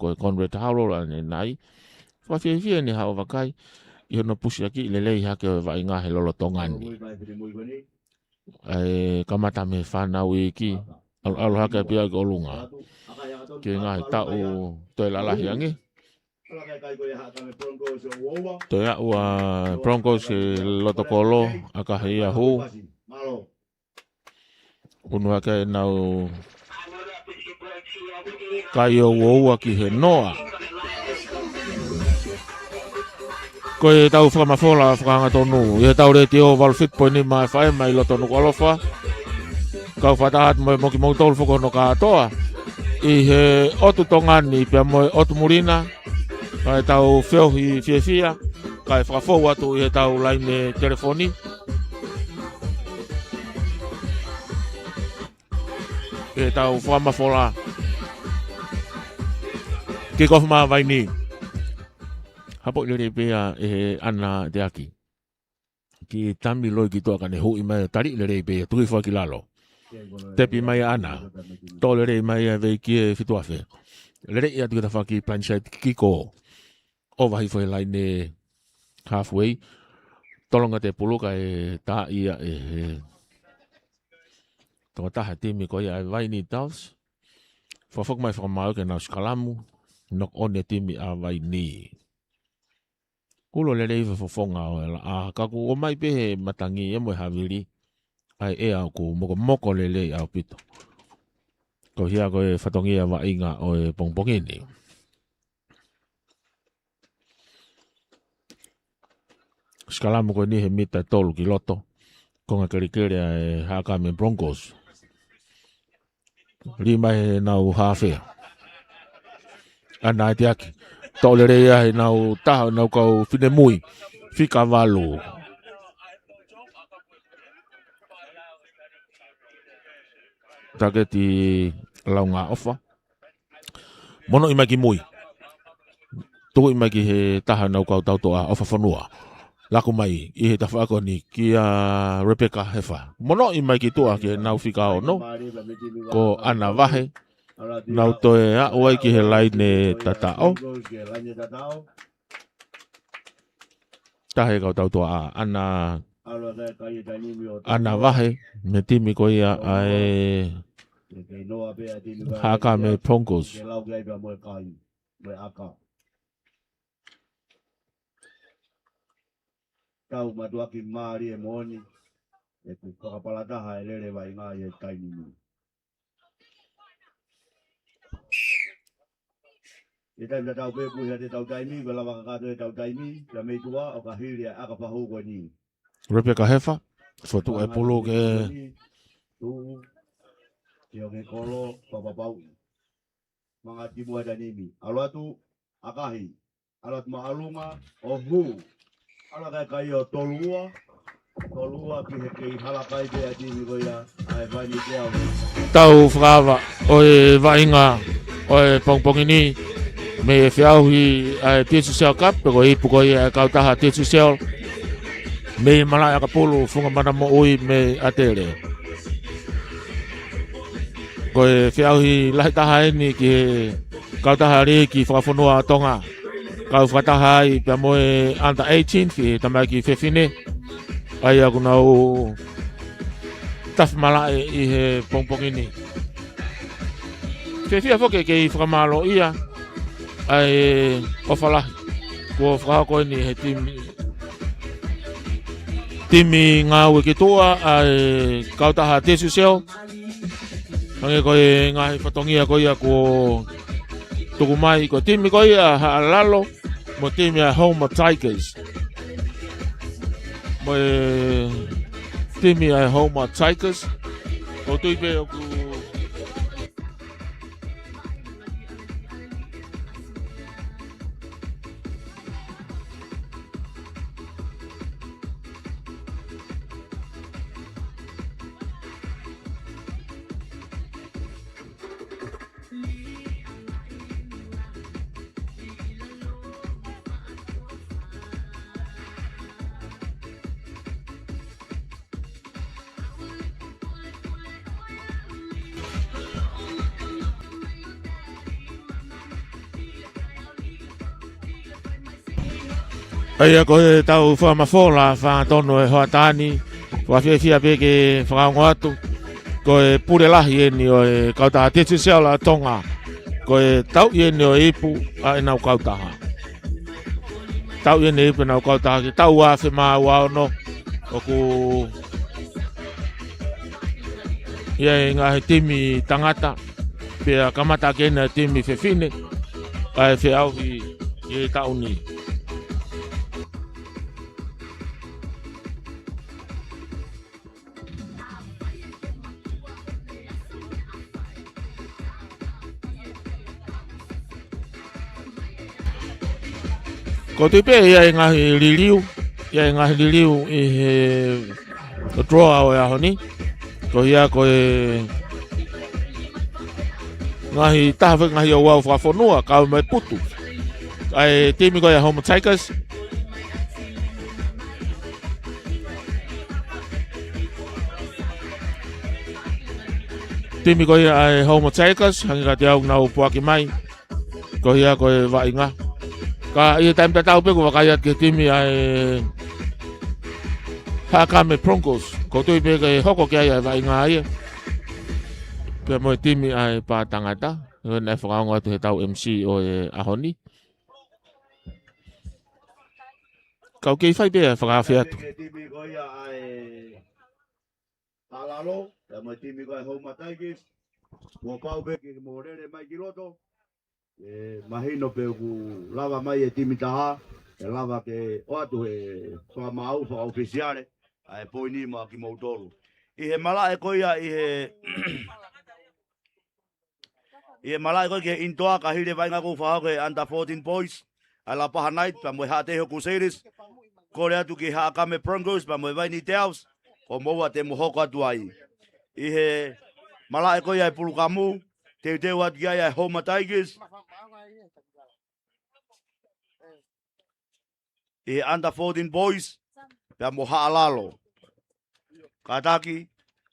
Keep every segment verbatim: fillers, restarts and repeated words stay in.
ko e Conrad Haulo ʻanenai. Fakafiefia ʻene haʻu ʻo vakai ʻi hono pusiakiʻi lelei hake ʻo e vaʻinga he lolotonga ni. ʻE kamata mei he fānau iiki, ʻalu, ʻalu hake pē ia ki ʻolunga. Ki he ngaahi taʻu toe lalahi ange. Toe aʻu ʻa Broncos ki he loto kolo, ʻakahi ia hū. Unu hake ʻenau kai ʻo uoua ki he noa. Ko ʻetau fakamafola fakahangatonu ʻi heʻetau letiō valu fitu poini nima F M ʻi loto Nukuʻalofa. Kau fakataha atu mo e moki moutolu foki hono kātoa ʻi he ʻotu Tonga ni pea mo e ʻotu muli na. Kae tau feohi fiefia, kae fakafou atu ʻi heʻetau laine telefoni. ʻEtau fakamafola. Kick off mā Vaini. Hapoʻi lelei pē ia ʻe he ʻAna Teaki. Ki Tami Loi ki tuʻa kae ne huʻi mai, tali lelei pē ia, tuki foki ki lalo. Tepi mai ʻAna. Toʻo lelei mai ia vei ki he fitu afe. Lelei ia tuki tafaʻaki blindside kick off. ʻO vahi foʻi laine halfway. Tolonga tēpulu kae tā ia ʻe he tokotaha timi ko ia ʻa e Vaini Doves. Fakafoki mai fakamaau ke nau sikalamu. Knock on e timi ʻa Vaini. Kulo lelei fofonga ʻo e laʻā, ka kuo ʻomai pē he matangi ia mo e havili ʻa e ʻea ʻoku mokomoko lelei ʻaupito. Ko ia ko e fatongia vaʻinga ʻo e pongipongi ni. Sikalamu ko eni he mita tolu ki loto. Konga kelekele ʻa e Haʻakame Broncos. Lī mai ʻenau hafe. ʻAna Teaki. Toʻo lelei ia ʻenau taha, ʻenau kau finemui. Fika valu. Taketi Laungaʻofa. Monoʻi mai ki mui. Tuʻi mai ki he taha ʻenau kau tautoʻa ʻOfa Fonua. Laku mai ʻi he tafaʻaki ko eni kia Rebecca Hefa. Monoʻi mai ki tuʻa ki heʻenau fika ono. Ko ʻAna Vahe. Nau toe aʻu ai ki he laine tataʻo. Taha e kau tautoʻa ʻa ʻAna, ʻAna Vahe, mei he timi ko ia ʻa e Haʻakame Broncos. Tau mātuʻaki mālie moʻoni, ʻoku fakapalataha e lele vaʻinga ʻi he taimi ni. ʻI he taimi tatau pē kuo hea ʻetau taimi, kuo lava kakato ʻetau taimi, ka mei tuʻa ʻo ka hili ʻa e ʻaka fahu ko eni. Rebecca Hefa, fotu e pulu ke. Tuʻu, ki ʻo ke kolo, papapau. Manga timu ʻa e taimi. ʻAlu atu, ʻakahi. ʻAlu atu mā ʻolunga, ʻo hū. ʻAlu ʻa e kai ʻo tolu ua. Tolu ua ki he kei hala kai pē ʻa e timi ko ia, ʻa e Vaini Teau. Tau fakaava ʻo e vaʻinga ʻo e pongipongi ni. Mei he feʻauhi ʻa e T S C L Cup, pe ko e ipu ko ia ʻa e kautaha T S C L. Mei he malaʻe ʻakapulu, Funga Mana Moʻui mei ʻAtele. Ko e feʻauhi lahi taha eni ki he kautaha liiki fakafonua ʻa Tonga. Kau fakataha ai pea mo e under eighteen, ki he tamaiki fefine. ʻA ia ʻoku nau tafi malaʻe ʻi he pongipongi ni. Fiefia foki ke kei fakamālōʻia ʻa e ʻofa lahi kuo fakahoko eni he timi, timi ngāue ki tuʻa ʻa e kautaha T S C L. Hangē ko e ngaahi fatongia ko ia kuo tuku mai, ko e timi ko ia Haʻalalo, mo e timi ʻa e Houma Tigers. Mo e timi ʻa e Houma Tigers. ʻOku ou tui pē ʻoku ʻA ia ko e tau fakamafola fātonu e hoʻatā ni, fakafiefia pē ke fakaongo atu, ko e pule lahi eni ʻo e kautaha Tētisi Seola Tonga, ko e tauʻi eni ʻo e ipu ʻa ʻenau kautaha. Tauʻi eni e ipu ʻenau kautaha ki he taʻu ua afe mā ua ono, ʻoku ʻi ai e ngaahi timi tangata, pea kamata ʻaki eni e timi fefine, ʻa e feʻauhi ʻi he taʻu ni. Ko e tui pē ʻi ai e ngaahi liliu, ʻi ai e ngaahi liliu ʻi he draw ʻo e ʻaho ni. Ko ia ko e ngaahi taha foki ngaahi ouau fakafonua, kau mai putu. ʻA e timi ko ia Houma Tigers. Timi ko ia ʻa e Houma Tigers, hangē kiate au nau puaki mai. Ko ia ko e vaʻinga. Ka ʻi he taimi tatau pē ʻoku vakai atu ki he timi ʻa e Haʻakame Broncos. Ko e tui pē ke hoko ki ai ʻa e vaʻinga ia. Pea mo e timi ʻa e Pātangata. Ko e naʻe fakaongo atu he tau M C ʻo e ʻaho ni. Kau kei fai pē ʻa e fakaafe atu. Timi ko ia ʻa e Haʻalalo, pea mo e timi ko ia Houma Tigers. Kuo pau pē ke mou lele mai ki loto. ʻE mahino pē ʻoku lava mai e timi taha, ʻe lava ke ʻoatu he fakamaau fakaʻofisiale ʻa e poini maʻa kimoutolu. ʻI he malaʻe ko ia, ʻi he ʻI he malaʻe ko ia ki he ʻinitoa, ka hili e vaʻinga ʻoku fakahoko ʻe he under fourteen boys, ʻa e Lapaha Knights pea mo e Haʻateiho Crusaders. Kole atu ki he Haʻakame Broncos pea mo e Vaini Doves, ko moua te mo hoko atu ai. ʻI he malaʻe ko ia ʻa e Pulukamu, teuteu atu ki ai ʻa e Houma Tigers, ʻi he under fourteen boys, pea mo Haʻalalo. Kātaki,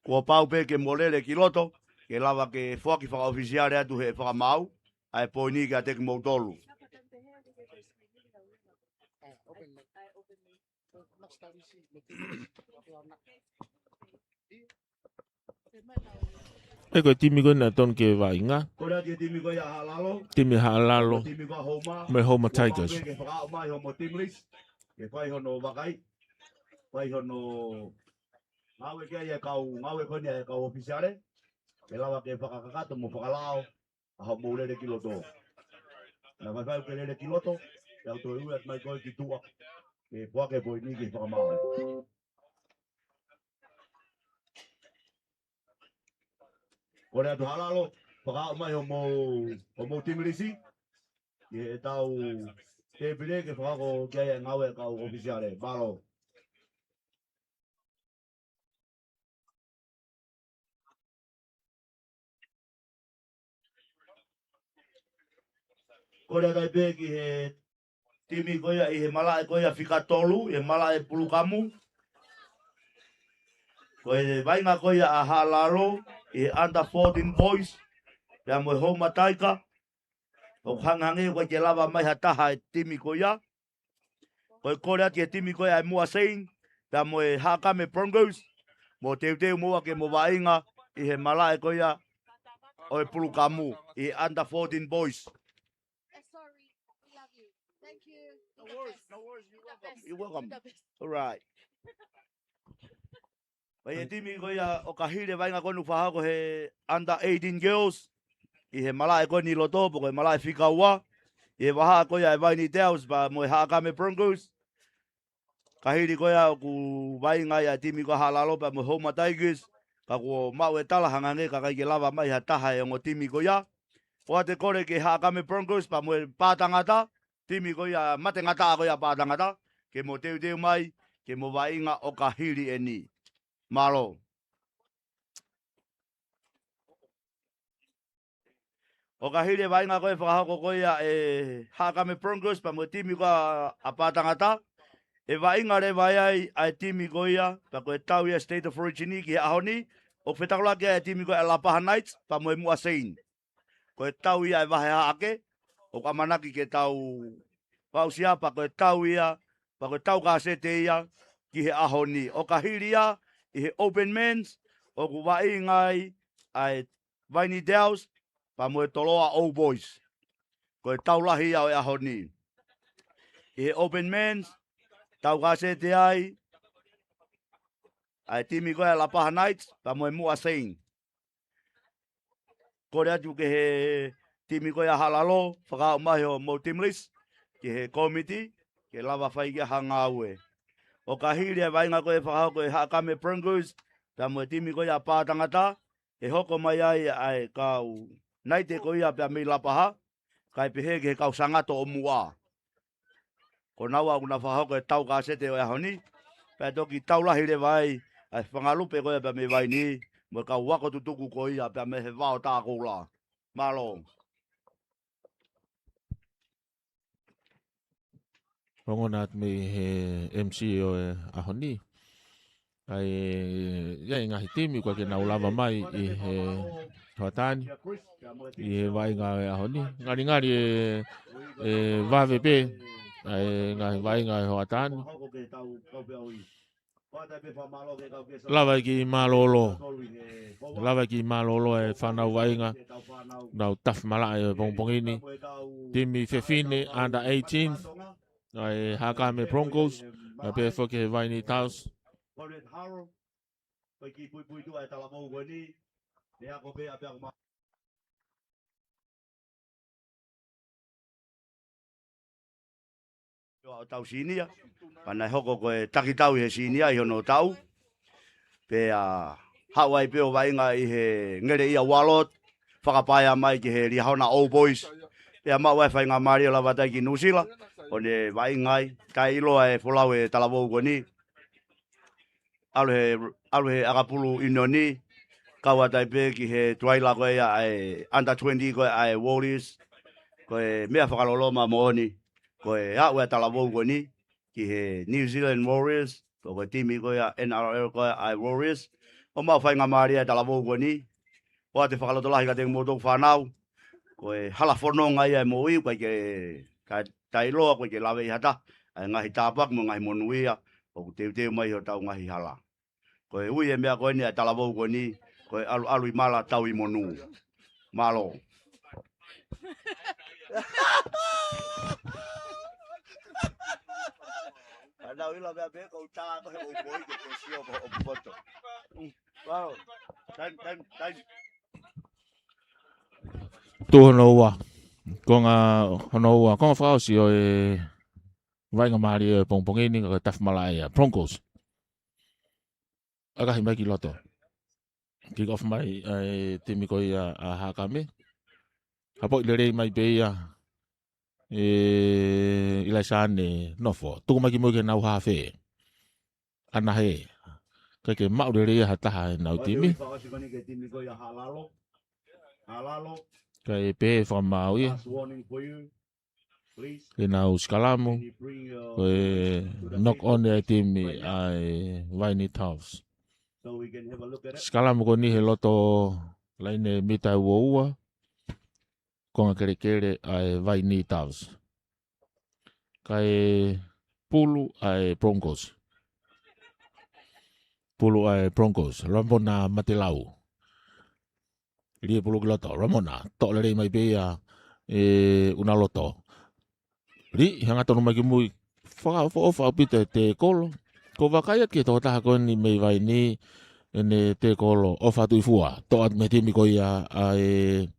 kuo pau pē ke mou lele ki loto, ke lava ke foaki fakaʻofisiale atu he fakamaau ʻa e poini kiate kimoutolu. ʻE ko e timi ko ena tonu ke vaʻinga. Ko e timi ko ia Haʻalalo. Timi Haʻalalo. Timi ko Houma. Mo e Houma Tigers. Ke fakaʻau mai homo timi lisi. Ke fai hono vakai. Fai hono ngāue ki ai e kau, ngāue ko eni ʻa e kau ʻofisiale. Ke lava ke fakakakato mo fakalao ʻa hoʻomou lele ki loto. Naʻa faifai ke lele ki loto, ʻe au toe ui atu mai koe ki tuʻa. Ke puake poini ki fakamaau. Kole atu Haʻalalo, fakaʻau mai homo, homo timi lisi. ʻI he tau tēpile ke fakahoko ki ai e ngāue ʻa e kau ʻofisiale. Mālō. Kole atu ai pē ki he timi ko ia ʻi he malaʻe ko ia fika tolu, ʻi he malaʻe Pulukamu. Ko e vaʻinga ko ia ʻa Haʻalalo, ʻi he under fourteen boys, pea mo e Houma Tiger. ʻOku hangehangē ʻoku ʻikai ke lava mai ha taha e timi ko ia. Ko e kole atu ki he timi ko ia ʻa e Muʻa Saint, pea mo e Haʻakame Broncos, mo teuteu moua ke mo vaʻinga ʻi he malaʻe ko ia ʻo e Pulukamu, ʻi he under fourteen boys. Eh, sorry. We love you. Thank you. No worries, no worries. You're welcome. You're welcome. All right. Ko e timi ko ia ʻoka hili e vaʻinga ko eni ʻoku fakahoko he under eighteen girls. ʻI he malaʻe ko eni ʻi loto, pe ko e malaʻe fika ua. ʻI he vahaʻa ko ia ʻa e Vaini Doves pea mo e Haʻakame Broncos. Ka hili ko ia ʻoku vaʻinga ai ʻa e timi ko ia Haʻalalo pea mo e Houma Tigers. Ka kuo maʻu e tala hangehangē ʻoku ʻikai ke lava mai ha taha e ongo timi ko ia. ʻOatu e kole ki he Haʻakame Broncos pea mo e Pātangata. Timi ko ia, matengataʻa ko ia Pātangata, ke mo teuteu mai, ke mo vaʻinga ʻoka hili eni. Mālō. ʻOka hili e vaʻinga ko ē fakahoko ko ia ʻe he Haʻakame Broncos pea mo e timi ko ia ʻa Pātangata. ʻE vaʻinga leva ai ʻa e timi ko ia, pea ko e tau ia State of Origin ki he ʻaho ni, ʻoku fetaulaki ai e timi ko ia ʻa e Lapaha Knights, pea mo e Muʻa Saint. Ko e tau ia ʻa e vahe haʻake, ʻoku ʻamanaki ke tau fakaʻusia pea ko e tau ia pea ko e tau kasete ia ki he ʻaho ni. ʻO ka hili ia ʻi he open men's, ʻoku vaʻinga ai ʻa e Vaini Doves pea mo e Toloa Old Boys. Ko e tau lahi ia ʻo e ʻaho ni. ʻI he open men's, tau kasete ai ʻa e timi ko ē ʻa Lapaha Knights pea mo e Muʻa Saints. Kole atu ki he timi ko ē ʻa Haʻalalo, fakaaʻu mai hoʻomou team list ki he kōmiti, ke lava fai ki ai ha ngāue. ʻO ka hili ʻa e vaʻinga ko ē fakahoko ʻe Haʻakame Broncos pea mo e timi ko ē ʻa Pātangata, ʻe hoko mai ai ʻa e kau naite ko ia pea mei Lapaha, kae pehē ki he kau Sangato ʻo Muʻa. Ko naua ʻoku na fakahoko e tau kasete ʻo e ʻaho ni, pea toki tau lahi leva ai ʻa e fanga lupe ko ia pea mei Vaini, mo e kau ako tutuku ko ia pea mei he vao tā koula. Mālō. Ongona atu mei he M C ʻo e ʻaho ni. ʻA e, ʻi ai e ngaahi timi ʻoku ʻikai ke nau lava mai ʻi he hoʻatā ni, ʻi he vaʻinga ʻo e ʻaho ni. Ngalingali ʻe, ʻe vave pē ʻa e ngaahi vaʻinga ʻo e hoʻatā ni. Lava e kiʻi mālōlō. Lava e kiʻi mālōlō e fānau vaʻinga. Nau tafi malaʻe ʻo e pongipongi ni. Timi fefine under eighteen ʻa e Haʻakame Broncos, ʻa pē foki he Vaini Doves. ʻO tau senior, pea naʻe hoko ko e takitau ʻi he senior ʻi hono tau. Pea haʻu ai pē ʻo vaʻinga ʻi he Ngeleʻia Warlord, fakapaea mai ki he Liahona Old Boys. Pea maʻu ai e faingamālie ʻo lavatai ki Nuʻusila, ʻo ne vaʻinga ai, taʻeʻiloa e folau e talavou ko eni. ʻAlu he, ʻalu he ʻakapulu ʻiunioni, kau atu ai pē ki he tuaila ko ia ʻa e under twenty ko ia ʻa e Warriors. Ko e meʻa fakaloloma moʻoni, ko e aʻu e talavou ko eni ki he New Zealand Warriors, ko e timi ko ia N R L ko ia ʻa e Warriors, ʻo maʻu faingamālie e talavou ko eni, ʻoatu e fakalotolahi kiate kimoutolu fānau, ko e hala fononga ia e moʻui, ʻoku ʻikai ke, ka taʻeʻiloa ʻoku ʻikai ke lave ʻi ha taha ʻa e ngaahi tāpuaki mo e ngaahi monū ia ʻoku teuteu mai ʻi hotau ngaahi hala. Ko e ui e meʻa ko eni ʻa e talavou ko eni, ko e ʻaluʻalu ʻi mala tau ʻi monū. Mālō. Ana ui la mea me ko uta ko he o boi ke ko sio ko o poto. Wow. Time, time, time. Tuʻu hono ua. Konga hono ua. Konga fakaʻosi ʻo e vaʻingamālie ʻo e pongipongi ni, ko e tafi malaʻe ʻa e Broncos. ʻAkahi mai ki loto. Kick off mai ʻa e timi ko ia ʻa Haʻakame. Hapoʻi lelei mai pē ia ʻe ʻIlaisa ʻAne Nofo. Tuku mai ki mui ki heʻenau hafe. Ana he. ʻIkai ke maʻu lelei ia ha taha heʻenau timi. Kae pehē fakamaau ia. Ke nau sikalamu, ko e knock on ʻa e timi ʻa e Vaini Doves. Sikalamu ko eni he loto laine mita ua ua, konga kelekele ʻa e Vaini Doves. Kae pulu ʻa e Broncos. Pulu ʻa e Broncos, Ramona Matelau. Lī e pulu ki loto, Ramona, toʻo lelei mai pē ia ʻe ʻUnaloto. Lī, hanga tonu mai ki mui, fakaʻofoʻofa ʻaupito e tekolo. Ko e vakai ʻa e tokotaha ko eni mei Vaini, ʻene tekolo, ʻofa atu ʻi fua, toʻo atu mei he timi ko ia ʻa e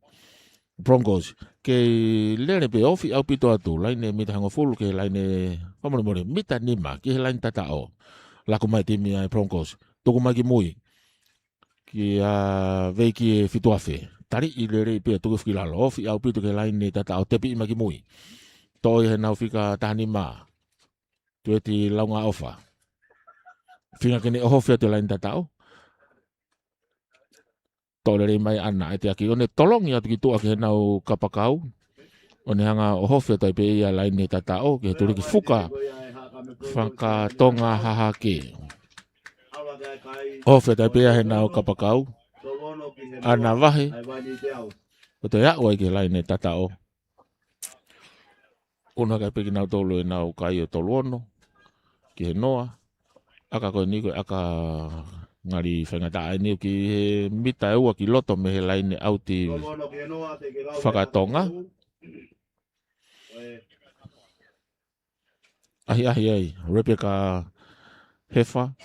Broncos. Kei lele pē ofi ʻaupito atu, laine mita hongofulu ki he laine, fakamolemole, mita nima ki he laine tataʻo. Laku mai timi ʻa e Broncos, tuku mai ki mui. Kia Veiki e fitu afe. Taliʻi lelei pea tuku ki lalo. Ofi ʻaupito ki he laine tataʻo, tepiʻi mai ki mui. Toʻo ia heʻenau fika taha nima. Tueti Laungaʻofa. Feinga ke ne ʻohofi atu e laine tataʻo. Toʻo lelei mai ʻAna ʻEteaki. ʻO ne tolongi atu ki tuʻa ki heʻenau kapakau. ʻO ne hanga ʻo ʻohofi atu ai pē ia laine tataʻo, ki he tuliki fuka fakatonga hahake. ʻOhofi atu ai pē ia heʻenau kapakau. ʻAna vahe. ʻO toe aʻu ai ki he laine tataʻo. ʻUnu hake ai pē kinautolu ʻenau kai ʻo tolu ono. ki he noa. ʻAka ko eni ko e ʻaka ngali faingataʻa eni ʻoku ʻi he mita ʻe ua ki loto mei he laine ʻauti fakatonga. ʻAhiʻahi ai, Rebecca Hefa.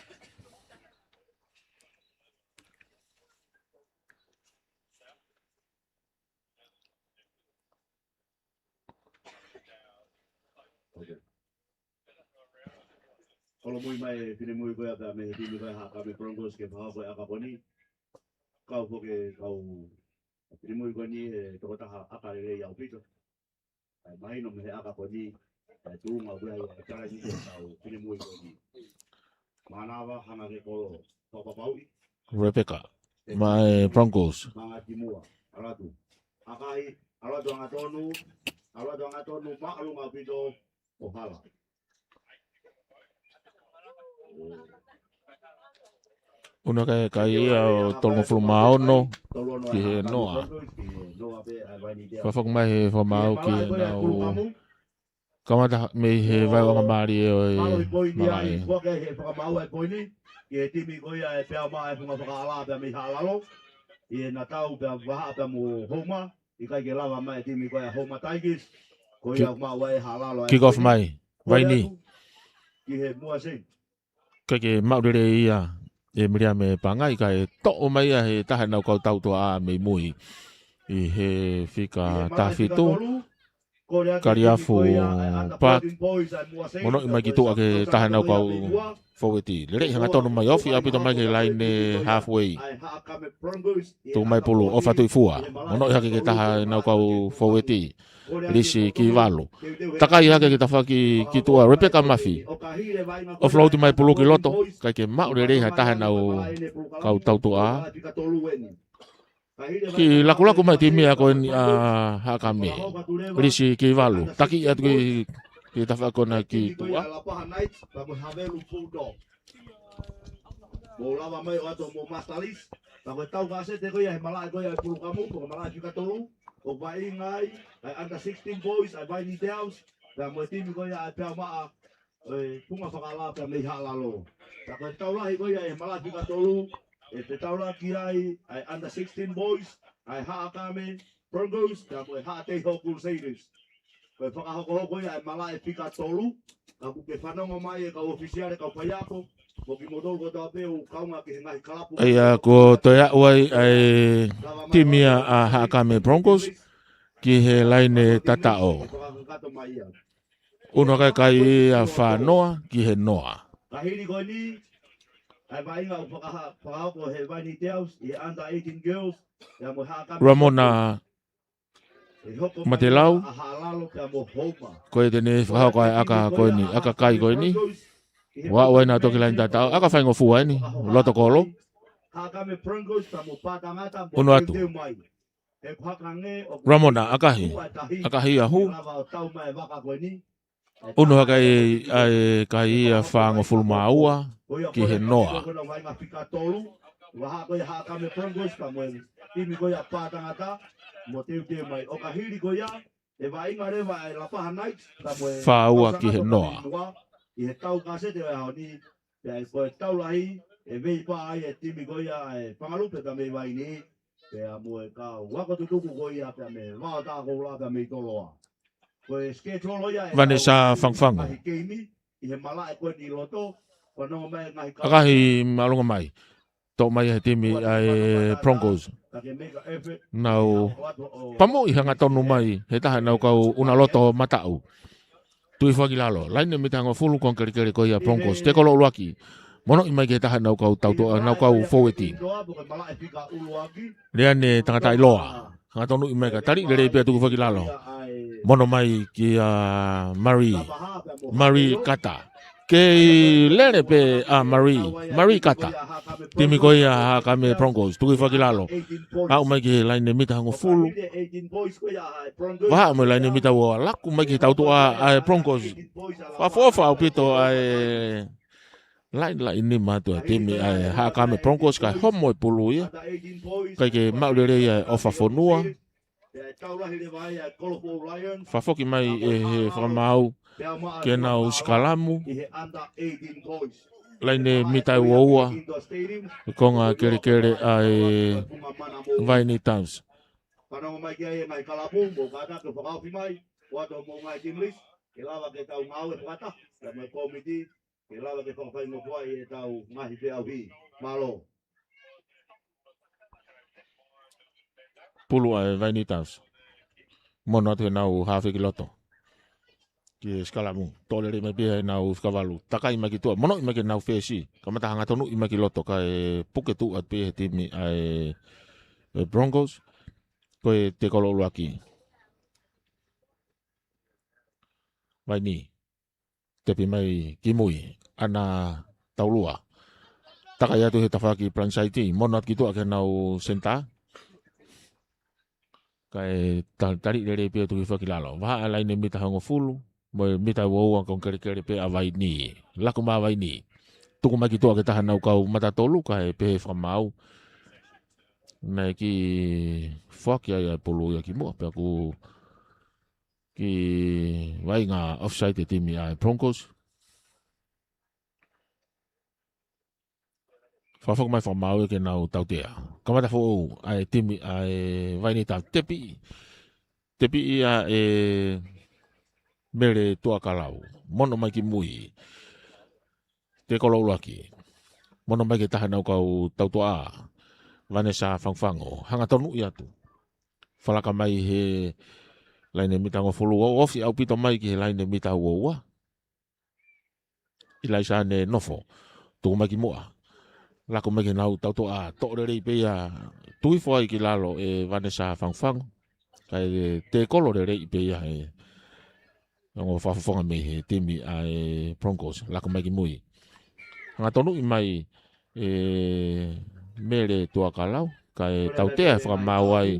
Holomui mai e finemui ko ia pea mei he timi ko ia ʻa e Haʻakame Broncos ke fakahoko e ʻaka ko eni. Kau foki e kau finemui ko eni he tokotaha ʻaka lelei ʻaupito. ʻE mahino mei he ʻaka ko eni, ʻe tuʻunga ʻoku ʻi ai e talēniti ʻo e kau finemui ko eni. Mānava, hanga ke kolo fakapapauʻi. Rebecca, maʻa e Broncos. Manga ki muʻa, ʻalu atu. ʻAkahi, ʻalu atu angatonu, ʻalu atu angatonu, māʻolunga ʻaupito ʻo hala. ʻUnu ʻa e kai ia ʻo tolungofulu mā ono ki he noa. Fakafoki mai he fakamaau ki heʻenau kamata mei he vaeuʻanga mālie ʻo e malaʻe. Ki he timi ko ia ʻa e Peau Maʻa ʻa e Funga Fakaʻala pea mei Haʻalalo. ʻI heʻena tau pea vahaʻa pea mo Houma. ʻIkai ke lava mai e timi ko ia ʻa Houma Tigers. Ko ia ʻoku maʻu ai e Haʻalalo ʻa e Kick off mai. Vaini. Ki he muʻa Seng. ʻIkai ke maʻu lelei ia ʻe Miriame Pangai, kae toʻo mai ia he taha ʻenau kau tautuʻa mei mui. ʻI he fika taha fitu, Kaliafu Park. Monoʻi mai ki tuʻa ki he taha ʻenau kau fōueti. Lelei hangatonu mai, ofi ʻaupito mai ki he laine halfway. Tuʻu mai pulu, ʻofa tuʻi fua. Monoʻi hake ki he taha ʻenau kau fōueti. Lisi Kivalu. Takai hake ki he tafaʻaki ki tuʻa, Rebecca Mafi. Offload mai pulu ki loto, ʻikai ke maʻu lelei ha taha ʻenau kau tautuʻa. Kiʻi lakulaku mai e timi ko eni ʻa Haʻakame. Lisi Kivalu. Taki atu ki, ki he tafaʻaki ko ena ki tuʻa. Mou lava mai ʻo ʻatu mo Master Lisi. Ka ko e tau kasete ko ia he malaʻe ko ia ʻa e Pulukamu, ko e malaʻe fika tolu, ʻoku vaʻinga ai ʻa e under sixteen boys ʻa e Vaini Girls, pea mo e timi ko ia ʻa e Peau Maʻa, ʻa e Funga Fakaʻala pea mei Haʻalalo. Ka ko e tau lahi ko ia he malaʻe fika tolu, ʻe fetaulaki ai ʻa e under sixteen boys ʻa e Haʻakame Broncos, pea mo e Haʻateiho Crusaders. Ko e fakahokohoko ia ʻa e malaʻe fika tolu, ka ʻoku ke fanongo mai e kau ʻofisiale, kau faiako, mo kimoutolu kotoa pē ʻoku kaunga ki he ngaahi kalapu. ʻA ia, kuo toe aʻu ai ʻa e timi ʻa Haʻakame Broncos ki he laine tataʻo. ʻUnu ʻa e kai ia fā noa ki he noa. Ka hili ko eni, ʻa e vaʻinga ʻoku fakaha-, fakahoko he Vaini Girls, ʻi he under eighteen girls, ia mo Haʻakame Ramona Matelau. Ko e tene fakahoko ʻa e ʻaka ko eni, ʻaka kai ko eni. Ua ua ina toki laine tataʻo, ʻaka faingofua eni, loto kolo. ʻUnu atu. Ramona, ʻakahi. ʻAkahi ia hū. ʻUnu hake ai ʻa e kai ia fāngofulu mā ua ki he noa. Vaha ko ia Haʻakame Broncos ka mo e timi ko ia Pātangata mo teuteu mai. ʻO ka hili ko ia, ʻe vaʻinga leva ʻa e Lapaha Knights ka mo e Fā ua ki he noa. ʻI he tau kasete ʻo e ʻaho ni, pea ko e tau lahi, ʻe vei pā ai e timi ko ia ʻa e Pangalupe pea mei Vaini, pea mo e kau ako tutuku ko ia pea mei Vaotakoula pea mei Toloa. Ko e schedule ia ʻe Vanessa Fangufangu. Ngaahi keimi ʻi he malaʻe ko eni ʻi loto, fanongo mai ngaahi kau ʻAkahi, mālō mai. Toʻo mai he timi ʻa e Broncos. Ka ke make a effort. Nau pamoʻi hangatonu mai he taha ʻenau kau ʻuna loto mataʻu. Tuʻi fakilalo, laine mita hongofulu, kau kelekele ko ia Broncos. Te kolo ʻuluaki. Monoʻi mai ki he taha ʻenau kau tautuʻa, ʻenau kau fōueti. Leane Tangataʻiloa. Hangatonuʻi mai ka tali lelei pea tuku fakilalo. Mono mai kia Marie. Marie Kata. Kei lele pē ʻa Marie. Marie Kata. Timi ko ia Haʻakame Broncos. Tuku fakilalo. Aʻu mai ki he laine mita hongofulu. Vahaʻa mo e laine mita ua, laku mai ki he tautuʻa ʻa e Broncos. Fakaʻofoʻofa ʻaupito ʻa e laine, laine mata ʻa e timi ʻa e Haʻakame Broncos kae homo e pulu ia. ʻIkai ke maʻu lelei ʻa e ʻofa fonua. Fakafoki mai ʻe he fakamaau. ke nau sikalamu. Laine mita ʻe ua ua, konga kelekele ʻa e Vaini Doves. Fanongo mai ki ai e ngaahi kalapu, mou kātaki ʻo fakaofi mai, ʻoatu homou ngaahi team list, ke lava ke tau ngāue fakataha, pea mo e kōmiti, ke lava ke fakafaingofua ʻi heʻetau ngaahi feʻauhi. Mālō. Pulu ʻa e Vaini Doves. Mono atu ʻenau hafe ki loto. Ki he sikalamu. Tō lelei mai pē ʻenau fika valu. Takai mai ki tuʻa. Mono mai ki heʻenau fesi. Kamata hanga tonuʻi mai ki loto. Kae puke tuʻu atu pē he timi ʻa e, e Broncos. Ko e tekolo ʻuluaki. Vaini. Tepi mai ki mui, ʻAna Taulua. Takai atu he tafaʻaki palanisite, mono atu ki tuʻa ki heʻenau senitā. Kae ta-, tali lelei pē ʻo tuku hifo ki lalo. Vahaʻa laine mita hongofulu, mo e mita ʻe ua ua konga kelekele pē ʻa Vaini. Laku mai ʻa Vaini. Tuku mai ki tuʻa ki he taha ʻenau kau mata tolu, kae pehē fakamaau. Naʻe kiʻi foaki ai ʻa e pulu ia ki muʻa, pea kuo kiʻi vaʻinga offside e timi ʻa e Broncos. Fakafoki mai fakamaau ia ke nau tautea. Kamata foʻou ʻa e timi ʻa e Vaini Doves, tepi. Tepi ia ʻe Mele Tuakalau. Mono mai ki mui. Tekolo ʻuluaki. Mono mai ki he taha ʻenau kau tautoʻa. Vanessa Fangofango. Hanga tonuʻi atu. Falaka mai he laine mita hongofulu, ʻo ofi ʻaupito mai ki he laine mita ua ua. ʻIlaisa Nofo. Tuku mai ki muʻa. Laku mai ki heʻenau tautoʻa, toʻo lelei pē ia, tuku hifo ai ki lalo ʻe Vanessa Fangofango. Kae tekolo lelei pē ia ʻe ongo fakafofonga mei he timi ʻa e Broncos, laku mai ki mui. Hanga tonuʻi mai ʻe Mele Tuakalau, kae tautea fakamaau ai.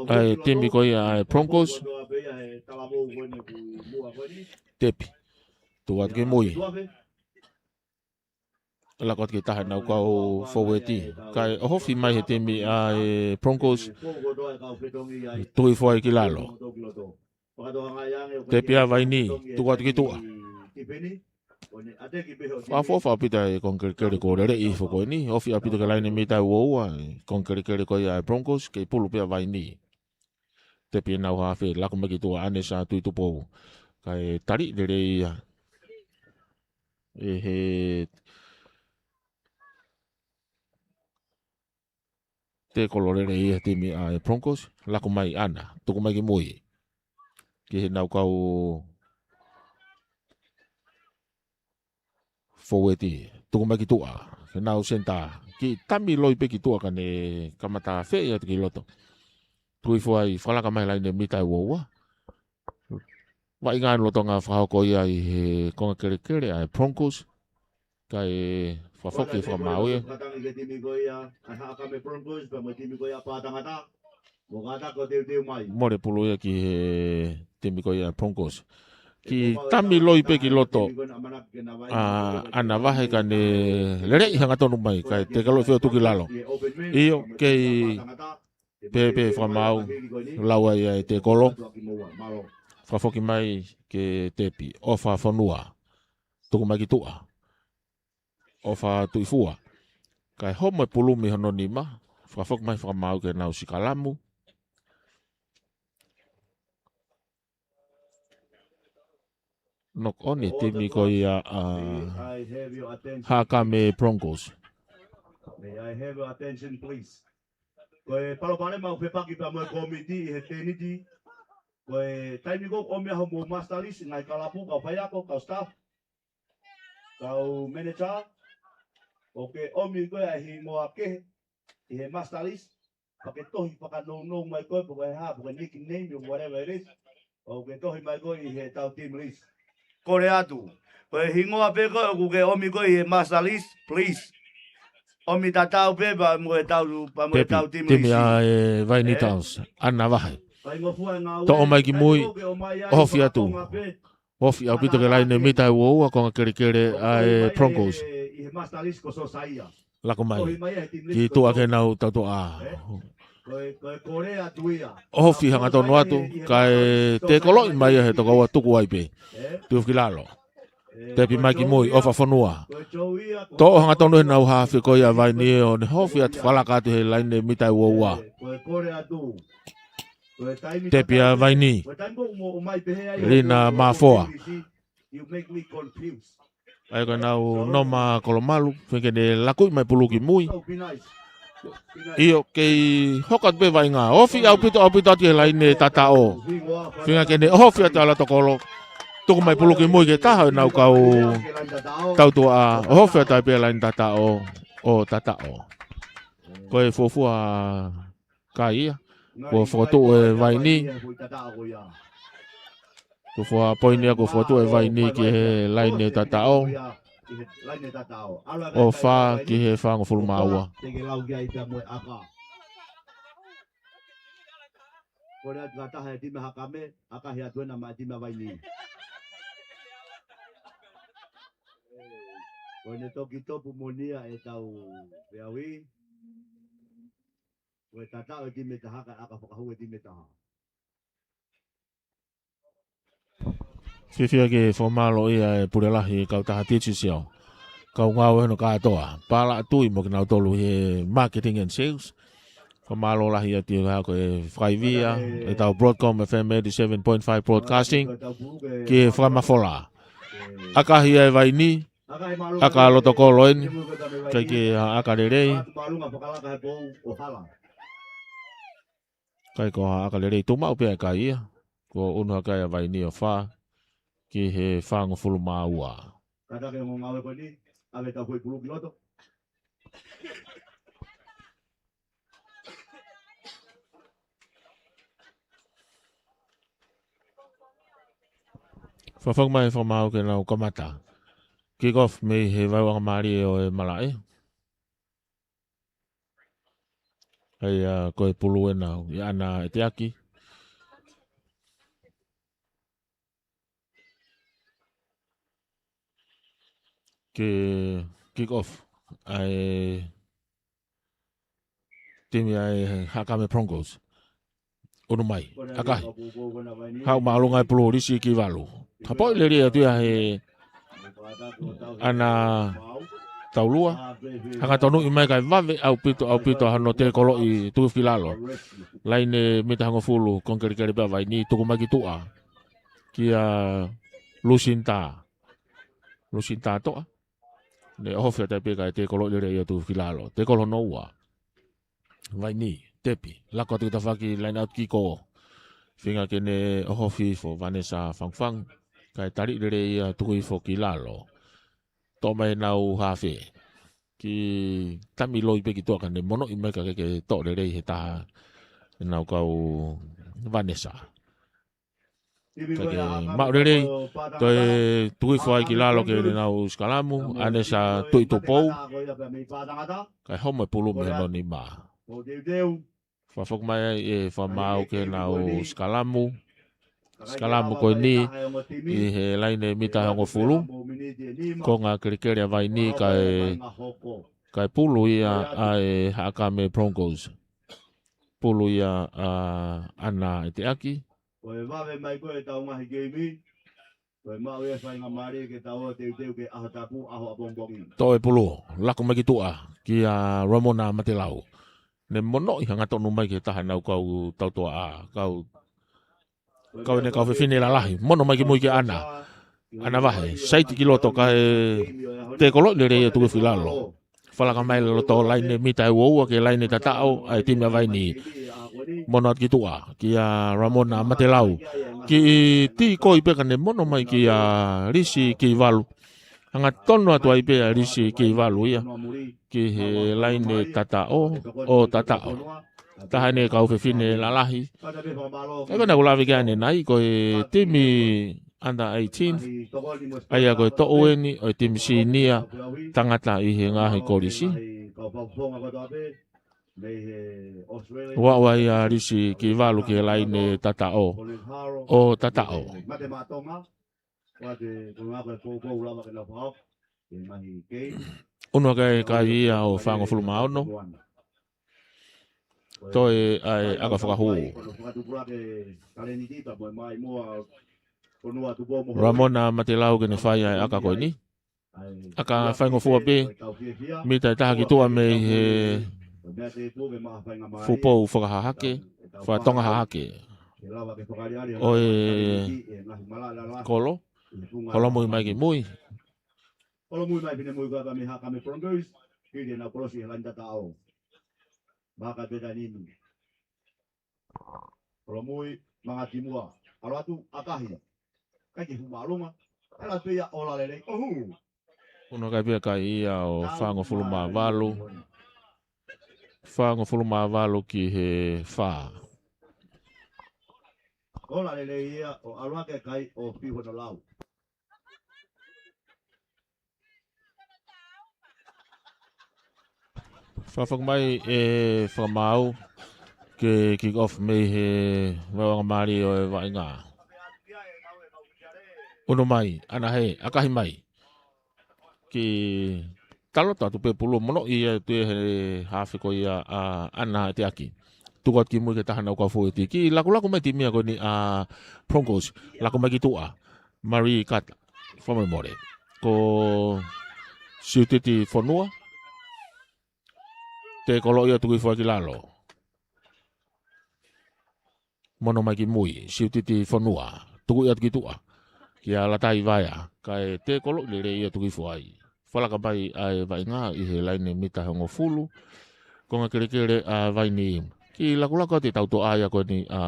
ʻA e timi ko ia ʻa e Broncos. Tepi. Tuku atu ki mui. Laku atu ki he taha ʻenau kau foueti. Kae ʻohofi mai he timi ʻa e Broncos. Tuku hifo ai ki lalo. Tepi ʻa Vaini, tuku atu ki tuʻa. Fakaʻofoʻofa ʻaupito e konga kelekele kuo lelei hifo ko eni. Ofi ʻaupito ki he laine mita ua ua, konga kelekele ko ia ʻa e Broncos, kei pulu pē ʻa Vaini. Tepi ʻenau hafe, laku mai ki tuʻa ʻAnesa Tuʻitupou. Kae tali lelei ia. ʻE he tekolo lelei ia he timi ʻa e Broncos, laku mai ʻAna, tuku mai ki mui. Ki heʻenau kau foueti, tuku mai ki tuʻa, ki heʻenau senitā, kiʻi tami loi pē ki tuʻa kae ne kamata feʻi atu ki loto. Tuku hifo ai, falaka mai laine mita ʻe ua ua. Vaʻinga ʻa e lolotonga fakahoko ia ʻi he konga kelekele ʻa e Broncos. Kae fakafoki fakamaau ia. Mole pulu ia ki he timi ko ia Broncos. Kiʻi tami loi pē ki loto ʻa ʻAna Vahe kae ne lelei hangatonu mai, kae tekolo feʻauhi ki lalo. ʻIo, kei pēpē fakamaau, lau ai ʻa e tekolo. Fakafoki mai ki he tepi, ʻOfa Fonua. Tuku mai ki tuʻa. ʻOfa Tuʻifua. Kae homo e pulu mei hono nima. Fakafoki mai fakamaau ke nau sikalamu. Knock on e timi ko ia ʻa Haʻakame Broncos. May I have your attention, please? Ko e palopalema ʻoku fepaki pea mo e kōmiti ʻi he tēniti. Ko e taimi ko ē ʻoku ʻomi ai hoʻomou master list, ngaahi kalapu, kau faiako, kau staff, kau manager, ʻoku ke ʻomi ko ē ʻa e hingoa kehe ʻi he master list, pea ke tohi fakanounou mai ko ē, pe ko e hā, pe ko e nickname, or whatever it is, ʻoku ke tohi mai ko ē ʻi heʻetau team list. Kole atu. Ko e hingoa pē ko ē ʻoku ke ʻomi ko ē ʻi he master list, please. ʻOmi tatau pē pea mo ʻetau, pea mo ʻetau team list. Timi ʻa e Vaini Doves, ʻAna Vahe. Toʻo mai ki mui, ʻohofi atu. ʻOhofi ʻaupito ki he laine mita ʻe ua ua, konga kelekele ʻa e Broncos. Laku mai ki tuʻa ki heʻenau tautoʻa. ʻOhofi hangatonu atu, kae tēkoloʻi mai ia he tokoua, tuku ai pē. Tuku ki lalo. Tepi mai ki mui, ʻofa fonua. Toʻo hangatonu ʻe heʻenau hafe ko ia ʻa Vaini ʻo ne hofi atu, falaka atu he laine mita ʻe ua ua. Tepi ʻa Vaini. Lina Mafoa. ʻA ia ko ʻenau Noma Kolomalu, feinga ke ne lakuʻi mai pulu ki mui. ʻIo, kei hoko atu pē vaʻinga. ʻOhofi ʻaupito, ʻaupito atu ki he laine tataʻo. Feinga ke ne ʻohofi atu ʻa Lotokolo. Tuku mai pulu ki mui ke taha ʻenau kau tautuʻa. ʻOhofi atu ai pē laine tataʻo. ʻO tataʻo. Ko e fuofua kai ia. Kuo fokotuʻu ʻe Vaini. Kuo fua poini ia, kuo fokotuʻu ʻe Vaini ki he laine tataʻo. ʻOfa ki he fāngofulu mā ua. Kole atu ka taha e timi ʻa Hakame, ʻakahi atu ena maʻa e timi ʻa Vaini. Ko ʻene toki topu moʻoni ia ʻetau peaui. Ko e tataʻo e timi ʻe taha kae ʻaka fakahū e timi ʻe taha. Fiefia ke fakamālō ia e pule lahi kautaha Digicel. Kau ngāue hono kātoa. Pālaʻatui mo kinautolu he marketing and sales. Fakamālō lahi atu ia ko e fakaivia ʻetau Broadcom F M eighty-seven point five Broadcasting ki he fakamafola. ʻAkahi ʻe Vaini, ʻaka Lotokolo eni, ʻikai ke ʻaka lelei. ʻIkai ko ha ʻaka lelei, tuʻu maʻu pē ʻa e kai ia. Kuo unu hake ʻa Vaini ʻo fā ki he fāngofulu mā ua. Kātaki e ngaahi ngāue ko eni, ʻave tau foʻi pulu ki loto. Fakafoki mai e fakamaau ke nau kamata. Kick off mei he vaeuʻanga mālie ʻo e malaʻe. ʻA ia ko e pulu ena ʻia ʻAna ʻEteaki. Ke kick off ʻa e timi ʻa e Hakame Broncos. Unu mai, ʻakahi. Haʻu māʻolunga e pulu, lisi ki valu. Hapoʻi lelei atu ia he ʻAna Taulua. Hanga tonuʻi mai kae vave ʻaupito, ʻaupito ʻa hono tēkoloʻi tuku ki lalo. Laine mita hongofulu, konga kelekele pē ʻa Vaini, tuku mai ki tuʻa. Kia Lusinta. Lusinta Toʻa. Ne ʻohofi atu ai pē kae tēkoloʻi lelei ia tuku ki lalo. Tēkolo hono ua. Vaini, tepi, lako atu ki tafaʻaki, line out kick off. Feinga ke ne ʻohofi hifo Vanessa Fangfang. Kae tali lelei ia tuku hifo ki lalo. Toʻo mai ʻenau hafe. Ki tami loi pē ki tuʻa ka ne monoʻi mai kae ʻikai ke toʻo lelei he taha ʻenau kau Vanessa. Kae ke maʻu lelei, toe tuku hifo ai ki lalo ke nau sikalamu, ʻAnesa Tuʻitupou. Kae homo e pulu mei hono nima. Fakafoki mai ai e fakamaau ke nau sikalamu. Sikalamu ko eni ʻi he laine mita hongofulu. Konga kelekele ʻa Vaini kae, kae pulu ia ʻa e Hakame Broncos. Pulu ia ʻa ʻAna ʻEteaki. Ko e vave mai ko e tau ngaahi keimi, ko e maʻu e faingamālie ke tau ō teuteu ki he ʻaho tapu, ʻaho ʻapongipongi. Toʻo e pulu, lako mai ki tuʻa, kia Ramona Matelau. Ne monoʻi hangatonu mai ki he taha ʻenau kau tautuʻa, kau, kau ʻene kau fefine lalahi. Mono mai ki mui kia ʻAna. ʻAna Vahe, saiti ki loto kae tēkoloʻi lelei ia tuku ki lalo. Falaka mai loto laine mita ʻe ua ua ki he laine tataʻo ʻa e timi ʻa Vaini. Mono atu ki tuʻa, kia Ramona Matelau. Kiʻi tīkoi pē ka ne mono mai kia Lisi Kivalu. Hangatonu atu ai pē ʻa Lisi Kivalu ia ki he laine tataʻo, ʻo tataʻo. Taha ʻene kau fefine lalahi. ʻA ia ko ʻena ʻoku lave ki ai ʻanenai, ko e timi under eighteen. ʻA ia ko e toʻu eni ʻo e timi senior tangata ʻi he ngaahi kolisi. Ua ua ia Lisi Kivalu ki he laine tataʻo. ʻO tataʻo. Unu hake e kai ia ʻo fāngofulu mā ono. Toe ʻa e ʻaka fakahū. Ramona Matelau ke ne fai ʻa e ʻaka ko eni. ʻAka faingofua pē, mita ʻe taha ki tuʻa mei he fuʻu pou fakahahake, fakatonga hahake ʻo e kolo, holomui mai ki mui. Holomui mai pine mui ko e ʻaka mei he ʻaka mei Broncos, hili ʻenau kolosi he laini tataʻo. Maka pē taimi ni. Holomui, manga ki muʻa. ʻAlu atu, ʻakahi. Kai ke hū māʻolunga. ʻAlu atu ia, ola lelei. ʻOhu. Uno kai pē kai ia ʻo fāngofulu mā valu. Fāngofulu mā valu ki he fā. Ola lelei ia, ʻo ʻalu ake kai ʻo fiu hono lau. Fakafoki mai ʻe Fakamaau ke kick off mei he vaoanga mālie ʻo e vaʻinga. Uno mai, ʻana he, ʻakahi mai. Ki taloto atu pē pulu mono ia tu he hafe ko ia ʻa ʻAna Teaki. Tuku atu ki mui ke taha nau kau fōueti. Ki lakulaku mai timi ia ko eni ʻa Broncos. Laku mai ki tuʻa. Mari Kata. Fakamolemole. Ko Siutiti Fonua. Te koloʻi atu ki fua ki lalo. Mono mai ki mui. Siutiti Fonua. Tuku ia atu ki tuʻa. Kia Latai Vaea. Kae te koloʻi lelei ia tuku i fua ai. Falaka mai ʻa e vaʻinga ʻi he laine mita hongofulu. Konga kelekele ʻa Vaini. Ki lakulaku atu e tautoʻa ia ko eni ʻa,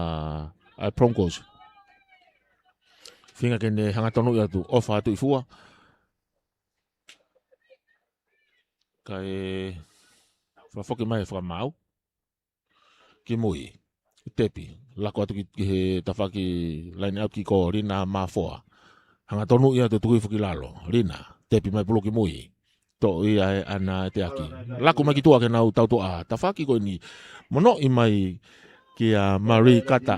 ʻa Broncos. Feinga ke ne hangatonu ia atu, ʻofa atu i fua. Kae fakafoki mai Fakamaau. Ki mui. Tepi. Laku atu ki, ki he tafaʻaki laine ʻauti ki ko Lina Mafoa. Hangatonu ia atu tuku i fua ki lalo. Lina. Tepi mai pulu ki mui. Toʻo ia ʻe ʻAna Teaki. Laku mai ki tuʻa ke nau tautoʻa. Tafaʻaki ko eni. Monoʻi mai kia Mari Kata.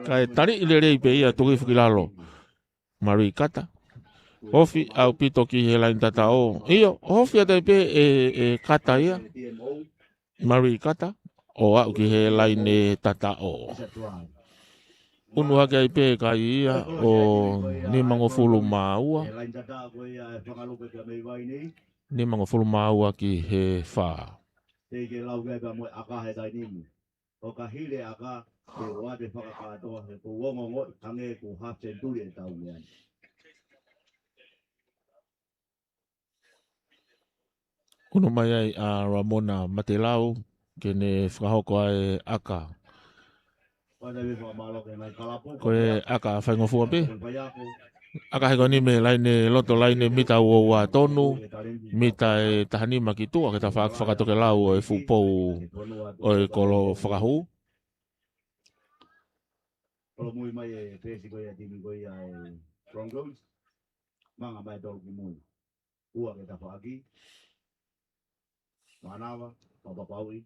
Kae taliʻi lelei pē ia tuku i fua ki lalo. Mari Kata. Ofi ʻaupito ki he laini tataʻo. ʻIo, ofi atu ai pē ʻe, ʻe Kata ia. Mari Kata. ʻO aʻu ki he laine tataʻo. Unu hake ai pē kai ia ʻo nimangofulu mā ua. Nimangofulu mā ua ki he fā. Tei ke lau ke pea mo e ʻaka he taimi ni. ʻO ka hili ʻaka, ke ʻoua te fakakātoa he kuo ongoongo hangē ko e half century ʻe tau meʻa ni. Unu mai ai ʻa Ramona Matelau, ke ne fakahoko ai ʻaka. Ko e ʻaka faingofua pē. ʻAkahi ko eni mei he laine loto laine mita ua ua tonu, mita ʻe taha nima ki tuʻa, ke tafaʻaki fakatokelau ʻo e fuʻu pou ʻo e kolo fakahū. Kolo mui mai e pēsi ko ia timi ko ia e Broncos. Manga mai tolu ki mui. Ua ke tafaʻaki. Manava, Papapauʻi.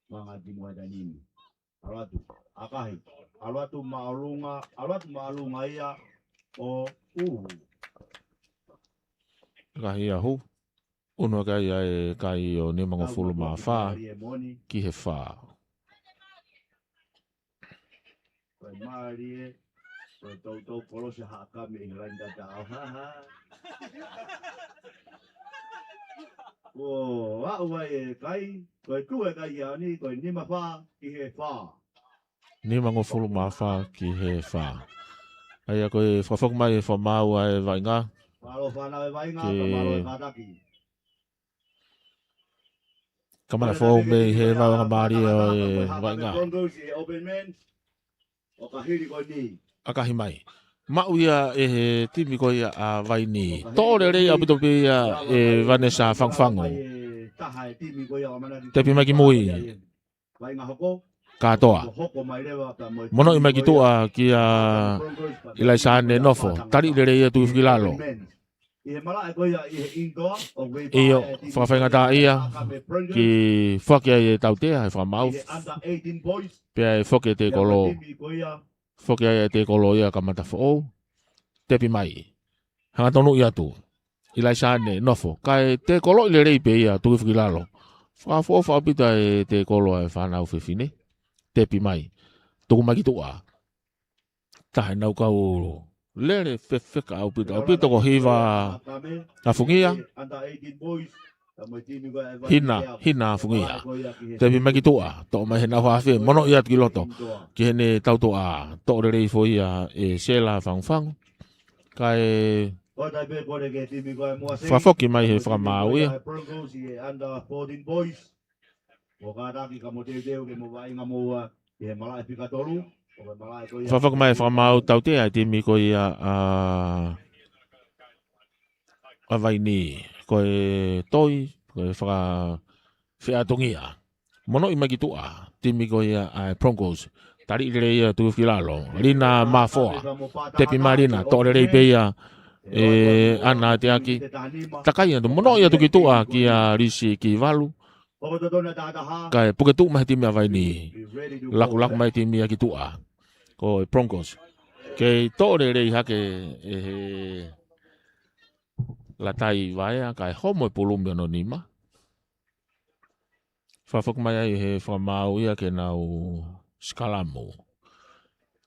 Manga ki mui taimi ni. ʻAlu atu, ʻakahi. ʻAlu atu māʻolunga, ʻalu atu māʻolunga ia ʻo ʻuhu. ʻAkahi ia ʻuhu. Unu hake ai ʻa e kai ʻo nimangofulu mā fā ki he fā. Ko e mālie, ko e toutou kolosi haʻa kami ʻi he laini tataʻo. Ko aʻu ai e kai, ko e tuʻu e kai ia ni, ko e nima fā ki he fā. Nimangofulu mā fā ki he fā. ʻA ia ko e fakafoki mai e Fakamaau ʻa e vaʻinga. Mālō fānau e vaʻinga, mālō e kātaki. Kamata foʻou mei he vaoanga mālie ʻo e vaʻinga. ʻAkahi mai. Maʻu ia ʻe he timi ko ia ʻa Vaini. Toʻo lelei ʻaupito pē ia ʻe Vanessa Fangufangu. Tepi mai ki mui. Kātoa. Monoʻi mai ki tuʻa kia ʻIlaisane Nofo. Taliʻi lelei ia tuku i fua ki lalo. ʻIo, fakafaingataʻaʻia ke foaki ai e tautea, e Fakamaau. Pea ʻe foki e tēkolo. Foki ai e tēkolo ia kamata foʻou. Tepi mai. Hangatonu ia atu. ʻIlaisa ʻAne, nofo. Kae tēkoloʻi lelei pē ia, tuku hifo ki lalo. Fakaʻofoʻofa ʻaupito e tēkolo ʻa e fānau fefine. Tepi mai. Tuku mai ki tuʻa. Taha ʻenau kau lele fefeka ʻaupito, ʻaupito ko Hiva Afungia. Hina, Hina Afungia. Tepi mai ki tuʻa, toʻo mai heʻenau hafe, monoʻi atu ki loto. Ki heʻene tautoʻa, toʻo lelei foʻou ia ʻe Sela Fangufangu. Kae fakafoki mai he fakamaau ia. Fakafoki mai fakamaau tautea e timi ko ia ʻa, ʻa Vaini, ko e toi, ko e fakafeʻatungia. Monoʻi mai ki tuʻa, timi ko ia ʻa e Broncos. Tali lelei ia tuku ki lalo. Lina Mafoa. Tepi mai Lina, toʻo lelei pē ia ʻe ʻAna Teaki. Takai atu, monoʻi atu ki tuʻa kia Lisi Kivalu. Kae puke tuʻu mai he timi ʻa Vaini. Lakulaku mai timi ia ki tuʻa. Ko e Broncos. Kei toʻo lelei hake ʻe he Latai Vaea, kae homo e pulu mei hono nima. Fakafoki mai ai he fakamaau ia ke nau sikalamu.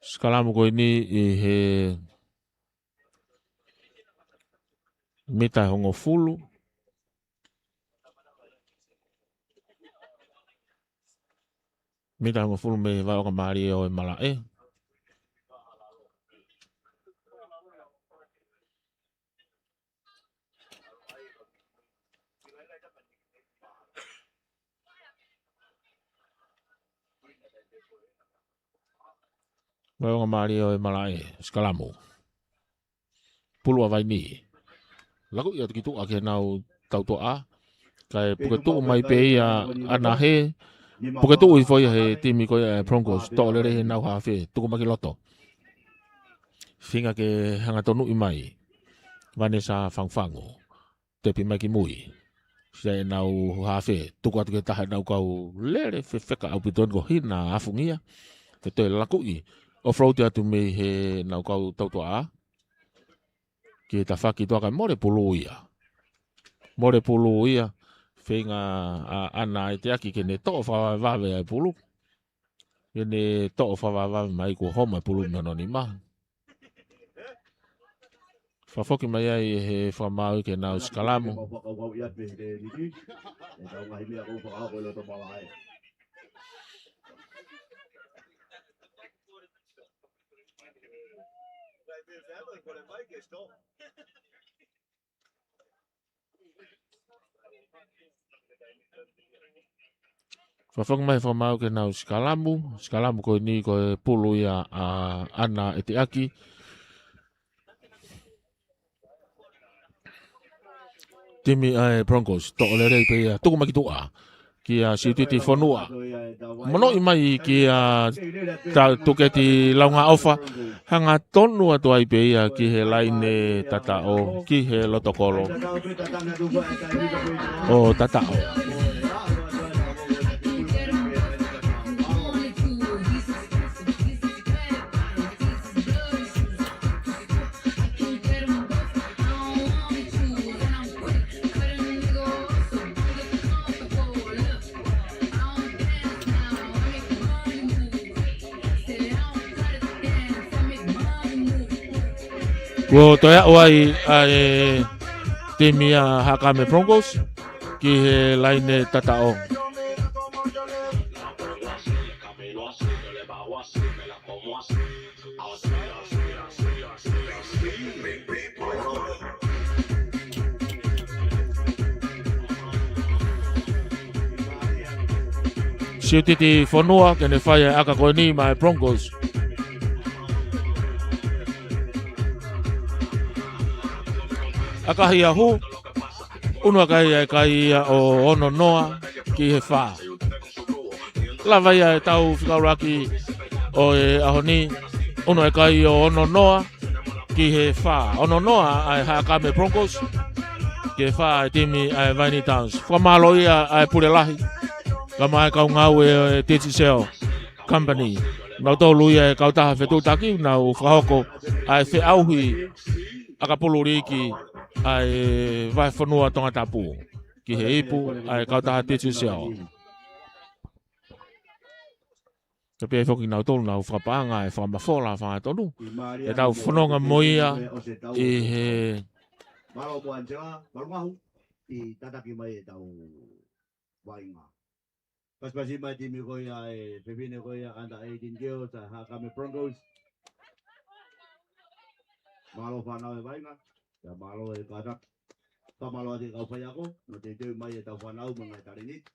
Sikalamu ko eni ʻi he mita hongofulu. Mita hongofulu mei he vaʻe ʻoka mālie ʻo e malaʻe. Vaʻe ʻoka mālie ʻo e malaʻe, sikalamu. Pulu ʻa Vaini. Laku ia ki tuʻa ke nau tautoʻa. Kae puke tuʻu mai pē ia ʻAna Hē. Puke tuʻu hifo ia he timi ko ia ʻa e Broncos. Toʻo lelei heʻenau hafe. Tuku mai ki loto. Feinga ke hanga tonuʻi mai. Vanessa Fangufangu. Tepi mai ki mui. Sai ʻenau hafe. Tuku atu ki he taha ʻenau kau lele fefeka ʻaupito ko Hina Afungia. Ke toe lakuʻi. Offload atu mei heʻenau kau tautoʻa. Ki he tafaʻaki toʻa kae mole pulu ia. Mole pulu ia. Feinga ʻa ʻAna Teaki ke ne toʻo fakavavevave ʻa e pulu. Ke ne toʻo fakavavevave mai kuo homo e pulu mei hono nima. Fakafoki mai ai he fakamaau ke nau sikalamu. Fakafoki mai fakamaau ke nau sikalamu, sikalamu ko eni ko e pulu ia ʻa ʻAna Teaki. Timi ʻa e Broncos, toʻo lelei pē ia, tuku mai ki tuʻa. Kia Siutiti Fonua. Monoʻi mai kia Tuketi Laungaʻofa. Hanga tonu atu ai pē ia ki he laine tataʻo, ki he loto kolo. ʻO tataʻo. Kuo toe aʻu ai ʻa e timi ʻa Haʻakame Broncos ki he laine tataʻo. Siutiti Fonua, ke ne fai e ʻaka ko eni maʻa e Broncos. ʻAka hia hū, unu ʻa e kai, ʻa e kai ia ʻo ono noa ki he fā. Lava ia e tau fika ʻuluaki ʻo e ʻaho ni, unu ʻa e kai ʻo ono noa ki he fā. Ono noa ʻa e Haʻakame Broncos ki he fā ʻa e timi ʻa e Vaini Downs. Fakamālō ia ʻa e pule lahi, kae ʻumaʻā e kau ngāue ʻo e Digicel Company. Nautolu ia e kautaha fetuʻutaki, nau fakahoko ʻa e feʻauhi ʻakapulu liiki ʻa e vahefonua Tongatapu ki he ipu ʻa e kautaha T T C L. Ka pea foki kinautolu nau fakapaʻanga e fakamafola fātonu. ʻE tau fononga mo ia ʻi he Mālō ko Angela, Malumahu, ʻi tataki mai e tau vaʻinga. Pasipasi mai timi ko ia e fefine ko ia under eighteen girls, ʻa e Haʻakame Broncos. Mālō fānau e vaʻinga, ia mālō e kātaki. Fakamālō atu e kau faiako, nau teuteu mai e tau fānau mo e ngaahi talēniti,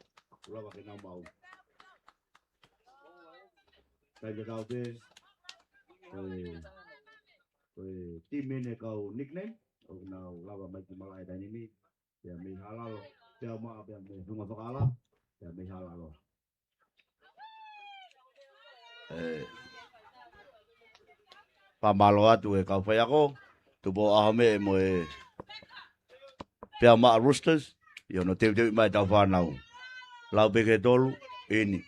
ʻo lava ke nau maʻu. Kai ke tau pē, ko e, ko e timi ʻeni kau nickname, ʻo nau lava mai ki malaʻe taimi ni, pea mei Haʻalalo, pea maʻa, pea mei Funga Fakaʻala, pea mei Haʻalalo. ʻE, fakamālō atu e kau faiako, Tupou ʻAhomeʻe mo e Peaumaʻa Roosters, ʻi hono teuteuʻi mai e tau fānau. Lau pē ki he tolu, ʻeni.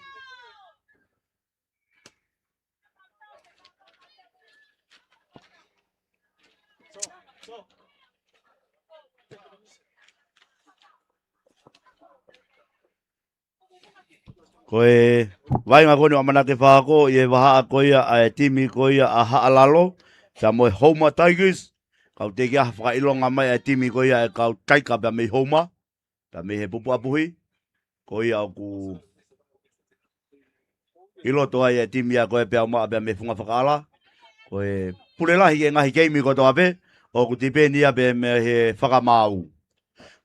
Ko e vaʻinga ko ʻeni ʻoku ʻamanaki ke fakahoko ʻi he vahaʻa ko ia ʻa e timi ko ia ʻa Haʻalalo, pea mo e Houma Tigers, kau teʻeki ai ha fakaʻilonga mai ʻa e timi ko ia ʻa e kau Taika pea mei Houma, pea mei he pupuʻa puhi, ko ia ʻoku ʻi loto ai e timi ia ko e Peaumaʻa pea mei Funga Fakaʻala, ko e pule lahi e ngaahi keimi kotoa pē, ʻoku tipeni ia pē mei he fakamaau.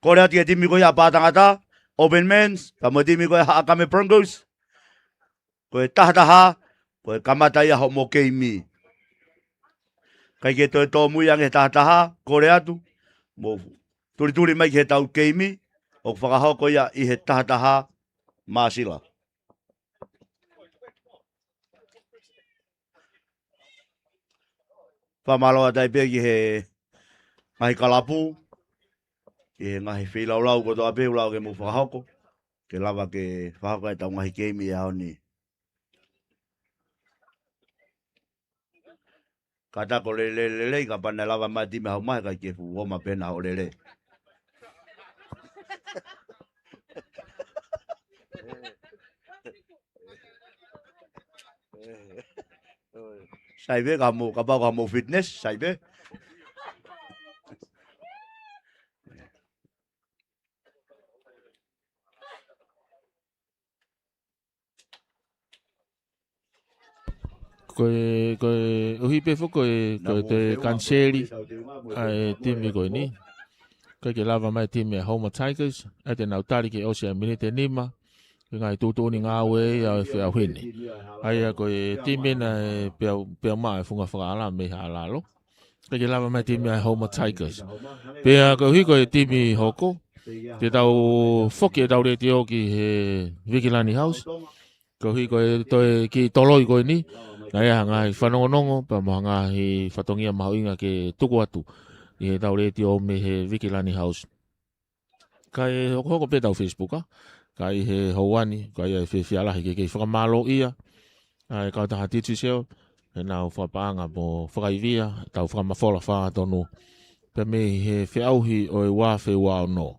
Kole atu ki he timi ko ia ʻa Pātangata, Open Men's, pea mo e timi ko ia Haʻakame Broncos, ko e tahataha, ko e kamata ia hoʻomo keimi. Kai ke toe tōmui ange he tahataha, kole atu, mo tulituli mai ki he tau keimi, ʻoku fakahoko ia ʻi he tahataha Māsila. Fakamālō atu ai pē ki he ngaahi kalapu, ki he ngaahi feilaulau kotoa pē ʻoku lava ke mou fakahoko, ke lava ke fakahoko e tau ngaahi keimi he ʻaho ni. Kātaki ʻo lele, lele, lele, kapau naʻe lava mai e timi ʻa Houma, ʻikai ke fuʻu ʻomai pē ʻena hoʻo lele. Sai pē, ka mou, kapau ka mou fitness, sai pē. Ko e, ko e, ʻuhi pē foki ko e, ko e toe kaniseli ʻa e timi ko eni. ʻIkai ke lava mai e timi ʻa e Houma Tigers, ʻa ia te nau tali ke ʻosi ʻa e miniti ʻe nima, ki he ngaahi tuʻutuʻuni ngāue ia ʻo e feʻauhi ni. ʻA ia ko e timi ʻena ʻa e Peau-, Peaumaʻa ʻa e Funga Fakaʻala mei Haʻalalo. ʻIkai ke lava mai e timi ʻa e Houma Tigers. Pea koeʻuhi ko e timi hoko, te tau foki e tau letiō ki he Vikilani House. Koeʻuhi ko e toe kiʻi toloi ko eni, naʻe ʻi ai ha ngaahi fanongonongo, pea mo ha ngaahi fatongia mahuʻinga ke tuku atu ʻi he tau letiō mei he Vikilani House. Kae hokohoko pē tau Facebook, ʻa. Ka ʻi he houa ni, ka ʻi ai e fiefia lahi ke kei fakamālōʻia ʻa e kautaha Digicel, he nau fakapaʻanga mo fakaivia, tau fakamafola fātonu. Pea mei he feʻauhi ʻo e ua afe ua ono.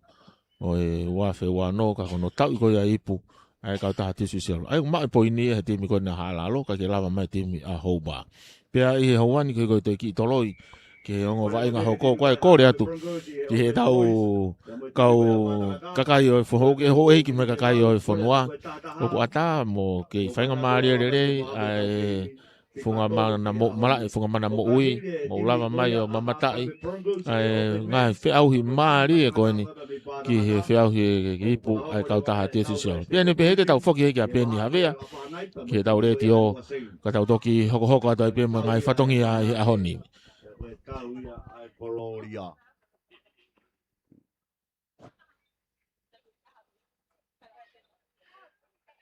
ʻO e ua afe ua ono, ka ko hono tauʻi ko ia e ipu, ʻa e kautaha Digicel. ʻA ia ʻoku maʻu e poini ʻe he timi ko ena ʻa Haʻalalo, ʻikai ke lava mai e timi ʻa Houma. Pea ʻi he houa ni ko e, ko e toe kiʻi toloi, ki he ongo vaʻinga hoko, ko e kole atu ki he tau kau kakai ʻo e fo-, hou-, ke houʻeiki mo e kakai ʻo e fonua. ʻOku ʻatā mo kei faingamālie lelei ʻa e funga mana mo-, malaʻe, funga mana moʻui, mou lava mai ʻo mamataʻi ʻa e ngaahi feʻauhi mālie ko eni ki he feʻauhi e ipu ʻa e kautaha Digicel. Pea neongo pē he te tau foki hake ʻa Peni Havea ki he tau letiō, ka tau toki hokohoko atu ai pē mo e ngaahi fatongia ʻi he ʻaho ni.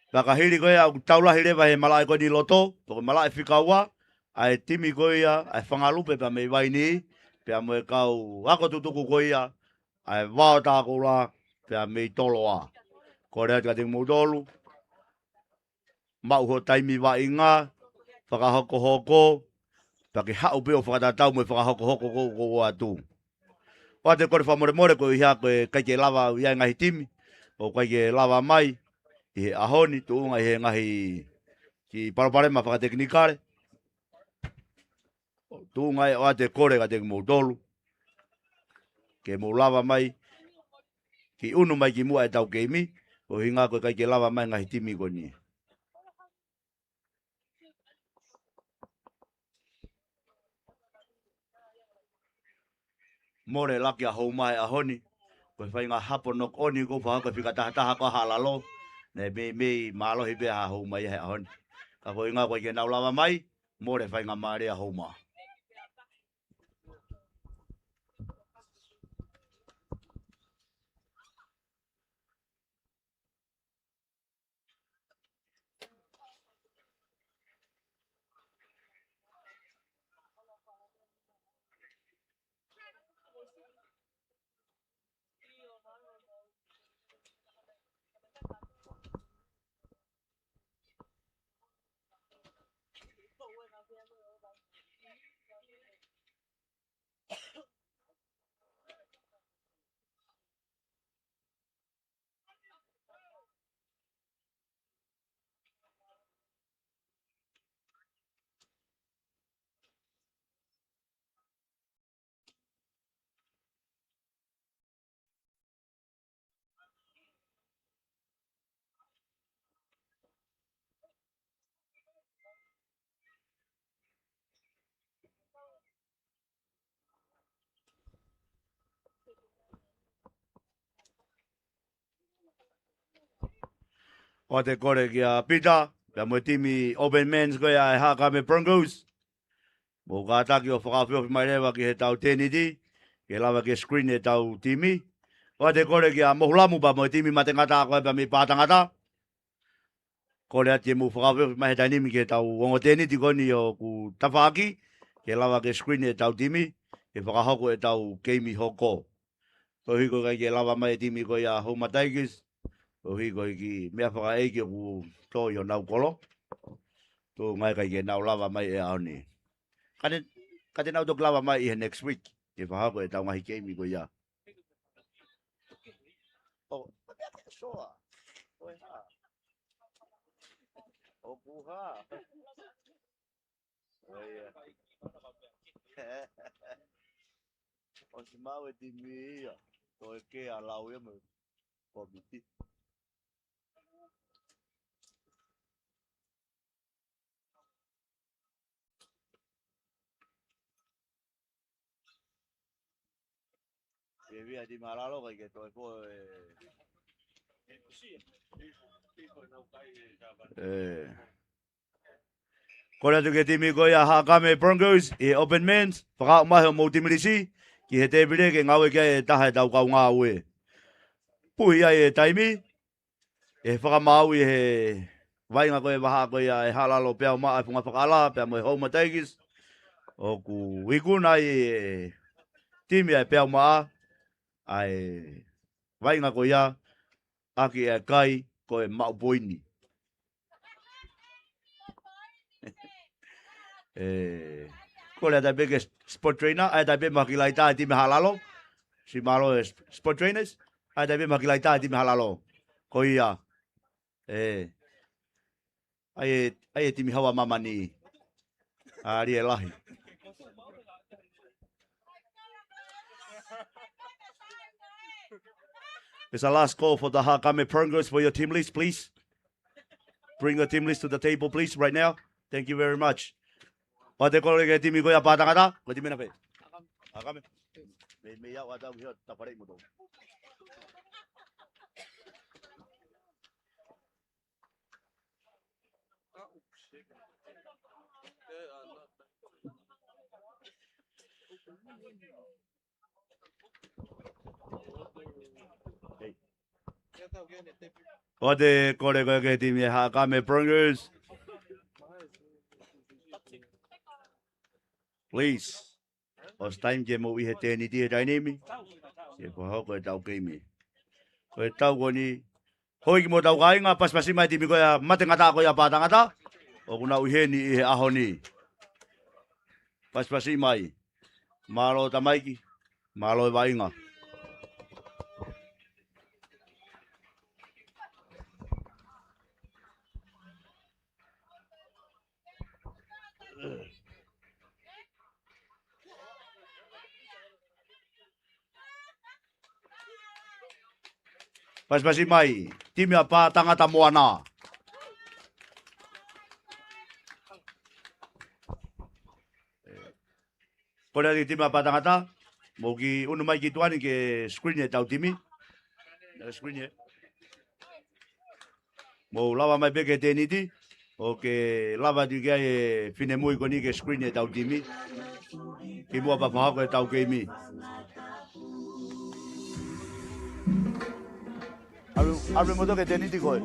Fakahili ko ia ʻoku tau lahi leva he malaʻe ko eni ʻi loto, pea ko e malaʻe fika ua, ʻa e timi ko ia ʻa e Fanga Lupe pea mei Vaini, pea mo e kau ako tutuku ko ia ʻa e Vao Takoula pea mei Toloa. Kole atu kiate kimoutolu, maʻu hoʻo taimi vaʻinga, fakahokohoko, pea ke haʻu pē ʻo fakatatau mo e fakahokohoko ko ē ʻoku ʻoatu. ʻOatu e kole fakamolemole koeʻuhi ko e ʻikai ke lava ʻa e ngaahi timi, ʻoku ʻikai ke lava mai ʻi he ʻaho ni, tuʻunga ʻi he ngaahi kiʻi palopalema fakatekinikale. Tuʻunga ē ʻoatu e kole kiate kimoutolu ke mou lava mai ke ʻunu mai ki muʻa ʻetau keimi, koeʻuhi ko e ʻikai ke lava mai ngaahi timi ko eni. Mole laki ʻa Houma he ʻaho ni. Ko e faʻahinga hapo knock on ʻoku fakahoko ʻe he fika taha taha ko Haʻalalo. Naʻe meimei mālohi pē ʻa Houma ia he ʻaho ni. Ka koeʻuhi ko e ʻikai ke nau lava mai, mole faingamālie ʻa Houma. ʻOatu e kole kia Pita, pea mo e timi Open Men's ko ia ʻa e Haʻakame Broncos. Mou kātaki ʻo fakaofiofi mai leva ki heʻetau tēniti, ke lava ke screen ʻetau timi. ʻOatu e kole kia Mohulamu pea mo e timi Matengata ko ia pea mei Pātangata. Kole atu ke mou fakaofiofi mai he taimi ni ki heʻetau ongo tēniti ko eni ʻoku tafaʻaki, ke lava ke screen ʻetau timi, ke fakahoko ʻetau keimi hoko. Koeʻuhi ko e ʻikai ke lava mai e timi ko ia Houma Tigers, koeʻuhi ko e kiʻi meʻa fakaʻeiki ʻoku tō ʻi honau kolo. Tuʻunga ʻikai ke nau lava mai he ʻaho ni. Ka ne, ka te nau toki lava mai ʻi he next week, ke fakahoko ʻetau ngaahi keimi ko ia. ʻO, ʻo e hā? ʻOku hā? ʻO ia. ʻOsi maʻu e timi ia. Toe kē ʻa lau ia mo e komiti. Ke via timi Haʻalalo, ʻikai ke toe ko e. ʻE. Kole atu ki he timi ko ia Haʻakame Broncos ʻi he Open Men's, fakaaʻu mai hoʻomou timi lisi ki he tēpile ke ngāueʻaki ʻe he taha ʻetau kau ngāue. Puhi ai e taimi, ʻe fakamaau ʻi he vaʻinga ko e vahaʻa ko ia ʻe Haʻalalo Peau Maʻa ʻa e Funga Fakaʻala, pea mo e Houma Tigers. ʻOku ikuna ai e timi ʻa e Peau Maʻa, ʻa e vaʻinga ko ia, ʻaki e kai, ko e maʻu poini. ʻE, kole atu pē ki he sport trainer, ʻai atu pē mo e kiʻi laita e timi Haʻalalo. Siʻi mālō e sp-, sport trainers, ʻai atu pē mo e kiʻi laita e timi Haʻalalo. Ko ia, ʻe, ʻai e, ʻai e timi Haʻa Māmani. ʻAli e lahi. It's a last call for the Haʻakame Broncos for your team list, please. Bring your team list to the table, please, right now. Thank you very much. ʻOatu e kole ki he timi ko ia Pātangata, ko e timi naʻe fē? Haʻakame. Mei, mei au ʻatau ki he tapare moto. ʻOatu e kole ko ia ki he timi ʻa e Haʻakame Broncos. Please. ʻOsi taimi ke mou ʻi he tēniti he taimi ni. Ke fakahoko ʻetau keimi. Ko e tau ko eni. Hoi ki mo tau kāinga, pasipasi mai timi ko ia Matengata ko ia Pātangata. ʻOku nau ʻi heni ʻi he ʻaho ni. Pasipasi mai. Mālō tamaiki. Mālō e vaʻinga. Pasipasi mai, timi ʻa Pātangata Moana. Kole atu ki he timi ʻa Pātangata, mou kiʻi ʻunu mai ki tuʻa ni ke screen ʻetau timi. Screen ē. Mou lava mai pē ki he tēniti, ʻo ke lava atu ki ai e finemui ko eni ke screen ʻetau timi. Kimuʻa pea fakahoko ʻetau keimi. ʻAlu, ʻalu e motuʻa ki he tēniti ko ē.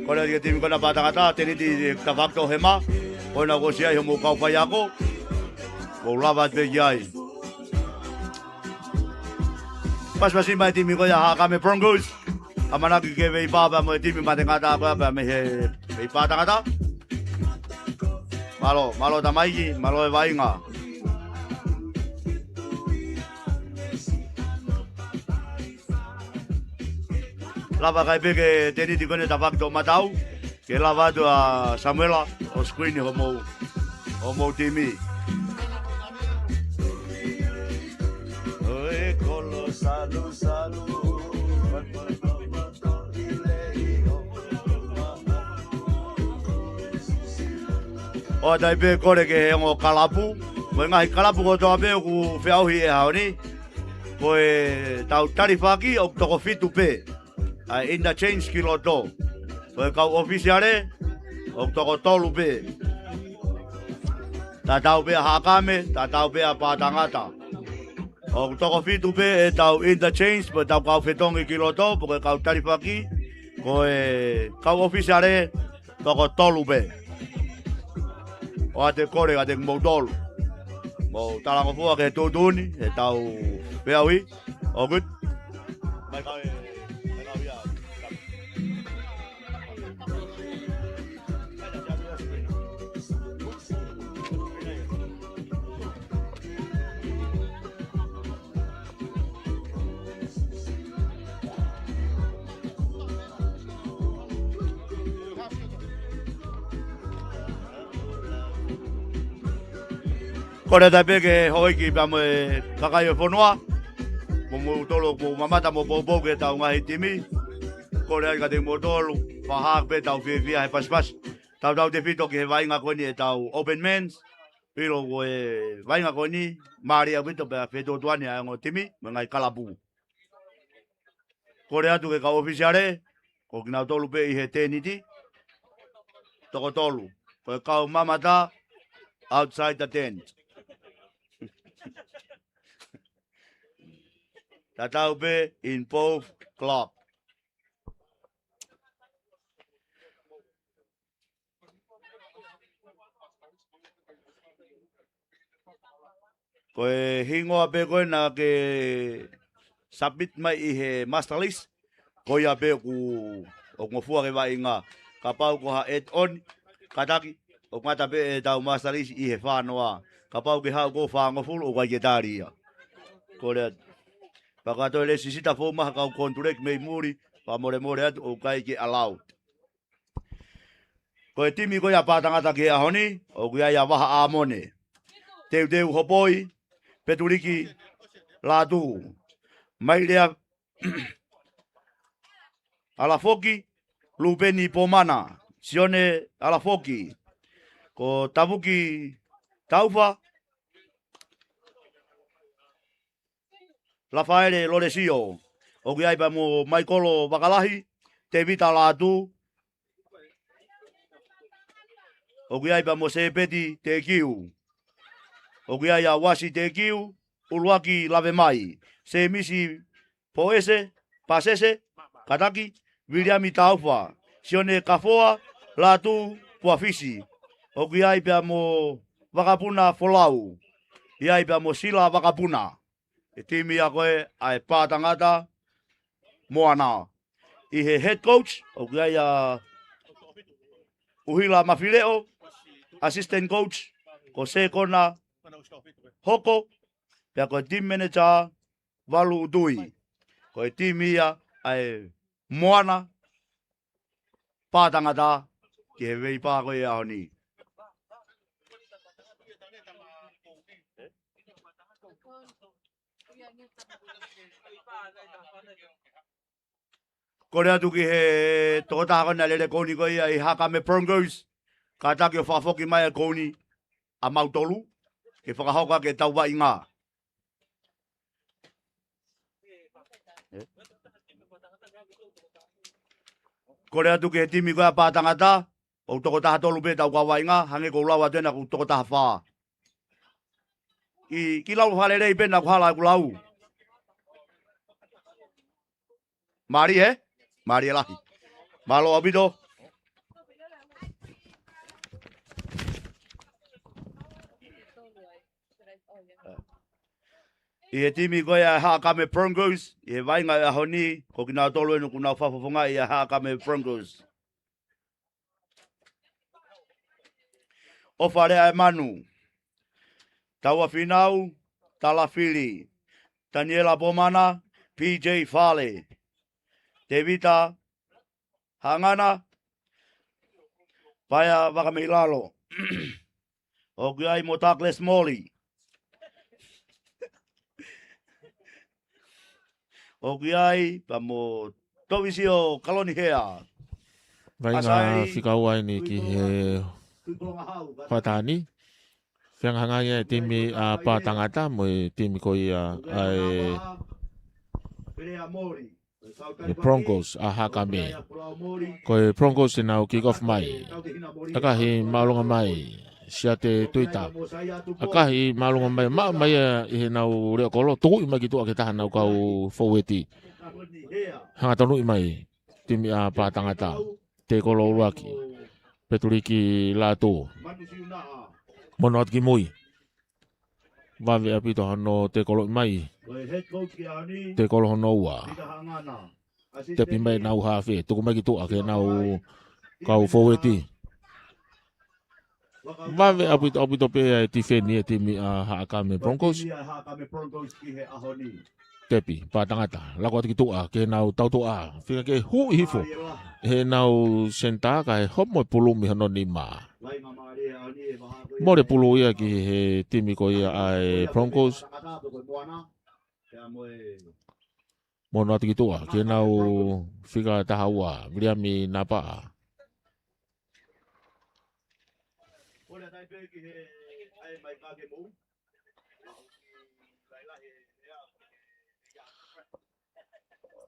Kole atu ki he timi ko ena ʻa Pātangata, tēniti ʻe tafakto hema, ko ena kuo ʻosi ʻi ai homou kau faiako, mou lava atu pē ki ai. Pasipasi mai timi ko ia ʻa Haʻakame Broncos, ʻamanaki ke veivā pea mo e timi Matengata ko ia pea mei he, mei Pātangata. Mālō, mālō tamaiki, mālō e vaʻinga. Lava kai pē ki he tēniti ko eni ʻe tafakto matau, ke lava atu ʻa Samuela ʻo screen homou, homou timi. ʻOku ʻi ai pē kole ki he ongo kalapu, mo e ngaahi kalapu kotoa pē ʻoku feʻauhi he ʻaho ni, ko ʻetau talifaki ʻoku toko fitu pē. ʻA e interchange ki loto. Ko e kau ʻōfisiale, ʻoku toko tolu pē. Tatau pē ʻa Haʻakame, tatau pē ʻa Pātangata. ʻOku toko fitu pē ʻetau interchange, pe ʻetau kau fetongi ki loto, pe ko e kau talifaki, ko e kau ʻōfisiale, toko tolu pē. ʻOatu e kole kiate kimoutolu. Mou talangofua ki he tuʻutuʻuni ʻetau feʻauhi. All good? Mai kau e, mai kau ia. Kole atu pē ki he houʻeiki pea mo e kakai ʻo e fonua. Mo moutolu ʻoku mou mamata mo poupou ki heʻetau ngaahi timi. Kole atu kiate kimoutolu, fakahā pē ʻetau fiefia he pasipasi. Tautautefito ki he vaʻinga ko eni ʻetau Open Men's. ʻIlo ko e vaʻinga ko eni, mālie ʻaupito pea fetuotuani ʻa e ongo timi, mo e ngaahi kalapu. Kole atu ki he kau ʻōfisiale, ko kinautolu pē ʻi he tēniti, toko tolu. Ko e kau mamata, outside the tent. Tatau pē in both club. Ko e hingoa pē ko ena ke submit mai ʻi he master list, ko ia pē ʻoku, ʻoku ngofua ki he vaʻinga. Kapau ko ha add-on, kātaki, ʻoku ngata pē ʻetau master list ʻi he fā noa. Kapau ke haʻu ko e fāngofulu, ʻoku ʻikai ke tali ia. Kole atu. Pea ka toe lēsisita foʻou mai ha kau contract mei muli, fakamolemole atu, ʻoku ʻikai ke allowed. Ko e timi ko ia ʻa Pātangata ki he ʻaho ni, ʻoku ʻi ai ʻa Vahaʻamone, Teuteu Hopoi, Petuliki Lātū, Mailea Alafoki, Lupeni Pomana, Sione Alafoki, ko Tavuki Taufa, Lafaele Lolesio, ʻoku ʻi ai pea mo Maikolo Vakalahi, Tevita Lātū, ʻoku ʻi ai pea mo Sepeti Tekiu, ʻoku ʻi ai ʻa Uasi Tekiu, ʻUluaki Lavemai, Semisi Poese, Pasese, kātaki, Viliami Taufa, Sione Kafoa, Lātū Puafisi, ʻoku ʻi ai pea mo Vakapuna Folau, ʻi ai pea mo Sila Vakapuna. ʻE timi ia ko ē ʻa e Pātangata Moana. ʻI he head coach, ʻoku ʻi ai ʻa ʻUhila Mafileʻo, assistant coach, ko Sekona Hoko, pea ko e team manager, Valu Utui. Ko e timi ia ʻa e Moana Pātangata ki he veipā ko ia ʻaho ni. Kole atu ki he tokotaha ko ena lele kouni ko ia ʻi Hakame Broncos, kātaki ʻo fakafoki mai e kouni ʻa mautolu, ke fakahoko ʻaki ʻetau vaʻinga. Kole atu ki he timi ko ia Pātangata, ʻoku toko taha tolu pē ʻetau kau vaʻinga, hangē ko ʻeku lau atu ena ʻoku toko taha fā. ʻI, kiʻi lau fakalelei pē naʻa ku hala ʻeku lau. Mālie, ē? Mālie lahi. Mālō ʻaupito. ʻI he timi ko ia Hakame Broncos, ʻi he vaʻinga ʻo e ʻaho ni, ko kinautolu eni ʻoku nau fakafofongaʻi ʻa Hakame Broncos. ʻOfa Leaʻemanu, Taua Finau, Talafili, Taniela Pomana, P J Fale, Tevita Hangana, Paea Vakameilalo. ʻOku ʻi ai mo Douglas Moli. ʻOku ʻi ai pea mo Tovisio Kalonihea. Vaʻinga fika ua eni ki he hoʻatā ni. Fehangahangai e timi ʻa Pātangata mo e timi ko ia ʻa e Broncos ʻa Hakame. Ko e Broncos ʻenau kick off mai. ʻAkahi māʻolunga mai, Siate Tuita. ʻAkahi māʻolunga mai, maʻa mai ia ʻi heʻenau leʻo kolo, tukuʻi mai ki tuʻa ki he taha ʻenau kau foueti. Hanga tonuʻi mai, timi ʻa Pātangata. Tēkolo ʻuluaki, Petuliki Lātū. Mono atu ki mui. Vave ʻaupito hono tēkoloʻi mai. Tēkolo hono ua. Tepi mai ʻenau hafe, tuku mai ki tuʻa ki heʻenau kau foueti. Vave ʻaupito, ʻaupito pē ʻa e tifeni e timi ʻa Hakame Broncos. Tepi, Pātangata, lako atu ki tuʻa, ki heʻenau tautuʻa, fika ke huʻi hifo heʻenau senitā kae homo e pulu mei hono nima. Mole pulu ia ki he timi ko ia ʻa e Broncos. Mono atu ki tuʻa, ki heʻenau fika taha ua, Viliami Napaʻa.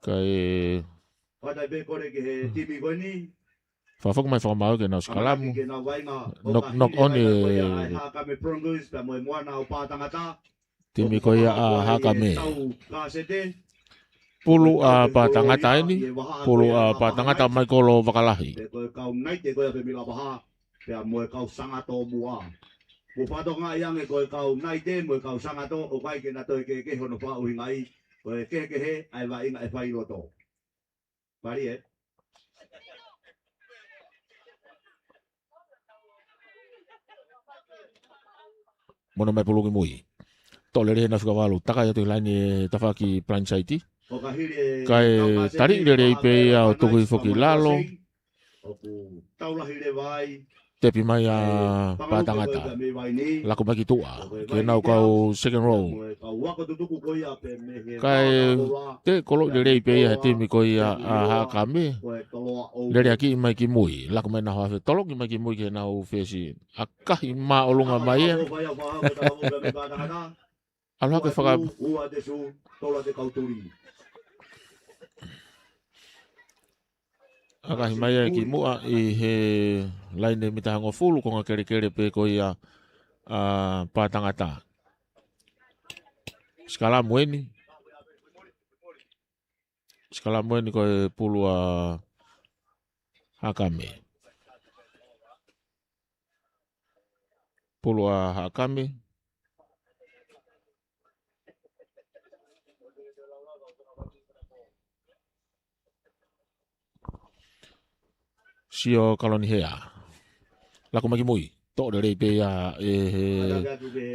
Kae fakafoki mai fakamaau ki heʻenau sikalamu. Knock, knock on e timi ko ia ʻa Hakame. Pulu ʻa Pātangata eni, pulu ʻa Pātangata Maikolo Vakalahi. Pea mo e kau Sangato muʻa. Mo fakatonga i ange ko e kau Naite mo e kau Sangato, ʻoku ʻikai ke na toe kehekehe hono fakaʻuhingaʻi, ko e kehekehe ʻa e vaʻinga ʻe fai loto. Mālie. Mono mai pulu ki mui. Toʻo lelei ʻenau fika valu. Takai atu ki he laine tafaʻaki blindside. Kae taliʻi lelei pē ia ʻo tuku hifo ki lalo. Tepi mai ʻa Pātangata. Lako mai ki tuʻa. Ki heʻenau kau second row. Kae tēkoloʻi lelei pē ia he timi ko ia ʻa Hakame. Lele ʻaki mai ki mui. Lako mai ʻenau hafe. Tolongi mai ki mui ki heʻenau fesi. ʻAkahi māʻolunga mai ia. ʻAlu hake faka- ʻAkahi mai ia ki muʻa ʻi he laine mita hongofulu, konga kelekele pē ko ia ʻa Pātangata. Sikalamu eni. Sikalamu eni ko e pulu ʻa Hakame. Pulu ʻa Hakame. Sio Kalonihea. Laku mai ki mui. Toʻo lelei pē ia ʻe he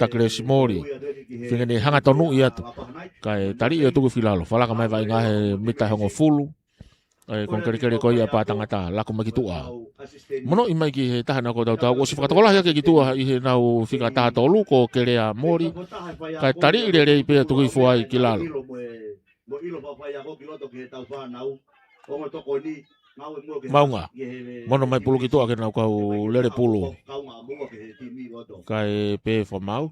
Takelesi Moli. Feinga ke ne hanga tonuʻi atu. Kae taliʻi ʻo tuku ki lalo. Falaka mai vaʻinga he mita hongofulu. ʻA e konikelekele ko ia ʻa Pātangata. Laku mai ki tuʻa. Monoʻi mai ki he taha naʻa nau tautau. ʻOsi fakatokolahi ake ki tuʻa ʻi heʻenau fika taha tolu ko Kelea Moli. Kae taliʻi lelei pē ia tuku hifo ai ki lalo. Maʻunga. Mono mai pulu ki tuʻa ke nau kau lele pulu. Kae pē fakamaau.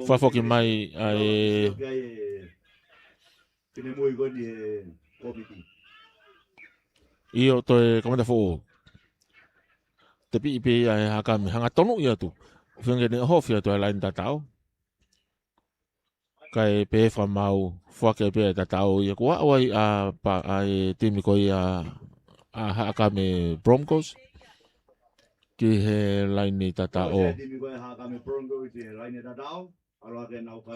Fakafoki mai ʻa e ʻIo, toe kamata foʻou. Tepiʻi pē ia ʻe Haʻakame, hanga tonuʻi atu. Feinga ke ne ʻohofi atu ʻa e laine tataʻo. Kae pē fakamaau, foaki pē ʻa e tataʻo ia kuo ʻave ai ʻa pa-, ʻa e timi ko ia ʻa Haʻakame Broncos. Ki he laine tataʻo.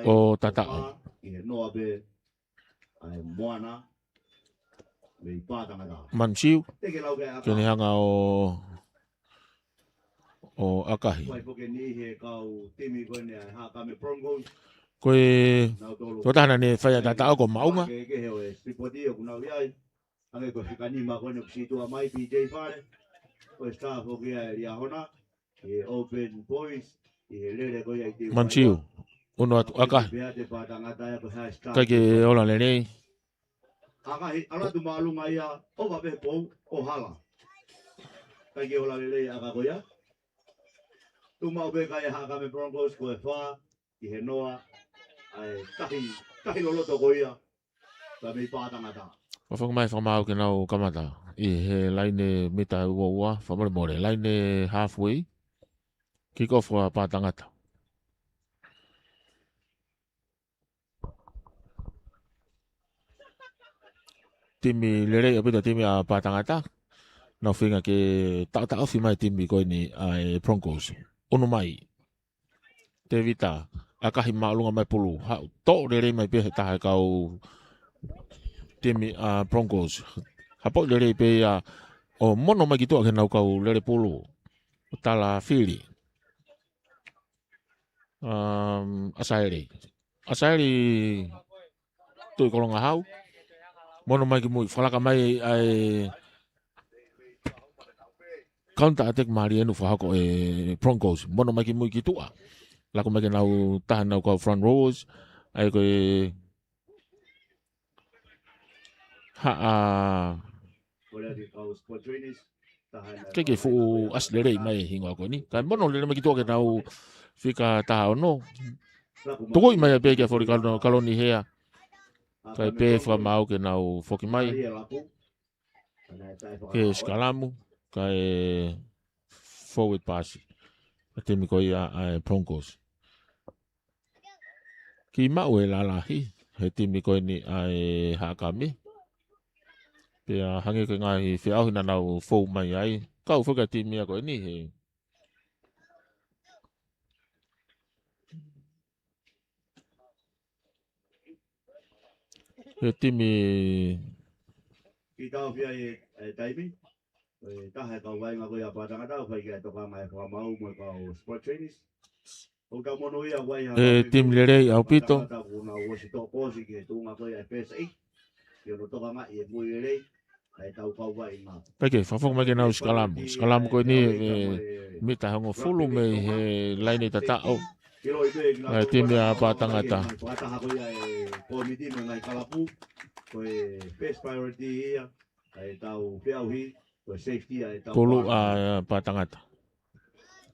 ʻO tataʻo. Mansiu, ke ne hanga ʻo, ʻo ʻakahi. Ko e, ko e taha naʻa ne fai ʻa e tataʻo ko Maʻunga. Ange ko e fika nima ko eni ʻoku sītuʻa mai P J Fale. Ko e star foki ia ʻe Liahona. ʻI he Open Boys, ʻi he lele ko ia ʻi te Mansiu, unu atu ʻakahi. Pea te Pātangata ia ko e high star. Kai ke ola lelei. ʻAkahi, ala tu māʻolunga ia, ʻova pē pou, ʻo hala. Kai ke ola lelei ʻaka ko ia. Tu mau pē kai ʻa Haʻakame Broncos ko e fā, ʻi he noa, ʻa e tahi, tahi loloto ko ia. Ka mei Pātangata. Fakafoki mai fakamaau ke nau kamata. ʻI he laine mita ua ua, fakamolemole, laine halfway. Kick off ʻa Pātangata. Timi lelei ʻaupito timi ʻa Pātangata. Nau feinga ke taʻotaʻofi mai timi ko eni ʻa e Broncos. Unu mai. Tevita, ʻakahi māʻolunga mai pulu. Haʻu, toʻo lelei mai pē he taha e kau timi ʻa Broncos. Hapoʻi lelei pē ia ʻo mono mai ki tuʻa ke nau kau lele pulu. Tala fili. Um, ʻAsaeli. ʻAsaeli Tuʻi Kolongahau. Mono mai ki mui. Falaka mai ʻa e counter attack mālie ʻoku fakahoko ʻe Broncos. Mono mai ki mui ki tuʻa. Laku mai ke nau taha nau kau front rowers. ʻA ia ko e Haʻa Keke fuʻu ʻasi lelei mai e hingoa ko eni. Kae mono lelei mai ki tuʻa ke nau fika taha ono. Tukuʻi mai pē kia Foli Kalo-, Kalonihea. Kae pē fakamaau ke nau foki mai. Ke sikalamu, kae forward pass. ʻA e timi ko ia ʻa e Broncos. Kiʻi maʻu e lalahi, he timi ko eni ʻa e Haʻakame. Pea hangē ko e ngaahi feʻauhi naʻa nau fou mai ai. Kau foki ʻa e timi ia ko eni, he He timi. Kiʻi taʻofi ʻa e, e taimi. Ko e taha e kau vaʻinga ko ia ʻa Pātangata, ʻoku fai ki ai e tokanga e fakamaau mo e kau sport trainees. ʻOku tau monūʻia ʻa e timi lelei ʻaupito. Pātangata kuo nau ʻosi toʻo pōsi ki he tuʻunga ko ia e first eight. Ke nau tokangaʻi e mui lelei. ʻA e tau kau vaʻinga. Peke, fakafoki mai ke nau sikalamu. Sikalamu ko eni e mita hongofulu mei he laine tataʻo. ʻA e timi ʻa Pātangata. Fakataha ko ia e kōmiti mo e ngaahi kalapu. Ko e first priority ia. ʻA e tau feʻauhi. Ko e safety ʻa e tau kolu ʻa Pātangata.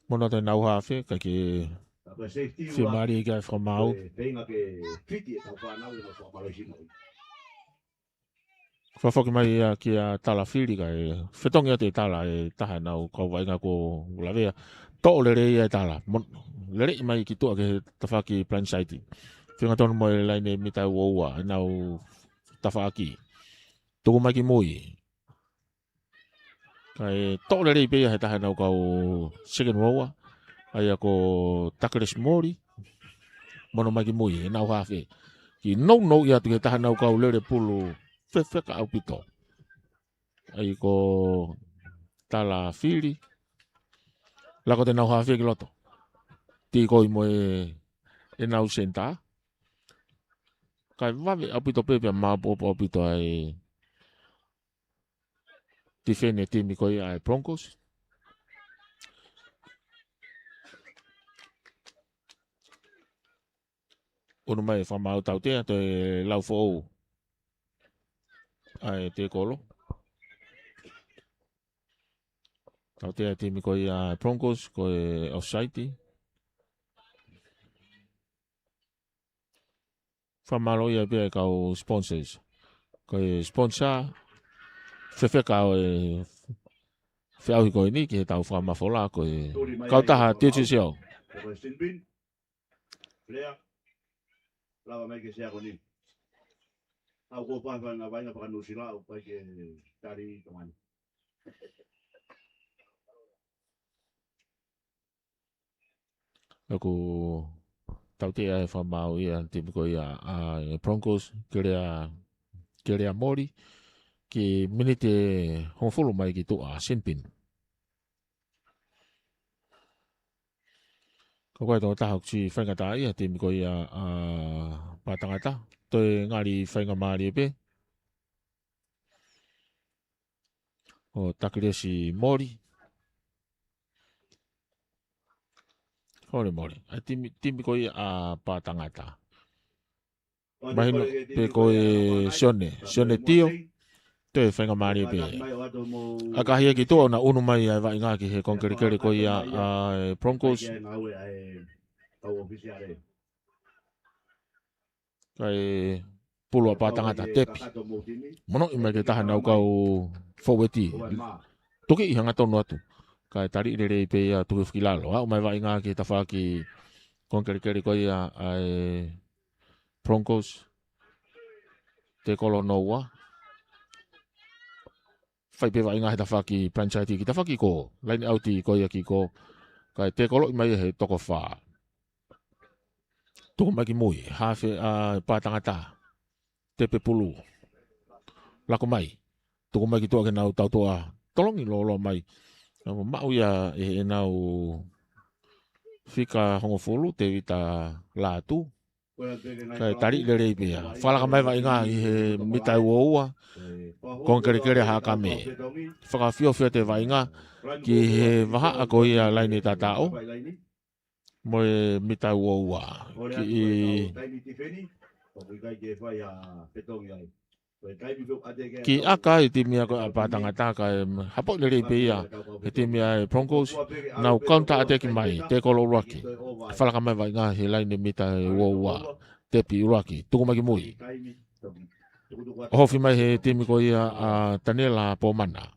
Mono atu ʻenau hafe, ka ke fiemālie ke fakamaau. Ko e feinga ke fiti e tau fānau ʻi he fakamālohisino. Fakafoki mai ia kia Tala Fili kae fetongi atu e Tala e taha ʻenau kau vaʻinga kuo lavea. Toʻo lelei ia e Tala. Mon-, lelei mai ki tuʻa ki he tafaʻaki blindside. Feinga tonu mo e laine mita ua ua ʻenau tafaʻaki. Tuku mai ki mui. Kae toʻo lelei pē ia he taha ʻenau kau second rower. ʻA ia ko Takelesi Moli. Mono mai ki mui, ʻenau hafe. Kiʻi nounou ia atu ki he taha ʻenau kau lele pulu fefeka ʻaupito. ʻA ia ko Talafili. Laka atu ʻenau hafe ki loto. Tī ko ē mo e, ʻenau senitā. Kae vave ʻaupito pē pea maopoopo ʻaupito ʻa e tifeni ʻa e timi ko ia ʻa e Broncos. ʻUnu mai e fakamaau tautea, toe lau foʻou ʻa e tekolo. Tautea e timi ko ia Broncos, ko e offside. Fakamālō ia pē ʻa e kau sponsors. Ko e sponsor, fefeka ʻo e feʻauhi ko eni ki heʻetau fakamafola, ko e kautaha T T C O. Lea, lava mai ke sea ko eni. Au ko pafa na vaina paka Nuʻusila, au pai ke tali Tonga ni. ʻOku tautea e fakamaau ia timi ko ia ʻa e Broncos, ke lea, ke lea moli, ki miniti hongofulu mai ki tuʻa, Sinpin. Ko koe tō taha ʻoku siʻi faingataʻaʻia, timi ko ia ʻa Pātangata. Toe ngali faingamālie pē. ʻO Takilesi moli. Hole moli. ʻA e timi, timi ko ia ʻa Pātangata. Mahino pē ko e Sione, Sione Tio, toe faingamālie pē. ʻAkahi ia ki tuʻa ʻo na ʻunu mai ʻa e vaʻinga ki he kongelekele ko ia ʻa e Broncos. Kae pulu ʻa Pātangata tepi. Monoʻi mai ke taha ʻenau kau fōueti. Tuki ʻi hangatonu atu. Kae tali lelei pē ia tuki fuki lalo. Aʻu mai vaʻinga ki he tafaʻaki kongelekele ko ia ʻa e Broncos. Tekolo noa. Fai pē vaʻinga he tafaʻaki penisaiti ki tafaʻaki ko. Laine ʻauti ko ia ki ko. Kae tekoloʻi mai he toko fā. Tuku mai ki mui, hafe ʻa Pātangata. Tepe pulu. Lako mai. Tuku mai ki tuʻa ke nau tautoa. Tolongi lōloa mai. Nau maʻu ia ʻe heʻenau fika hongofulu, Tevita Lātū. Kae tali lelei pē ia. Fakalaka mai vaʻinga ʻi he mita ua ua. Kongelekele Haʻakame. Fakafiofio atu e vaʻinga ki he vahaʻa ko ia laine tataʻo. Mo e mita ua ua. Kiʻi, kiʻi ʻaka ai timi ia ko ē ʻa Pātangata kae hapoʻi lelei pē ia he timi ʻa e Broncos. Nau counter attack mai, tekolo ʻuluaki. Fakalaka mai vaʻinga he laine mita ua ua. Tepi ʻuluaki, tuku mai ki mui. ʻOhofi mai he timi ko ia ʻa Taniela Pomana.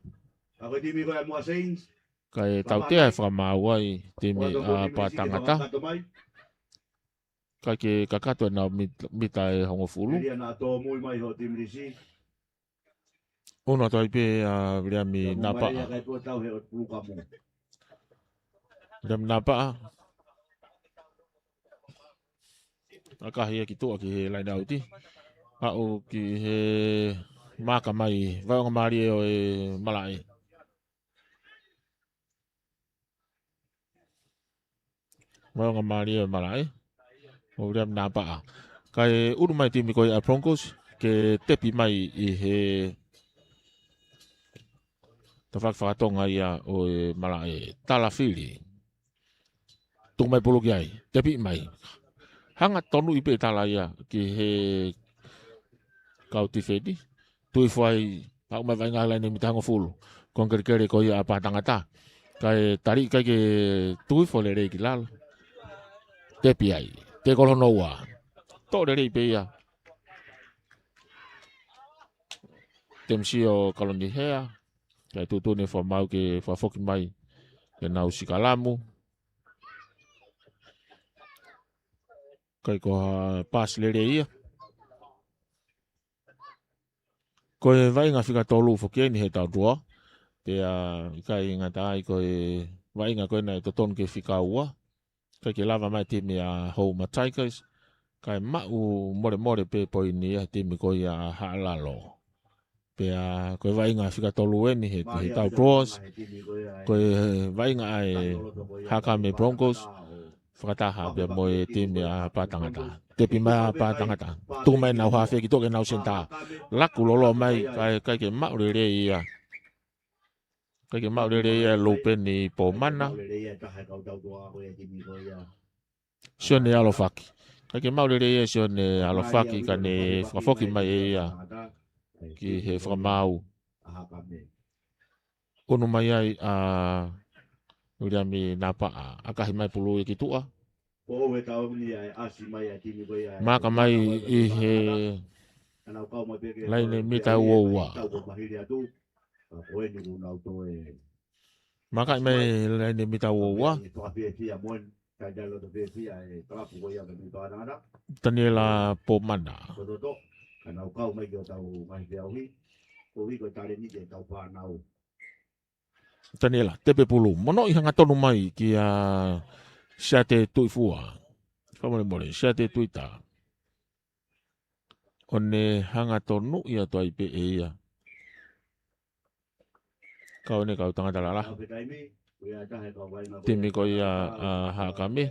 Kae tautea e fakamaau ʻa e timi ʻa Pātangata. Kae kakato ʻenau mit-, mita ʻe hongofulu. ʻUnu atu ai pē ʻa Viliami Napaʻa. Viliami Napaʻa. ʻAkahi ia ki tuʻa ki he laine ʻauti. Aʻu ki he maka mai, vaʻinga mālie ʻo e malaʻe. Vaʻinga mālie ʻo e malaʻe. ʻO Viliami Napaʻa. Kae ʻunu mai timi ko ia ʻa Broncos, ke tepi mai ʻi he tafaʻaki fakatonga ia ʻo e malaʻe. Talafili. Tuku mai pulu ki ai, tepi mai. Hanga tonuʻi pē tala ia ki he kau tifeni. Tuifo ai, aʻu mai vaʻinga laine mita hongofulu. Kongelekele ko ia ʻa Pātangata. Kae tali ʻikai ke tuifo lelei ki lalo. Tepi ai, tekolo noa ua. Toʻo lelei pē ia. Temisio Kalonihea. Kae tuʻutuʻuni e fakamaau ke fakafoki mai ke nau sikalamu. Kae ko ha paasi lelei ia. Ko e vaʻinga fika tolu foki eni he tau tua. Pea ʻikai ngata ai ko e vaʻinga ko ena ʻe totonu ke fika ua. Kae ke lava mai timi ʻa Houma Tigers. Kae maʻu molemole pē poini ia he timi ko ia ʻa Haʻalalo. Pea ko e vaʻinga fika tolu eni he, he tau draws. Ko e vaʻinga ʻa e Haʻakame Broncos fakataha pea mo e timi ʻa Pātangata. Tepi mai ʻa Pātangata. Tuku mai ʻenau hafe ki tuʻa ki heʻenau senitā. Laku loloa mai, kae, kae ʻikai ke maʻu lelei ia. ʻIkai ke maʻu lelei ia ʻe Lupeni Pomana. Sione Alofaki. ʻIkai ke maʻu lelei ia ʻe Sione Alofaki, ka ne fakafoki mai ʻe ia ki he fakamaau. ʻUnu mai ai ʻa Viliami Napaʻa, ʻakahi mai pulu ia ki tuʻa. Maka mai ʻi he laine mita ua ua. Maka mai he laine mita ua ua. Taniela Pomana. Taniela, tepi pulu. Monoʻi hangatonu mai kia Siate Tuifua. Fakamolemole, Siate Tuita. ʻO ne hangatonuʻi atu ai pē ʻe ia. Kau ʻene kau tangata lalahi. Timi ko ia ʻa Haʻakame.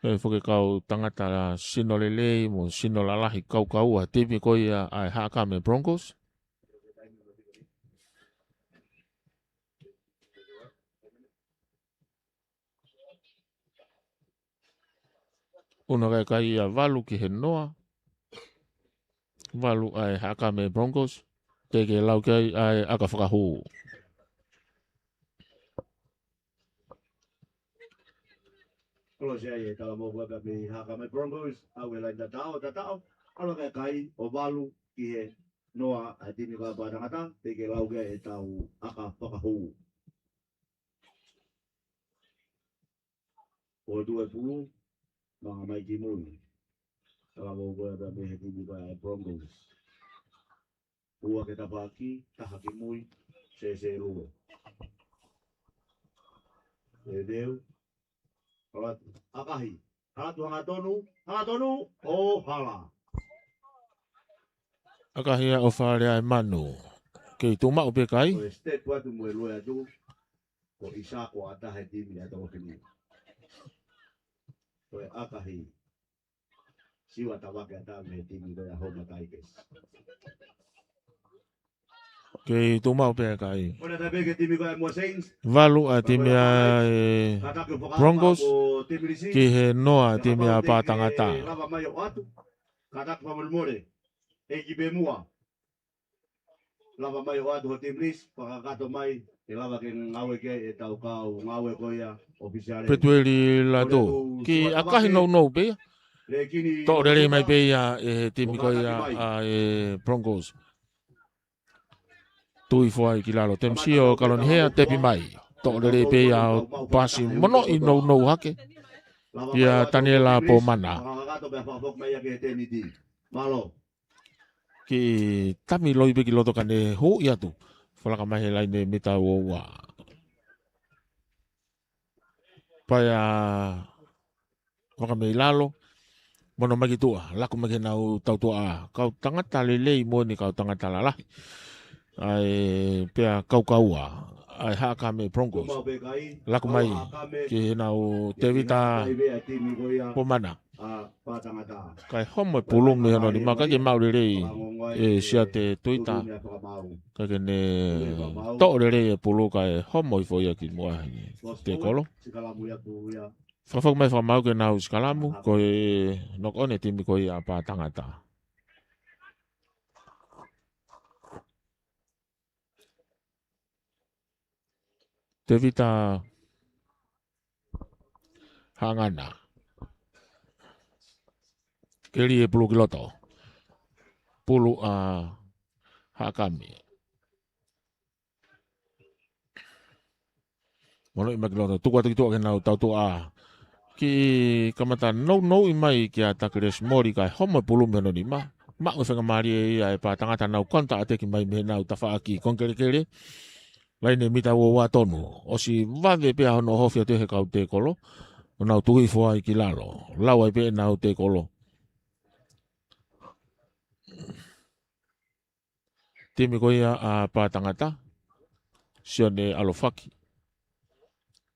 ʻE foki kau tangata sino lelei mo sino lalahi kaukaua. Timi ko ia ʻa e Haʻakame Broncos. ʻUnu kae kai ia valu ki he noa. Valu ʻa e Haʻakame Broncos. Teʻeki lau ki ai ʻa e ʻaka fakahū. Kolosi ai e tala mo kua ka mei Haʻakame Broncos, au e laini tatau, tatau. ʻUnu kae kai ʻo valu ki he noa ʻa e timi ko ia ʻa Pātangata, teʻeki lau ki ai ʻetau ʻaka fakahū. ʻO tuʻu e pulu, manga mai ki mui. Tala mo kua ka mei he timi ko ia ʻa e Broncos. Ua ke tapaki, taha ki mui, sese lua. E teu. Hala atu, ʻakahi. Hala atu hangatonu, hangatonu, ʻo hala. ʻAkahi ia ʻo fale ai manu. Kei tuʻu maʻu pē kai. Ko e step atu mo e lue atu. Ko Isako ʻa taha e timi ʻa Tokotimi. Ko e ʻakahi. Siua tavake ʻa taha mei he timi ko ia ʻa Homa Tigers. Kei tuʻu maʻu pē kai. Kona tape ke timi ko ia ʻa Mua Saints. Valu ʻa e timi ʻa e Broncos. Ki he noa ʻa e timi ʻa Pātangata. Lava mai ʻo atu. Kātaki fakamolemole. ʻEiki pē muʻa. Lava mai ʻo atu ho team list, fakakakato mai, ʻe lava ke ngāue ki ai ʻetau kau ngāue ko ia, ʻofisiale. Petueli Lato. Ki ʻakahi nounou pē ia. Toʻo lelei mai pē ia ʻe he timi ko ia ʻa e Broncos. Tui foʻi ki lalo. Temsio Kalonihea, tepi mai. Toʻo lelei pē ia ʻo pasi monoʻi nounou hake. Kia Taniela Pomana. Fakakakato pea fakafoki mai ia ki he teniti. Mālō. Kiʻi tami loi pē ki loto ka ne hū atu. Falaka mai he laine mita ua ua. Paea faka mei lalo. Mono mai ki tuʻa. Laku mai ki heʻenau tautuʻa. Kau tangata lelei mo ʻene kau tangata lalahi. ʻA e pea kaukaua. ʻA e Haʻakame Broncos. Laku mai ki heʻenau Tevita Pomana. Kae homo e pulu mei hono nima, ʻikai ke maʻu lelei ʻe Siate Tuita. ʻIkai ke ne toʻo lelei e pulu kae homo hifo ia ki muʻa he tēkolo. Fakafoki mai fakamaau ke nau sikalamu, ko e knock on e timi ko ia ʻa Pātangata. Tevita Hangana. Keli e pulu ki loto. Pulu ʻa Haʻakame. Mono i maki loto. Tuku atu ki tuʻa ke nau tautuʻa. Kiʻi kamata nounou i mai kia Takilesi Moli kae homo e pulu mei hono nima. Maʻu e faingamālie ia e Pātangata nau kaunitaʻateki mai mei heʻenau tafaʻaki konikelekele. Laine mita ua ua tonu. ʻOsi vave pea hono ʻohofi atu he kau tēkolo. ʻO nau tuku hifo ai ki lalo. Lau ai pē ʻenau tēkolo. timi ko ia ʻa Pātangata, Sione ʻAlofaki.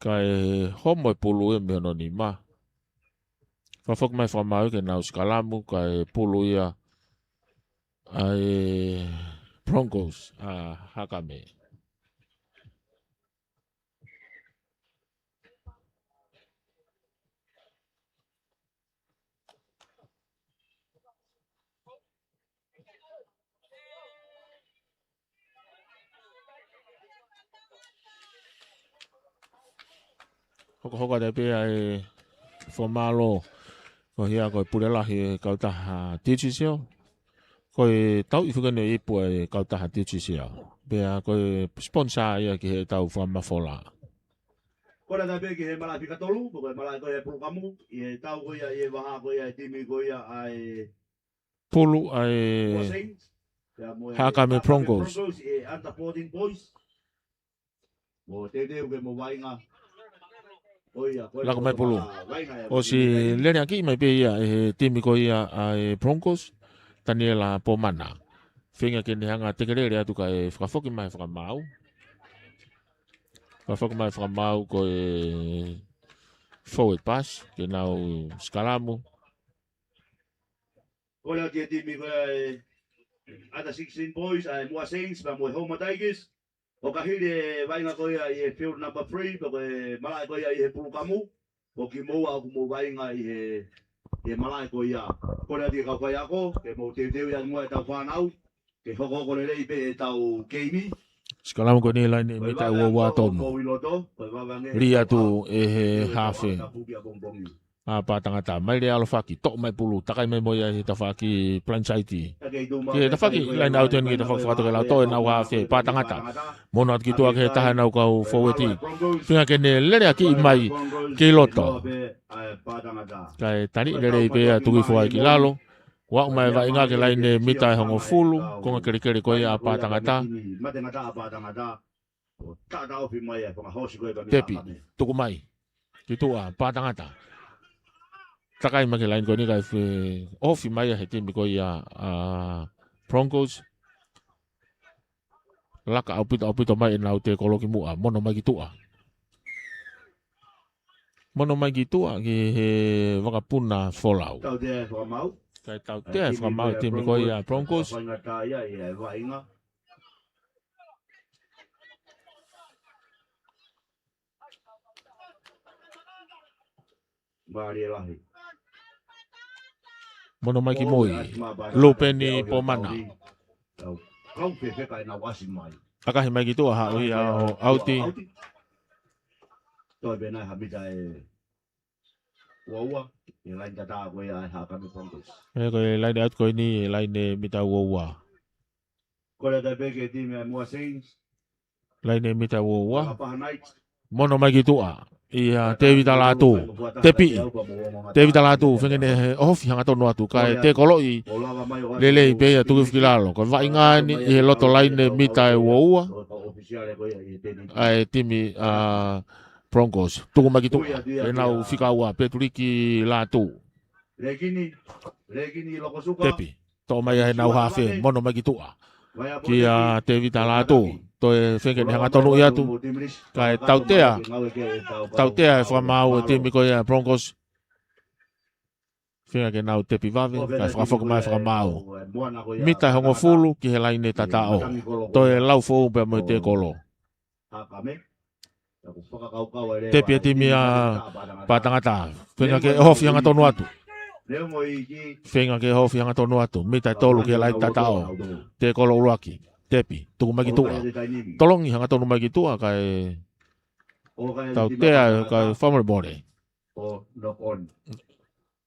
Kae homo e pulu ia mei hono nima. Fakafoki mai fakamaau ke nau sikalamu, kae pulu ia ʻa e Broncos ʻa Hakame. Hokohoko atu pē ʻa e fakamālō ko ia ko e pule lahi e kautaha Digicel. Ko e tauʻi foki eni e ipu e kautaha Digicel. Pea ko e sponsor ia ki heʻetau fakamafola. Kole atu pē ki he malaʻe fika tolu, ko e malaʻe ko ia e pulukamu, ʻi he tau ko ia, ʻi he vaha ko ia e timi ko ia ʻa e pulu ʻa e Saints, pea mo e Hakame Broncos. Broncos, ʻi he under fourteen boys. Mo teuteu ke mo vaʻinga. Ko ia, ko ia, laka mai pulu. Vaʻinga ia, ʻosi lele ʻaki mai pē ia ʻe he timi ko ia ʻa e Broncos, Taniela Pomana. Feinga ke ne hanga tekelele atu kae fakafoki mai fakamaau. Fakafoki mai fakamaau ko e forward pass, ke nau sikalamu. Kole atu ki he timi ko ia e under sixteen boys, ʻa e Moa Saints, pea mo e Houma Tigers. ʻO ka hili e vaʻinga ko ia ʻi he field number three, pe ko e malaʻe ko ia ʻi he pulukamu. ʻO kimoua ʻoku mou vaʻinga ʻi he, ʻi he malaʻe ko ia. Kole atu ki he kau faiako, ke mou teuteu ia mo e tau fānau. Ke hokohoko lelei pē ʻetau keimi. Sikalamu ko eni laine mita ua ua tonu. Lī atu ʻe he hafe ʻa Pātangata. Mai leva ʻAlofaki, toʻo mai pulu, takai mai mo ia he tafaʻaki blind side. Ki he tafaʻaki line out eni, ki he tafaʻaki fakatokelautoa ʻenau hafe Pātangata. Mono atu ki tuʻa ki he taha ʻenau kau fōueti. Feinga ke ne lele ʻaki mai ki loto. Kae tali lelei pē ia tuku hifo ai ki lalo. Ua uma e vaʻinga ki he laine mita ʻe hongofulu, konga kelekele ko ia ʻa Pātangata. Tepi, tuku mai ki tuʻa, Pātangata. Takai mai ki he laine ko eni kae fie ofi mai ia he timi ko ia ʻa Broncos. Laka ʻaupito, ʻaupito mai ʻenau tekolo ki muʻa, mono mai ki tuʻa. Mono mai ki tuʻa ki he vakapuna folau. Tautea e fakamaau. Kae tautea e fakamaau e timi ko ia Broncos. Faingataʻaʻia ʻi he vaʻinga. Mālie lahi. Mono mai ki mui. Lupeni Pomana. Kau fefeka ʻenau ʻasi mai. Takahi mai ki tuʻa, haʻu ia ʻo ʻauti. Toe pē nai ha mita ʻe ua ua, ʻi he laine tatau ko ia ʻa e Hakame Broncos. ʻE, ko e laine out ko eni, ʻi he laine mita ua ua. Kole atu pē ki he timi ʻa e Moa Saints. Laine mita ua ua. Lapaha Knights. Mono mai ki tuʻa. ʻIa Tēvita Lātū. Tepi. Tēvita Lātū, feinga ke ne ofi hangatonu atu. Kae tekoloʻi lelei pē ia tuku hifo ki lalo. Ko e vaʻinga eni ʻi he loto laine mita ʻe ua ua. ʻA e timi ʻa Broncos. Tuku mai ki tuʻa. ʻEnau fika ua, Petuliki Lātū. Tepi. Toʻo mai ʻe heʻenau hafe, mono mai ki tuʻa. Kia Tēvita Lātū, toe feinga ke ne hangatonuʻi atu. Kae tautea, tautea e fakamaau e timi ko ia Broncos. Feinga ke nau tepi vave, kae fakafoki mai fakamaau. Mita ʻe hongofulu ki he laine tataʻo. Toe lau foʻou pea mo e tekolo. Tepi e timi ʻa Pātangata. Feinga ke ofi hangatonu atu. Feinga ke ofi hangatonu atu. Mita ʻe tolu ki he laine tataʻo. Tekolo ʻuluaki. Tepi. Tuku mai ki tuʻa. Tolongi hangatonu mai ki tuʻa kae tautea kae fakamolemole.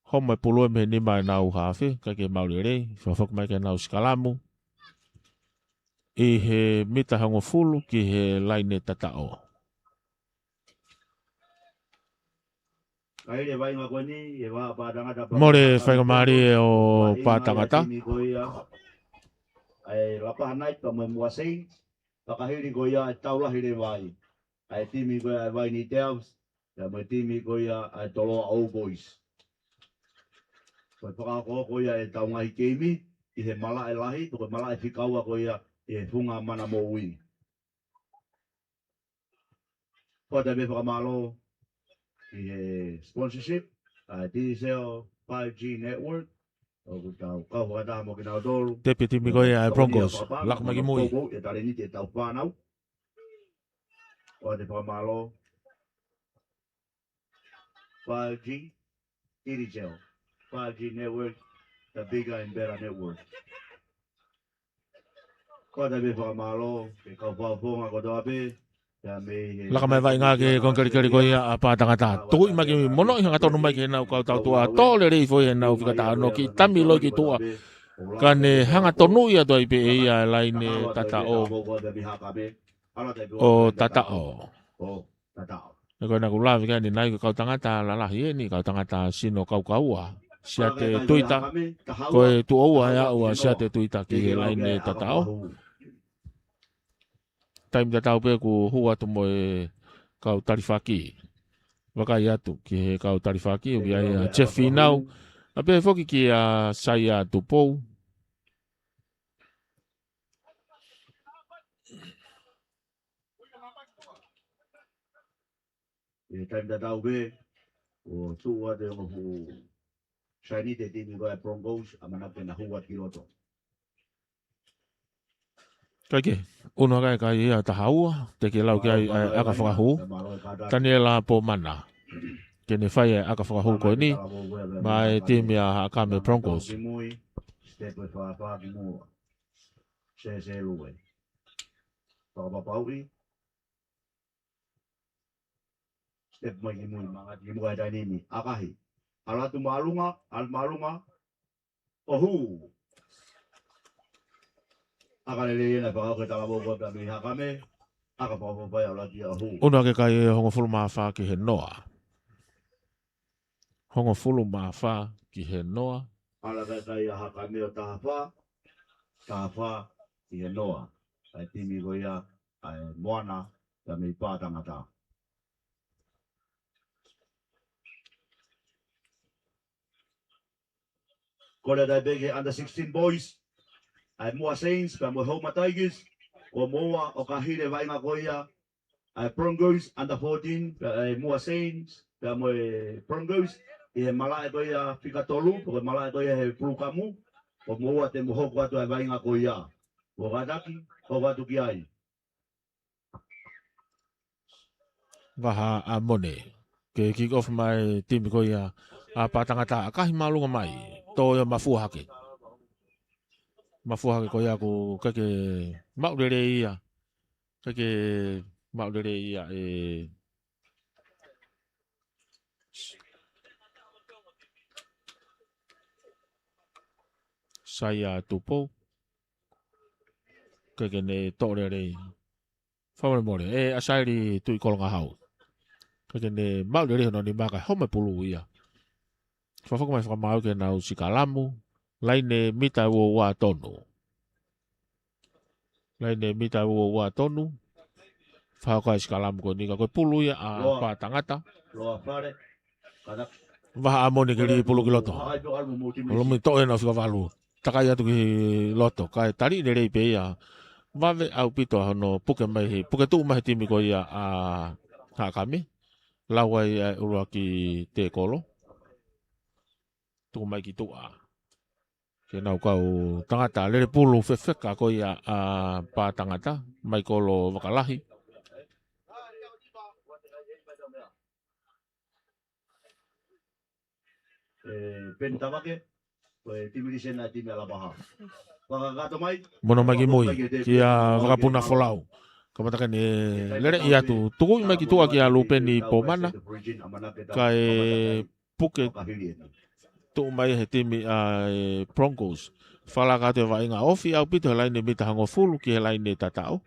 Homo e pulu ia mei he nima ʻenau hafe, kae ke maʻu lelei, fakafoki mai ke nau sikalamu. ʻI he mita ʻe hongofulu ki he laine tataʻo. Mole faingamālie ʻo Pātangata. ʻA e Lapaha Knights pea mo e Moa Saints, fakahili ko ia e tau lahi leva ai ʻa e timi ko ia ʻa e Vaini Doves, pea mo e timi ko ia ʻa e Toloa Old Boys. Ko e fakahokohoko ia ʻetau ngaahi keimi ʻi he malaʻe lahi, ko e malaʻe fika ua ko ia ʻi he funga mana moʻui. Pea ʻoku tau fakamālō ki he sponsorship, ʻa e Digicel five G Network, ʻoku tau kau fakataha mo kinautolu. Tepi timi ko ia ʻa e Broncos, laka mai ki mui. Ko e talēniti ʻetau fānau. ʻOku tau fakamālō, five G, Digicel, five G Network, the bigger and better network. Ko e taimi fakamālō, ke kau fakafofonga kotoa pē, pea mei he laka mai vaʻinga ki he konga kelikeli ko ia ʻa Pātangata. Tukuʻi mai ki mui, monoʻi hangatonu mai ki heʻenau kau tautua, tō lelei foʻi heʻenau fika taha ono, kiʻi tami loi ki tuʻa. Ka ne hangatonuʻi atu ai pē ʻe ia e laine tataʻo ʻo tataʻo. He ko ʻena ʻoku lave ki ai ʻanenai ko e kau tangata lalahi eni, kau tangata sino kaukaua. Siate Tuita, ko e tuʻo ua ʻe aʻu ʻa Siate Tuita ki he laine tataʻo. Taimi tatau pē kuo hū atu mo e kau talifaki. Vakai atu ki he kau talifaki, ʻoku ʻi ai ʻa Jeff Finau. ʻA pehē foki kia Saia Tupou. ʻI he taimi tatau pē, ʻoku tuʻu atu e ongo fuʻu saini ʻa e timi ko e Broncos, ʻamanaki ke na hū atu ki loto. Kae kehe, ʻunu hake e kai ia ʻe taha ua, teʻeki lau ki ai ʻa e ʻaka fakahū. Taniela Pomana. Ke ne fai e ʻaka fakahū ko eni, maʻa e timi ʻa Haʻakame Broncos. Step e fāfā ki muʻa. Sese lue. Fakapapauʻi. Step mai ki mui, mangati ki muʻa e tainini. ʻAkahi. ʻAlu atu māʻolunga, ʻalu māʻolunga. ʻO hū. ʻAka lelei ena, fakahoko e talavou ko ia mei Haʻakame. ʻAka fakafou fai, ʻalu atu ia, ʻo hū. ʻUnu hake e kai ʻe hongofulu mā fā ki he noa. Hongofulu mā fā ki he noa. ʻAlu hake e kai ʻa Haʻakame ʻo taha fā. Taha fā ki he noa. ʻA e timi ko ia ʻa e Moana, pea mei Pātangata. Kole atu ai pē ki he under sixteen boys, ʻa e Moa Saints, pea mo e Houma Tigers, ʻo moua ʻo ka hili e vaʻinga ko ia ʻa e Broncos under fourteen, pea ʻa e Moa Saints, pea mo e Broncos, ʻi he malaʻe ko ia fika tolu, pe ko e malaʻe ko ia he pulukamu, ʻo moua te mo hoko atu ʻa e vaʻinga ko ia. Mo kātaki, hoko atu ki ai. Vahaʻa Mone. Ke kick off mai timi ko ia ʻa Pātangata, ʻakahi māʻolunga mai. Tō ia mafua hake. Mafua hake ko ia ʻoku ʻikai ke maʻu lelei ia. ʻIkai ke maʻu lelei ia ʻe Saia Tupou. ʻIkai ke ne toʻo lelei. Fakamolemole, ʻe ʻAsaeli Tuʻikolongahau. ʻIkai ke ne maʻu lelei hono nima kae homa e pulu ia. Fakafaka mai fakamaau ki heʻenau sikalamu, laine mita ua ua tonu. Laine mita ua ua tonu. Fakahoko e sikalamu ko eni ka ko e pulu ia ʻa Pātangata. Vahaʻa Mone ke lī pulu ki loto. ʻOku lōmui toʻo ʻenau fika valu. Takai atu ki loto, kae tali lelei pē ia. Vave ʻaupito hono puke mai he, puke tuʻu mai he timi ko ia ʻa Haʻakame. Lau ai ʻa e ʻuluaki tēkolo. Tuku mai ki tuʻa. Ke nau kau tangata lele pulu fefeka ko ia ʻa Pātangata, Maikolo Vakalahi. ʻE, Peni Tavake, ko e timi lisi ena timi ʻa Lapaha. Fakakakato mai. Mono mai ki mui, kia Vakapuna Folau. Kamata ke ne lele ʻi atu, tukuʻi mai ki tuʻa kia Lupeni Pomana. Kae puke tuʻu mai he timi ʻa e Broncos. Fakalaka atu e vaʻinga ofi ʻaupito he laine mita hongofulu ki he laine tataʻo.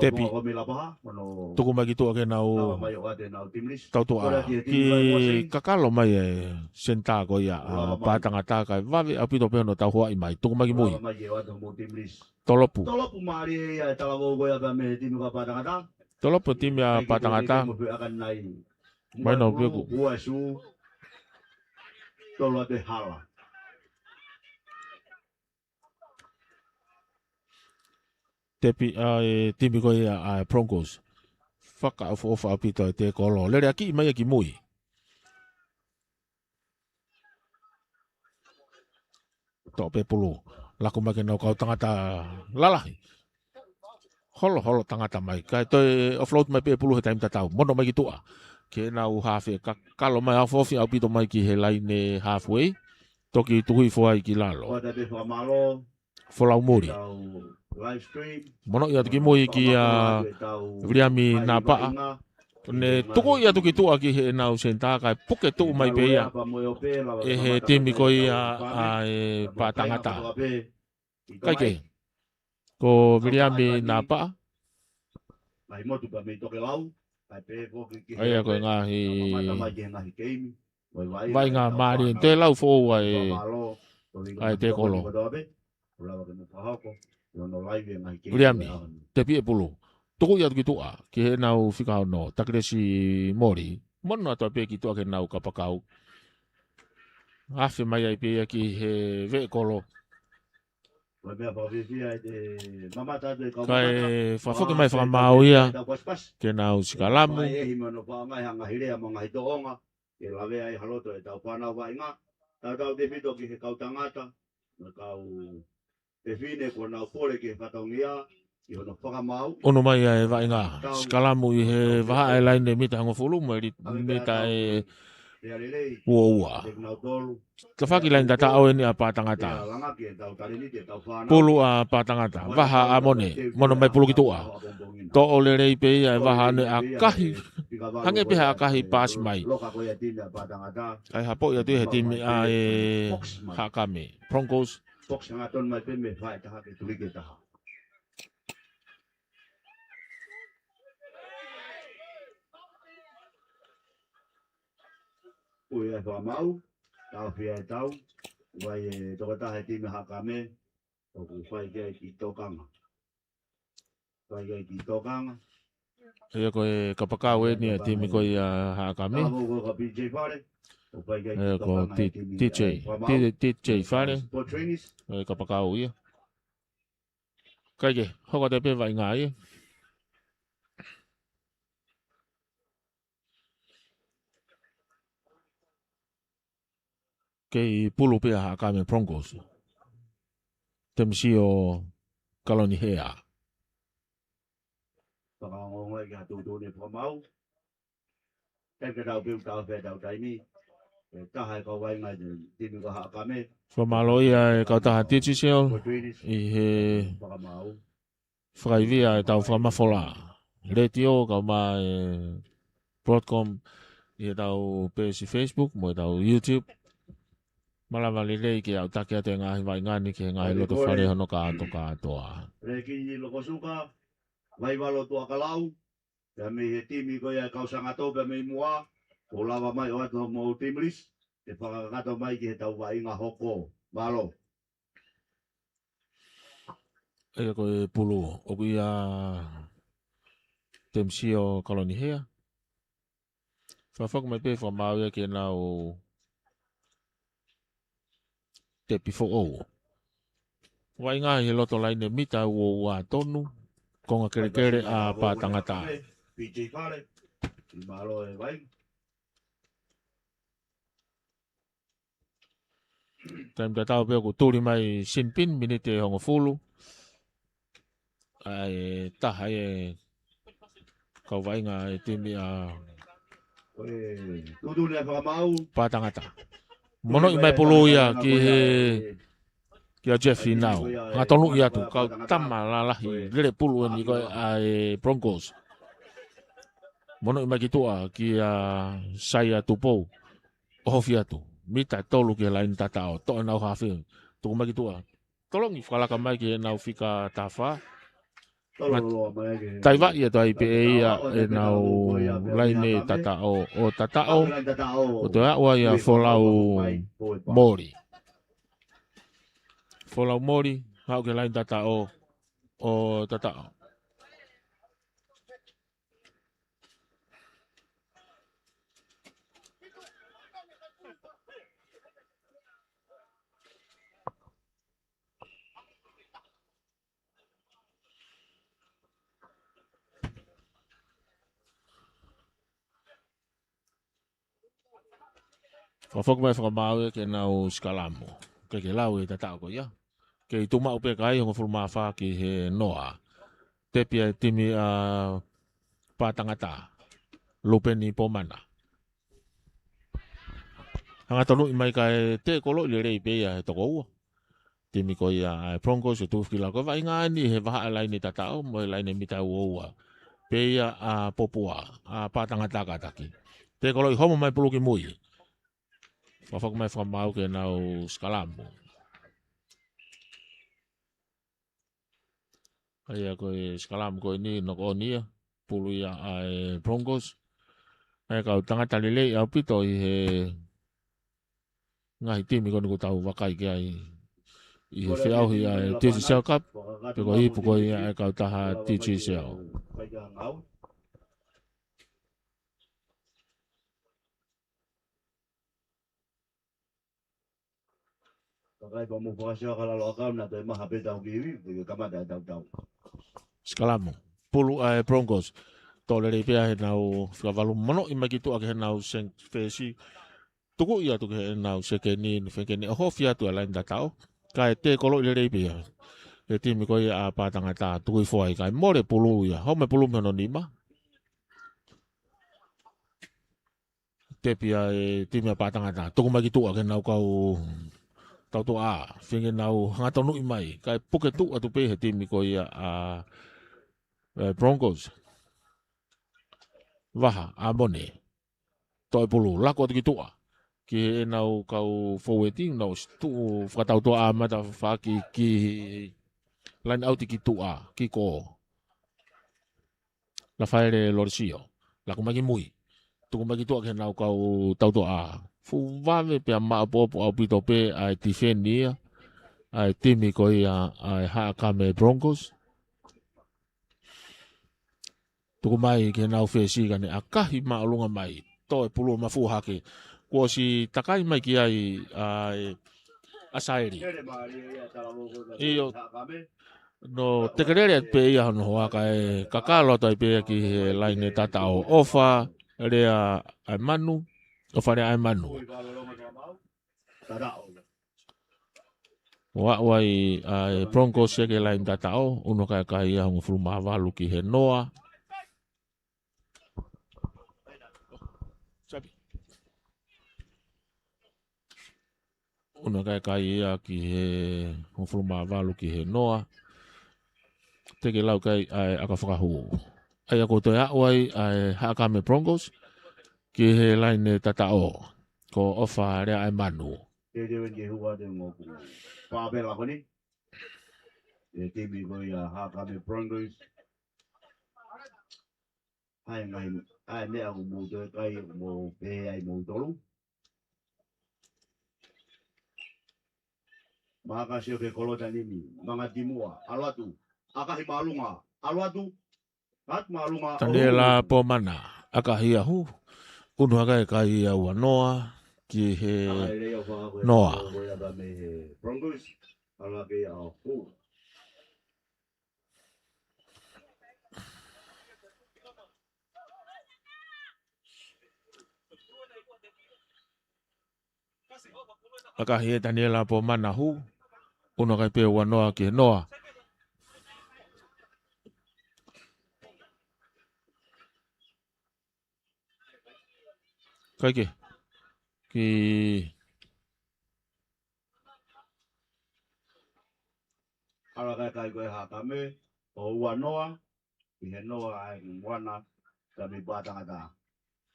Tepi. Tuku mai ki tuʻa ke nau tautuʻa. Ki kakalo mai e senitā ko ia ʻa Pātangata kae vave ʻaupito pē hono tauhoaʻi mai. Tuku mai ki mui. Tolopu. Tolopu mālie ia e talavou ko ia pea mei he timi ko ia Pātangata. Tolopu timi ʻa Pātangata. Mai nau peku. Ua e sū. Tolu atu e hala. Tepi ʻa e timi ko ia ʻa e Broncos. Fakaʻofoʻofa ʻaupito e tēkolo. Lele ʻaki mai ia ki mui. Toʻo pē pulu. Laku mai ke nau kau tangata lalahi. Holo, holo tangata mai. Kae toe offload mai pē pulu he taimi tatau. Mono mai ki tuʻa. Ke nau hafe ka kalo mai ʻa e ofi ʻaupito mai ki he laine halfway. Toki tuhi foʻi ki lalo. Folau muli. Mono ia tuki mui ki a Viliami Napaʻa. Ne tuku ia tuki tuʻa ki he nau senitā kae puke tuʻu mai pē ia. ʻE he timi ko ia ʻa e Pātangata. Kae kehe. Ko Viliami Napaʻa. ʻA ia ko e ngaahi vaʻinga mālie. Te lau foʻou ʻa e, ʻa e tēkolo. Viliami, tepi e pulu. Tuku ia tuki tuʻa, ki he nau fika ono, Takilesi Moli. Mono atu pē ki tuʻa ki he nau kapakau. Afe mai ai pē ia ki he veʻekolo. Kae fakafoki mai fakamaau ia, ki he nau sikalamu. Ke lave ai ha loto e tau fānau vaʻinga. Tautautefito ki he kau tangata, mo e kau fefine kuo nau pole ki he fatongia, ki hono fakamaau. Ono mai ʻa e vaʻinga. Sikalamu ʻi he vahaʻa e laine mita hongofulu, mo e li-, mita e ua ua. Tafaki laine tataʻo eni ʻa Pātangata. Pulu ʻa Pātangata. Vaha ʻa Mone. Mono mai pulu ki tuʻa. Toʻo lelei pē ia e vaha ne ʻakahi. Hangē pē ha ʻakahi paasi mai. Kae hapo ia tu he timi ʻa e Haʻakame. Broncos. Ui e fakamaau, tau fia e tau, vai e tokotaha e timi Haʻakame, ʻoku fai ki ai ki tokanga. Fai ki ai ki tokanga. Ia ko e kapakau eni e timi ko ia Haʻakame. Ia ko T-, T J, T-, T J Fale. Ko e kapakau ia. Kae kehe, hoko atu pē vaʻinga ia. Kei pulu pē ʻa Haʻakame Broncos. Temisio Kalonihea. Fakaongoongo ki ha tuʻutuʻuni fakamaau. Tau pē tau pē tau fē tau taimi. E taha e kau vaʻinga e timi ko Haʻakame. Fakamālō ia e kautaha Digicel ʻi he fakaivia e tau fakamafola. Letiō, kau mai e Broadcom ʻi he tau peesi Facebook, mo e tau YouTube. Malava lelei ke aʻutaki atu e ngaahi vaʻinga ni ki he ngaahi loto fale hono kātoa kātoa. Leki ni Lokosuka, Vaivalo Tuʻakalau, pea mei he timi ko ia e kau Sangato pea mei muʻa, ʻo lava mai ʻo atu mo timi lisi, ʻe fakakakato mai ki he tau vaʻinga hoko. Mālō. Ia ko e pulu, ʻoku ʻia Temisio Kalonihea. Fakafoki mai pē fakamaau ia ke nau tepi foʻou. Vaʻinga ʻi he loto laine mita ua ua tonu, konga kelekele ʻa Pātangata. P J Fale, mālō e vai. Taimi tatau pē ʻoku tuli mai Sinpin, miniti ʻe hongofulu. ʻA e taha e kau vaʻinga e timi ʻa Pātangata. Monoʻi mai pulu ia ki he, kia Jeff Finau. Ngā tonu ia tu, kau tama lalahi, lele pulu eni ko e ʻa e Broncos. Monoʻi mai ki tuʻa kia Saia Tupou. ʻOhofi atu. Mita tolu ki he laine tataʻo. Toʻo ʻenau hafe. Tuku mai ki tuʻa. Tolongi fakalaka mai ki heʻenau fika tafa. Taivaʻi atu ai pē ʻe ia ʻenau laine tataʻo. ʻO tataʻo. ʻO toe aʻu ai ʻa Folau Moli. Folau Moli. Haʻu ki he laine tataʻo. ʻO tataʻo. Fakafoki mai fakamaau ia ke nau sikalamu. Ke ke lau e tataʻo ko ia. Kei tuʻu maʻu pē kai hongofulu mā fā ki he noa. Tepi ʻa e timi ʻa Pātangata. Lupeni Pomana. Hanga tonuʻi mai kae tēkoloʻi lelei pē ia he toko ua. Timi ko ia ʻa e Broncos ʻo tuʻu ki lalo ko e vaʻinga eni he vahaʻa laine tataʻo mo e laine mita ua ua. Pē ia ʻa Popua, ʻa Pātangata kātaki. Tēkoloʻi homo mai pulu ki mui. Fakafoki mai fakamaau ke nau sikalamu. ʻA ia ko e sikalamu ko eni noko ʻoni ia, pulu ia ʻa e Broncos. ʻA ia kau tangata lelei ʻaupito ʻi he ngaahi timi ko eni ʻoku tau vakai ki ai ʻi he feʻauhi ʻa e T G C L Cup, pe ko e ipu ko ia ʻa e kautaha T G C L. Kakai pa mo fakasio ka lalo ʻakau na toe maha pē tau ki ivi, pe ke kamata e tau tau. Sikalamu. Pulu ʻa e Broncos. Tō lelei pē ia he nau fika valu monoʻi mai ki tuʻa ki he nau seng fesi. Tuku ia tuku he nau sekeni, ni fekeni ʻo hofi atu ʻa e laine tataʻo. Kae tēkoloʻi lelei pē ia. He timi ko ia ʻa Pātangata tuku i foai kae mole pulu ia. Homo e pulu mei hono nima. Tepi ʻa e timi ʻa Pātangata. Tuku mai ki tuʻa ke nau kau tautuʻa. Feinga nau hanga tonuʻi mai. Kae puke tuʻa atu pē he timi ko ia ʻa e Broncos. Vaha, ʻa Mone. Toe pulu, lako atu ki tuʻa. Ki he nau kau foueti, nau tuʻu fakatautuʻa mata faki ki laine ʻauti ki tuʻa, ki ko. Lafaele Loresio. Lako mai ki mui. Tuku mai ki tuʻa ki he nau kau tautuʻa. Fuʻu vave pea maʻopoʻopo ʻaupito pē ʻa e tifeni ia. ʻA e timi ko ia ʻa e Haʻakame Broncos. Tuku mai ki he nau fesi ka ne ʻakahi māʻolunga mai. Toe pulu mafu hake. Kuo ʻosi takai mai ki ai ʻa e ʻa Saeli. ʻIo. No tekelele atu pē ia hono hoa kae kakalo atu ai pē ia ki he laine tataʻo ʻofa lea ʻa e manu. ʻOfa lea ʻa e manu. ʻO aʻu ai ʻa e Broncos ia ki he laine tataʻo. Unu kae kai ia hongofulu mā valu ki he noa. Sapi. Unu kae kai ia ki he hongofulu mā valu ki he noa. Teke lau kai ʻa e ʻaka fakahū. ʻA ia ko e toe aʻu ai ʻa e Haʻakame Broncos ki he laine tataʻo. Ko ʻofa lea ʻa e manu. Te te wen ke hua te ngoku. Pāpela koni. E timi ko ia Haʻakame Broncos. Hai ngai, hai meʻa ʻoku mou toe kai ʻoku mou pehē ai mou tolu. Maka sio ke kolota nimi, manga timua, ʻalu atu, ʻakahi māʻolunga, ʻalu atu, atu māʻolunga, Taniela Pomana, ʻakahi ia hū, unu hake kai ia ua noa, ki he noa. Broncos, ʻalu ake ia hū. ʻAkahi ʻe Taniela Pomana hū, unu hake pē ua noa ki he noa. Kae kehe, ki ʻAlu ake kai ko e Haʻakame, ʻo ua noa, ki he noa ʻa e moana, ka mi pā tangata.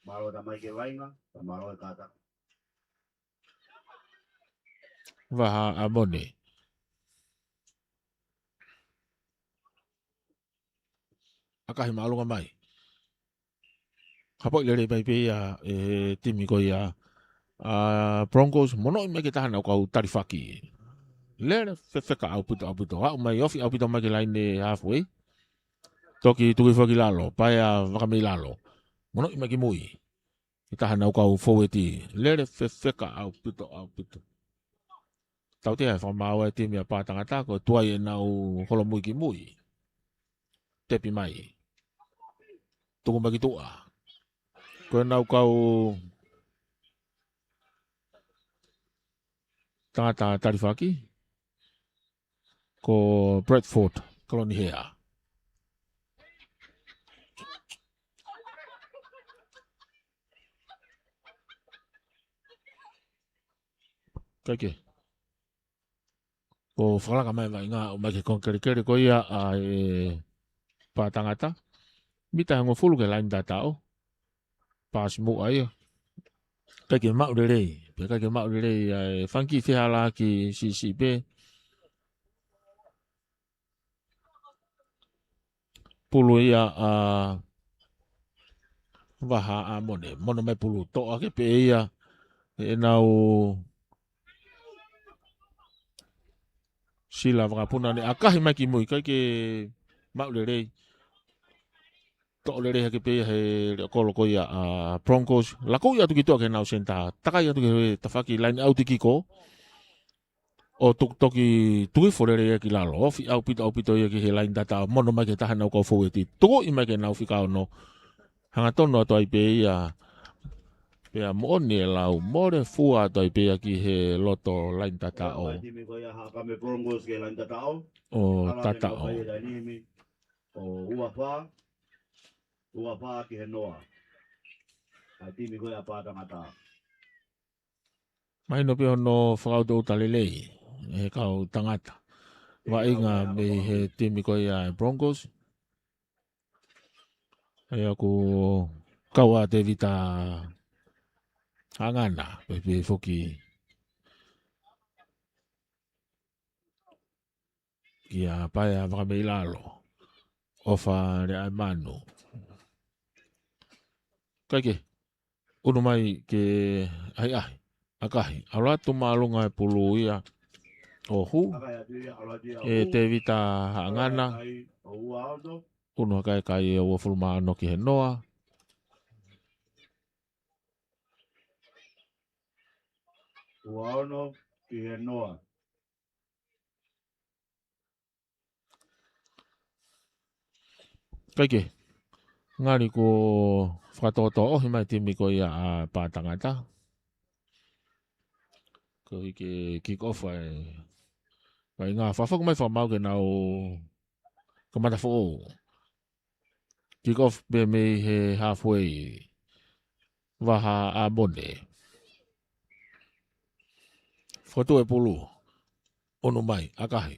Mālō tamai ke vainga, ka mālō e kātaki. Vaha ʻa Mone. ʻAkahi māʻolunga mai. Hapoʻi lelei mai pē ia ʻe he timi ko ia ʻa Broncos, monoʻi mai ke taha naʻa nau kau talifaki. Lele fefeka ʻaupito, ʻaupito. Aʻu mai ofi ʻaupito mai ki laine halfway. Toki tuki foki lalo, paea vaka mei lalo. Monoʻi mai ki mui. Ki taha naʻa nau kau foueti. Lele fefeka ʻaupito, ʻaupito. Tautea e fakamaau e timi ʻa Pātangata, ko e tuai ʻenau holomui ki mui. Tepi mai. Tuku mai ki tuʻa. Ko ʻenau kau tangata talifaki, ko Bradford Kalonihea. Kae kehe, ʻoku fakalaka mai e vaʻinga ʻo ʻomai ki he konga kelekele ko ia ʻa e pā tangata. Mita ʻe hongofulu ki he laine tataʻo. Paasi muʻa ia. ʻIkai ke maʻu lelei. Pea ʻikai ke maʻu lelei ʻa e fanga kiʻi fehālaaki siʻisiʻi pē. Pulu ia ʻa Vahaʻamone. Mono mai pulu, toʻo hake pē ia ʻe heʻenau sila vakapuna, ne ʻakahi mai ki mui, ʻikai ke maʻu lelei. Toʻo lelei hake pē ia he leʻo kolo ko ia ʻa Broncos. Lakoʻi atu ki tuʻa ki heʻenau senitā. Takai atu ki he tafaʻaki laine ʻauti kiko. ʻO tuk-, toki tuifo lelei ia ki lalo. Ofi ʻaupito, ʻaupito ia ki he laine tataʻo. Mono mai ki he taha ʻenau kau foueti. Tukuʻi mai ki heʻenau fika ono. Hangatonu atu ai pē ia. Pea moʻoni e lau, mole fua atu ai pē ia ki he loto laine tataʻo. Timi ko ia Haʻakame Broncos ki he laine tataʻo. ʻO tataʻo. ʻO ua fā. Ua fā ki he noa. ʻA e timi ko ia pā tangata. Mahino pē hono fakaʻutoʻuta lelei ʻe he kau tangata. Vaʻinga mei he timi ko ia e Broncos. ʻA ia ʻoku kau ʻa Tevita Haʻangana, pehē pē foki kia Paea Vakameilalo, ʻOfa Leaimanu. Kae kehe, unu mai ke ʻahiʻahi, ʻakahi, ʻalu atu māʻolunga e pulu ia ʻo hū ʻe Tevita Haʻangana, unu hake ʻa e kai ʻe uofulu mā ono ki he noa. Ua ono ki he noa. Kae kehe, ngali kuo fakatōtōʻohi mai timi ko ia ʻa pā tangata. Ko e kick off ʻa e vaʻinga, fakafoki mai fakamaau ke nau kamata foʻou. Kick off pē mei he halfway. Vahaʻamone. Fotu e pulu. Unu mai, ʻakahi.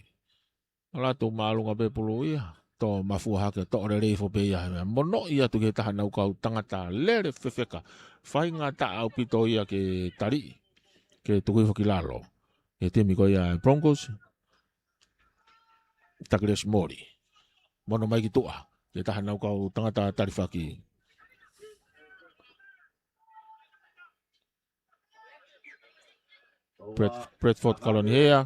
ʻAlu atu māʻolunga pē pulu ia. Toʻo mafua hake, toʻo lelei hifo pē ia. Mono ia atu ki he taha ʻenau kau tangata lele fefeka. Faingataʻa ʻaupito ia ke taliʻi. Ke tuku hifo ki lalo. He timi ko ia e Broncos. Takilesi Moli. Mono mai ki tuʻa. Ki he taha ʻenau kau tangata talifaki. Bret-, Bradford Kalonihea.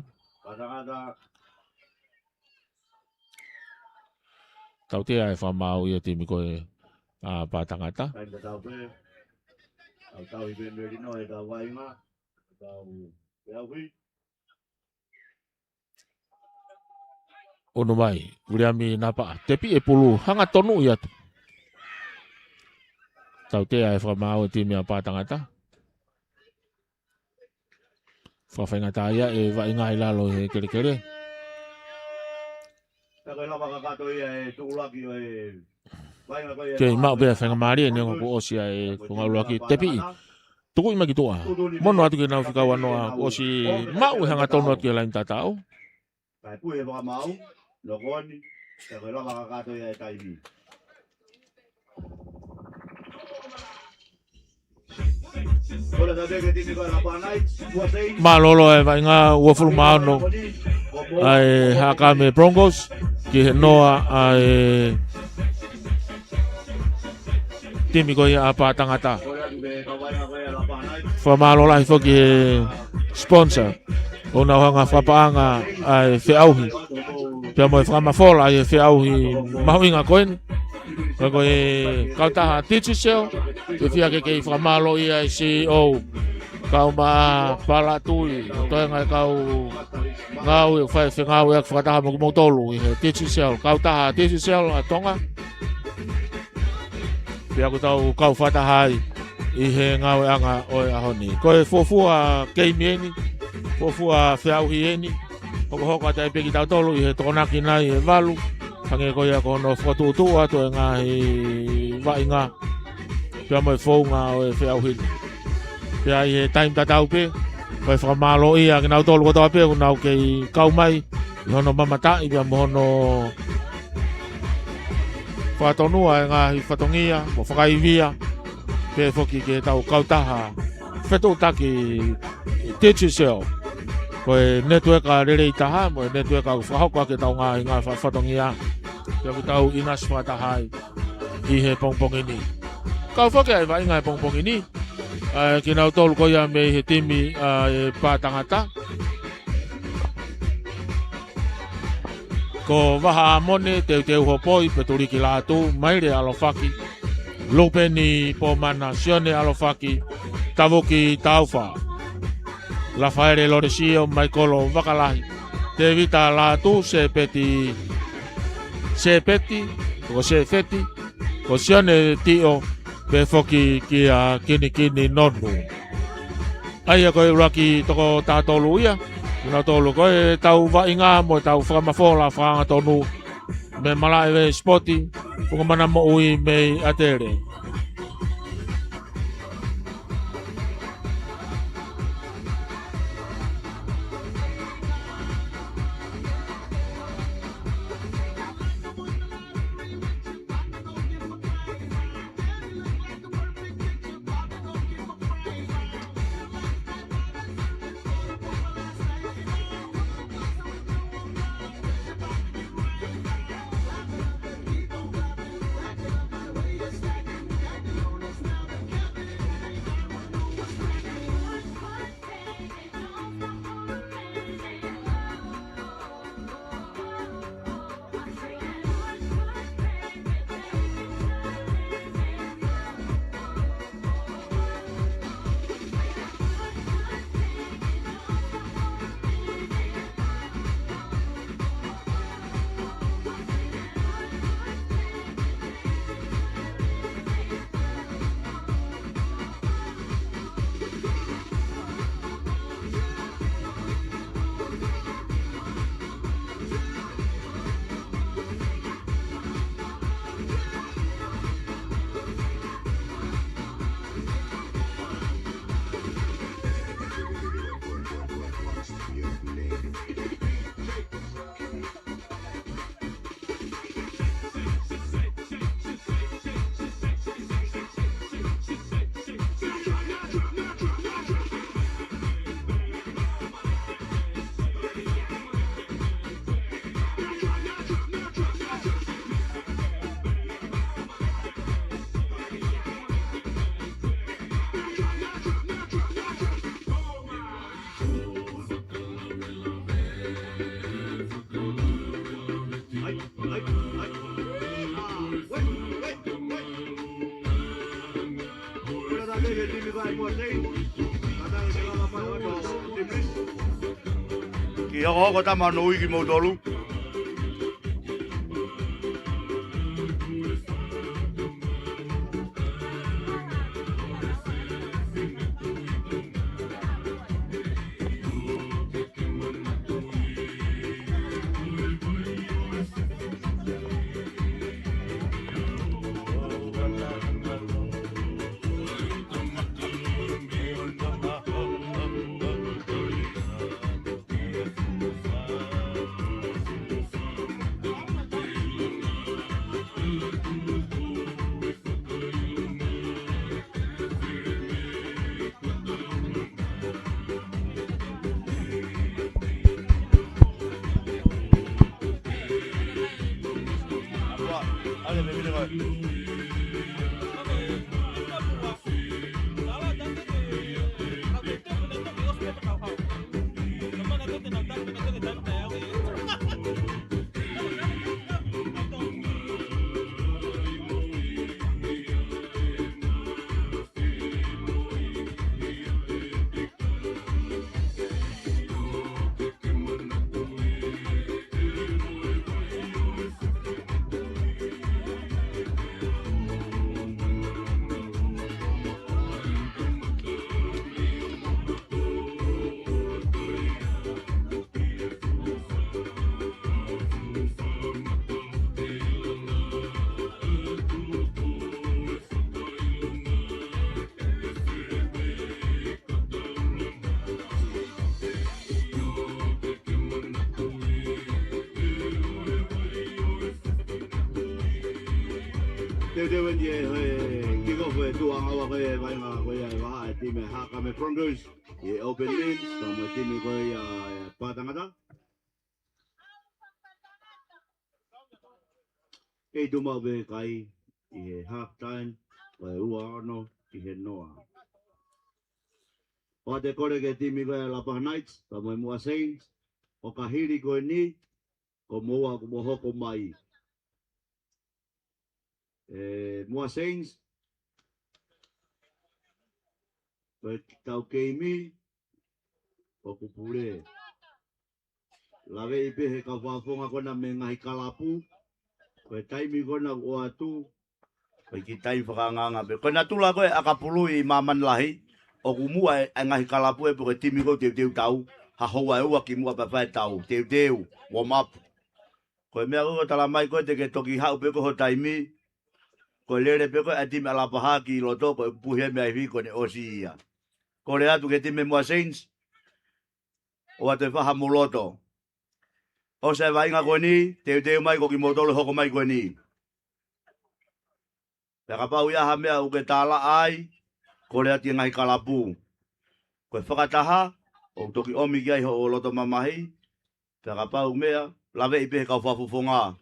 Tautea e fakamaau ia timi ko e ʻa pā tangata. Unu mai, Viliami Napaʻa, tepi e pulu, hanga tonuʻi atu. Tautea e fakamaau e timi ʻa pā tangata. Fakafaingataʻaʻia e vaʻinga ʻi lalo he kelekele. Kei maʻu pē faingamālie neongo kuo ʻosi ʻa e konga ʻuluaki, tepi. Tukuʻi mai ki tuʻa. Mono atu ki heʻenau fika ua noa, ʻosi maʻu e hanga tonu atu ki he laine tataʻo. Kae pui e fakamaau, loko ni, kae ko e lava kakato ia e taimi. Mālōlō e vaʻinga, uofulu mā ono ʻa e Haʻakame Broncos ki he noa ʻa e timi ko ia ʻa pā tangata. Fakamālō lahi foki he sponsor ʻoku nau hanga fakapaʻanga ʻa e feʻauhi pea mo e fakamafola ʻa e feʻauhi mahuʻinga ko eni. Ko e, ko e kautaha Digicel, ke fiha ke kei fakamālō ia e C E O, kau ma Palatui, toenga e kau ngāue, fai fengāueʻaki fakataha mo kimoutolu ʻi he Digicel, kautaha Digicel ʻa Tonga. Pea ʻoku tau kau fakataha ai ʻi he ngāueʻanga ʻo e ʻaho ni. Ko e fuofua keimi eni, fuofua feʻauhi ʻeni, hokohoko atu ai pē kitautolu ʻi he Tokonaki nai ʻe valu, hangē ko ia ko hono fokotuʻutuʻu atu e ngaahi vaʻinga pea mo e founga ʻo e feʻauhi ni. Pea ʻi he taimi tatau pē, ko e fakamālōʻia kinautolu kotoa pē ʻoku nau kei kau mai ʻi hono mamataʻi pea mo hono fakatonua e ngaahi fatongia mo fakaivia, pea foki ki heʻetau kautaha fetuʻutaki Digicel. Ko e netiueka lelei taha mo e netiueka ʻoku fakahoko ʻaki ʻetau ngaahi ngaahi fa-, fatongia, pea ʻoku tau ʻinasi fakataha ai ʻi he pongipongi ni. Kau foki ʻa e vaʻinga he pongipongi ni, ʻa kinautolu ko ia mei he timi ʻa e Pātangata. Ko Vahaʻamone, Teuteu Hopoi, Petuliki Lātū, Maile ʻAlofaki, Lupeni Pomana, Sione ʻAlofaki, Tavuki Taufa, Lafaele Lolesio, Maikolo Vakalahi, Tēvita Lātū, Sepeti, Sepeti, ko Sepeti, ko Sione Tio, pea foki kia Kinikini Nonu. ʻA ia ko e ʻuluaki toko taha tolu ia, kinautolu ko ʻetau vaʻinga mo ʻetau fakamafola fakaangatonu, mei Malaʻe Sipoti, Funga Mana Moʻui mei ʻAtele. Kiʻi hokohoko Tama Nui kimoutolu. Teuteu eni e, e kick off e tuʻuʻanga ua ko e vaʻinga ko ia e vahaʻa e timi ʻa e Haʻakame Broncos ʻi he open men, pea mo e timi ko ia ʻa e Pātangata. Kei tuʻu maʻu pē kai ʻi he half time, ko e ua ono ki he noa. ʻOua te kole ki he timi ko ia ʻa e Lapaha Knights, pea mo e Muʻa Saints, ʻo ka hili ko eni, ko moua kuo mou hoko mai. E, Muʻa Saints, ko e tau keimi, ʻoku pule. Laveʻi pē he kau fakafofonga ko ena mei he ngaahi kalapu. Ko e taimi ko ena ʻoku ʻoatu. Ko e kiʻi taimi fakaangaanga pē. Ko e natula ko ē ʻakapulu ʻi māmani lahi, ʻoku muʻa e, e ngaahi kalapu ē pe ko e timi ko ē teuteu tau. Ha houa ʻe ua kimuʻa pea fai e tau. Teuteu, warm up. Ko e meʻa ko ē ʻoku tala mai ko ē te ke toki haʻu pē ko ho taimi. Ko e lele pē ko ē ʻa e timi ʻa Lapaha ki loto ko e puhi e meʻa ifi ko ʻene ʻosi ia. Kole atu ki he timi Muʻa Saints. ʻOua te faha mou loto. ʻOsi e vaʻinga ko eni, teuteu mai ko kimoutolu hoko mai ko eni. Pea kapau ʻi ai ha meʻa ʻoku ke tālaʻa ai, kole atu ki he ngaahi kalapu. Ko e fakataha, ʻoku toki ʻomi ki ai hoʻo loto mamahi, pea kapau meʻa, laveʻi pē he kau fakafofonga.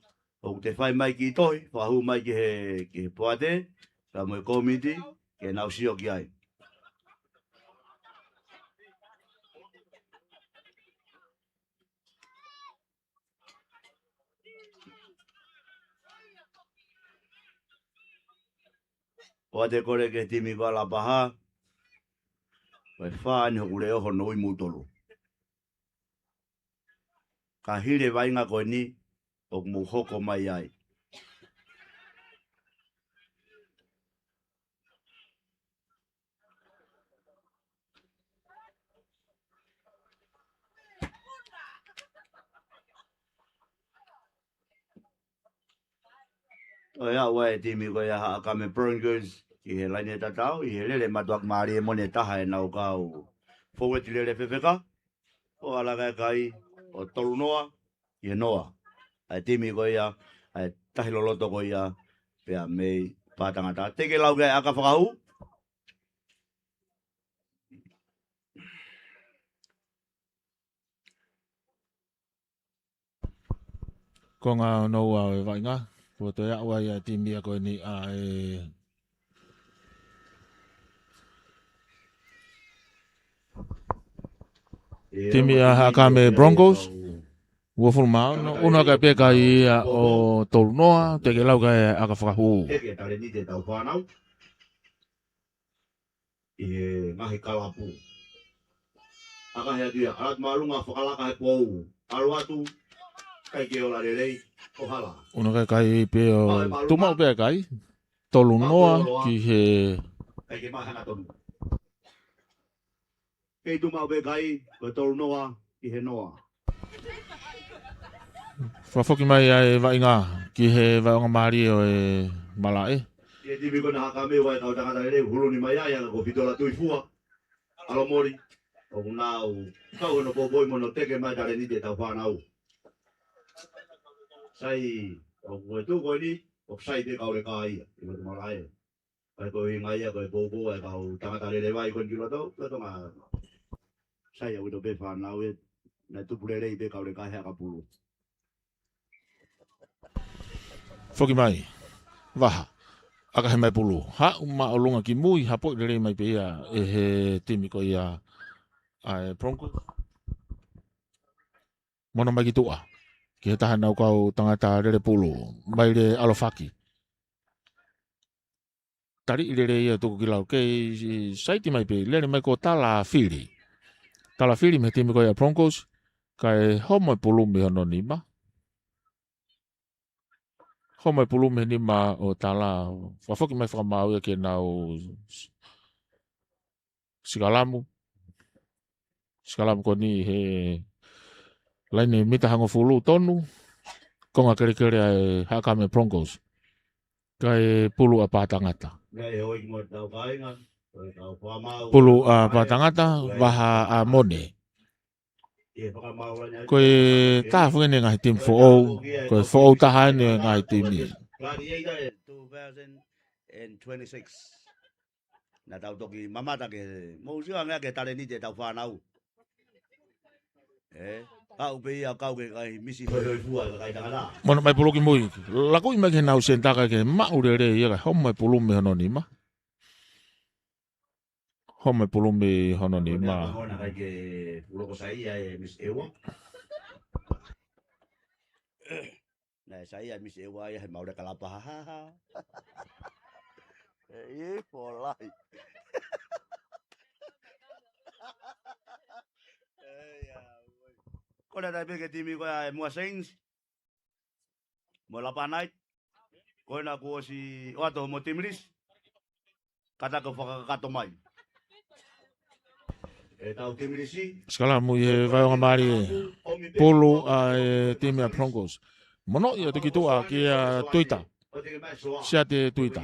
ʻOku te fai mai kiʻi tohi, fakahū mai ki he, ki he poate, pea mo e kōmiti, ke nau sio ki ai. ʻOua te kole ki he timi ko ē ʻa Lapaha. Ko e fā eni hoku leʻo hono ui moutolu. Ka hili e vaʻinga ko eni, ʻoku mou hoko mai ai. ʻOi, ʻa e timi ko ia ʻa e Haʻakame Broncos, ʻi he laine tatau, ʻi he lele mātuʻaki mālie moʻoni ʻe taha ʻenau kau fōueti lele fefeka, ʻo ala kai kai, ʻo tolu noa, ʻi he noa. ʻA e timi ko ia, ʻa e tahi loloto ko ia, pea mei Pātangata. Te ke lau ki ai ʻa e ʻaka fakahū. Konga hono ua ʻo e vaʻinga. Kuo toe aʻu ai ʻa e timi ia ko eni ʻa e timi ʻa e Haʻakame Broncos. Uofulu mā ono, ʻunuhake pē kai ia ʻo tolu noa, te ke lau ki ai ʻa e ʻaka fakahū. Teke taleniti ʻetau fānau ʻi he ngaahi kalapu. ʻAka he atu ia, ʻalu atu māʻolunga fakalaka he pou. ʻAlu atu, kai ke ola lelei, ʻo hala. ʻUnuhake kai pē ʻo tuʻu maʻu pē kai. Tolu noa ki he kai ke maha hangatonu. Kei tuʻu maʻu pē kai, ko e tolu noa ki he noa. Fakafoki mai ʻa e vaʻinga ki he vaʻinga mālie ʻo e malaʻe. ʻI he timi ko ena Haʻakame, ʻa e kau tangata lelei, hulu ni mai ai, ʻa e ko Fitola Tuifua, ʻAlomoli, ʻoku nau kau hono poupou mo hono teke mai taleniti ʻetau fānau. Sai, ʻoku e tuʻu ko eni, ʻoku sai pē kau leka ia, ʻi loto malaʻe. Kae ko e ʻuhinga ia ko e poupou ʻa e kau tangata lele vai ko eni ki loto, loto ngā sai ʻaupito pē fānau ē, naʻe tupu lelei pē kau leka he ʻakapulu. Foki mai. Vaha. ʻAka he mai pulu. Haʻu māʻolunga ki mui, hapoʻi lelei mai pē ia ʻe he timi ko ia ʻa e Broncos. Mono mai ki tuʻa. Ki he taha ʻenau kau tangata lele pulu. Maile ʻAlofaki. Taliʻi lelei ia tuku ki lalo kei saiti mai pē, lele mai ko Talafili. Talafili mei he timi ko ia Broncos, kae homo e pulu mei hono nima. Homo e pulu mei he nima ʻo Tala, fakafoki mai fakamaau ia ke nau sikalamu. Sikalamu ko eni he laine mita hongofulu tonu, konga kelekele ʻa e Haʻakame Broncos. Kae pulu ʻa Pātangata. Pulu ʻa Pātangata, vaha ʻa Mone. Ko e taha foki eni e ngaahi timi foʻou, ko e foʻou taha eni e ngaahi timi. Gladiator two thousand twenty-six. Naʻa tau toki mamata ke mou sio ange ki he talēniti ʻetau fānau. ʻE, aʻu pē ia kau ke kai misi hoihoifua e kakai tangata. Mono mai pulu ki mui. Lakuʻi mai ki heʻenau senitā kae ke maʻu lelei ia kae homo e pulu mei hono nima. Homo e pulu mei hono nima. Ko e meʻa ko ena kae ke puloko saiʻia e Miss Ewa. Naʻe saiʻia e Miss Ewa ia he maule kalapa ha ha ha. ʻE, ʻi, polai. ʻE, ia, ui. Ko ena tai pē ki he timi ko ia e Moa Saints. Mo Lapa Knight. Ko ena kuo ʻosi ʻoatu mo Timiris. Kātaki ʻo fakakakato mai. ʻE tau Timirisi. Sikalamu ʻi he vaiongamālie pulu ʻa e timi ʻa Broncos. Mono ia tuki tuʻa kia Tuita. Siate Tuita.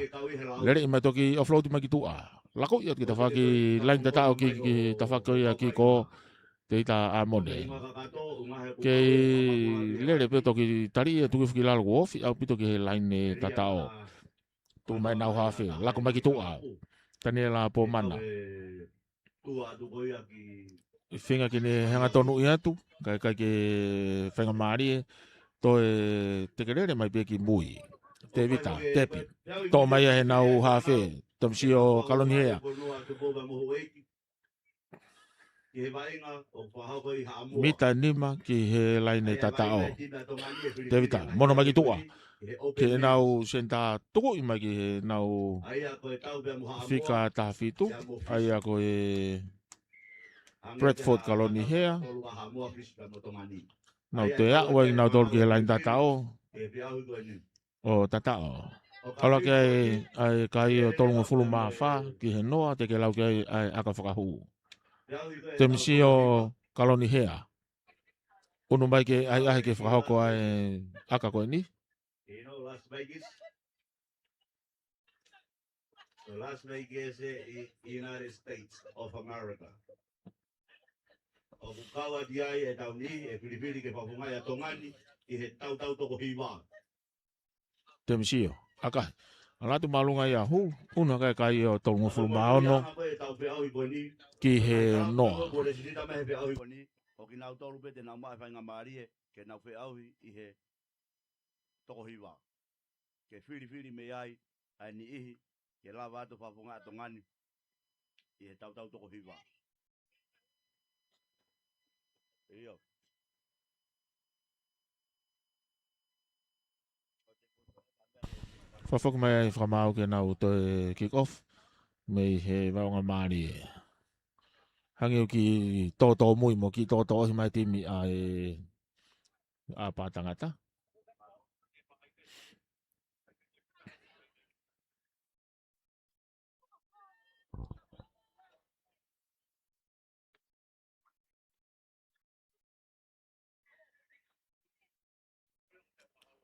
Lele mai toki offload mai ki tuʻa. Lakuʻi atu ki tafaʻaki laine tataʻo ki, ki tafaʻaki ko ia ki ko Teita ʻAmone. Kei lele pē toki tali ia tuki fuki lalo kuo ofi ʻaupito ki he laine tataʻo. Tuʻu mai ʻenau hafe, laku mai ki tuʻa. Taniela Pomana. Feinga ke ne hanga tonuʻi atu, kae ʻikai ke faingamālie, toe tekelele mai pē ki mui. Tevita, Tepi. Toʻo mai ia heʻenau hafe, Tomisio Kalonihea. Mita nima ki he laine tataʻo. Tevita, mono mai ki tuʻa. Ki heʻenau senitā tukuʻi mai ki heʻenau fika taha fitu. ʻA ia ko e Bradford Kalonihea. Nau toe aʻu ai nautolu ki he laine tataʻo. ʻO tataʻo. ʻAlu ki ai ʻa e kai ʻo tolungofulu mā fā ki he noa te ke lau ki ai ʻa e ʻaka fakahū. Temisio Kalonihea. Unu mai ke ʻahiʻahi ke fakahoko ʻa e ʻaka ko eni. Las Vegas ʻi United States of America. ʻOku kau atu ai e tau ni, e filifili ke fafunga ʻa Tonga ni, ʻi he tautau toko hiva. Temisio, ʻakahi. ʻAlu atu māʻolunga ia hū, unu ʻa e kai ʻo tolungofulu mā ono ki he noa. Ko e lesinita mai he feʻauhi ko eni, ʻo kinautolu pē te nau maʻu e faingamālie, ke nau feʻauhi ʻi he toko hiva. Ke filifili mei ai, ʻa e niʻihi, ke lava atu fafunga ʻa Tonga ni, ʻi he tautau toko hiva. ʻIo. Fakafoki mai ai fakamaau ke nau toe kick off, mei he vaonga mālie. Hangē ʻoku kiʻi tōtōmui mo kiʻi tōtōʻohi mai timi ʻa e ʻa Pātangata.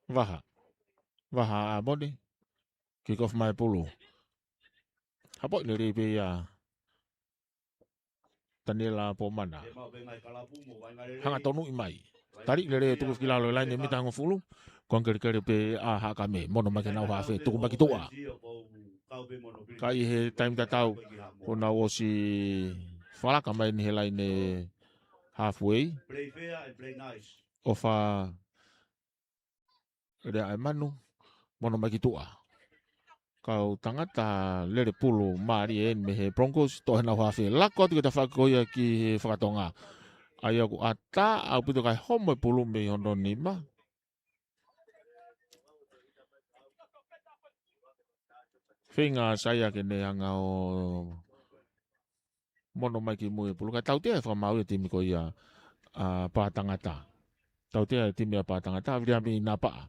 Vaha. Vaha ʻa Moni. Kick off mai pulu. Hapoʻi lelei pē ia Taniela Pomana. Hanga tonuʻi mai. Tali lelei tuku ki lalo e laine mita hongofulu. Kuo kelekele pē ʻa Haʻakame. Mono mai ke nau hafe. Tuku mai ki tuʻa. Ka ʻi he taimi tatau, kuo nau ʻosi falaka mai eni he laine halfway. ʻOfa Lea ʻa e manu, mono mai ki tuʻa. Kau tangata lele pulu mālie eni mei he Broncos, toʻo heʻenau hafe, laku atu ki tafaʻaki ko ia ki he fakatonga. ʻA ia ʻoku ʻatā ʻaupito kae homo e pulu mei hono nima. Feinga ʻa Saia ke ne hanga ʻo mono mai ki mui e pulu. Kae tautea e fakamaau e timi ko ia ʻa Pātangata. Tautea e timi ʻa Pātangata, Viliami Napaʻa.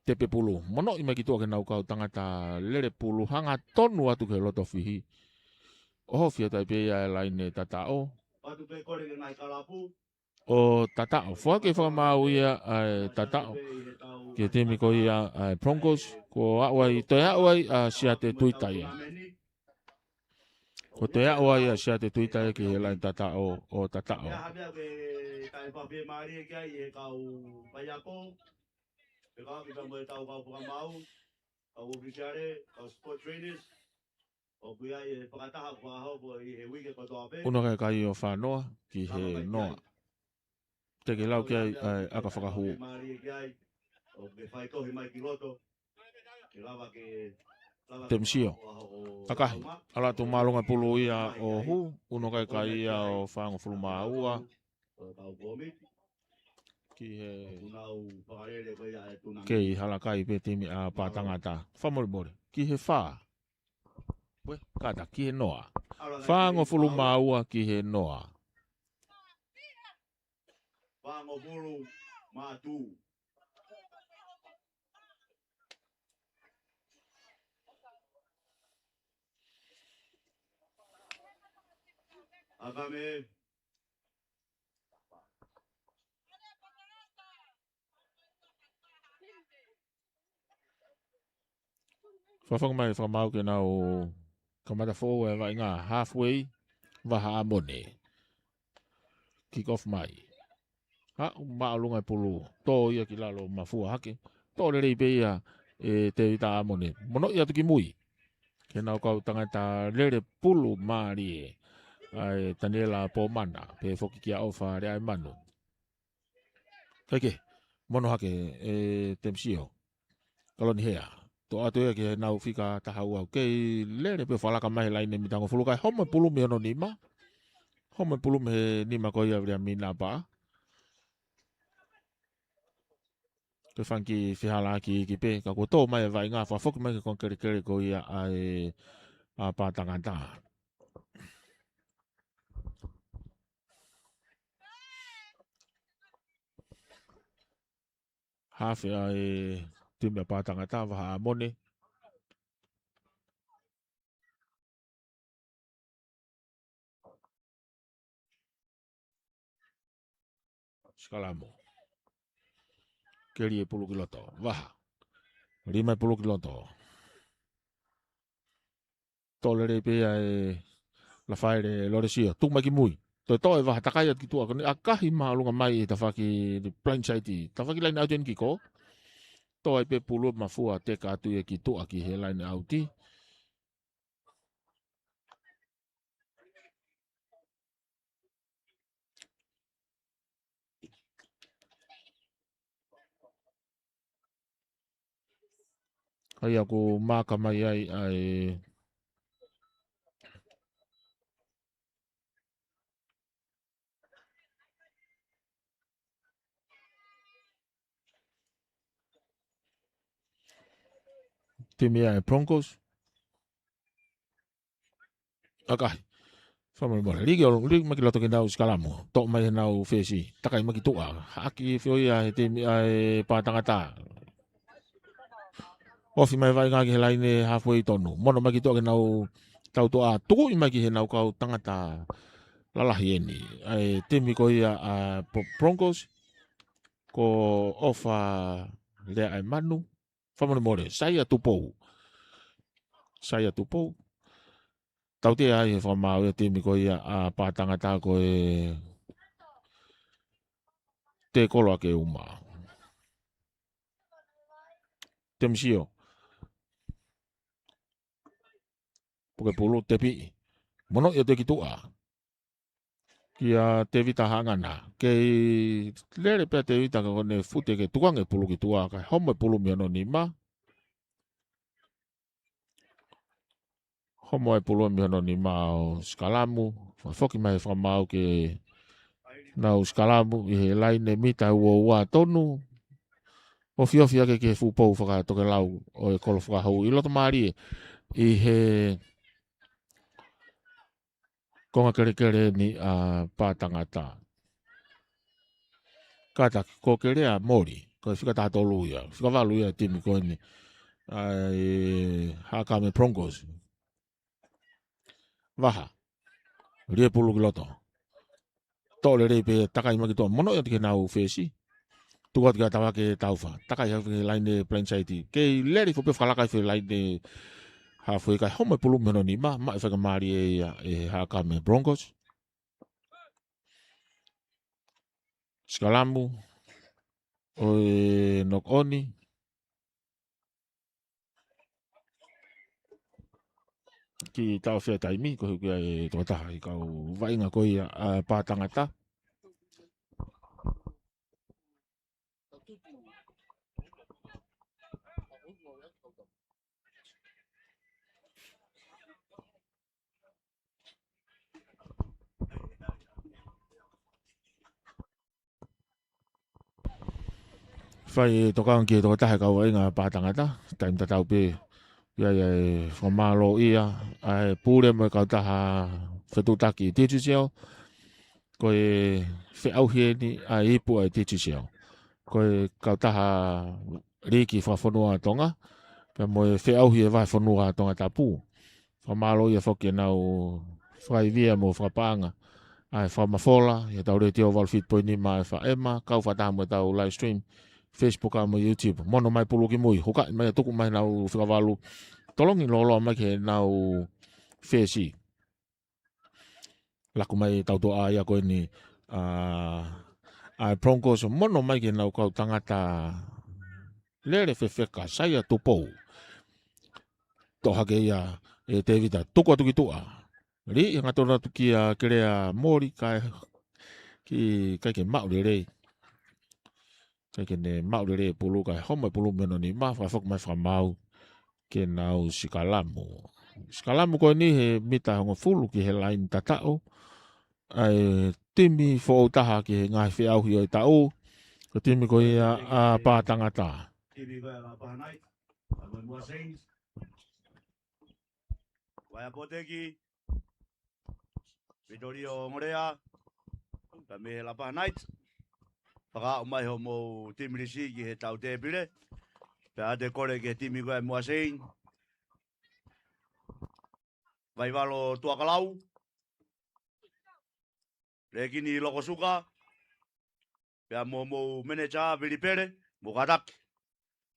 Tepe pulu. Monoʻi mai ki tuʻa ke nau kau tangata lele pulu. Hanga tonu atu ki he loto fihi. ʻOhofi atu ai pē ia e laine tataʻo. Patu pē kole ke ngai kalapu. ʻO tataʻo. Foaki e fakamaau ia ʻa e tataʻo ki he timi ko ia ʻa e Broncos, kuo aʻu ai, toe aʻu ai ʻa Siate Tuita ia. Kuo toe aʻu ai ʻa Siate Tuita ia ki he laine tataʻo ʻo tataʻo. Ia ha meʻa ke taʻe fafe mālie ki ai e kau faiako. Pea ka kita mo e tau kau fakamaau, kau ʻofisiale, kau sport trainers, ʻoku ʻi ai e fakataha fakahoko ʻi he uike kotoa pē. Uno kae kai ʻo fānoa ki he noa. Te ke lau ki ai, ʻa e ʻaka fakahū. Mālie ki ai, ʻo ke faitohi mai ki loto. Ke lava ke, lava ke Temisio. Fakahoko ʻo ʻAkahi. Hala atu māʻolunga e pulu ia ʻo hū, uno kae kai ia ʻo fāngofulu mā ua. Ki he kei hala kai pē timi ʻa Pātangata. Fakamolemole. Ki he fā. Pea kātaki ki he noa. Fāngofulu mā ua ki he noa. Fāngofulu mā tū. ʻAkame. Fakafoki mai fakamaau ke nau kamata foʻou e vaʻinga halfway, Vahaʻamone. Kick off mai. Haʻu māʻolunga e pulu. Tō ia ki lalo, mafua hake. Tō lelei pē ia ʻe Tēvita ʻAmone. Monoʻi atu ki mui. Ke nau kau tangata lele pulu mālie. ʻA e Taniela Pomana. Pea foki kia ʻOfa Leaimanu. Kae kehe, mono hake ʻe Temisio. Kaloni Hea. Tō atu ia ki heʻenau fika taha ua, kei lele pē fakalaka mai he laine mitangofulu kae homo e pulu mei hono nima. Homo e pulu mei he nima ko ia ʻa Viliami Napaʻa. Ke fanga kiʻi fehālaaki iiki pē, ka kuo tō mai e vaʻinga, fakafoki mai ki he konga kelekele ko ia ʻa e, ʻa Pātangata. Hafe ʻa e timi ʻa Pātangata, Vahaʻamone. Sikalamo. Keli e pulu ki loto. Vaha. Lima e pulu ki loto. Tō lelei pē ia ʻe Lafaele Lolesio. Tuku mai ki mui. Toe tō e Vaha, takai atu ki tuʻa. Ko eni ʻakahi māʻolunga mai ʻi he tafaʻaki blindside. Tafaʻaki laine ʻauti eni ki ko. Tō ai pē pulu, mafua teka atu ia ki tuʻa ki he laine ʻauti. ʻA ia ʻoku maaka mai ai ʻa e timi ʻa e Broncos. ʻAkahi. Fakamolemole. Liki ʻo, liki mai ki loto ke nau sikalamo. Toʻo mai heʻenau fesi. Takai mai ki tuʻa. Haʻaki fio ia he timi ʻa e Pātangata. Ofi mai vaʻinga ki he laine halfway tonu. Mono mai ki tuʻa ke nau tau tuʻa. Tukuʻi mai ki heʻenau kau tangata lalahi eni. ʻA e timi ko ia ʻa Bro-, Broncos. Ko ʻOfa Leaimanu. Fakamolemole, Saia Tupou. Saia Tupou. Tautea ai he fakamaau ia timi ko ia ʻa Pātangata ko e Te Koloakeuma. Temisio. Puke pulu, tepi. Mono ia te ki tuʻa. Kia Tevita Hangana. Kei lele pē ʻa Tevita ka ko ʻene fute ke tukuange pulu ki tuʻa, kae homo e pulu mei hono nima. Homo e pulu mei hono nima ʻo sikalamu. Foki mai fakamaau ke nau sikalamu ʻi he laine mita ua ua tonu. Ofiofi ake ki he fuʻu pou fakatokelau ʻo e kolo fakahū ʻi loto mālie ʻi he konga kelekele ni ʻa Pātangata. Kātaki, ko Kelea Moli, ko e fika taha tolu ia, fika valu ia timi ko eni, ʻa e Haʻakame Broncos. Vaha, lie pulu ki loto. Toʻo lelei pē takai mai ki tuʻa mono ia te ke nau fesi. Tuku atu kia Tavake Taufa. Takai hau fē laine blindside. Kei lele fo pē fakalaka fē laine halfway kae homo e pulu mei hono nima. Maʻu e faingamālie ia ʻe Haʻakame Broncos. Sikalamu. ʻO e knock on. kiʻi taʻofia taimi, ko e hiki ai e tokotaha ʻi he kau vaʻinga ko ia ʻa Pātangata. Fai e tokanga ki he tokotaha e kau vaʻinga Pātangata, taimi tatau pē, ʻi ai e fakamālō ia, ʻa e pule mo e kautaha fetuʻutaki Digicel, ko e feʻauhi eni ʻa e ipu ʻa e Digicel. Ko e kautaha liiki fakafonua ʻa Tonga, pea mo e feʻauhi e vahefonua ʻa Tongatapu. Fakamālō ia foki ʻenau fakaivia mo fakapaʻanga ʻa e fakamafola, ʻi heʻetau Letiō valu fitu poini nima ʻa e F M, kau fakataha mo ʻetau live stream, Facebook ʻa mo YouTube. Mono mai Pulu ki mui, hukaʻi mai ʻa tuku mai ʻenau fika valu, tolongi lōloa mai ki heʻenau fesi. Laku mai tautoʻa ia ko eni, ʻa, ʻa e Broncos, mono mai ki heʻenau kau tangata lele fefeka, Saia Tupou. Toʻo hake ia ʻe Tevita, tuku atu ki tuʻa. Liʻi hangatonu atu kia Kelea Moli, kae, ki, ʻikai ke maʻu lelei. ʻIkai ke ne maʻu lelei e pulu, kae homo e pulu mei hono nima, fakafoki mai fakamaau ke nau sikalamu. Sikalamu ko eni he mita hongofulu ki he laini tataʻo ʻa e timi foʻou taha ki he ngaahi feʻauhi ʻo e taʻu, ko e timi ko ia ʻa Pātangata. Timi ko ia ʻa Pātangata, ʻa mo e Mua Saints. Vaea Poteki, Vitolio Ngolea, pea mei he Lapaha Knights. Fakaaʻu mai hoʻomou timi lisi ki he tau tēpile. Pea ʻoatu e kole ki he timi ko ia ʻa Mua Saints. Vaivalo Tuakalau, Lekini Lokosuka, pea mo hoʻomou manager Vili Pele, mo kātaki.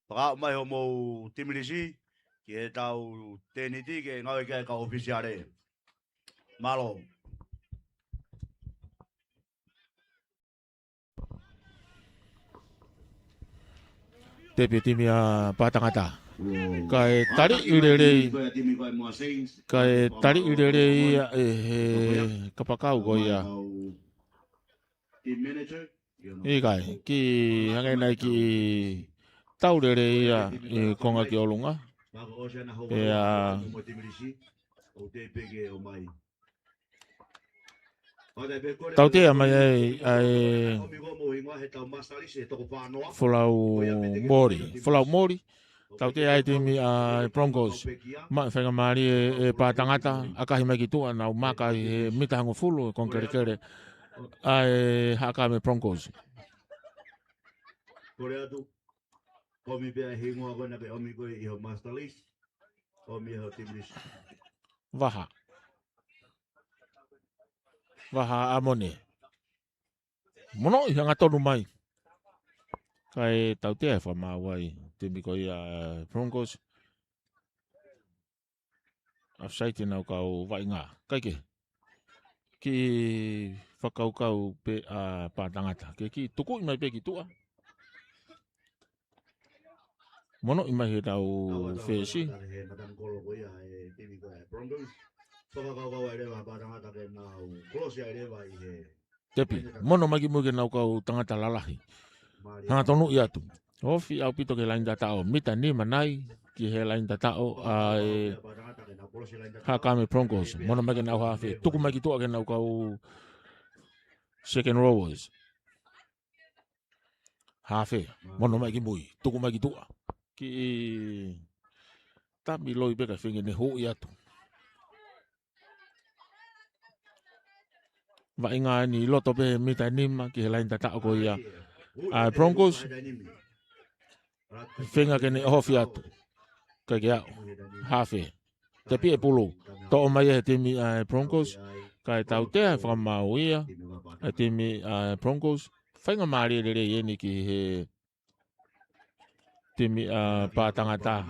Fakaaʻu mai hoʻomou timi lisi ki he tau tēniti ke ngāue ki ai e kau ʻōfisiale. Mālō. Tepi e timi ʻa Pātangata. Kae taliʻi lelei, kae taliʻi lelei ia ʻe he kapakau ko ia. ʻIkai, kiʻi hangē naʻe kiʻi tau lelei ia ʻi he konga ki ʻolunga. Pea tautea mai ai ʻa e Folau Moli. Folau Moli. Tautea ai e timi ʻa e Broncos. Maʻu e faingamālie ʻe Pātangata, ʻakahi mai ki tuʻa, nau maka ʻi he mita hongofulu e konga kelekele ʻa e Haʻakame Broncos. Kole atu, ʻomi pē ʻa e hingoa ko ena ke ʻomi koe ʻi ho master list, ʻomi ʻi ho team list. Vaha. Vaha ʻAmone. Monoʻi hangatonu mai. Kae tautea e fakamaau ʻa e timi ko ia ʻa e Broncos. Offside ʻenau kau vaʻinga. Kae kehe, kiʻi fakakaukau pē ʻa Pātangata ke kiʻi tukuʻi mai pē ki tuʻa. Monoʻi mai heʻetau fesi. Tepi, mono mai ki mui ke nau kau tangata lalahi. Hanga tonuʻi atu. Ofi ʻaupito ki he laini tataʻo. Mita nima nai ki he laini tataʻo ʻa e Haʻakame Broncos. Mono mai ke nau hafe. Tuku mai ki tuʻa ke nau kau second rowers. Hafe, mono mai ki mui, tuku mai ki tuʻa. Kiʻi tami loi pē kae feinga ke ne huʻi atu. Vaʻinga eni ʻi loto pē he mita nima ki he laini tataʻo ko ia ʻa e Broncos. Feinga ke ne ofi atu. Kae ke aʻu. Hafe. Tepi e pulu. Toʻo mai ʻe he timi ʻa e Broncos. Kae tautea e fakamaau ia ʻa e timi ʻa e Broncos. Faingamālie lelei eni ki he timi ʻa Pātangata.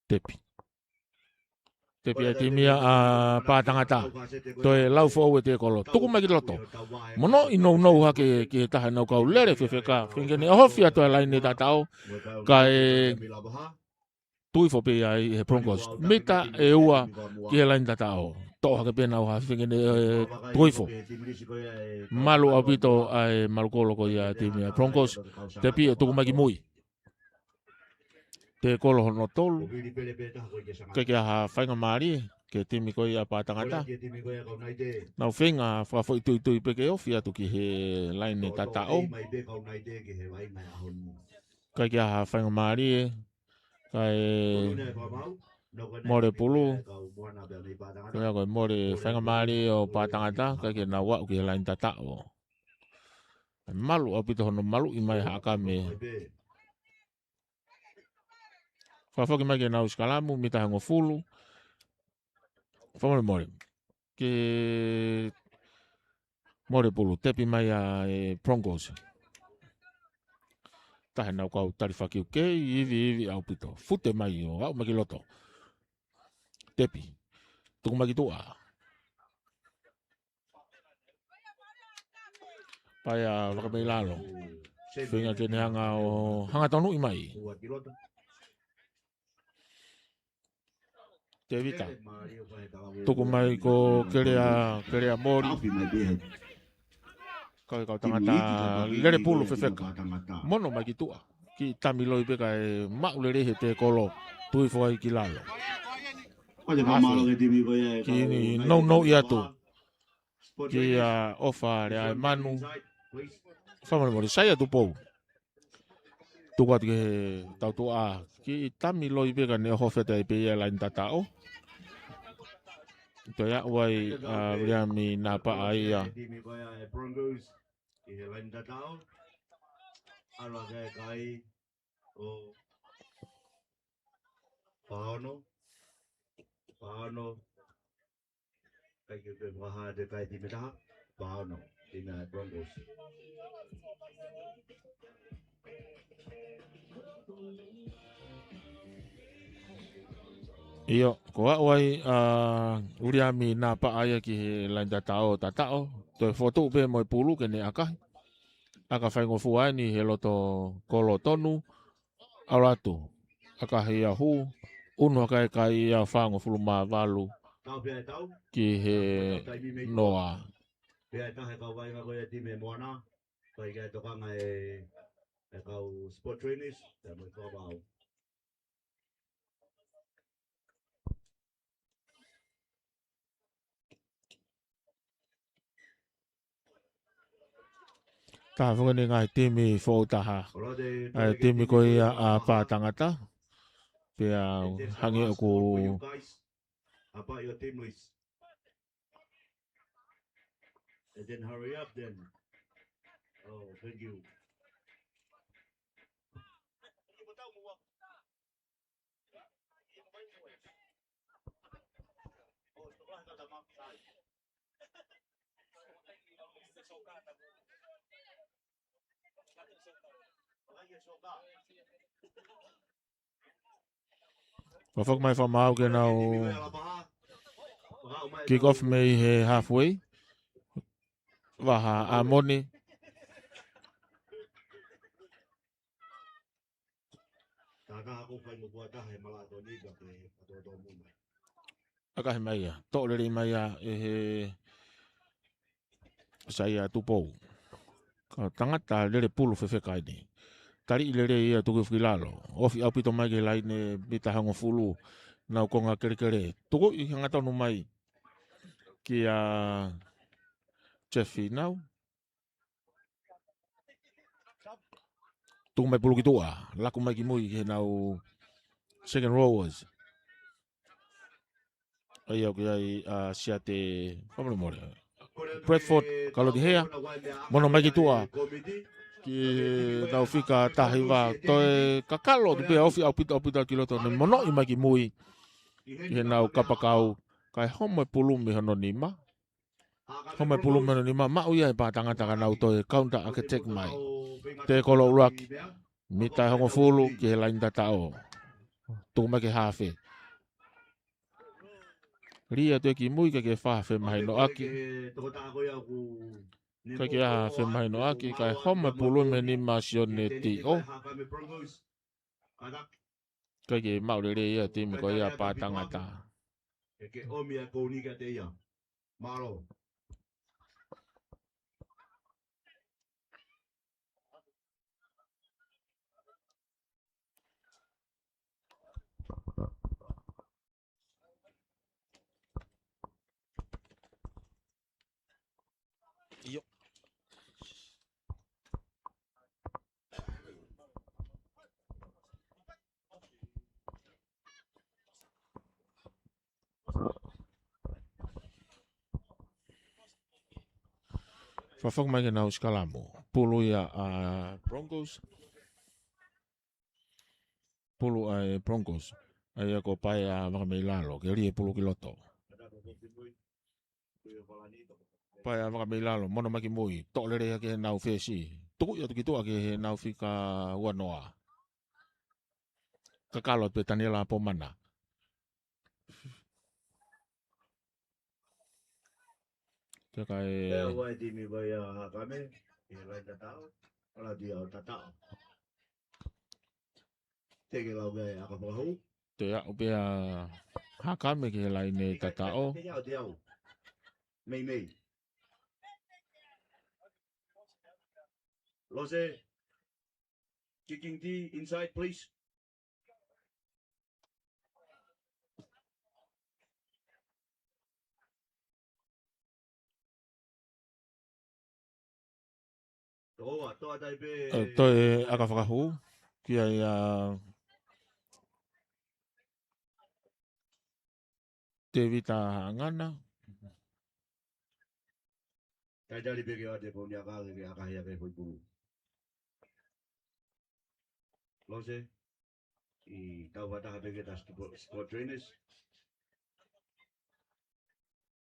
Tepi. Tepi ʻa e timi ʻa Pātangata. Toe lau foʻou e tēkolo. Tuku mai ki loto. Mono ʻi nounou hake ki he taha ʻenau kau lele fefeka. Feinga ke ne ʻohofi atu e laine tataʻo. Kae tuifo pē ia ʻi he Broncos. Mita ʻe ua ki he laine tataʻo. Toʻo hake pē ʻenau haafe, feinga ke ne, ē, tuifo. Malu ʻaupito ʻa e malu kolo ko ia ʻa e timi ʻa Broncos. Tepi ʻe tuku mai ki mui. Tēkolo hono tolu. ʻIkai ke ʻi ai ha faingamālie ki he timi ko ia ʻa Pātangata. Nau feinga fakafoʻituitui pē ke ofi atu ki he laine tataʻo. ʻIkai ke ʻi ai ha faingamālie, kae mole pulu. Ko ia ko e mole faingamālie ʻo Pātangata, ʻikai ke nau aʻu ki he laine tataʻo. Malu ʻaupito hono maluʻi mai Haʻakame. Fakafoki mai ke nau sikalamu, mita hongofulu. Fakamolemole. Ke mole pulu, tepi mai ʻa e Broncos. Taha ʻenau kau tali fakiu kei ivi, ivi ʻaupito. Fute mai ʻo aʻu mai ki loto. Tepi. Tuku mai ki tuʻa. Paea Vakameilalo. Feinga ke ne hanga ʻo hanga tonuʻi mai. Tēvita. Tuku mai ko Kelea, Kelea Moli. Kau e kau tangata lele pulu fefeka. Mono mai ki tuʻa. Kiʻi tami loi pē kae maʻu lelei he tēkolo. Tuifo ai ki lalo. Kiʻi nounou atu. Kia ʻOfa Leaemanu. Fakamolemole, Saia Tupou. Tuku atu ki he tautuʻa. Kiʻi tami loi pē kae ne ʻohofi atu ai pē ia laine tataʻo. Toe aʻu ai ʻa Viliami Napaʻa ia. Paono. Paono. Kai ke pe maha te kai timi taha. Paono. Timi ʻa e Broncos. ʻIo, ko aʻu ai ʻa Viliami Napaʻa ia ki he laine tataʻo, tataʻo. Toe fotu pē mo e pulu ke ne ʻakahi. ʻAka faingofua eni he loto kolo tonu. ʻAlu atu. ʻAkahi ia hū. Unu hake e kai ia fāngofulu mā valu. Tau pea e tau. Ki he noa. Pea e taha e kau vainga ko ia timi Moana. Kai ke tokanga e, e kau sport trainers. Pea mo e kau vau. Taha foki eni ngaahi timi foʻou taha. ʻA e timi ko ia ʻa Pātangata. Pea hangē ʻoku And then hurry up then. Oh, thank you. Fakafoki mai fakamaau ke nau kick off mei he halfway. Vaha ʻa Moni. Tata ko fai mo kua taha e mala to ni ka pe ka to to mo mai. ʻAkahi mai ia. Toʻo lelei mai ia ʻe he Saia Tupou. Ka tangata lele pulu fefeka eni. Taliʻi lelei ia tuku ki lalo. Ofi ʻaupito mai ki he laine mita hongofulu. Nau konga kelekele. Tuku ʻi hangatonu mai. Kia Jeff Finau. Tuku mai pulu ki tuʻa, laku mai ki mui ki he nau second rowers. ʻA ia ʻoku ʻi ai ʻa Siate, fakamolemole. Bradford, Kaloti Hea, mono mai ki tuʻa. Ki he nau fika taha hiva, toe kakalo atu pea ofi ʻaupito ʻaupito ki loto ne monoʻi mai ki mui. Ki he nau kapakau, kae homo e pulu mei hono nima. Homo e pulu mei hono nima, maʻu ia ʻe Pātangata ka nau toe counter attack mai. Tēkolo ʻuluaki, mita ʻe hongofulu ki he laine tataʻo. Tuku mai ki he hafe. Lī atu ē ki mui, ʻikai ke fai ha femahinoʻaki. ʻIkai ke ʻi ai ha femahinoʻaki, kae homa e pulu mei he nima ʻa Sione Tiʻo. ʻIkai ke maʻu lelei ia e timi ko ia ʻa Pātangata. ʻIo. Fakafoki mai ke nau sikalamu. Pulu ia ʻa Broncos. Pulu ʻa e Broncos. ʻA ia ko Paea Vakameilalo, ke lī e pulu ki loto. Paea Vakameilalo, mono mai ki mui, toʻo lelei hake heʻenau fesi. Tukuʻi atu ki tuʻa ki heʻenau fika ua noa. Kakalo atu pē Taniela Pomana. Ke kai. Pea ua e timi ko ia Hakame, ʻi he laine tataʻo, ʻalu atu ia ʻo tataʻo. Teke lau pē ʻa Akafakahū. Toe aʻu pē ʻa Hakame ki he laine tataʻo. Te au, te au. Mei, mei. Lose. Kicking D inside, please. Toa, toa tai pē. ʻE, toe ʻe Akafakahū. Kia ia Tevita Haʻangana. Taitali pē ke ʻoatu e pō ni ʻa Kake ke ʻakahi ʻaki e foʻi pulu. Lose, ʻi tau fakataha pē ke ta spo-, sport trainers.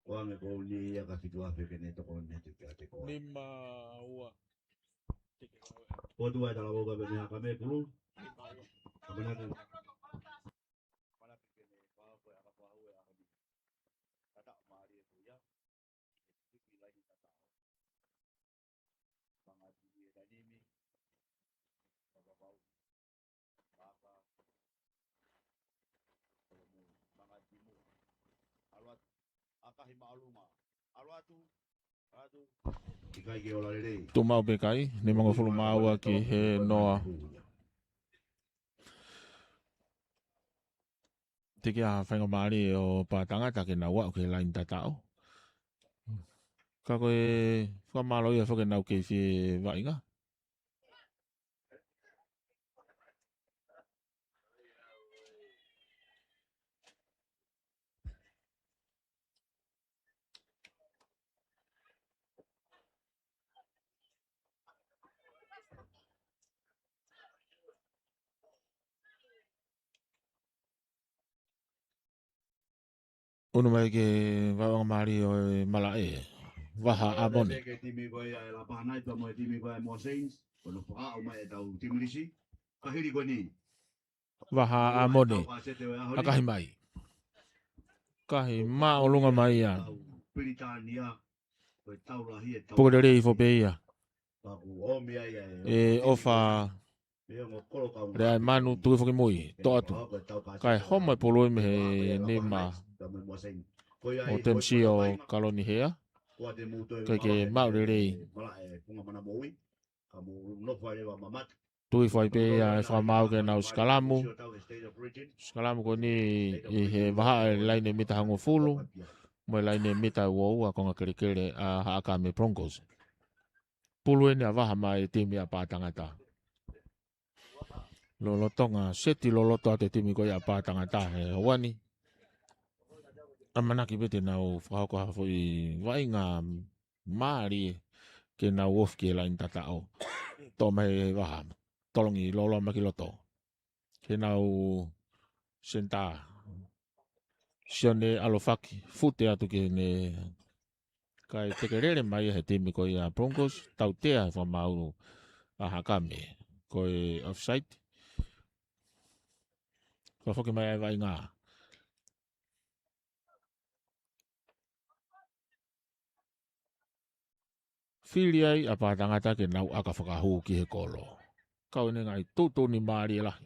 ʻOange ko eni ia ka fitu afe ke ne tokoni atu kiate koe. Nima ua. Ko tua e talavou ka pē mei Hakame pulu. Kamanatu. Mana pē ke ne pau ko e Akafakahū e ʻaho ni. Tataʻo mālie ko ia. ʻI he tiki laine tataʻo. Manga tiki e tainimi. Papapau. Papa. Manga timu. ʻAlu atu. ʻAkahi māʻolunga. ʻAlu atu. ʻAlu atu. ʻIkai ke ola lelei. Tuʻu maʻu pē kai, nimangofulu mā ua ki he noa. Teʻeki ai ha faingamālie ʻo Pātangata ke nau aʻu ki he laine tataʻo. Ka ko e fakamālō ia foki ʻenau kei fie vaʻinga. Unu mai ke vaʻanga mālie ʻo e malaʻe. Vaha ʻa Mone. Ke timi ko ia e Lapahanai pea mo e timi ko ia e Moa Saints. Ko hono fakaʻau mai e tau timi lisi. Ka hili ko eni. Vaha ʻa Mone. ʻAkahi mai. ʻAkahi māʻolunga mai ia. Pilitānia. Ko e tau lahi e tau. Puke lelei hifo pē ia. Paku ʻomi ai e. ʻE ʻofa. Lea e manu, tuʻu hifo ki mui, toʻo atu. Kae homa e pulu mei he nima ʻo Temsio Kalonihea. ʻIkai ke maʻu lelei. Tuʻu hifo ai pē ia ʻe fakamaau ke nau sikalamu. Sikalamu ko eni ʻi he vahaʻa e laine mita hongofulu. Mo e laine mita ua ua konga kelekele ʻa Haʻakame Broncos. Pulu eni ʻa vaha mai e timi ʻa Pātangata. Lolotonga seti loloto atu e timi ko ia ʻa Pātangata he houa ni. ʻAmanaki pē te nau fakahoko ha foʻi vaʻinga mālie ke nau ofi ki he laine tataʻo. Toʻo mai e vaha. Tolongi lōloa mai ki loto. Ke nau senitā. Sione ʻAlofaki. Fute atu ke ne Kae tekelele mai he timi ko ia Broncos, tautea he fakamaau ʻa Haʻakame. Ko e offside. Fakafoki mai ʻa e vaʻinga. fili ai ʻa Pātangata ke nau ʻaka fakahū ki he kolo. Kau ʻene ngaahi tuʻutuʻuni mālie lahi.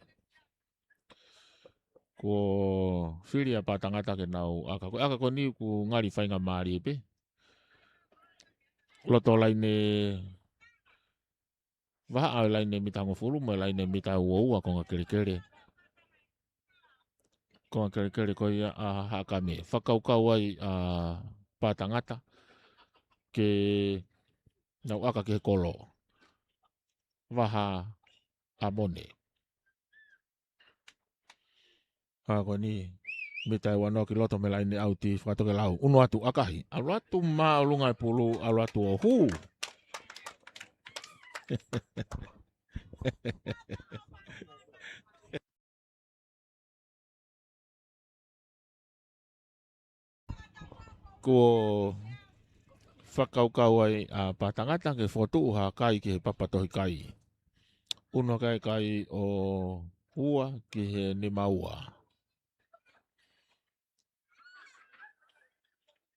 Kuo fili ʻa Pātangata ke nau ʻaka. Ko e ʻaka ko eni ʻoku ngali faingamālie pē. Loto laine, vahaʻa ʻo e laine mita hongofulu mo e laine mita uaua, konga kelekele. Konga kelekele ko ia ʻa Haʻakame. Fakakaukau ai ʻa Pātangata ke nau ʻaka ki he kolo. Vahaʻa ʻa Mone. ʻA ko eni, mita ʻe uanoa ki loto mei he laine ʻauti, fakatokelau. Unu atu, ʻakahi. ʻAlu atu māʻolunga e pulu, ʻalu atu ʻo hū. Kuo fakakaukau ai ʻa Pātangata ke fokotuʻu ha kai ki he papa tohi kai. Unu kai, kai ʻo ua ki he nima ua.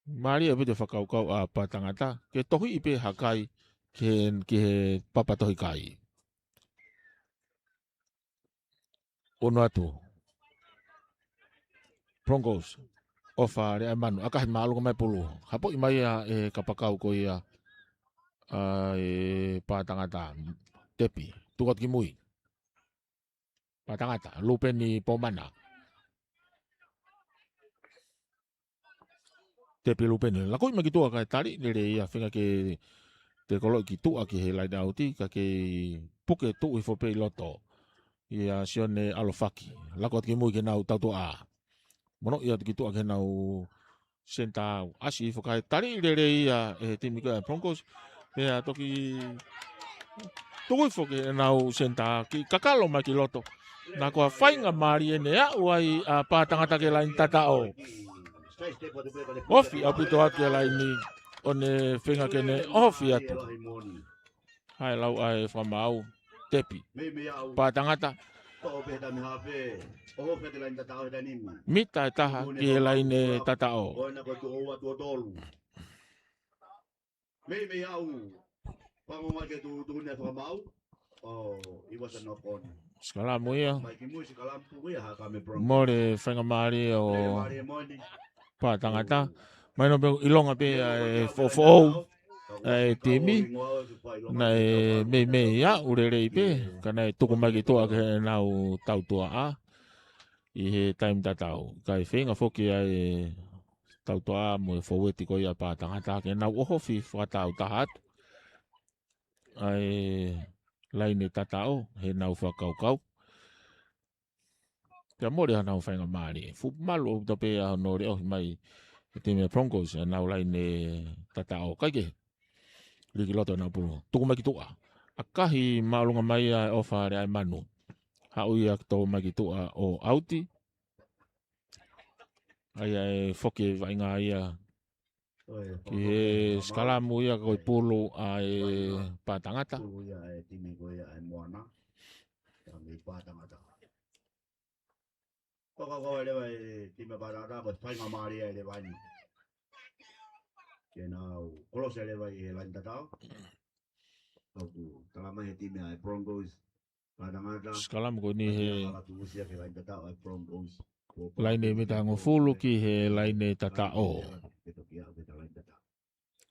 Mālie ʻaupito e fakakaukau ʻa Pātangata ke tohiʻi pē ha kai ki he, ki he papa tohi kai. Unu atu. Broncos. ʻOfa Leaimanu. ʻAkahi māʻolunga mai pulu. Hapoʻi mai ia ʻe he kapakau ko ia ʻa e Pātangata. Tepi. Tuku atu ki mui. Pātangata. Lupeni Pomana. Tepi Lupeni. Lakoʻi mai ki tuʻa kae tali lelei ia, feinga ke te koloʻi ki tuʻa ki he laine ʻauti, ka ke puke tuʻu hifo pē ʻi loto. ʻIa Sione ʻAlofaki. Lako atu ki mui ki heʻenau tautuʻa. Monoʻi atu ki tuʻa ki heʻenau senitā. ʻAsi hifo kae tali lelei ia ʻe he timi ko ia Broncos. Pea toki tuku hifo ki heʻenau senitā, kiʻi kakalo mai ki loto. Naʻa ko ha faingamālie ʻene aʻu ai ʻa Pātangata ki he laine tataʻo. Ofi ʻaupito atu ki he laine, ʻo ne feinga ke ne ofi atu. Haʻele ʻa e fakamaau, Tepi. Pātangata. Mita ʻe taha ki he laine tataʻo. Meimei au, pango mai ke tu, tu ne fakamaau. ʻO, it was a knock on. Sikalamu ia. Mai ki mui sikalamu ia Haʻakame Broncos. Mole faingamālie ʻo Pātangata. Mahino pē ʻilonga pē ʻa e foʻou ʻa e timi. Naʻe meimei aʻu lelei pē, ka naʻe tuku mai ki tuʻa ki heʻenau tautuʻa ʻi he taimi tatau. Kae feinga foki ʻa e tautuʻa mo e fōueti ko ia Pātangata ke nau ʻohofi fakatāutaha atu ʻa e laine tataʻo heʻenau fakakaukau. Pea mole hanau faingamālie. Fuʻu malu ʻaupito pē ʻa hono leʻohi mai e timi Broncos ʻenau laine tataʻo. Kae kehe, lī ki loto ʻenau pulu. Tuku mai ki tuʻa. ʻAkahi māʻolunga mai ʻa e ʻOfa Leaimanu. Haʻu ia ke tō mai ki tuʻa ʻo ʻauti. ʻA ia ʻe foki e vaʻinga ia ki he sikalamu ia ko e pulu ʻa e Pātangata. Pulu ia ʻa e timi ko ia ʻa e Moana. Tami Pātangata. Ko ka ko leva e timi Pātangata ko e faingamālie ʻe leva ni. Ke nau kolose leva ʻi he laine tataʻo. ʻOku tala mai he timi ʻa e Broncos. Sikalamu ko eni he laine mita hongofulu ki he laine tataʻo.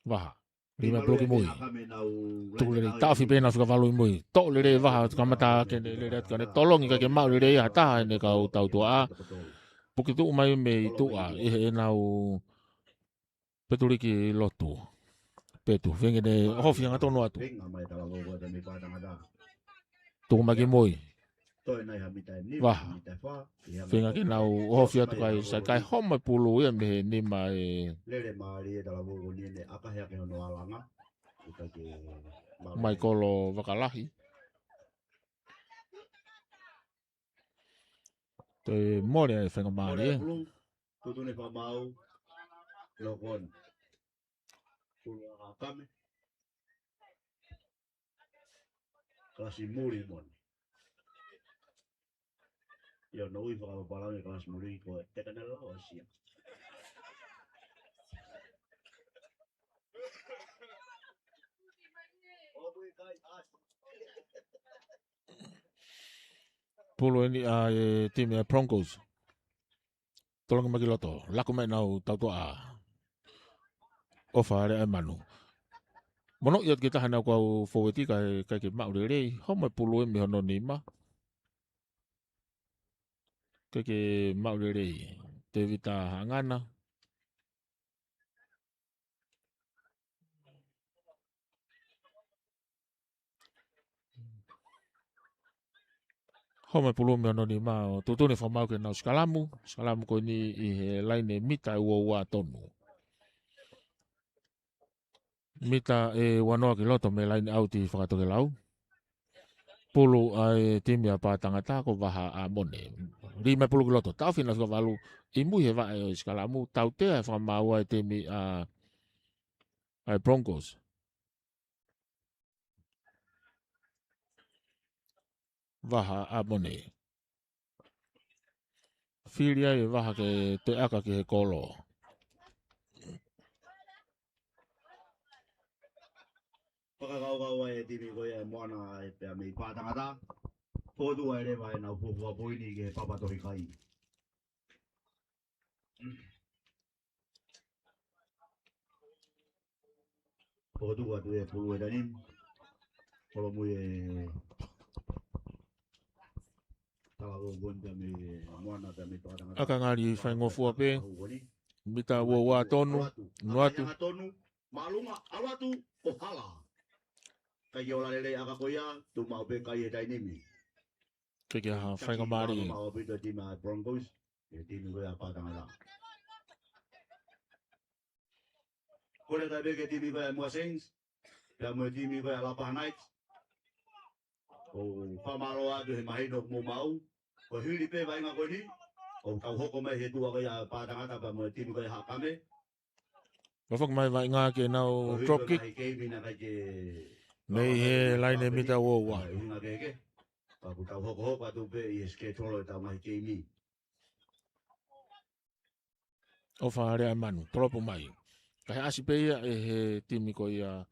Vaha. Lima pulu ki mui. Tuku lelei, taʻofi pē ʻenau fika valu ʻi mui. Toʻo lelei Vaha, kamata ke ne lele atu ka ne tolongi kae ʻikai ke maʻu lelei ʻe ha taha ʻene kau tautuʻa. Puke tuʻu mai mei tuʻa ʻi heʻenau Petuliki Lotu. Petu, feinga ke ne ʻohofi hangatonu atu. Tuku mai ki mui. Vaha. Feinga ke nau ʻohofi atu kae sai kae homa e pulu ia mei he nima ʻe Maikolo Vakalahi. Toe mole ʻa e faingamālie. Mole pulu, tutu ne fakamaau, lokon. Pulu ʻa Kame. Kalasi muli moni. Ia no ui fakapapālangi kalasi muli ko e teka ne lau ʻa sia. Pulu eni ʻa e timi ʻa e Broncos. Tolongi mai ki loto. Laku mai ʻenau tautuʻa. ʻOfa ʻa e Manu. Mono ia ki taha ʻenau kau fōueti kae, kae ʻikai ke maʻu lelei. Homo e pulu ē mei hono nima. ʻIkai ke maʻu lelei. Tēvita Hangana. Homo e pulu mei hono nima ʻo tuʻutuʻuni fakamaau ke nau sikalamu. Sikalamu ko eni ʻi he laine mita ʻe ua ua tonu. Mita ʻe ua noa ki loto mei he laine ʻauti fakatokelau. Pulu ʻa e timi ʻa Pātangata ko Vaha ʻAmone. Lima e pulu ki loto. Taʻofi ʻenau fika valu ʻi mui he vaʻe ʻo e sikalamu. Tautea e fakamaau ʻa e timi ʻa, ʻa e Broncos. Vaha ʻAmone. Fili ai e Vaha ke toe ʻaka ki he kolo. Fakakaukau ai e timi ko ia ʻa e Moana ʻe pea mei Pātangata. Fokotuʻu ai leva ʻenau fuofua poini ki he papa tohi kai. Fokotuʻu atu e pulu he taimi ni. Holomui e talavou ko eni pea mei Moana pea mei Pātangata. ʻAka ngali faingofua pē. Mita ua ua tonu. Noa atu. Māʻolunga, ʻalu atu ʻo hala. ʻIkai ke ola lelei ʻaka ko ia, tuʻu maʻu pē kai he taimi ni. ʻIkai ke ha faingamālie. Māʻolunga ʻaupito timi ʻa e Broncos, e timi ko ia ʻa Pātangata. Kole atu pē ki he timi ko ia ʻa e Moa Saints, pea mo e timi ko ia ʻa e Lapaha Knights. ʻOku fakamālō atu he mahino ʻoku mou maʻu. Ko e hili pē vaʻinga ko eni, ʻoku tau hoko mai he tuʻa ko ia ʻa Pātangata pea mo e timi ko ia ʻa Haʻakame. Ua foki mai vaʻinga ke nau drop kick. Mei he laine mita ua ua. Ka ʻoku tau hokohoko atu pē ʻi he schedule ʻo e tau ngaahi keimi. ʻOfa ʻa e Manu, tolopo mai. Ka he ʻasi pē ia ʻe he timi ko ia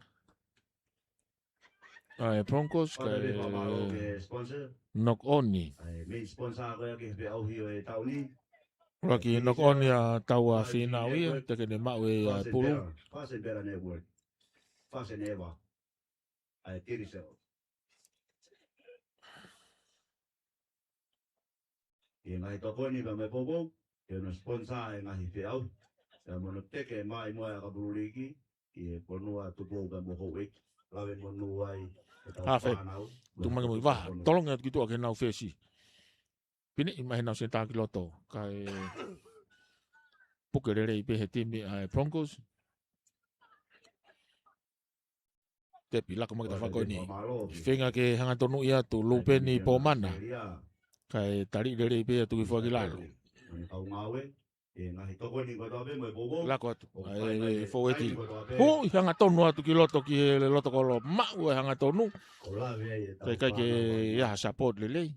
ʻa e Broncos, ka e knock on ni. Laki knock on ia taua fīnau ia, te ke ne maʻu e ia pulu. Fast and better. Fast and better network. Fast and ever. ʻA e Digicel. ʻI he ngaahi tokoni pea mo e poupou, ʻi hono sponsor e ngaahi feʻauhi. Pea mo hono teke mai mo e ʻakapulu liiki, ʻi he fonua tupu pea mo houʻeiki. Lave monū ai, e tau fānau. Tuku mai ke mui Vaha. Tolongi atu ki tuʻa ke nau fesi. Pini ʻi mai he nau senitā ki loto. Kae puke lelei pē he timi ʻa e Broncos. Tepi, laku mai ki he tafaʻaki ko eni. Feinga ke hangatonu ia ʻa Lupeni Pomana. Kae tali lelei pē ʻa Tukuifoaki Lalo. Laku atu. ʻA e fōueti. Huʻi hangatonu atu ki loto ki he loto kolo. Maʻu e hangatonu. Kae ʻikai ke ʻi ai ha support lelei.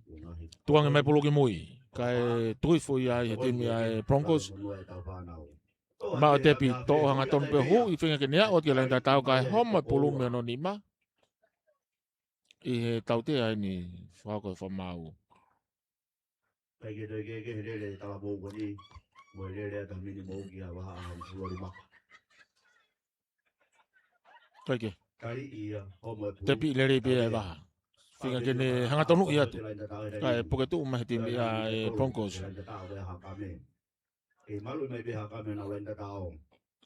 Tukuange mai pulu ki mui. Kae Tukuifo ia ʻi he timi ʻa e Broncos. Maʻu e tepi, toʻo hangatonu pē huʻi feinga ke ne aʻu atu ki he laine tataʻo kae homo e pulu mei hono nima. ʻI he tautea eni fakahoko e fakamaau. ʻIkai ke toe kehekehe lele talavou ko eni. Mo e lele ʻa e taha minimum kia Vaha ʻa Fulori Maka. ʻIkai ke. Tepi lelei pē ʻa e Vaha. Feinga ke ne hangatonu ia atu. Kae puke tuʻu mai he timi ʻa e Broncos.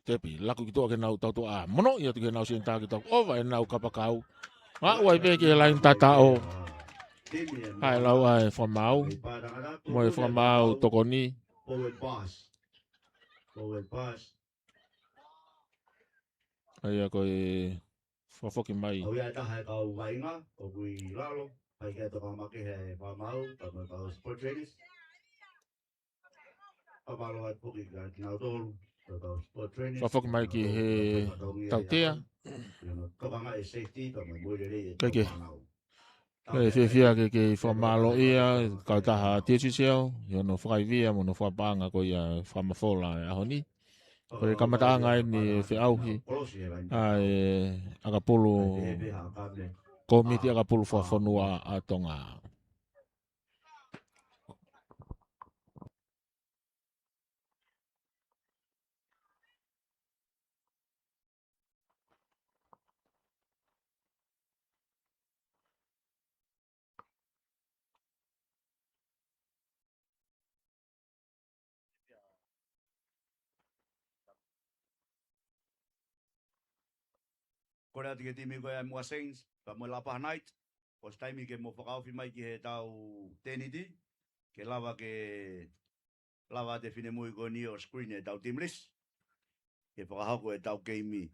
Tepi, laku ki tuʻa ke nau tautuʻa. Mono ia atu ke nau senitā ki tuʻa. ʻOfa ʻenau kapakau. Aʻu ai pē ki he laine tataʻo. Haʻele ʻa e fakamaau. Mo e fakamaau tokoni. ʻA ia ko e fakafoki mai. ʻOku ʻi ai e taha e kau vaʻinga, ʻoku ʻi lalo, ʻikai ke toka makehe e fakamaau, ka mo e kau sport trainers. Fakamaau atu foki kia kinautolu, kau sport trainers. Fakafoki mai ki he tautea. Kae ke. Ko e fiefia ke, ke fakamālō ia, kautaha T C C L, ʻi hono fakaivia, mo hono fakapaʻanga ko ia fakamafola e ʻaho ni. Ko e kamataʻanga eni e feʻauhi, ʻa e ʻakapulu, kōmiti ʻakapulu fakafonua ʻa Tonga. Kole atu ki he timi ko ia ʻa e Moa Saints, pea mo e Lapaha Knights, ʻosi taimi ke mo fakaofi mai ki he tau tēniti, ke lava ke, lava ʻa e finemui ko eni ʻo screen e tau team list, ke fakahoko e tau keimi.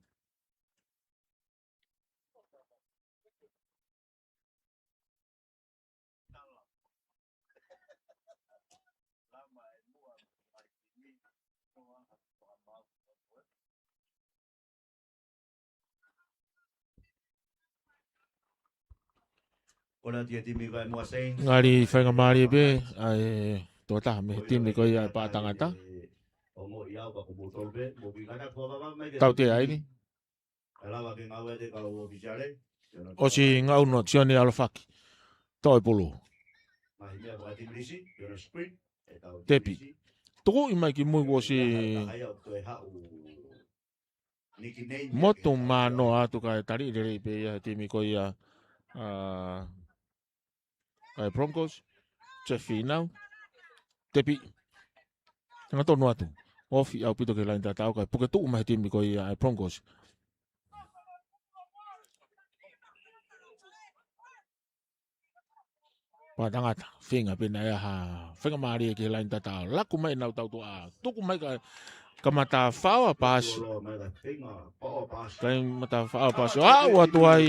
Kole atu ki he timi ko ia ʻa e Moa Saints. Ngali faingamālie pē ʻa e tokotaha mei he timi ko ia ʻa e Paʻatangata. Tautea ai ni. ʻOsi ngaʻunu ʻa Sione ʻAlofaki. Toʻo e pulu. Tepi. Tukuʻi mai ki mui kuo ʻosi motu mānoa atu kae taliʻi lelei pē ia he timi ko ia ʻa, ʻa e Broncos. Jeff Finau. Tepi. Hangatonu atu. Ofi ʻaupito ki he laine tataʻo kae puke tuʻu mai he timi ko ia ʻa e Broncos. Paʻatangata, feinga pē naʻe ʻi ai ha faingamālie ki he laine tataʻo. Laku mai ʻenau tautuʻa. Tuku mai ka, kamata faʻo ʻa e paasi. Kamata faʻo ʻa e paasi. ʻO aʻu atu ai.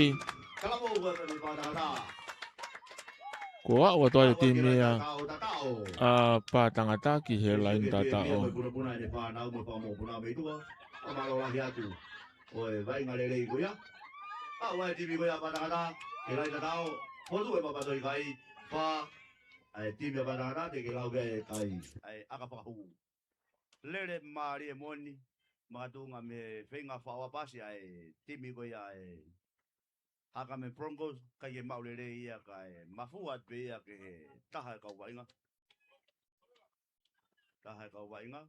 Ko e aʻu atu ai e timi ia ʻa Paʻatangata ki he laine tataʻo. ʻO e vaʻinga lelei ko ia. ʻA e timi ko ia ʻa Paʻatangata, ki he laine tataʻo, fotu e papatoʻi kai, fā, ʻa e timi ʻa Paʻatangata, te ke lau ki ai e kai, ʻa e ʻaka fakahū. Lele mālie moʻoni, makatuʻunga mei he feinga faʻo ʻa e paasi ʻa e timi ko ia ʻa e Haʻakame Broncos, ʻikai ke maʻu lelei ia kae mafua atu pē ia ki he taha e kau vaʻinga. Taha e kau vaʻinga.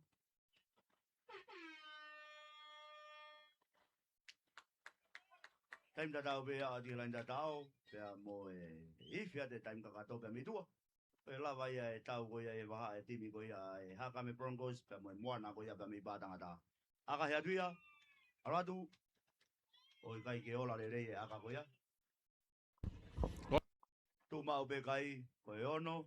Taimi tatau pē ia ʻa e laine tataʻo, pea mo e ifi ʻa e taimi kakato pea mei tuʻa. Pea lava ia e tau ko ia e vahaʻa e timi ko ia e Haʻakame Broncos, pea mo e Moana ko ia pea mei Paʻatangata. ʻAka he atu ia, ʻalu atu, ʻo ʻikai ke ola lelei e ʻaka ko ia. Tuʻu maʻu pē kai, ko e ono.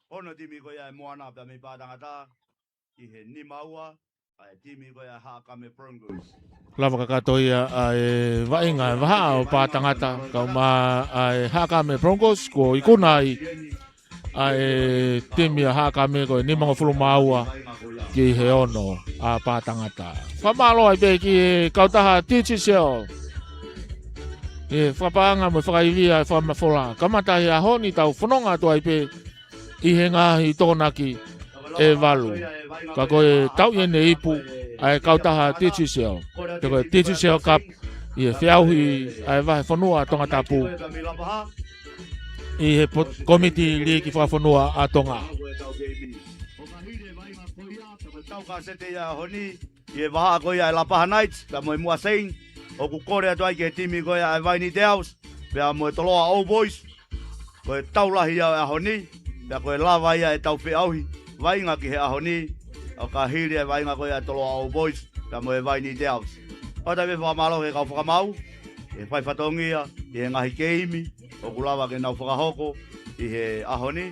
Ono timi ko ia e Moana pea mei Paʻatangata, ki he nima ua, ʻa e timi ko ia Haʻakame Broncos. Lava kakato ia ʻa e vaʻinga e vahaʻa ʻo Paʻatangata, kaeʻumaʻā e Haʻakame Broncos, kuo ikuna ai ʻa e timi ʻa Haʻakame ko e nimangofulu mā ua ki he ono ʻa Paʻatangata. Fakamālō ai pē ki he kautaha Digicel. ʻI he fakapaʻanga mo e fakaivia e fakamafola. Kamata he ʻaho ni tau fononga atu ai pē ʻi he ngaahi tokonaki ʻe valu. Ka ko e tau ʻi heʻene ipu ʻa e kautaha Digicel. Te ko e Digicel Cup ʻi he feʻauhi ʻa e vahefonua Tongatapu ʻi he pot-, komiti liiki fakafonua ʻa Tonga. Tau kasete ia ʻaho ni, ʻi he vahaʻa ko ia e Lapaha Knights, pea mo e Moa Saints, ʻoku kole atu ai ki he timi ko ia e Vaini Girls, pea mo e Toloa Old Boys, ko e tau lahi ia ʻo e ʻaho ni, pea ko e lava ia e tau feʻauhi, vaʻinga ki he ʻaho ni, ʻo ka hili e vaʻinga ko ia e Toloa Old Boys, pea mo e Vaini Girls. ʻOatu pē fakamālō ki he kau fakamaau, ʻi he fai fatongia, ʻi he ngaahi keimi, ʻoku lava ke nau fakahoko ʻi he ʻaho ni.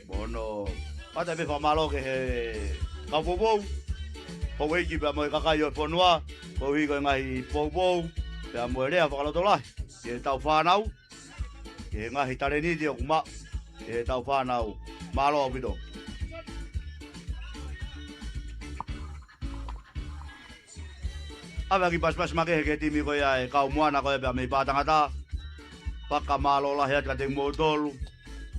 Mo hono ʻoatu pē fakamālō ki he kau poupou, houʻeiki pea mo e kakai ʻo e fonua, koeʻuhi ko e ngaahi poupou, pea mo e lea fakalotolahi, ki he tau fānau, ki he ngaahi talēniti ʻoku maʻu, ki he tau fānau. Mālō ʻaupito. ʻAve ʻaki pasipasi makehe ki he timi ko ia e kau Moana ko ia pea mei Paʻatangata. Fakamālō lahi atu kiate kimoutolu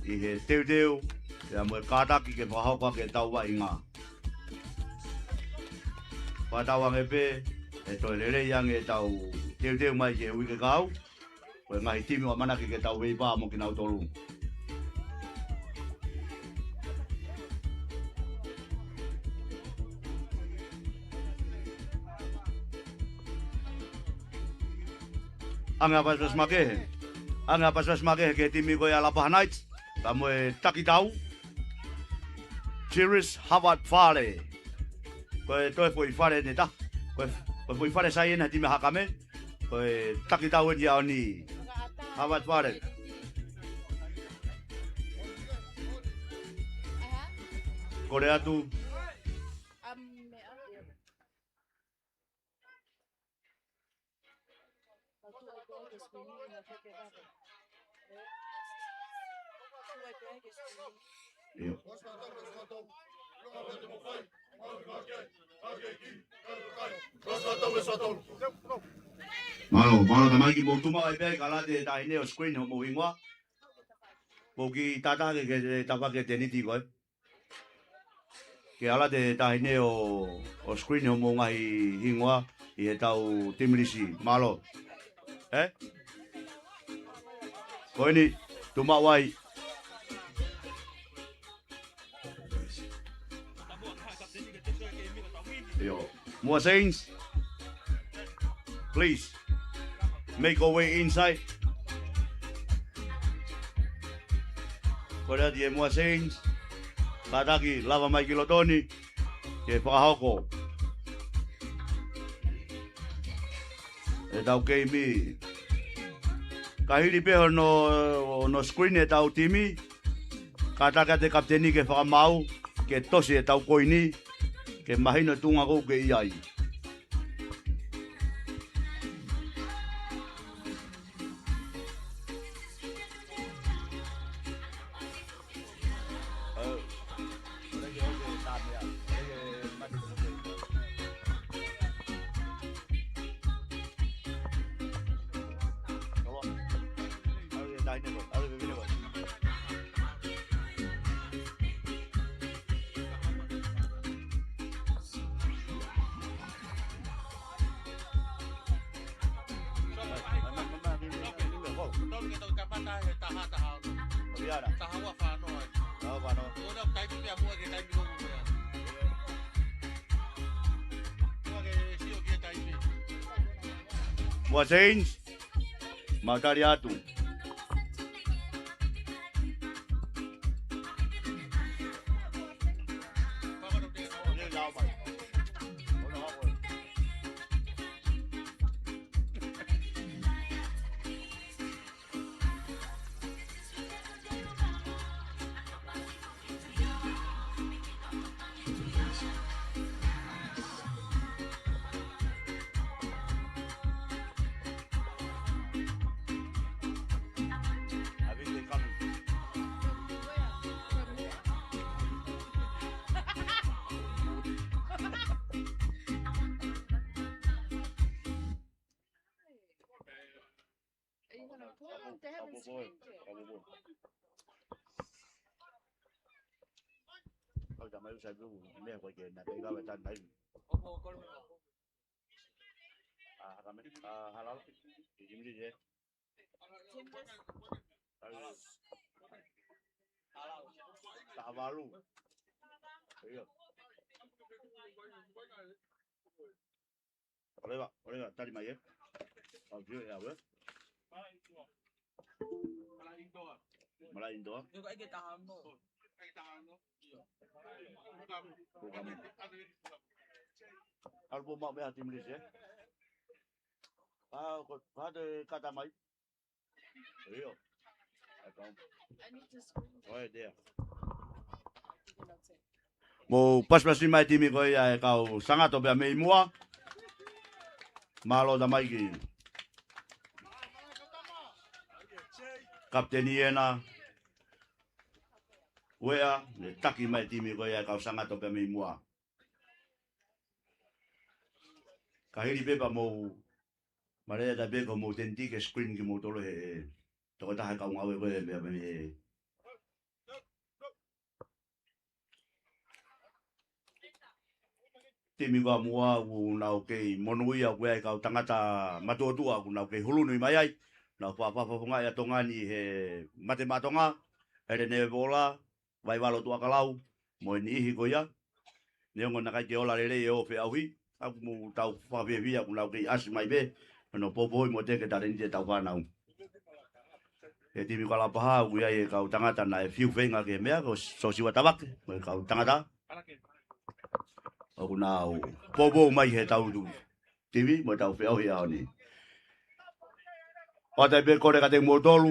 ʻi he teuteu, pea mo e kātaki ke fakahoko ʻaki e tau vaʻinga. Fakatauange pē, ʻe toe lelei ange e tau teuteu mai ki he uike kahaʻu. Ko e ngaahi timi ʻoku ʻamanaki ke tau veipā mo kinautolu. ʻAve ʻa pasipasi makehe. ʻAve ʻa pasipasi makehe ki he timi ko ia Lapaha Knights. Pea mo e takitau. Jiris Havard Fale. Ko e toe foʻi fale ʻe taha. Ko e, ko e foʻi fale sai ʻena he timi ʻa Hakame. Ko e taki tau ʻeni ʻa ʻoni. Havat fale. Kole atu. ʻIo. Mālō, mālō tamaiki, mou tuʻu maʻu ai pē, kae ʻalu atu e taʻahine ʻo screen hoʻomou hingoa. Mou kiʻi tātā ke, ke tafa ke tēniti ko ē. Ke ʻalu atu e taʻahine ʻo, ʻo screen hoʻomou ngaahi hingoa ʻi heʻetau timi lisi. Mālō. Ē? Ko eni, tuʻu maʻu ai. ʻIo. Mua Saints. Please. Make your way inside. Kole atu e Mua Saints. Kātaki, lava mai ki loto ni. Ke fakahoko ʻetau keimi. Ka hili pē hono, hono screen ʻetau timi. Kātaki atu e kapiteni ke fakamaau, ke tosi ʻetau koini, ke mahino e tuʻunga ʻoku ke ʻi ai. Mua Saints. Mau tali atu. Are you gonna put it? They haven't screened it. Kau tama iu sai blue, meʻa ko ē ke na kai kau e tan nai. Ah, kame, ah, halal. Jimli je. Taha valu. ʻIo. ʻOleva, ʻoleva, tali mai ē. Au tio e au ē. Malaʻe indoa. Ko kamu. Alu pō maʻu meʻa timi lisi ē. Ah, ko, ko hate kata mai. ʻIo. Right there. Mou pasipasi mai timi ko ia e kau Sangato pea mei Mua. Mālō tamaiki. Kapiteni ena. Uea, ne taki mai timi ko ia e kau Sangato pea mei Mua. Ka hili pē pea mou Mare ata pē ko mou tēniti ke screen kimoutolu he, he tokotaha e kau ngāue ko ē mei, mei he timi ko ia Mua, ʻoku nau kei monūʻia ʻoku ʻi ai e kau tangata matuʻotuʻa ʻoku nau kei hulunui mai ai. Nau fakafofongaʻi ʻa Tonga ni he mate maʻa Tonga, ʻEle Nevevola, Vaivalo Tuʻakalau, mo e niʻihi ko ia. Neongo naʻe ʻikai ke ola lelei e ō feʻauhi, ʻoku mou tau fakafiefia ʻoku nau kei ʻasi mai pē, hono poupouʻi mo teke talēniti ʻetau fānau. He timi ko ia Lapaha, ʻoku ʻi ai e kau tangata naʻe fiu feinga ki he meʻa, ko Sosiua Tavake, mo e kau tangata. ʻoku nau poupou mai he tau timi mo e tau feʻauhi ʻaho ni. ʻOatu pē kole kiate kimoutolu.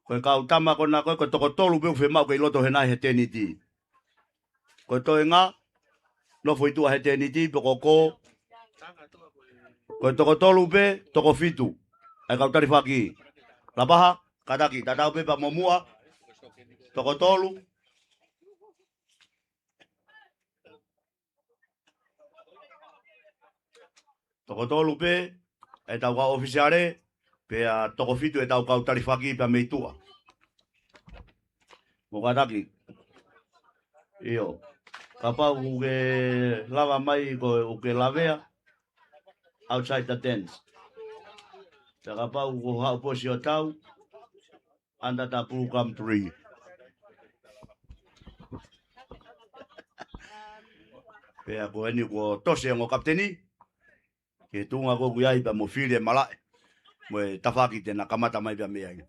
Ko e kau tama ko ena ko ē, ko e toko tolu pē ʻoku fiemaʻu ke ʻi loto hena he tēniti. Ko e toenga, nofo ʻi tuʻa he tēniti, pe ko ko. Ko e toko tolu pē, toko fitu. ʻA e kau talifaki. Lapaha, kātaki, tatau pē pea mo Muʻa. Toko tolu. Toko tolu pē, ʻetau kau ʻōfisiale, pea toko fitu ʻetau kau talifaki pea mei tuʻa. Mo kātaki. ʻIo. Kapau ʻoku ke lava mai ko ʻoku ke lavea, outside the tents. Pea kapau ʻoku haʻu pē ʻo sio tau, under the blue gum tree. Pea ko eni kuo tosi e ongo kapiteni, ki he tuʻunga ko ē ʻoku ʻi ai pea mo fili e malaʻe. Mo e tafaʻaki te na kamata mai pea mei ai.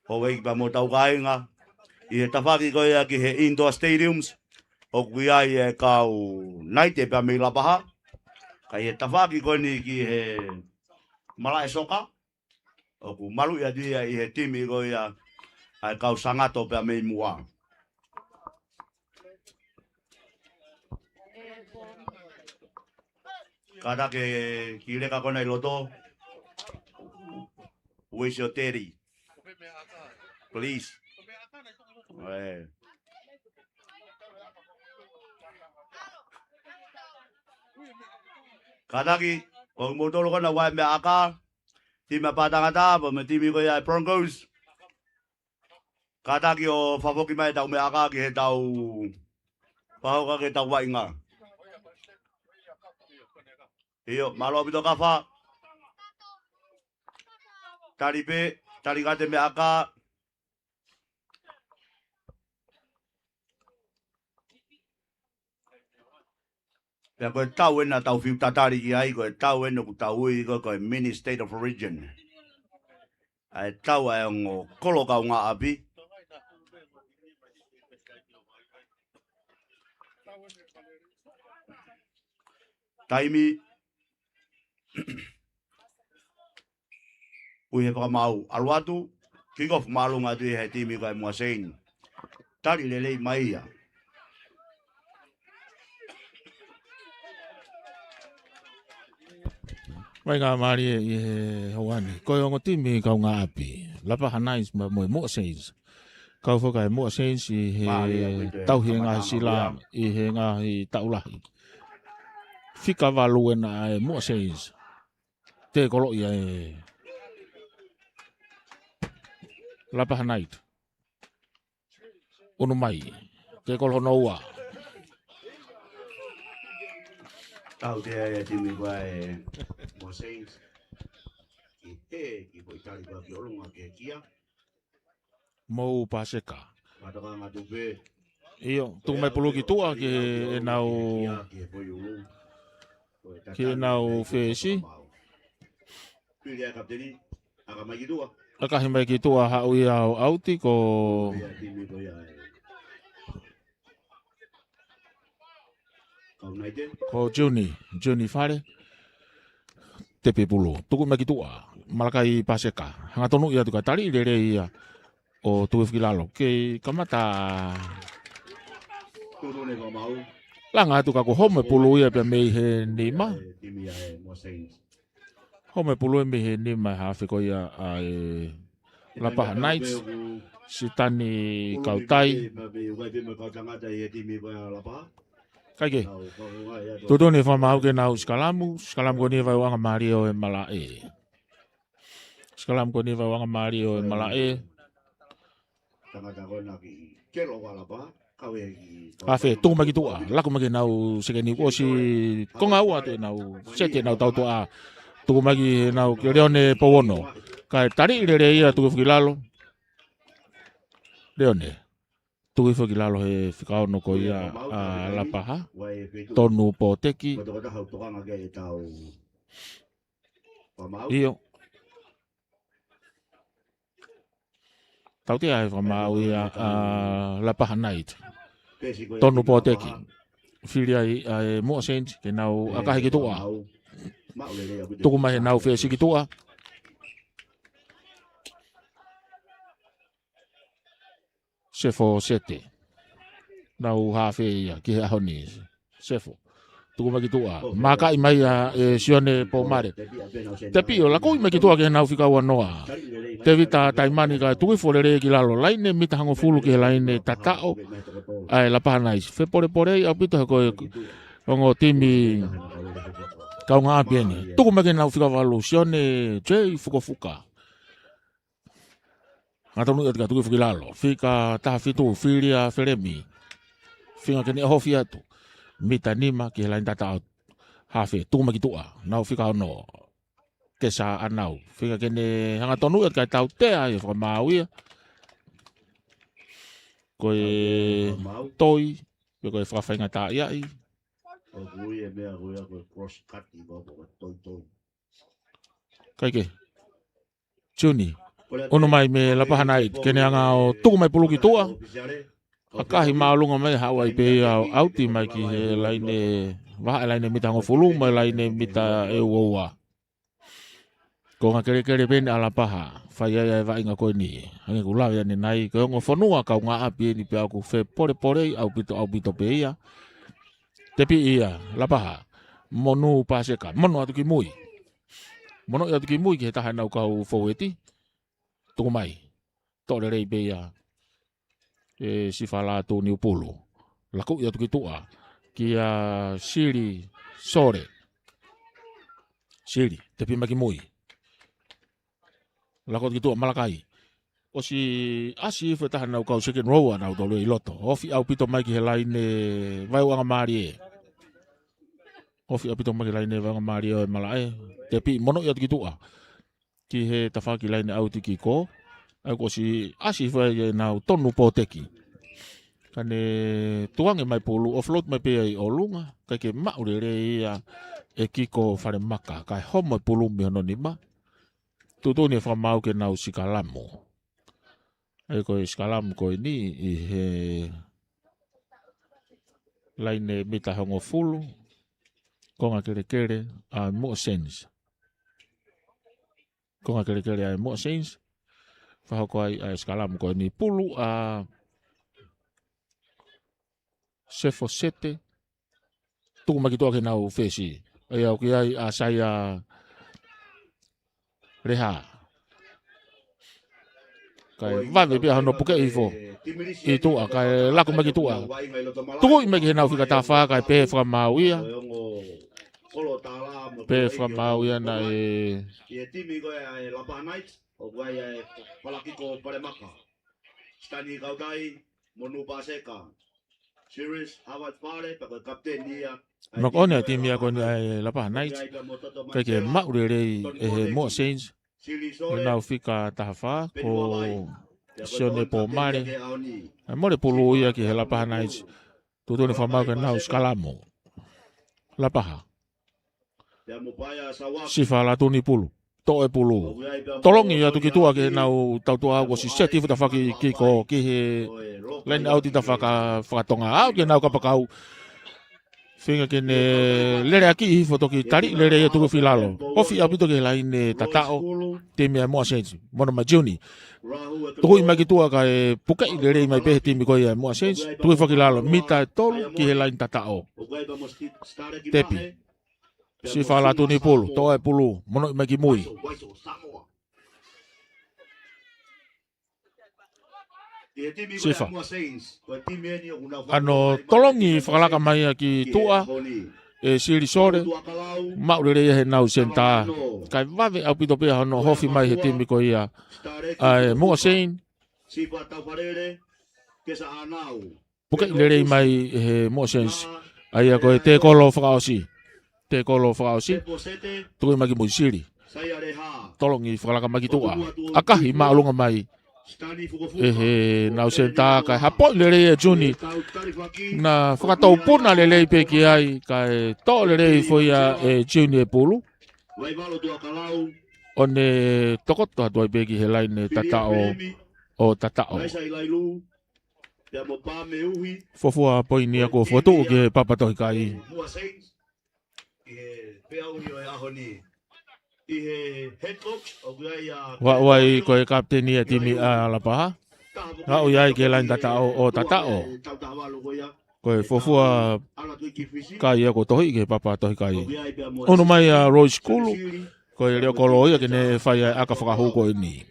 Houʻeiki pea mo hotau kāinga. ʻI he tafaʻaki ko ia ki he indoor stadiums, ʻoku ʻi ai e kau Naite pea mei Lapaha. Ka ʻi he tafaʻaki ko eni ki he malaʻe soka, ʻoku maluʻi atu ia ʻi he timi ko ia ʻa e kau Sangato pea mei Muʻa. Kātaki ki he leka ko ena ʻi loto. Where's your daddy? Please. ʻE. Kātaki, ko kimoutolu ko ena ʻoku ʻi ai e meʻa ʻaka. Timi ʻa Pātangata, pea mo e timi ko ia ʻa e Broncos. Kātaki ʻo fakafoki mai ʻetau meʻa ʻaka ki he tau, fakafoki ki he tau vaʻinga. ʻIo, mālō ʻaupito Kafa. Tali pē, tali kiate meʻa ʻaka. Pea ko e tau ena tau fiu tatali ki ai, ko e tau ena ʻoku tau ui ko, ko e mini state of origin. ʻA e tau ʻa e ongo kolo kaungāʻapi. Taimi ui he fakamaau, ʻalu atu, kick off māʻolunga atu ʻi he timi ko ē ʻa e Muʻa Saints. Tali lelei mai ia. Vaʻinga mālie ʻi he houa ni. Ko e ongo timi kaungāʻapi, Lapaha Knights pea mo e Muʻa Saints. Kau foki ʻa e Muʻa Saints ʻi he tauhi e ngaahi sila ʻi he ngaahi taʻu lahi. Fika valu ena ʻa e Muʻa Saints. Tēkoloʻi ʻa e Lapaha Knights. ʻUnu mai. Tēkolo hono ua. Tautea e timi ko ē ʻa e Muʻa Saints. Ki he, ki he foʻi tali ko ē ki ʻolunga ki he kia. Mou Paseka. ʻIo, tuku mai pulu ki tuʻa ki heʻenau, ki heʻenau fesi. ʻAkahi mai ki tuʻa, haʻu ia ʻo ʻauti ko Ko Juni, Juni Fale. Tepi pulu. Tuku mai ki tuʻa. Malakai Paseka. Hangatonu ia tuku ʻa e tali lelei ia ʻo tuku hifo ki lalo. Kei kamata. Langa atu ka ko e home pulu ia pea mei he nima. Home pulu ia mei he nima he hafe ko ia ʻa e Lapaha Knights, Sitani Kautai. Kae kehe. Tuʻutuʻuni fakamaau ke nau sikalamu, sikalamu ko eni vaeuʻanga mālie ʻo e malaʻe. Sikalamu ko eni vaeuʻanga mālie ʻo e malaʻe. Afe, tuku mai ki tuʻa, laku mai ki heʻenau sekeni kuo ʻosi konga ua atu ʻenau seti ʻenau tautuʻa. Tuku mai ki heʻenau ki Leone Pouono. Kae tali lelei ia tuku hifo ki lalo. Leone. Tuku hifo ki lalo he fika ono ko ia ʻa Lapaha. Tonu Poteki. ʻIo. Tautea e fakamaau ia ʻa Lapaha Knight. Tonu Pōteki. Fili ai ʻa e Muʻa Saints ke nau ʻakahi ki tuʻa. Tuku mai heʻenau fesi ki tuʻa. Sefo Sete. Nau hafe ia ki he ʻaho ni. Sefo. Tuku mai ki tuʻa. Mākaʻi mai ia ʻe Sione Pōmale. Tepi ʻo lakuʻi mai ki tuʻa ki heʻenau fika ua noa. Tevita Taimani kae tuifo lelei ki lalo. Laine mita hongofulu ki he laine tataʻo ʻa e Lapaha Knights. Fepolepolei ʻaupito he ko e ongo timi kaungāʻapi eni. Tuku mai ki heʻenau fika valu Sione J Fukofuka. Hangatonu ia tika tuku foki lalo. Fika taha fitu, fili ʻa Felemi. Feinga ke ne ʻohofi atu. Mita nima ki he laine tataʻo. Hafe, tuku mai ki tuʻa. Nau fika ono. Kesa ʻAnau. Feinga ke ne hangatonu ia tika tautea ia fakamaau ia. Ko e toi, pe ko e fakafaingataʻaʻiaʻi. ʻOku ui e meʻa ko ia ko e cross cut ʻi ko ko e toi toi. Kae kehe. Juni. ʻOno mai mei Lapaha Knights, ke ne hanga ʻo tuku mai pulu ki tuʻa. ʻAkahi māʻolunga mai haʻu ai pē ia ʻo ʻauti mai ki he laine, vahaʻa e laine mita hongofulu, mo e laine mita ʻe ua ua. Ko e ngaahi kelekele pē eni ʻa Lapaha, fai ai ʻa e vaʻinga ko eni, hangē ko e lave ʻanenai, ko e ongo fonua kaungāʻapi eni pea ʻoku fepolepolei ʻaupito ʻaupito pē ia. Tepi ia, Lapaha, Monu Paseka, mono atu ki mui. Mono atu ki mui ki he taha ʻenau kau foueti. Tuku mai. Toʻo lelei pē ia ʻe Sifala Tuniupulu. Lakuʻi atu ki tuʻa. Kia Sili Sole. Sili, tepi mai ki mui. Laku atu ki tuʻa Malakai. ʻOsi ʻasi hifo e taha ʻenau kau second row ʻanautolu ʻi loto. Ofi ʻaupito mai ki he laine vaeuʻanga mālie. Ofi ʻaupito mai ki he laine vaeuʻanga mālie ʻo e malaʻe. Tepi mono ia atu ki tuʻa. Ki he tafaʻaki laine ʻauti kiko. ʻA ia kuo ʻosi ʻasi hifo ai ʻenau Tonu Pōteki. Ka ne tukuange mai pulu, offload mai pē ia ʻi ʻolunga. Kae ke maʻu lelei ia ʻe Kiko Falemaka. Kae homo e pulu mei hono nima. Tuʻutuʻuni e fakamaau ke nau sikalamu. ʻA ia ko e sikalamu ko eni ʻi he laine mita hongofulu. Konga kelekele ʻa Muʻa Saints. Konga kelekele ʻa Muʻa Saints. Fakahoko ai ʻa e sikalamu ko eni pulu ʻa Sefo Sete. Tuku mai ki tuʻa ke nau fesi. ʻA ia ʻoku ʻi ai ʻa Saia Leha. Kae vave pē ia hono pukeʻi hifo ʻi tuʻa, kae laku mai ki tuʻa. Tukuʻi mai ki heʻenau fika taha fā, kae pehē fakamaau ia. Pehē fakamaau ia naʻe. Ki he timi ko ē ʻa e Lapaha Knights, ʻoku ʻi ai ʻa e palakiko Falemaka. Stani Kautai, Monu Paseka. Sirius, Howard Fale, pea ko e kapiteni ia. Maka one ʻa e timi ia ko eni ʻa e Lapaha Knights. Kae ke maʻu lelei ʻe he Muʻa Saints. ʻEnau fika taha fā, ko Sione Pōmale. ʻE mole pulu ia ki he Lapaha Knights. Tuʻutuʻuni fakamaau ke nau sikalamu. Lapaha. Sifala Tuniupulu. Toʻo e pulu. Tolongi atu ki tuʻa ke nau tautua au ko si seti futa faki kiko ki he laine ʻauti tafaka fakatonga. Aʻu ki heʻenau kapakau. Feinga ke ne lele ʻaki hifo toki tali lele ia tuku filalo. Ofi ʻaupito ki he laine tataʻo. Timi ʻa Muʻa Saints. Mono mai Juni. Tukuʻi mai ki tuʻa kae pukeʻi lelei mai pē he timi ko ia ʻa Muʻa Saints. Tuku fakilalo. Mita ʻe tolu ki he laine tataʻo. Tepi. Sifala Tuniupulu, toʻo e pulu, monoʻi mai ki mui. Sifa. ʻAno tolongi fakalaka mai ia ki tuʻa, ʻe Sili Sole, maʻu lelei ia heʻenau senitā. Kae vave ʻaupito pē ia hono ʻohofi mai he timi ko ia ʻa e Muʻa Saints. Pukeʻi lelei mai he Muʻa Saints. ʻA ia ko e tekolo fakaʻosi. Tekolo fakaʻosi. Tukuʻi mai ki mui Sili. Tolongi fakalaka mai ki tuʻa. ʻAkahi māʻolunga mai ʻe heʻenau senitā kae hapoʻi lelei ʻe Juni. Naʻe fakataupuna lelei pē ki ai kae toʻo lelei foʻi ia ʻe Juni e pulu. ʻO ne tokoto atu ai pē ki he laine tataʻo. ʻo Tataʻo. Fuofua poini ia kuo fokotuʻu ki he Papatohikai. Ua ua ai ko e kapiteni ʻa e timi ʻa Lapaha. Haʻu ia ai ki he laine tataʻo ʻo Tataʻo. Ko e fuofua kai ia kuo tohiʻi ki he Papatohikai. ʻUnu mai ʻa Roy Sikulu, ko e leʻo kolo ia ke ne fai ʻa e ʻaka fakahū ko eni.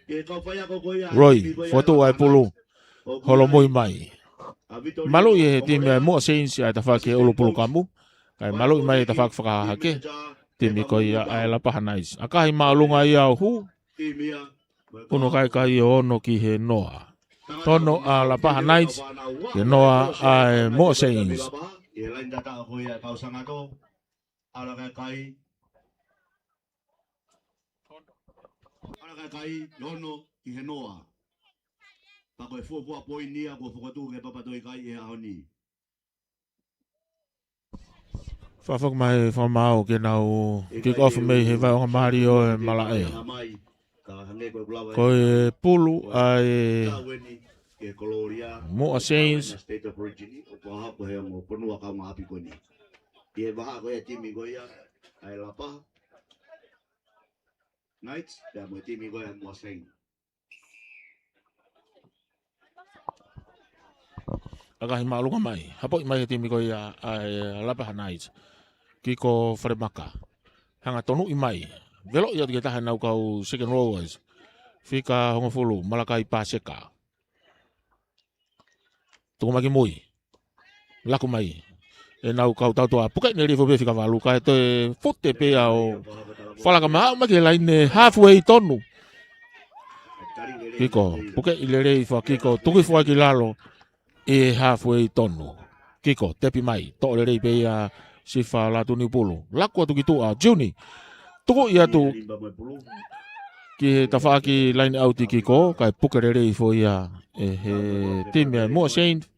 Roy, fokotuʻu ʻa e pulu, holomui mai. Maluʻi ʻe he timi ʻa e Muʻa Saints ʻa e tafaʻaki ʻulu pulu kamu. Kae maluʻi mai ʻe he tafaʻaki fakahahake, timi ko ia ʻa e Lapaha Knights. ʻAkahi māʻolunga ia ʻo hū, ʻunu kaikai ʻo ono ki he noa. Ono ʻa Lapaha Knights, ki he noa ʻa e Muʻa Saints. Ala kai kai. Ala kai kai, ono ki he noa. Pea ko e fuofua poini ia kuo fokotuʻu ki he Papatohikai he ʻaho ni. Fakafoki mai fakamaau ke nau kick off mei he vaʻe ongo mali ʻo e malaʻe. Ko e pulu ʻa e Muʻa Saints. Knights, pea mo e timi ko ia Muʻa Saints. ʻAkahi māʻolunga mai. Hapoʻi mai he timi ko ia ʻa e Lapaha Knights. Kiko Falemaka. Hanga tonuʻi mai. Veloʻi atu ki he taha ʻenau kau second rowers. Fika hongofulu, Malakai Paseka. Tuku mai ki mui. Laku mai ʻenau kau tautua. Pukeʻi ʻene lelei foki pē fika valu kae toe fute pē ia ʻo fakalaka mai, aʻu mai ki he laine halfway tonu. Kiko, pukeʻi lelei fakakiko, tuku hifo ai ki lalo ʻi he halfway tonu. Kiko, tepi mai, toʻo lelei pē ia Sifa Lātūniupulu. Laku atu ki tuʻa, Juni. Tukuʻi atu ki he tafaʻaki laine ʻauti kiko, kae puke lelei hifo ia ʻe he timi ʻa e Muʻa Saints.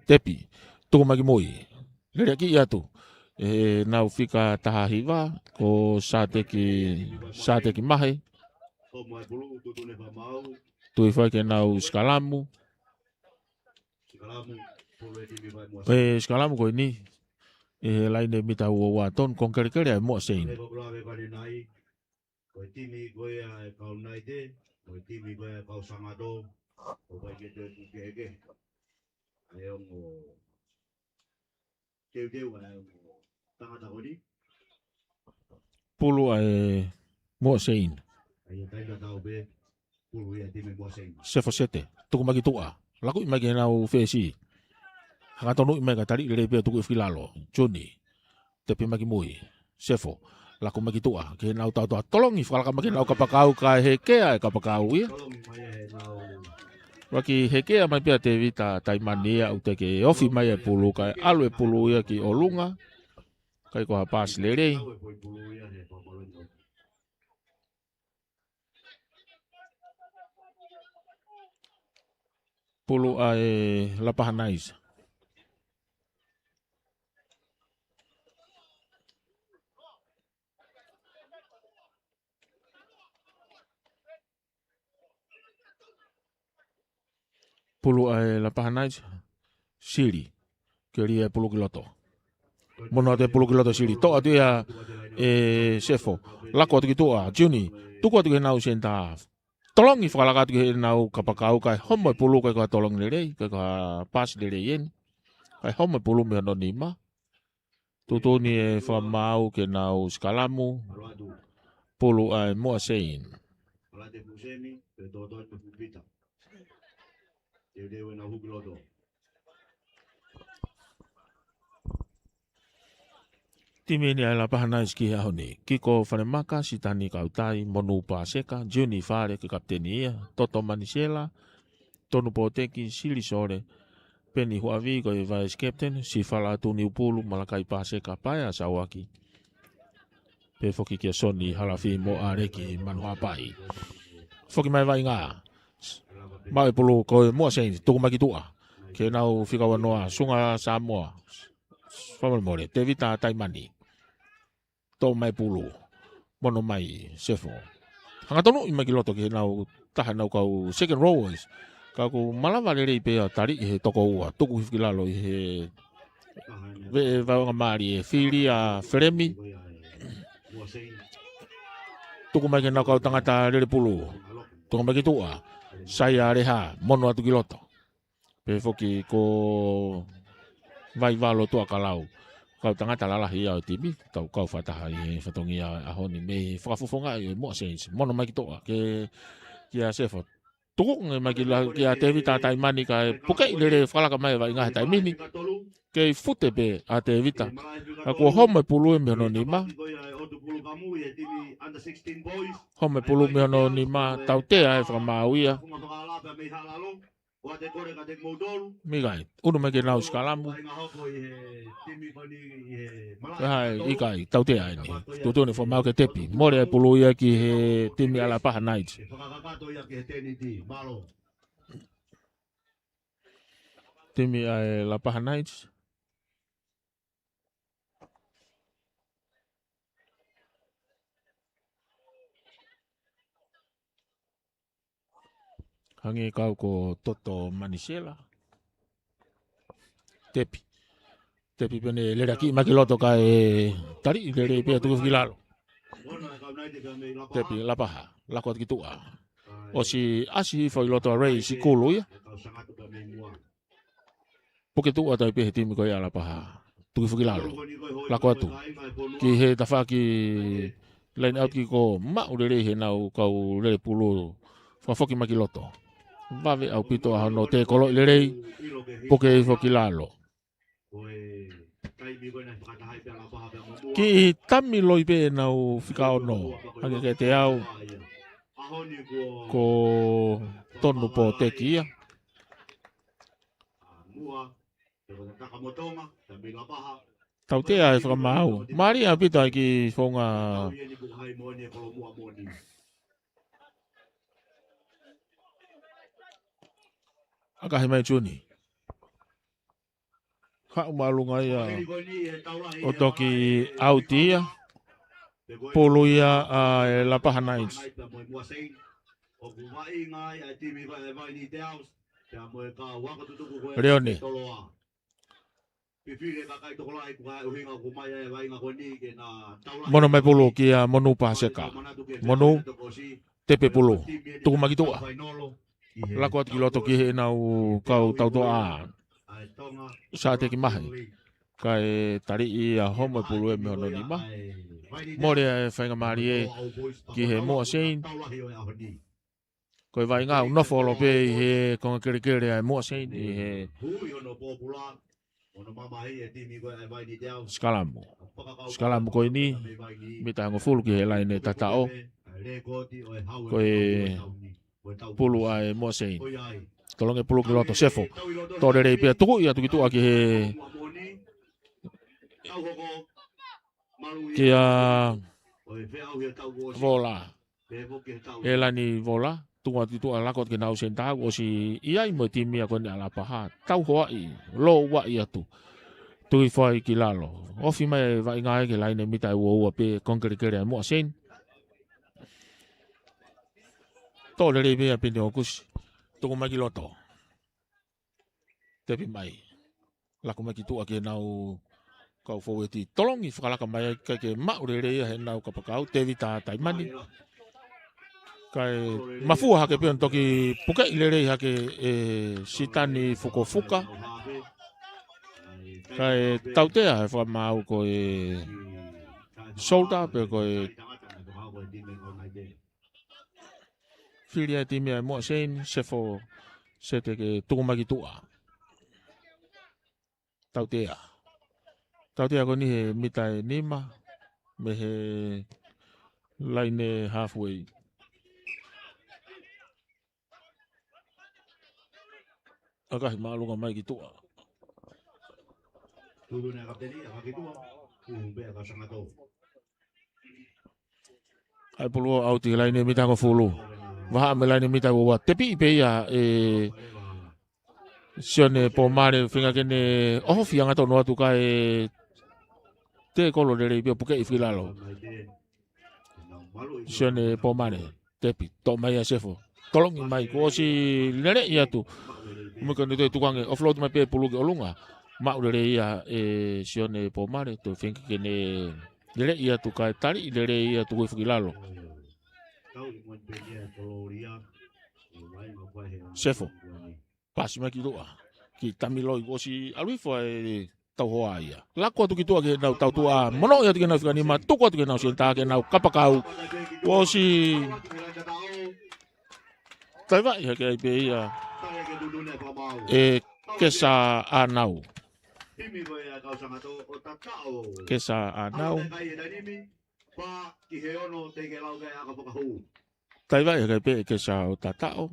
Tepi, tuku mai ki mui. Lele kiʻi atu ʻe heʻenau fika taha hiva, ko Sateki, Sateki Mahe. Tui fai ke nau sikalamu. Ko e sikalamu ko eni, ʻi he laine mita ua ua tonu, konga kelekele ʻa e Muʻa Saints. Ko e timi ko ia ʻa e kau Naite, ko e timi ko ia ʻa e kau Sangato, ʻoku ʻikai ke toe pukehekehe ʻa e ongo teuteu ʻa e ongo tangata ko eni. Pulu ʻa e Muʻa Saints. ʻA ia taimi tatau pē, pulu ia timi Muʻa Saints. Sefo Sete, tuku mai ki tuʻa. Lakuʻi mai ki heʻenau fesi. Hanga tonuʻi mai kae taliʻi lelei pē ʻo tuku hifo ki lalo. Juni. Tepi mai ki mui. Sefo. Laku mai ki tuʻa. Ki heʻenau tautua. Tolongi fakalaka mai ki heʻenau kapakau kae hekea e kapakau ia. Faki hekea mai pē ʻa Tevita Taimani ia ʻoku teʻeki ofi mai e pulu kae ʻalu e pulu ia ki ʻolunga. ʻIkai ko ha paasi lelei. Pulu ʻa e Lapaha Knights. Pulu ʻa e Lapaha Knights, sili. Keli e pulu ki loto. Mono atu e pulu ki loto sili. Toʻo atu ia ʻe Sefo. Laku atu ki tuʻa, Juni. Tuku atu ki heʻenau senitā. Tolongi fakalaka atu ki heʻenau kapakau kae homo e pulu, ʻikai ko ha tolongi lelei, ʻikai ko ha paasi lelei eni. Kae homo e pulu mei hono nima. Tuʻutuʻuni e fakamaau ke nau sikalamu. Pulu ʻa e Muʻa Saints. Timi eni ʻa e Lapaha Knights ki he ʻaho ni. Kiko Falemaka, Sitani Kautai, Monu Paseka, Juni Fale ko e kapiteni ia, Toto Manisela, Tonu Poteki, Sili Sole, Peni Huavi ko e vice captain, Sifa Lātūniupulu, Malakai Paseka, Paea Sauaki. Pea foki kia Soni Halafi mo ʻAleki Manuhapai. Foki mai Vaʻinga. Maʻu e pulu ko e Muʻa Saints, tuku mai ki tuʻa. Ki heʻenau fika ua noa, Sunga Samoa. Fakamolemole, Tevita Taimani. Toʻo mai pulu. Mono mai, Sefo. Hanga tonuʻi mai ki loto ki heʻenau taha ʻenau kau second rowers. Ka ʻoku malava lelei pē ʻa Taliʻi he toko ua. Tuku hifo ki lalo ʻi he veʻe vaongamālie, fili ʻa Felemi. Tuku mai ki heʻenau kau tangata lele pulu. Tuku mai ki tuʻa. Sai ʻa Leha, mono atu ki loto. Pehē foki ko Vaivalo Tuʻakalau. Kau tangata lalahi ia ʻo e timi, tau kau fakataha ʻi he fatongia ʻaho ni mei he fakafofongaʻi ʻo e Moa Saints. Mono mai ki tuʻa, ke, kia Sefo. Tuku ange mai ki la, kia Tēvita Taimani kae pukeʻi lelei fakalaka mai e vaʻinga he taimi ni. Kei fute pē ʻa Tēvita. Ka kuo homo e pulu ia mei hono nima. Homo e pulu mei hono nima, tautea e fakamaau ia. Mikai, ʻunu mai ke nau sikalamu. Hai, ʻikai, tautea eni. Tuʻutuʻuni fakamaau ke tepi. Mole e pulu ia ki he timi ʻa Lapaha Knights. Timi ʻa e Lapaha Knights. Hangē kau ko Toto Manisela. Tepi. Tepi pē ʻene lelaki mai ki loto kae Taliʻi lelei pē ʻo tuku ki lalo. Tepi Lapaha, lako atu ki tuʻa. ʻOsi ʻasi hifo ʻi loto ʻa Rei Sikulu ia. Puke tuʻa atu ai pē he timi ko ia ʻa Lapaha. Tuku hifo ki lalo. Lako atu. Ki he tafaʻaki line out kick ʻoku maʻu lelei heʻenau kau lele pulu. Fakafoki mai ki loto. Vave ʻaupito ʻa hono tēkoloʻi lelei. Puke hifo ki lalo. Kiʻi tami loi pē ʻenau fika ono. Hangē kiate au. Ko Tonu Poteki ia. Tautea e fakamaau. Mālie ʻaupito ai ki fonga. ʻAkahi mai Juni. Haʻu māʻolunga ia ʻo toki ʻauti ia. Pulu ia ʻa e Lapaha Knights. Leone. Mono mai pulu kia Monu Paseka. Monu, tepe pulu. Tuku mai ki tuʻa. Lako atu ki loto ki heʻenau kau tautoʻa. Sa teki mahi. Kae Taliʻi ia homo e pulu ia mei hono nima. Mole e faingamālie ki he Moa Saints. Ko e vaʻinga ʻoku nofo holo pē ʻi he konga kelekele ʻa e Moa Saints ʻi he sikalamu. Sikalamu ko eni, mita hongofulu ki he laine tataʻo. Ko e pulu ʻa e Moa Saints. Tolongi e pulu ki loto Sefo. Tō lelei pea tukuʻi atu ki tuʻa ki he kia Vola. ʻE lani Vola, tuku atu ki tuʻa lako ki heʻenau senitā ʻosi ʻi ai mo e timi ia ko eni ʻa Lapaha. Tauhoaʻi, lōuaʻi atu. Tuku hifo ai ki lalo. Ofi mai e vaʻinga ia ki he laine mita ʻe uaua pē konga kelekele ʻa e Moa Saints. Tō lelei pē ʻa Pini ʻOkusi. Tuku mai ki loto. Tepi mai. Lako mai ki tuʻa ki heʻenau kau foueti. Tolongi fakalaka mai ai kae ke maʻu lelei ia heʻenau kapakau. Tēvita Taimani. Kae mafua hake pē ʻo toki pukeʻi lelei hake ʻe Sitani Fukofuka. Kae tautea e fakamaau ko e shoulder pe ko e fili ʻa e timi ʻa e Moa Saints, Sefo Sete ke tuku mai ki tuʻa. Tautea. Tautea ko eni he mita ʻe nima, mei he laine halfway. ʻAkahi māʻolunga mai ki tuʻa. Tutu ne kapiteni, ʻaka ki tuʻa. Tutu pē ʻaka sangato. ʻAi pulu ʻo ʻauti laine mita hongofulu. Vahaʻa mei laine mita uaua. Tepiʻi pē ia ʻe Sione Pomale feinga ke ne ʻohofi angatonu atu kae tēkolo lelei pea pukeʻi hifo ki lalo. Sione Pomale. Tepi, toʻo mai ʻa Sefo. Tolongi mai, kuo ʻosi lelei atu. Muʻa ka ne toe tukuange, offload mai pē pulu ki ʻolunga. Maʻu lelei ia ʻe Sione Pomare, toe feinga ke ne lelei atu kae tali lelei atu kui foki lalo. Sefo. Pasi mai ki tuʻa. Ki Tamiloi, kuo ʻosi ʻalu hifo ʻa e tauhoa ia. Laku atu ki tuʻa ke nau tautuʻa. Monoʻi atu ke nau fika nima, tuku atu ke nau senitā ke nau kapakau. Kuo ʻosi taivaʻi hake ai pē ia ʻe Kesa ʻAnau. Kesa ʻAnau. Taivaʻi hake ai pē ʻe Kesa ʻo Tataʻo.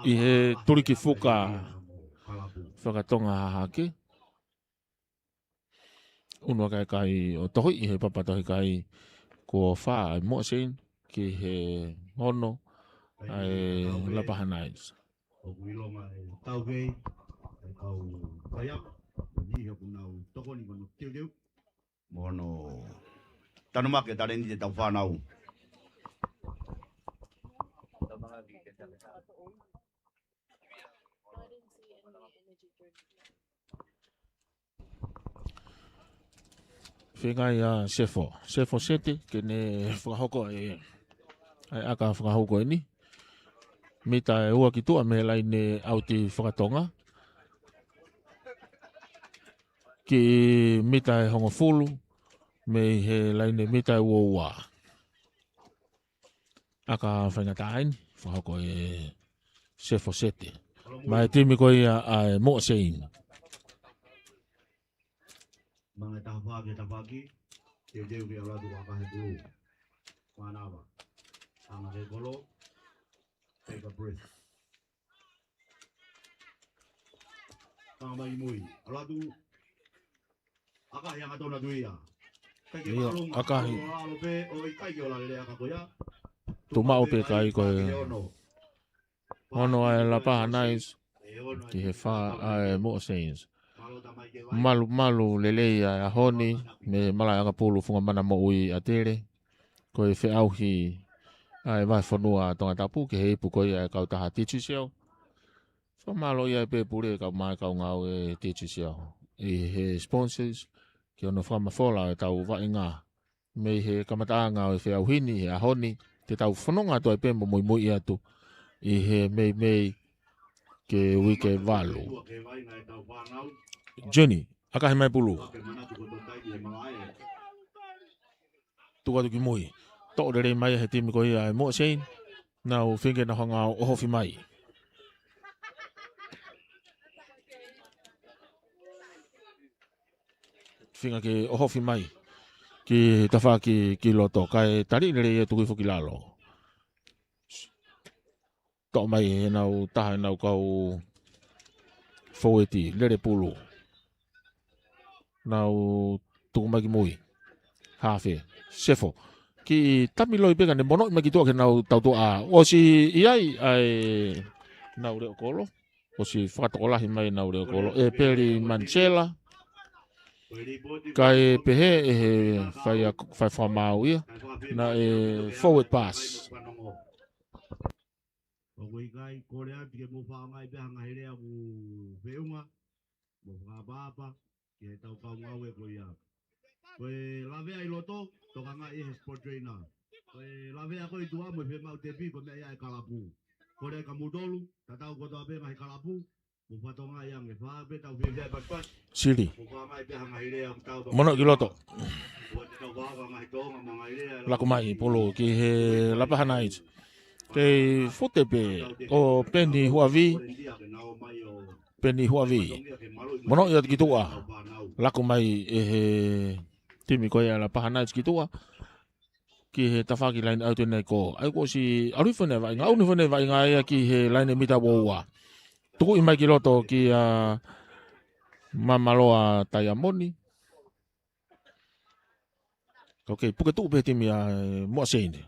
ʻI he tuliki fuka fakatonga hahake. Unu ʻa e kai ʻo tohi ʻi he papa tohi kai kuo fā ʻa e Moʻaseini ki he ono ʻa e Lapaha Knights. ʻOku ʻilonga e taukei, e kau faiako, ni he ʻoku nau tokoni ko hono teuteu. Mo hono tanumaki e talēniti ʻetau fānau. Feinga ia ʻa Sefo. Sefo Sete, ke ne fakahoko e, ʻa e ʻaka fakahoko eni. Mita ʻe ua ki tuʻa mei he laine ʻauti fakatonga. Ki mita ʻe hongofulu, mei he laine mita ʻe ua ua. ʻAka faingataʻa eni, fakahoko ʻe Sefo Sete. Mei he timi ko ia ʻa e Moʻaseini. Manga taha fā ki he taha fā ki, teuteu ke ʻalu atu ʻaka he pulu. Mānava, anga ke kolo, take a breath. Tama mai mui. ʻAlu atu. ʻAkahi angatonu atu ia. ʻIo, ʻakahi. Tuʻu maʻu pē kai ko e ono ʻa e Lapaha Knights ki he fā ʻa e Moʻaseini. Malumalu lelei ʻa e ʻaho ni mei he malaʻe ʻakapulu Funga Mana Moʻui ʻAtele. Ko e feʻauhi ʻa e Vahefonua Tongatapu ki he ipu ko ia ʻa e kautaha Digicel. Fakamālō ai pē pule kau mai kau ngāue Digicel. ʻI he sponsors, ki hono fakamafola ʻetau vaʻinga. Mei he kamataʻanga ʻo e feʻauhi ni he ʻaho ni, te tau fononga atu ai pē mo muimui atu. ʻI he meimei ki he uike valu. Juni, ʻakahi mai pulu. Tuku atu ki mui. Toʻo lelei mai he timi ko ia ʻa e Moʻaseini. Nau feinga ke nau hanga ʻo ʻohofi mai. Feinga ke ʻohofi mai. Ki tafaʻaki ki loto. Kae tali lelei ia tuku hifo ki lalo. Toʻo mai ʻe he nau taha ʻenau kau foueti, lele pulu. Nau tuku mai ki mui. Hafe, Sefo. Ki Tamiloi pē ka ne monoʻi mai ki tuʻa ke nau tautuʻa. ʻOsi ʻi ai ʻa e nau leʻo kolo. ʻOsi fakatokolahi mai nau leʻo kolo. ʻE Peli Manisela. Kae pehē ʻe he fai a-, fai fakamaau ia. Naʻe forward pass. ʻOku ʻikai, kole atu ke mou fakaʻaongaʻi pē ha ngaahi lea ʻoku feʻunga, mo fakaʻapaʻapa, ki heʻetau kau ngāue ko ia. Ko e lavea ʻi loto, tokangaʻi ʻe he sport trainer. Ko e lavea ko ē ʻi tuʻa mo e fiemaʻu tepi, ko e meʻa ia ʻa e kalapu. Kole atu kia moutolu, tatau kotoa pē ngaahi kalapu, mo fakatokangaʻi ange, fai pē ʻetau fiefia e pasipasi. Sili. Mo fakaʻaongaʻi pē ha ngaahi lea ʻoku tau. Mono ki loto. Laku mai, pulu ki he Lapaha Knights. Kei fute pē ʻo Peni Huavi. Peni Huavi. Monoʻi atu ki tuʻa. Laku mai ʻe he timi ko ia Lapaha Knights ki tuʻa. Ki he tafaʻaki laine ʻauti ʻeni ko. ʻAi kuo ʻosi ʻalu hifo ʻene vaʻinga, ʻalu hifo ʻene vaʻinga ia ki he laine mita ua ua. Tukuʻi mai ki loto kia Mamaloa Taiamoni. Ok, puke tuʻu pē timi ʻa e Moʻaseini.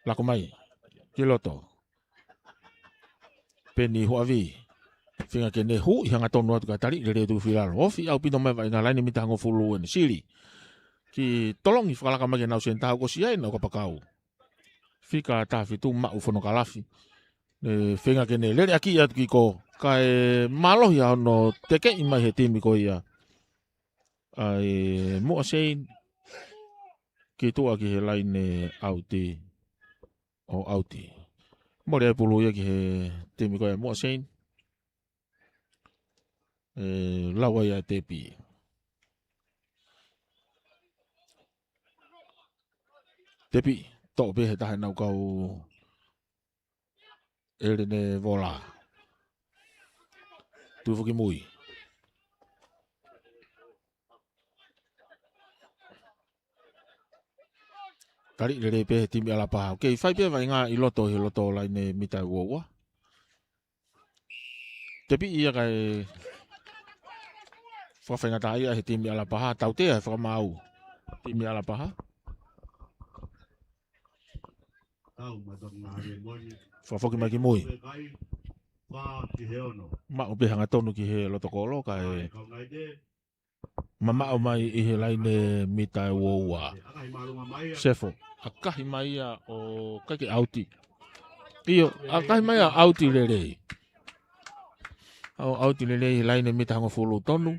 Laku mai, ki loto. Peni Huavi. Feinga ke ne huʻi hangatonu atu kae tali lelei atu ki lalo. Ofi ʻaupito mai vaʻinga laine mita hongofulu ʻeni Sili. Ki Tolongi fakalaka mai ke nau senitā kuo ʻosi ʻi ai ʻenau kapakau. Fika taha fitu maʻu fonokalafi. Ne feinga ke ne lele ʻaki atu ki ko. Kae mālohi ʻa hono tekeʻi mai he timi ko ia ʻa e Muʻa Sein. Ki tuʻa ki he laine ʻauti. ʻO ʻauti. Mole ai pulu ia ki he timi ko ia Muʻa Sein. ʻE, lau ai ʻa Tepi. Tepi, toʻo pē he taha ʻenau kau ʻElene Vola. Tui foki mui. Tali lelei pē he timi ʻAlapaha. ʻOku kei fai pē vaʻinga ʻi loto, he loto laine mita ʻe ua ua. Tepi ia kae fakafaingataʻaʻia he timi ʻAlapaha, tautea he fakamaau. Timi ʻAlapaha. Fakafoki mai ki mui. Maʻu pē hangatonu ki he loto kolo, kae mamaʻo mai ʻi he laine mita ʻe ua ua. Sefo, ʻakahi mai ia ʻo ʻikai ke ʻauti. ʻIo, ʻakahi mai ia ʻauti lelei. ʻAu, ʻauti lelei he laine mita hongofulu tonu.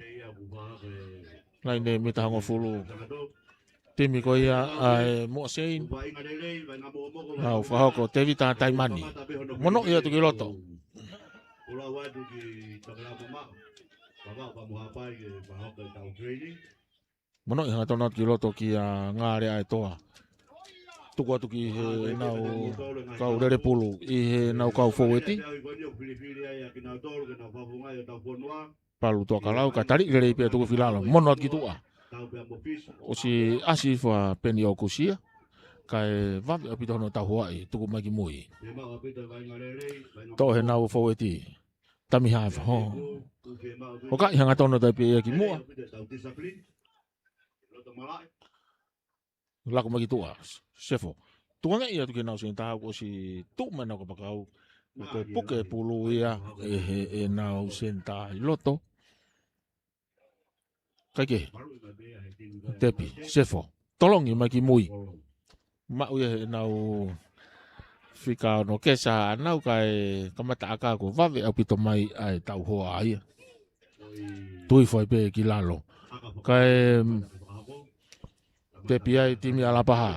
Laine mita hongofulu. Timi ko ia ʻa e Muʻa Sein. ʻAu, fakahoko Tevita Taimani. Mono ia tuki loto. Mono ia hangatonu atu ki loto kia Ngale ʻa e Toa. Tuku atu ki heʻenau kau lele pulu, ʻi heʻenau kau foueti. Palu Tuʻakalau, kae tali lelei pē tuku filalo. Mono atu ki tuʻa. ʻOsi ʻasi fua peni ʻo kusia. Kae vave ʻaupito hono tauhoaʻi, tuku mai ki mui. Toʻo heʻenau foueti. Tami hafa, ho. ʻOku ʻikai hangatonu atu pē ia ki muʻa. Laku mai ki tuʻa, Sefo. Tuku ange ia tuku heʻenau senitā kuo ʻosi tuʻu mai ʻenau kapakau. Ko e puke pulu ia, ʻe he, ʻenau senitā ʻi loto. ʻIkai ke. Tepi, Sefo. Tolongi mai ki mui. Maʻu ia heʻenau fika ono kesa ʻanau kae kamata ʻaka kuo vave ʻaupito mai ʻa e tauhoa ia. Tui fai pē ki lalo. Kae tepi ai timi ʻAlapaha.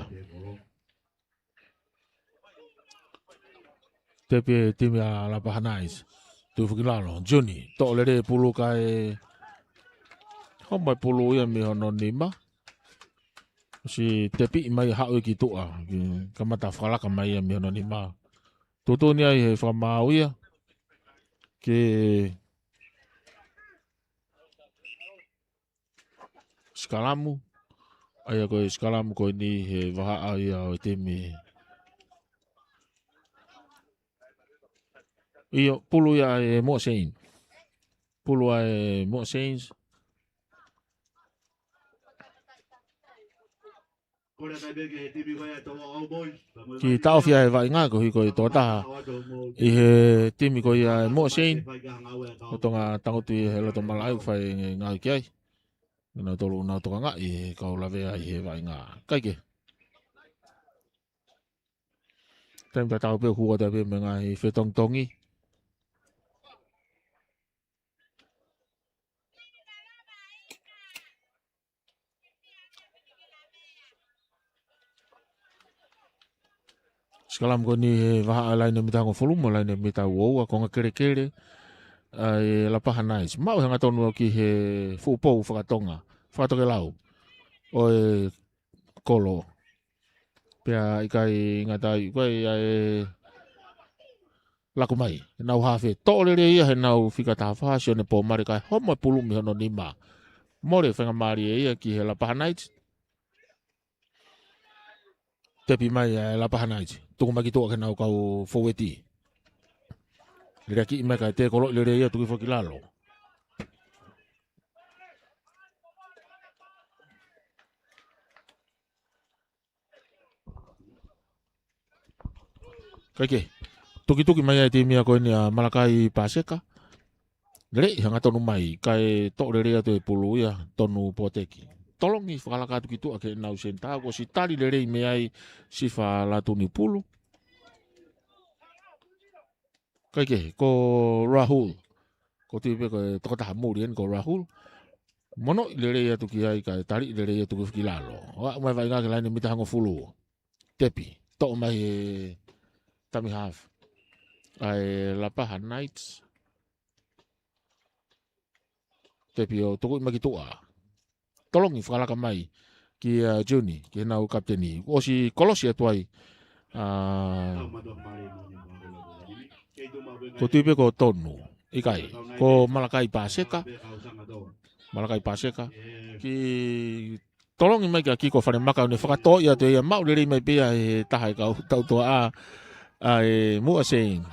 Tepi ai timi ʻAlapaha Knights. Tui foki lalo. Juni, toʻo lelei pulu kae. Homai pulu ia mei hono nima. ʻOsi tepi mai haʻu ia ki tuʻa. Ki kamata fakalaka mai ia mei hono nima. Tuʻutuʻuni ai he fakamaau ia. Ke sikalamu. ʻA ia ko e sikalamu ko eni he vahaʻa ia ʻo e timi. ʻIo, pulu ia ʻa e Muʻa Sein. Pulu ʻa e Muʻa Sein. Ki taʻofi ʻa e vaʻinga ko hiko ʻi tokotaha. ʻI he timi ko ia ʻa e Muʻa Sein. Ko Tonga tangutu ʻi he loto malaʻe ʻoku fai ngāue ki ai. Kinautolu ʻoku nau tokangaʻi he kau lavea ʻi he vaʻinga. ʻIkai ke. Taimi tatau pē hua tape me ngaahi fetongitongi. Sikalamu ko eni he vahaʻa laine mita hongofulu mo laine mita ua ua, konga kelekele ʻa e ʻAlapaha Knights. Maʻu hangatonu ki he fuʻu pou fakatonga, fakatokelau ʻo e kolo. Pea ʻikai ngata ai, ʻikai ʻa e laku mai. Heʻenau hafe, toʻo lelei ia heʻenau fika taha fā, Sione Pomare kae homai pulu mei hono nima. Mole faingamālie ia ki he ʻAlapaha Knights. Tepi mai ʻa e ʻAlapaha Knights. Tuku mai ki tuʻa ki heʻenau kau foueti. Lele ʻaki mai kae tēkoloʻi lelei ia tuku foki lalo. ʻIkai ke. Tukituki mai ʻa e timi ia ko eni ʻa Malakai Paseka. Lelei hangatonu mai, kae toʻo lelei atu e pulu ia, Tonu Poteki. Tolongi fakalaka atu ki tuʻa ki heʻenau senitā, kuo ʻosi tali lelei mei ai Sifa Latunipulu. Kae kehe, ko Rahul. ʻOku ou tui pē ko e tokotaha muli eni ko Rahul. Monoʻi lelei atu ki ai kae tali lelei atu ki lalo. ʻO aʻu mai vaʻinga ki he laine mita hongofulu. Tepi, toʻo mai he tami half ʻa e Lapaha Knights. Tepi ʻo tukuʻi mai ki tuʻa. Tolongi fakalaka mai kia Juni, ki heʻenau kapiteni. ʻOsi kolosi atu ai. ʻA, ʻoku ou tui pē ko Tonu. ʻIkai, ko Malakai Paseka. Malakai Paseka. Ki Tolongi mai kia Kiko Falemaka ʻo ne fakatoʻi atu ia, maʻu lelei mai pē ia he taha e kau tautoʻa ʻa e Muʻa Sein.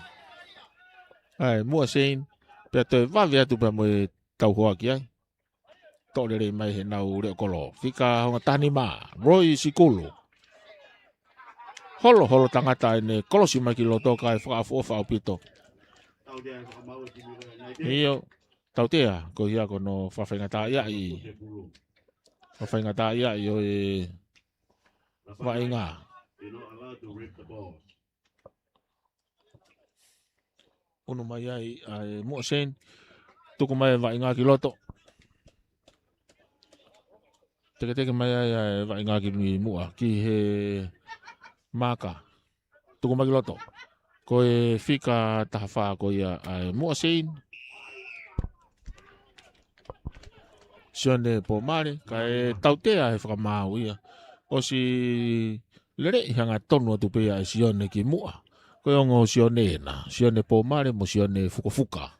ʻA e Muʻa Sein, pea toe vave atu pea mo e tauhoa ki ai. Toʻo lelei mai heʻenau leʻo kolo. Fika hongofulu mā taha, Roy Sikulu. Holo, holo tangata ʻene kolosi mai ki loto kae fakaʻofoʻofa ʻaupito. ʻIo, tautea, ko ia ko hono fakafaingataʻaʻiaʻi. Fakafaingataʻaʻiaʻi ʻo e vaʻinga. Unu mai ai ʻa e Muʻa Sein. Tuku mai e vaʻinga ki loto. Teketeke mai ai ʻa e vaʻinga ki Muʻa, ki he maka. Tuku mai ki loto. Ko e fika taha fā ko ia ʻa e Muʻa Sein. Sione Pomale, kae tautea he fakamaau ia. ʻOsi leleʻi hangatonu atu pē ia ʻe Sione ki Muʻa. Ko e ongo Sione ena, Sione Pomale mo Sione Fukofuka.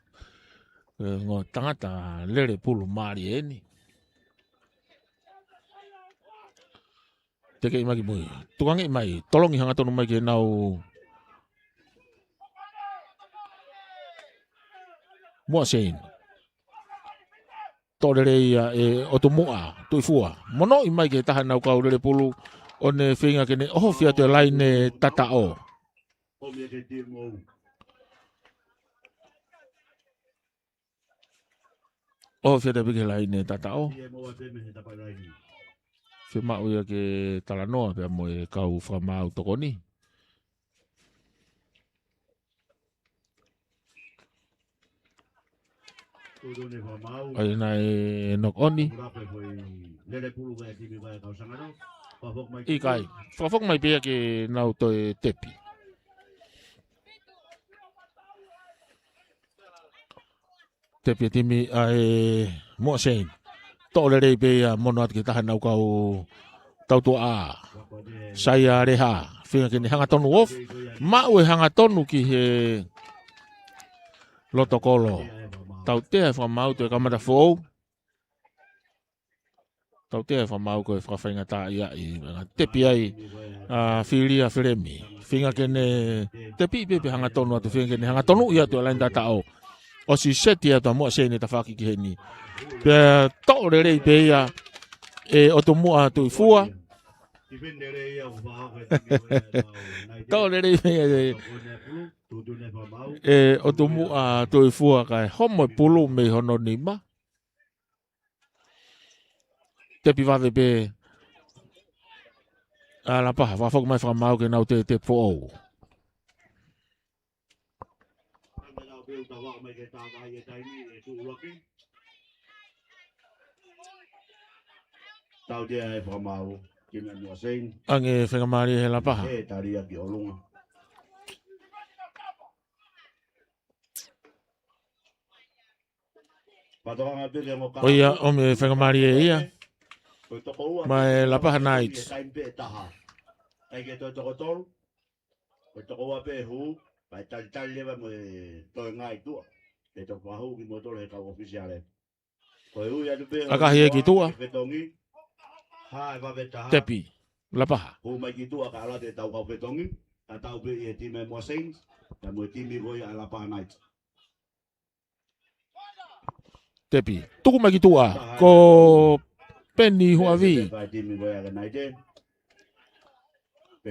Ko e ongo tangata lele pulu mali eni. Tekeʻi mai ki mui. Tukangeʻi mai, tolongi hangatonu mai ki heʻenau Muʻa Sein. Toʻo lelei ia ʻe ʻOtu Muʻa, Tuʻifua. Monoʻi mai ki he taha ʻenau kau lele pulu, ʻo ne feinga ke ne ʻohofi atu e laine tataʻo. ʻOhofi atu pē ki he laine tataʻo. Fiemaʻu ia ke talanoa pea mo e kau fakamaau tokoni. ʻAi naʻe knock on. ʻIkai. Fakafoki mai pē ia ke nau toe tepi. Tepi e timi ʻa e Muʻa Sein. Toʻo lelei pē ia mono atu ki he taha ʻenau kau tautoʻa. Saia Leha. Feinga ke ne hangatonu off. Maʻu e hangatonu ki he loto kolo. Tautea e fakamaau toe kamata foʻou. Tautea e fakamaau ko e fakafaingataʻaʻiaʻi. Tepi ai ʻa Filia Felemi. Feinga ke ne tepi pē pea hangatonu atu, feinga ke ne hangatonu ia atu e laine tataʻo. ʻOsi seti atu ʻa Muʻa Sein e tafaʻaki ki heni. Pea toʻo lelei pē ia ʻe ʻOtu Muʻa Tuʻifua. Toʻo lelei pē ia ʻe, ʻe ʻOtu Muʻa Tuʻifua kae homo e pulu mei hono nima. Tepi vave pē ʻa Lapaha, fakafoki mai fakamaau ke nau tepi foʻou. Tautea e fakamaau, timi ʻa Muʻa Sein. Ange faingamālie he Lapaha. ʻE talia ki ʻolunga. ʻO ia, ʻomi e faingamālie ia. Maʻa e Lapaha Knights. Ko e toko ua pē hū, pea talitali leva mo e toe ngaahi tuʻa. Pea toki fakahū kimoutolu he kau ʻōfisiale. Ko e ui atu pē ʻa e kau fetongi. Hā e vave taha. Tepi. Lapaha. Hū mai ki tuʻa ka ala te tau kau fetongi. Ka tau pē ʻi he timi ʻa Muʻa Saints. Ka mo e timi ko ia ʻa Lapaha Knights. Tepi. Tuku mai ki tuʻa. Ko Peni Huavi.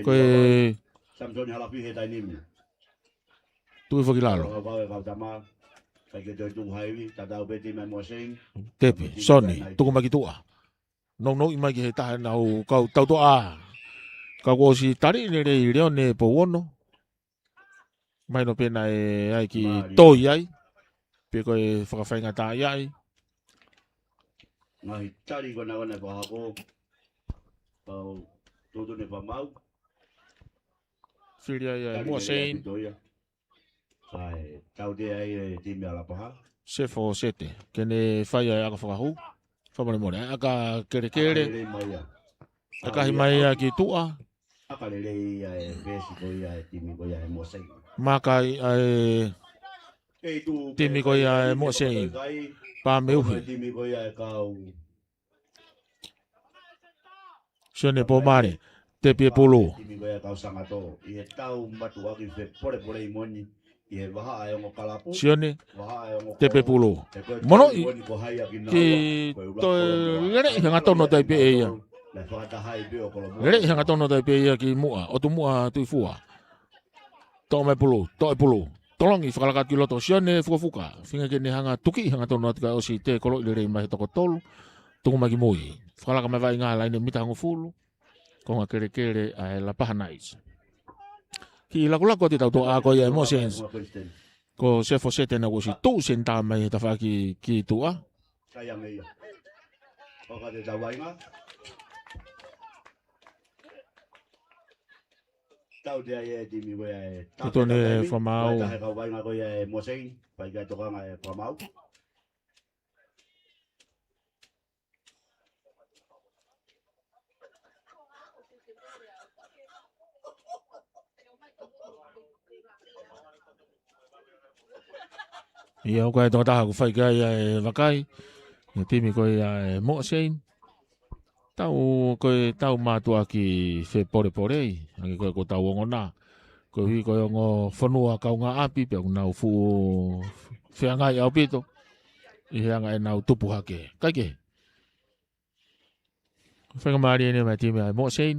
Ko e Samson Halafi he taimi ni. Tuʻi foki lalo. Tepi. Soni. Tuku mai ki tuʻa. Nounou mai ki he taha ʻenau kau tautoʻa. Ka kuo ʻosi tali lelei Leone Pouono. Mahino pē naʻe ʻai ki Mālie. Toi ai. Pe ko e fakafaingataʻaʻia ai. Ngaahi tali ko ena ko ena e fakahoko. Pau tutu ne pamau. Fili ai ʻa e Tali Moʻa lelei Sein. ʻApito ia. ʻAi, tautea ai e timi ʻa Lapaha. Sefo Sete. Ke ne fai ai ʻa e ʻaka fakahū. Fakamolemole. ʻAka kelekele. ʻAka lelei mai ia. ʻAka hi mai ia ki tuʻa. ʻAka lelei ia e pesi ko ia e timi ko ia e Moʻa Sein. Maka ai ʻa e Kei tu timi ko ia e Moʻa Sein. Kai. Pā me uhi. Timi ko ia e kau. Sione Pomare. Tepi e pulu. Timi ko ia e kau Sangato. ʻI he tau matuʻaki fepolepole ʻi moni. ʻI he vahaʻa e ongo kalapu. Sione. Vahaʻa e ongo Tepi e pulu. He ko e Monoʻi. Moni ko hai a kinaua. Ki ko e ula toe kolomoa. Lele ʻi hangatonu tai pē ia. Naʻe fakataha ai pē ʻo Kolomoa. Lele ʻi hangatonu tai pē ia ki muʻa. ʻOtu muʻa Tuʻifua. Toʻo mai pulu, toʻo e pulu. Tolongi, fakalaka atu ki loto, Sione Fukafuka. Feinga ke ne hanga tuki hangatonu atu kae ʻosi tēkoloʻi lelei mai he toko tolu. Tuku mai ki mui. Fakalaka mai vaʻinga laine mita hongofulu. Konga kelekele ʻa e Lapaha Knights. Kiʻi lakulaku atu e tautoʻa ko ia e Moʻa Sein. Ko Sefo Sete naʻe ʻosi tuʻu senitā mai he tafaʻaki ki tuʻa. Kai ange ia. Ko ka te tau vaʻinga. Tautea ia e timi ko ia e Tau Tone Tau Famau. Vaitaha e kau vaʻinga ko ia e Moʻa Sein. Vai kai tokanga e Famau. Ia, ʻoku ʻi ai e tokotaha ʻoku fai ki ai ʻa e vakai. ʻI he timi ko ia e Moʻa Sein. Tau, ko e tau mātuʻaki fepolepolei. Hangē ko e ko tau ongona. Koeʻuhi ko e ongo fonua kaungāʻapi, pea ʻoku nau fuʻu feangai ʻaupito. ʻI he anga ʻenau tupu hake. Kae kehe. Faingamālie eni mai timi ʻa e Moʻa Sein.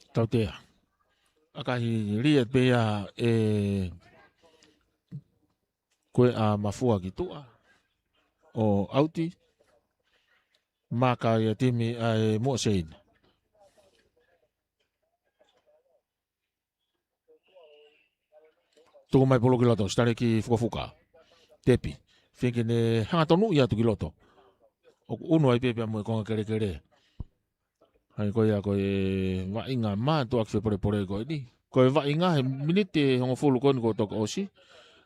Tautea. ʻAka hi lia pea e ko e ʻa Mafua ki tuʻa. ʻO ʻauti. Maka ia timi ʻa e Moʻa Sein. Tuku mai pulu ki loto, sitale ki Fukafuka. Tepi. Feinga ke ne hanga tonuʻi atu ki loto. ʻOku ʻunu ai pē pea mo e konga kelekele. Hangē ko ia ko e vaʻinga mātuʻaki fepolepole ko eni. Ko e vaʻinga he miniti hongofulu ko eni kuo toki ʻosi.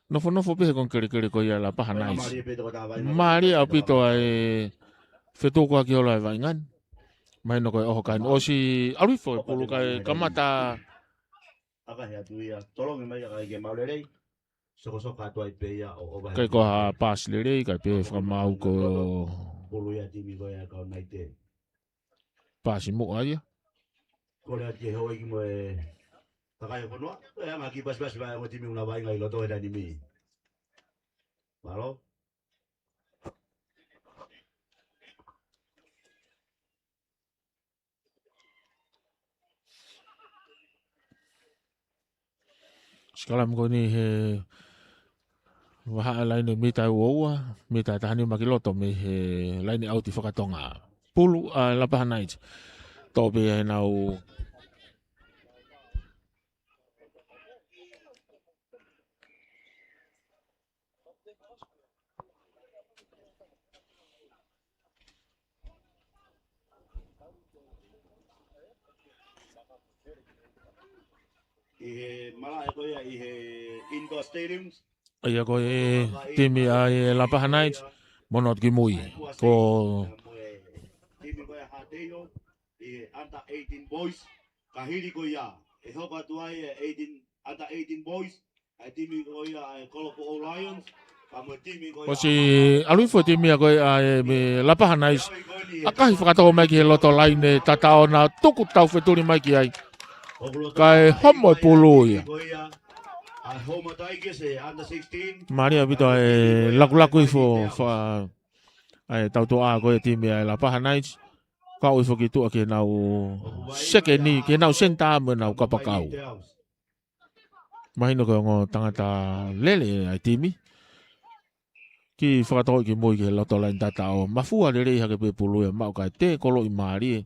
Nofonofo pē he konga kelekele ko ia Lapaha Knights. Mālie ʻaupito ʻa e fetukuaki holo ʻa e vaʻinga ni. Mahino ko e ʻoho kae ʻosi ʻalu hifo e pulu kae kamata ʻAka he atu ia, tolongi mai ia kae ke mau lelei. Sokosoko atu ai pē ia ʻo, ʻo vahe. Kae ko ha paasi lelei, kae pē fakamaau ko Pulu ia timi ko ia kau Naite. Paasi muʻa ia. Kole atu ke hoi ki mo e kakai o Ponoa. E anga ki pasipasi vai mo timi una vai ngai loto e taimi ni. Mālō. Sikalami ko eni he vahaʻa laine mita ua ua, mita taha nima ki loto mei he laine ʻauti fakatonga. Pulu ʻa Lapaha Knights. Toʻo pē ʻenau ʻI he malaʻe ko ia ʻi he indoor stadiums. ʻA ia ko e timi ʻa e Lapaha Knights, mono atu ki mui. Ko timi ko ia Hateio, ʻi he under eighteen boys, ka hili ko ia, ʻe hoko atu ai e eighteen, under eighteen boys, ʻa e timi ko ia ʻa e Kolopoʻou Lions, ka mo e timi ko ia ʻOsi ʻalu hifo e timi ia ko ia ʻa e mei Lapaha Knights. ʻAkahi fakatō mai ki he loto laine tataʻo na tuku tau fetuli mai ki ai. Kae homo e pulu ia. Mālie ʻaupito ʻa e lakulaku hifo fa-, ʻa e tautoʻa ko e timi ʻa e Lapaha Knights. Kau hifo ki tuʻa ki heʻenau sekeni, ki heʻenau senitā mo ʻenau kapakau. Mahino ko e ongo tangata lele ʻa e timi. Kiʻi fakatō ki mui ki he loto laine tataʻo. Mafua lelei hake pē pulu ia maʻu kae tē koloʻi mālie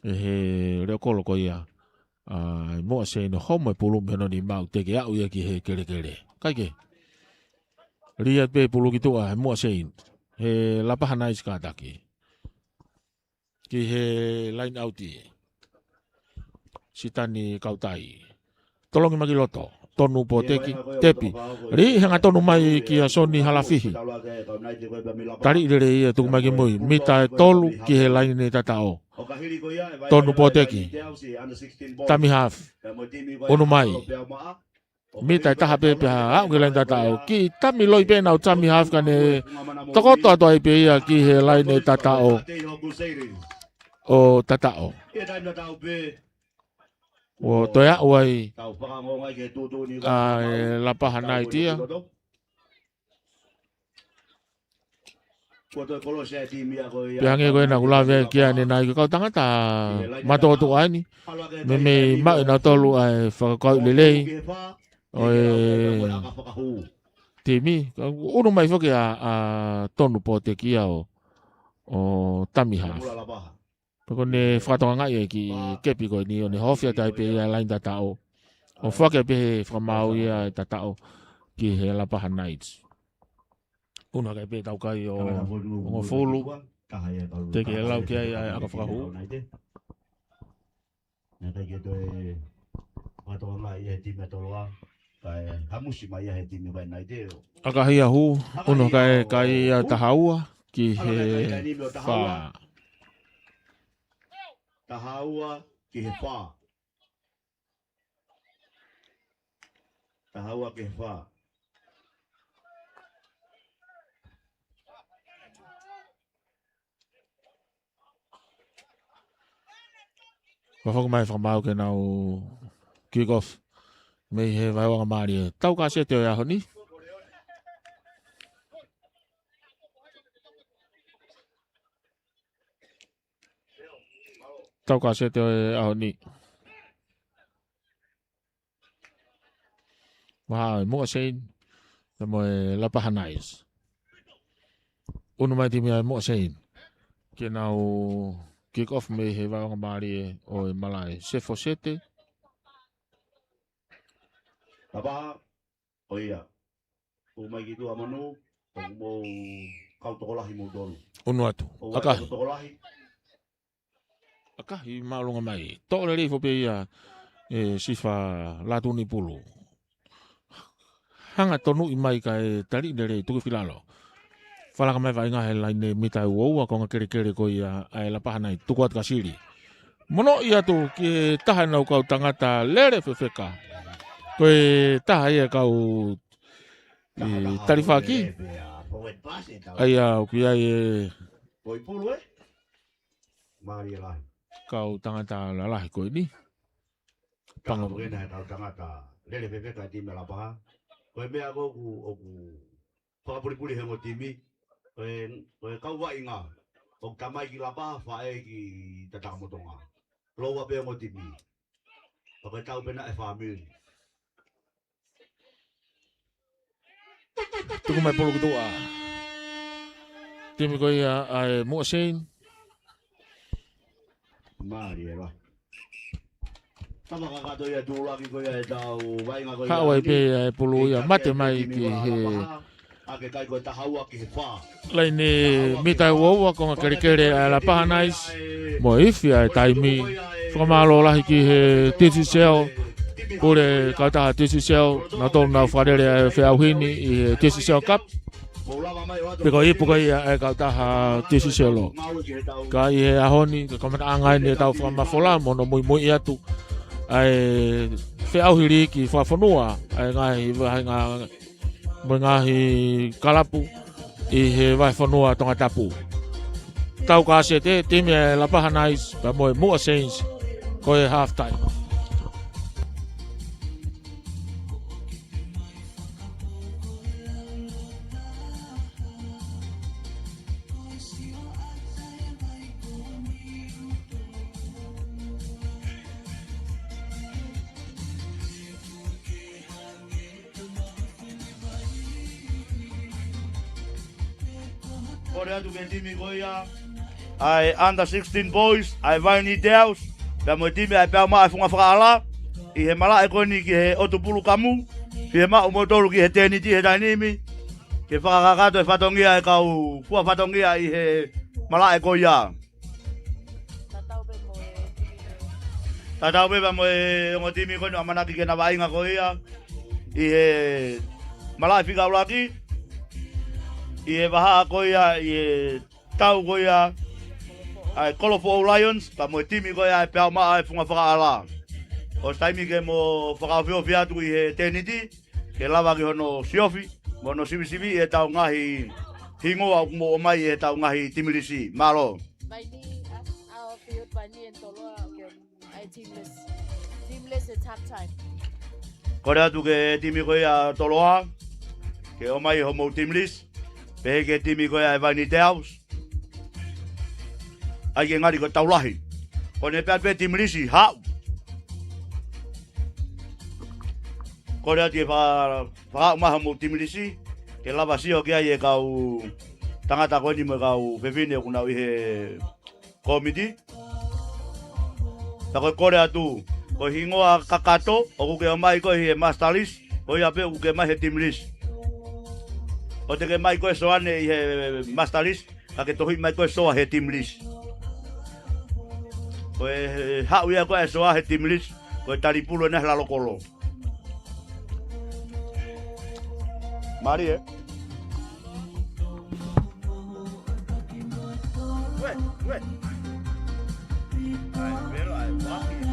ʻe he leʻo kolo ko ia ʻa Muʻa Seini, homo e pulu mei hono nimaʻu, teke aʻu ia ki he kelekele. Kae kehe, lī atu pē pulu ki tuʻa ʻe Muʻa Seini, he Lapaha Knights kātaki ki he laine ʻauti. Sitani Kautai. Tolongi mai ki loto. Tonu Poteki, tepi. Lī, hangatonu mai kia Soni Halafihi. Taliʻi lelei ia, tuku mai ki mui. Mita ʻe tolu ki he laine tataʻo. Tonu Poteki. Tami hafi. ʻUnu mai. Mita ʻe taha pē pea aʻu ki he laine tataʻo. Kiʻi tami loi pē ʻenau tami hafi ka ne tokoto atu ai pē ia ki he laine tataʻo ʻo tataʻo. ʻO toe aʻu ai ʻa e Lapaha Knights ia. Pea hangē ko ena kuo lave ai ki ai ʻanenai ko e kau tangata mātuʻa ʻeni, meimei maʻu ʻe nautolu ʻa e fakakaukau lelei ʻo e timi. Ka ʻunu mai foki ʻa, ʻa Tonu Poteki ia ʻo, ʻo tami hafi. Pea ko ʻene fakatokangaʻi e kiʻi kepi ko eni ʻo ne hofia tai pē ia laine tataʻo. ʻO fakapehē fakamaau ia e tataʻo ki he Lapaha Knights. ʻUnu hake pē tau kai ʻo hongofulu. Teke lau ki ai ʻa e ʻaka fakahū. Naʻe ʻikai ke toe fakatokangaʻi ʻe he timi ʻa Toloa, kae hamusi mai ia he timi ʻa Vaʻe Naite. ʻAkahi ʻa hū, ʻunu hake kai ʻa taha ua ki he fā. Taha ua ki he fā. Taha ua ki he fā. Kua foki mai fakamaau ke nau kick off mei he vaeuanga mālie. Tau kasete ʻo e ʻaho ni. Tau kasete ʻo e ʻaho ni. Maha ʻe Muʻa Seini, pea mo e Lapaha Knights. ʻUnu mai timi ʻa Muʻa Seini ke nau kick off mei he vaeuanga mālie ʻo e malaʻe. Sefo sete. Lapaha, ʻo ia. ʻUnu mai ki tuʻa manu, ʻoku mou kau tokolahi moutolu. ʻUnu atu. ʻAkahi. Tokolahi. ʻAkahi māʻolunga mai. Toʻo lelei foki pē ia ʻe Sifa Latunipulu. Hanga tonuʻi mai kae taliʻi lelei tuku filalo. Falaka mai vaʻinga he laine mita ʻe ua ua konga kelekele ko ia ʻa e Lapaha Knights, tuku atu ka sili. Monoʻi atu ki he taha ʻenau kau tangata lele fefeka. Ko e taha ia kau ʻi talifaki. ʻA ia ʻoku ʻi ai e kau tangata lalahi ko eni. Pango. Kau tangata lele fefeka timi Lapaha. Ko e meʻa ko ʻoku, ʻoku fakapulipuli he ongo timi. Ko e, ko e kau vaʻinga. ʻOku tamai ki Lapaha, faʻē ki Tatakamotonga. Lōua pē ongo timi. Pea ko e tau pē naʻe fāmili. Tuku mai pulu ki tuʻa. Timi ko ia ʻa e Muʻa Seini. Mālie ʻa e vaʻinga. Tama kakato ia tūlaki ko ia ʻetau vaʻinga ko ia. Haʻu ai pē ʻa e pulu ia mate mai ki he laine mita ʻe ua ua konga kelekele ʻa e Lapaha Knights. Mo e ifi ʻa e taimi. Fakamālō lahi ki he Digicel. Pule kautaha Digicel, nautolu nau fakalele ʻa e feʻauhi ni ʻi he Digicel Cup. Pea ko e ipu ko ia ʻa e kautaha Digicel. Ka ʻi he ʻaho ni, ko e kamataʻanga eni ʻetau fakamafola mo hono muimui atu ʻa e feʻauhi liiki fakafonua ʻa e ngaahi vahenga mo e ngaahi kalapu ʻi he vahefonua Tongatapu. Tau kasete, timi ʻa e Lapaha Knights pea mo e Muʻa Seini, ko e half time. Kole atu ki he timi ko ia ʻa e under sixteen boys, ʻa e Vaini Girls, pea mo e timi ʻa e Peau Maʻa ʻa e Funga Fakaʻala, ʻi he malaʻe ko eni ki he ʻOtu Pulu Kamu, pea maʻu moutolu ki he tēniti he taimi ni, ke fakakakato e fatongia ʻa e kau fua fatongia ʻi he malaʻe ko ia. Tatau pē mo e timi ko ia. Tatau pē mo e ongo timi ko eni ʻoku ʻamanaki ke na vaʻinga ko ia ʻi he malaʻe fika ʻuluaki, ʻi he vahaʻa ko ia, ʻi he tau ko ia ʻa e Kolofoʻou Lions, pea mo e timi ko ia ʻa e Peau Maʻa ʻa e Funga Fakaʻala. ʻOsi taimi ke mo fakaofiofi atu ʻi he tēniti, ke lava ki hono siofi mo hono sivisiviʻi ʻetau ngaahi hingoa ʻoku mo ʻomai ʻi heʻetau ngaahi timilisi. Mālō. Vaini, uh, our field, Vaini and Toloa, okay, ʻa e teamless. Teamless, it's half time. Kole atu ki he timi ko ia ʻa Toloa ke ʻomai homou timilisi, pehē ki he timi ko ia ʻa e Vaini Girls. ʻAi ke ngali ko e tau lahi. Ko ʻene pehē pē timilisi, haʻu. Kole atu ke fa-, fakaʻau mai homou timilisi, ke lava sio ki ai e kau tangata ko eni mo e kau fefine ʻoku nau ʻi he kōmiti. Pea ko e kole atu, ko e hingoa kakato ʻoku ke ʻomai ko ē he master list, ko ia pē ʻoku ke ʻomai he team list. ʻOua te ke ʻomai ko e soane ʻi he master list, ka ke tohi mai ko e soa he team list. Ko e haʻu ia ko e soa he team list, ko e talipulu ʻena he lalo kolo. Mālie. Ue, ue. ʻAi, velo, ʻai, vaki.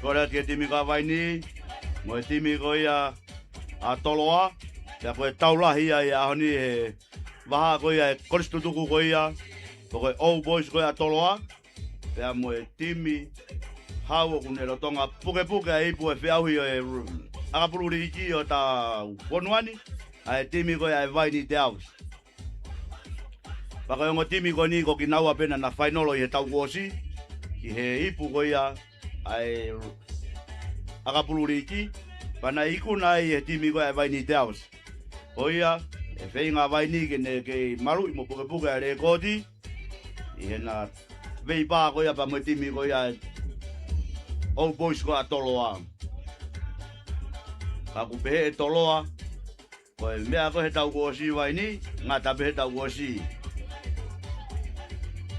Kole atu ki he timi ko ia ʻa Vaini, mo e timi ko ia ʻa Toloa, pea ko e tau lahi ia ʻi he ʻaho ni he vahaʻa ko ia ʻa e kolisi tutuku ko ia, ko e Old Boys ko ia ʻa Toloa, pea mo e timi hau ʻoku ne lolotonga pukepuke ʻa e ipu ʻo e feʻauhi ʻo e ʻakapulu liiki ʻo e taʻu fonua ni, ʻa e timi ko ia ʻa e Vaini Girls. Pea ko e ongo timi ko eni ko kinaua pē naʻa na fainolo ʻi he taʻu kuo ʻosi, ki he ipu ko ia ʻa e ʻakapulu liiki, pea naʻe ikuna ai ʻe he timi ko ia ʻa e Vaini Girls. Ko ia, ʻe feinga ʻa Vaini ke ne kei maluʻi mo pukepuke ʻa e lēkooti, ʻi heʻena veipā ko ia pea mo e timi ko ia ʻa e Old Boys ko ia ʻa Toloa. Ka ʻoku pehē ʻe Toloa, ko e meʻa ko ē he taʻu kuo ʻosi Vaini, ngata pē he taʻu kuo ʻosi.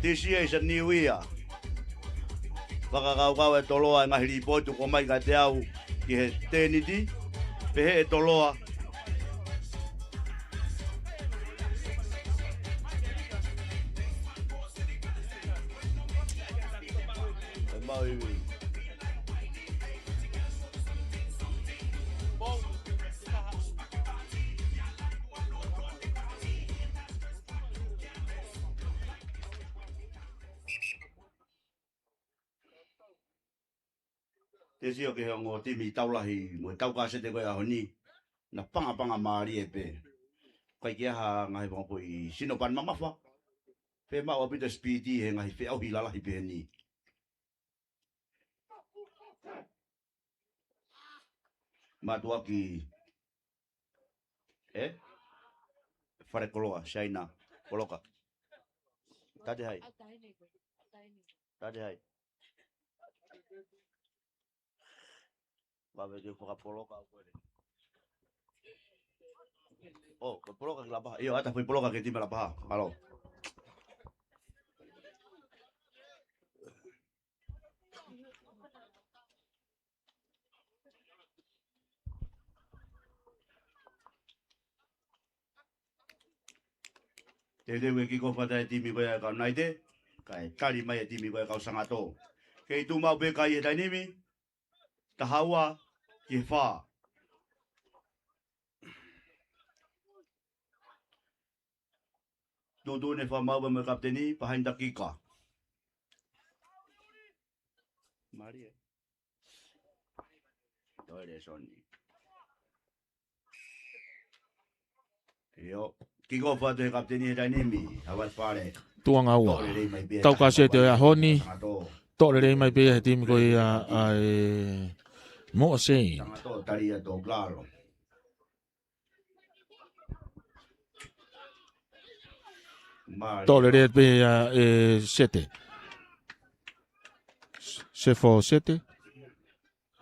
This year is a new year. Fakakaukau ʻe Toloa e ngaahi līpooti kuo ʻomai kiate au ki he tēniti. Pehē ʻe Toloa. ʻE mau ivi. Te sio ki he ongo timi taulahi mo e tau kasete ko e ʻaho ni. Na pangapanga mālie pē. Kai ke ʻi ai ha ngaahi fakapoʻuli sino pani mamafa. Pea maʻu ʻaupito speed he ngaahi feʻauhi lalahi pehē ni. Mātuʻaki. ʻE? Fale koloa, Saina, poloka. Tate hai. Tate hai. Vave ke fakapoloka au koe. ʻO, ko e poloka ki Lapaha. ʻIo, ʻata foʻi poloka ki he timi Lapaha. Mālō. Teuteu ke kick off atu e timi ko ia ʻa e kau Naite, kae tali mai e timi ko ia ʻa e kau Sangato. Kei tuʻu maʻu pē kai he taimi ni, taha ua ki he fā. Tuʻutuʻuni fakamaau pē mo e kapiteni, pea haʻu e kicker. Mālie. Toe lēsoni. ʻIo, kick off atu he kapiteni he taimi ni, Havai Fale. Tuʻanga ua. Toʻo lelei mai pē. Tau kasete ʻo e ʻaho ni. Sangato. Toʻo lelei mai pē he timi ko ia ʻa e Moʻa Saint. Sangato, tali ia tō Glalo. Mālie. Toʻo lelei pē ia ʻe Sete. Sefo Sete.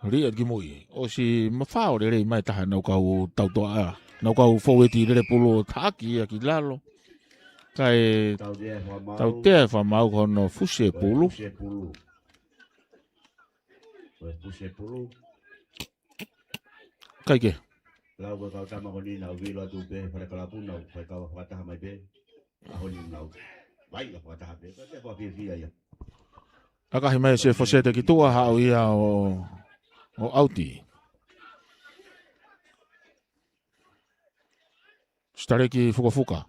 Liʻa ki mui. ʻOsi mafao lelei mai taha nau kau tautoʻa. Nau kau foueti lele pulu ʻo taʻaki ia ki lalo. Kae tautea e fakamaau. Tautea e fakamaau ko hono fusi e pulu. Fusi e pulu. Ko e fusi e pulu. Kai ke. Lau ko e kau tama ko eni nau vilo atu pē fale kalapu nau fai kau fakataha mai pē. ʻAho ni nau. Vai la fakataha pē. Ko e fakafiefia ia. ʻAkahi mai Sefo Sete ki tuʻa haʻu ia ʻo, ʻo ʻauti. Sitaleki Fukafuka.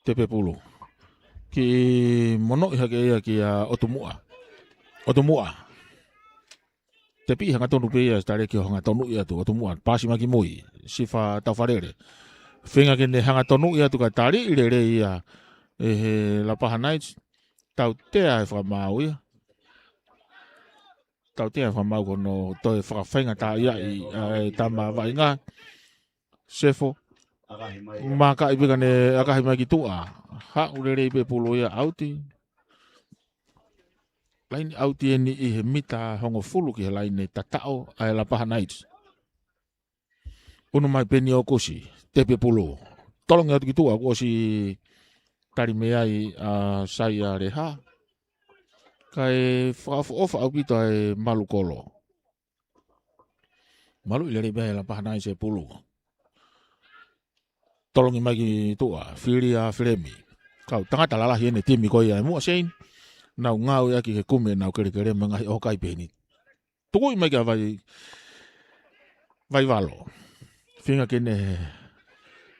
Tepe pulu. Kiʻi monoʻi hake ia kia ʻOtumuʻa. ʻOtumuʻa. Tepi hangatonu pē ia, Sitaleki ʻo hangatonuʻi atu, ʻOtumuʻa. Pasi mai ki mui. Sifa Taufalele. Feinga ke ne hangatonuʻi atu kae taliʻi lelei ia ʻe he Lapaha Knights. Tautea e fakamaau ia. Tautea e fakamaau ko hono toe fakafaingataʻaʻiaʻi ʻa e tama vaʻinga. Sefo. ʻAkahi mai ia. Makaʻi pē ka ne ʻakahi mai ki tuʻa. Haʻu lelei pē pulu ia ʻauti. Laine ʻauti eni ʻi he mita hongofulu ki he laine tataʻo ʻa e Lapaha Knights. ʻUnu mai Peni ʻOkusi, tepe pulu. Tolongi atu ki tuʻa, kuo ʻosi tali mei ai ʻa Saia Leha. Kae fakaʻofoʻofa ʻaupito ʻa e malu kolo. Maluʻi lelei pē ʻe he Lapaha Knights e pulu. Tolongi mai ki tuʻa, fili ʻa Filemi. Kau tangata lalahi ʻene timi ko ia ʻa e Moʻa Saint. Nau ngāueʻaki ke kumi ʻenau kelekele mo e ngaahi ʻohokai pehē ni. Tukuʻi mai kia Vai, Vaivalo. Feinga ke ne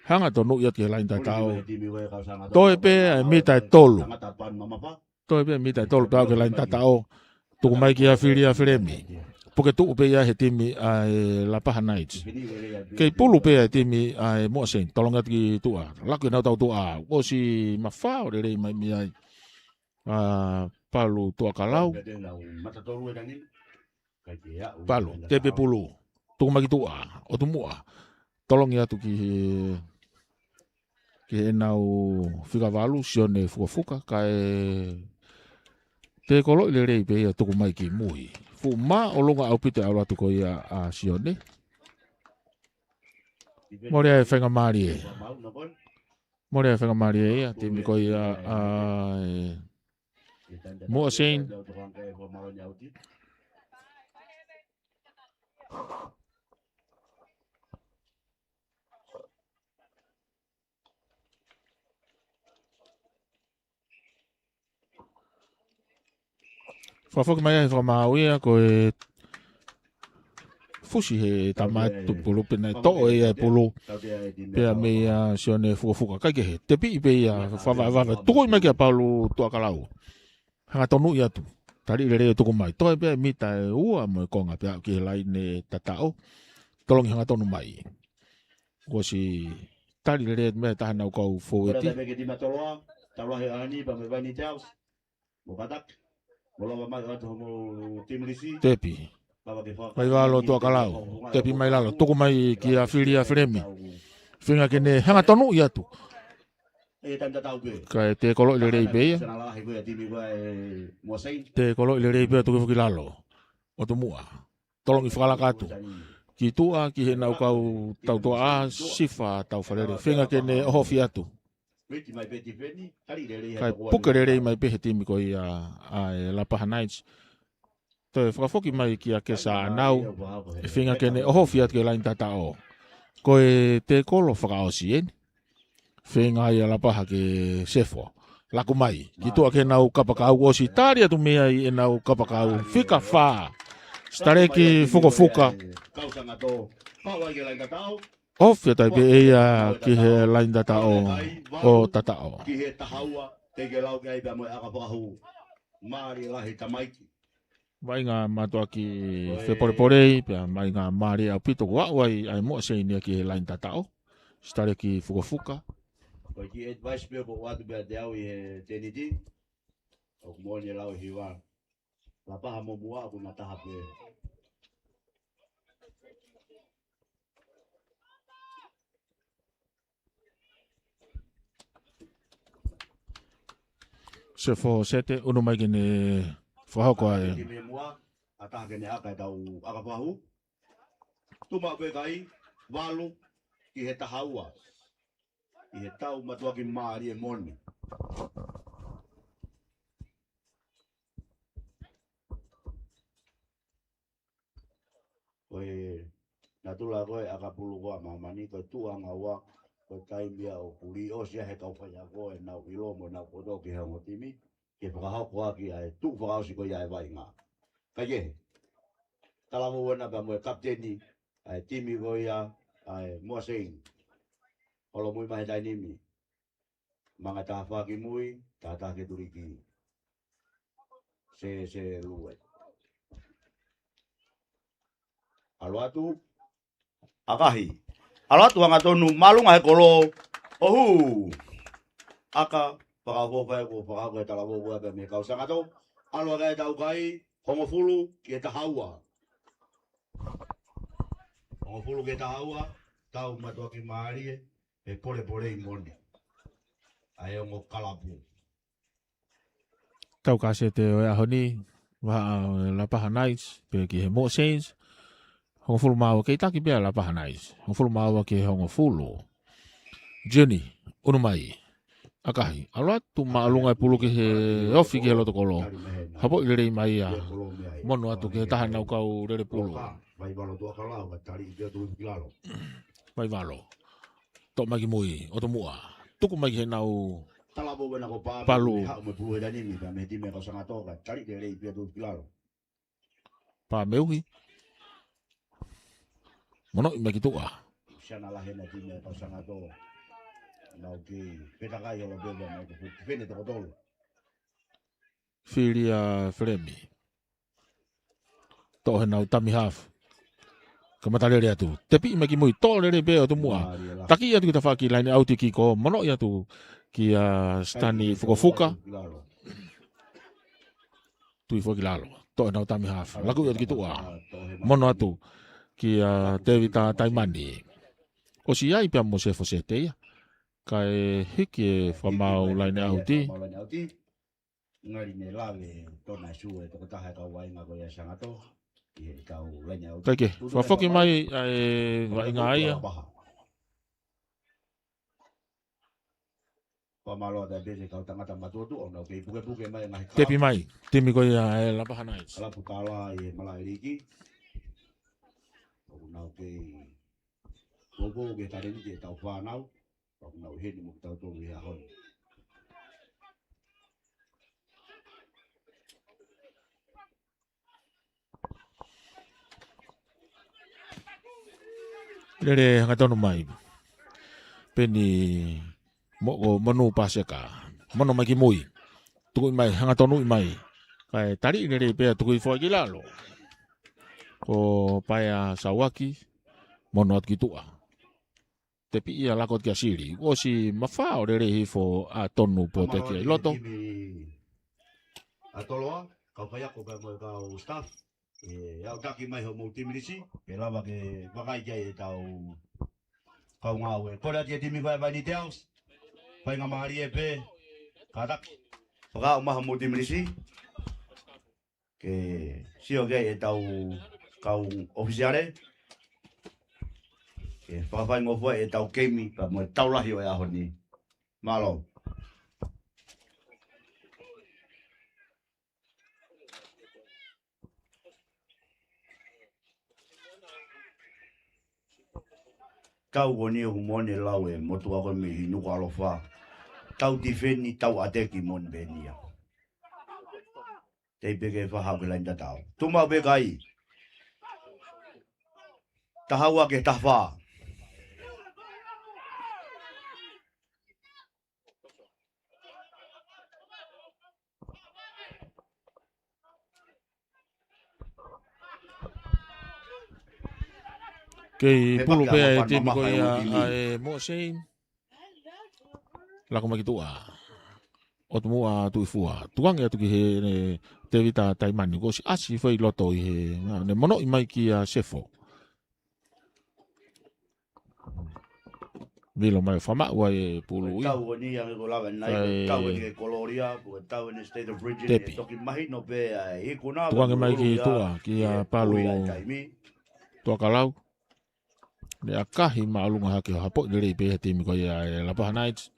hangatonuʻi atu ki he laine tataʻo. Toe pē ʻa e mita ʻe tolu. Toe pē mita ʻe tolu pea aʻu ki he laine tataʻo. Tuku mai kia fili ʻa Filemi. Puke tuʻu pē ia he timi ʻa e Lapaha Knights. Kei pulu pē ʻa e timi ʻa e Moʻa Saint. Tolongi atu ki tuʻa. Laku ʻenau tautoʻa. ʻOsi mafao lelei mai mei ai ʻa Palu Tuʻakalau. Palu, tepe pulu. Tuku mai ki tuʻa, ʻOtumuʻa. Tolongi atu ki he, ki heʻenau fika valu, Sione Fukafuka, kae tekoloʻi lelei pē ia tuku mai ki mui. Fuʻu māʻolunga ʻaupito e ʻalu atu ko ia ʻa Sione. Mole ʻa e faingamālie. Mole ʻa e faingamālie ia, timi ko ia ʻa e Moʻa Saint. Fakafoki mai ai he fakamaau ia ko e fusi he tama e tuʻu pulu pea naʻe toʻo ʻe ia e pulu. Pea mei a Sione Fukofuka. Kaikehe, tepiʻi pē ia fakavaʻe vave. Tukuʻi mai kia Palu Tuʻakalau. Hanga tonuʻi atu. Taliʻi lelei ʻo tuku mai. Toe pē mita ʻe ua mo e konga pea aʻu ki he laine tataʻo. Tolongi hanga tonu mai. Kuo ʻosi tali lelei atu mei he taha ʻenau kau fōueti. Mo Katak. Mo lava mai atu mo Timilisi. Tepi. Mai valo Tuʻakalau. Tepi mai lalo. Tuku mai kia Filia Filemi. Feinga ke ne hanga tonuʻi atu. Kae tekoloʻi lelei pē ia. Tekoloʻi lelei pē ʻo tuku foki lalo. ʻOtu Muʻa. Tolongi fakalaka atu. Ki tuʻa, ki heʻenau kau tautuaʻa, Sifa Taufalele. Feinga ke ne ʻohofi atu. Kae puke lelei mai pē he timi ko ia ʻa e Lapaha Knights. Toe fakafoki mai kia Kesa Anau, ʻe feinga ke ne ʻohofi atu ki he laine tataʻo. Ko e tekolo fakaʻosi eni. Feinga ai ʻa Lapaha ke sefo. Laku mai, ki tuʻa ki heʻenau kapakau ʻosi tali atu mei ai ʻenau kapakau fika fā. Sitaleki Fukofuka. ʻOhofi atu ai pē ia ki he laine tataʻo ʻo tataʻo. Ki he taha ua, teʻeki lau ki ai pea mo e ʻaka fakahū. Mālie lahi tamaiki. Vaʻinga mātuʻaki fepolepolei, pea vaʻinga mālie ʻaupito kuo aʻu ai ʻa e Moʻa Seini ia ki he laine tataʻo. Sitaleki Fukofuka. Ko e kiʻi advice pē ʻoku ou ʻoatu pē ʻiate au ʻi he teniti. ʻOku moʻoni e lau ʻa e hiva. Lapaha mo Muʻa ʻoku na taha pē. Sefo Sete, ʻunu mai ke ne fakahoko ai. Timi Muʻa, ʻa taha ke ne ʻaka ʻetau ʻaka fakahū. Tuʻu maʻu pē kai, valu, ki he taha ua. ʻI he tau mātuʻaki mālie moʻoni. Ko e natula ko e ʻakapulu ko ē ʻa māmani, ko e tuʻunga ua, ko e taimi ia ʻoku liʻosi ai he kau faiako ʻenau ʻilo mo ʻenau poto ki he ongo timi, ke fakahoko ʻaki ʻa e tuʻu fakaʻosi ko ia ʻa e vaʻinga. Kaikehe, talavou ena pea mo e kapiteni ʻa e timi ko ia ʻa e Moʻa Seini. Holomui mai he taimi ni. Manga taha fā ki mui, taha taha ke tuliki. Se, se lue. ʻAlu atu, ʻakahi. ʻAlu atu hangatonu, māʻolunga he kolo, ʻohu. ʻAka, fakafōfai ko, fakafōfai talavou ko ē pea mei he kau Sangato. ʻAlu ake ʻetau kai, hongofulu ki he taha ua. Hongofulu ki he taha ua, tau mātuʻaki mālie, he polepolei moʻoni ʻa e ongo kalapu. Tau kasete ʻo e ʻaho ni, vahaʻa ʻo e Lapaha Knights, pea ki he Moʻa Seini, hongofulu mā ua, kei taki pē ʻa e Lapaha Knights, hongofulu mā ua ki he hongofulu. Juni, ʻunu mai, ʻakahi, ʻalu atu māʻolunga e pulu ki he ofi ki he loto kolo. Hapoʻi lelei mai ia, monu atu ki he taha ʻenau kau lele pulu. Vaivalo Tuʻakalau, ka tali i pea tuʻu ki lalo. Vaivalo. Toʻo mai ki mui, ʻOtu Muʻa. Tuku mai ki heʻenau talavou ena ko Pā, Palu. Haʻu mo e pulu he taimi ni, pea mei he timi ʻa e kau Sangato, ka tali lelei pea tuʻu ki lalo. Pā Meuhi. Monoʻi mai ki tuʻa. Siana lahi ena timi ʻa e kau Sangato. Nau kei petakai holo pea mai ko Fene toko tolu. Filia Felemi. Toʻo heʻenau tami hafu. Kamata lele atu. Tepiʻi mai ki mui. Toʻo lelei pē ʻOtu Muʻa. Taki atu ki tafaʻaki laine ʻauti ki ko. Monoʻi atu kia Sitani Fukofuka. Tui foki lalo. Toʻo heʻenau tami hafu. Laku atu ki tuʻa. Mono atu kia Tevita Taimani. ʻOsi ʻi ai pea mo Sefo Sete ia. Kae hiki e fakamaau laine ʻauti. Ngali ne lave tona e sue tokotaha e kau vaʻinga ko ia Sangato. ʻI he kau laine ʻauti. Kaikehe, fakafoki mai ʻa e vaʻinga ia. Pamalo ata pese kau tangata matuʻotuʻa, ʻo nau kei pukepuke mai ngaahi kalapu. Tepi mai, timi ko ia e Lapaha Knights. Kalapu kala ʻi he malaʻe liki. ʻO nau kei poupou ke taleni ke tau fānau. ʻOku nau heni mo kitautolu ʻi he ʻaho ni. Lele hangatonu mai. Peni mo, ko Monu Paseka. Mono mai ki mui. Tukuʻi mai, hangatonuʻi mai. Kae taliʻi lelei pea tuku hifo ai ki lalo. Ko Paea Sauaki, mono atu ki tuʻa. Tepi ia lako atu kia Sili. ʻOsi mafao lelei hifo ʻa Tonu Poteki ʻi loto. Kimi ʻa Toloa, kau faiako pea mo e kau staff. ʻE, ʻau taki mai hoʻomou timi lisi, ke lava ke vakai ki ai ʻetau kau ngāue. Kole atu e timi ko ē ʻa Vainī Tales, faingamālie pē, kātaki. Fakaʻau mai hoʻomou timi lisi, ke sio ki ai ʻetau kau ʻofisiale, ke fakafaingofua ʻetau keimi, pea mo e tau lahi ʻo e ʻaho ni. Mālō. Tau ko eni ʻoku moʻoni e lau ʻa e motuʻa ko ē mei Hinuku ʻAlofa. Tau tifeni, tau ʻateki, moʻoni pē eni ia. Tei pē ke fakahaʻu ki he laine tatau. Tuʻu maʻu pē kai. Taha ua ki he taha fā. Kei pulu pē ʻa e timi ko ia ʻa e Moʻaseini. Lako mai ki tuʻa. ʻOtu Muʻa Tuʻifua. Tukuange atu ki he, ʻe, Tēvita Taimani. Kuo ʻosi ʻasi foʻi loto ʻi he, naʻa ne monoʻi mai kia Sefo. Vilo mai fakamaʻu ai e pulu ia. Tau ko eni ʻa e ko lava nai, tau eni ke Kololia, ko tau eni State of Virgin, Tepi. Toki mahino pē ʻa e ikuna, tukuange mai ki tuʻa, kia Palu Tuakalau. Ne ʻakahi māʻolunga hake ʻo hapoʻi lelei pē he timi ko ia ʻa e Lapaha Knights.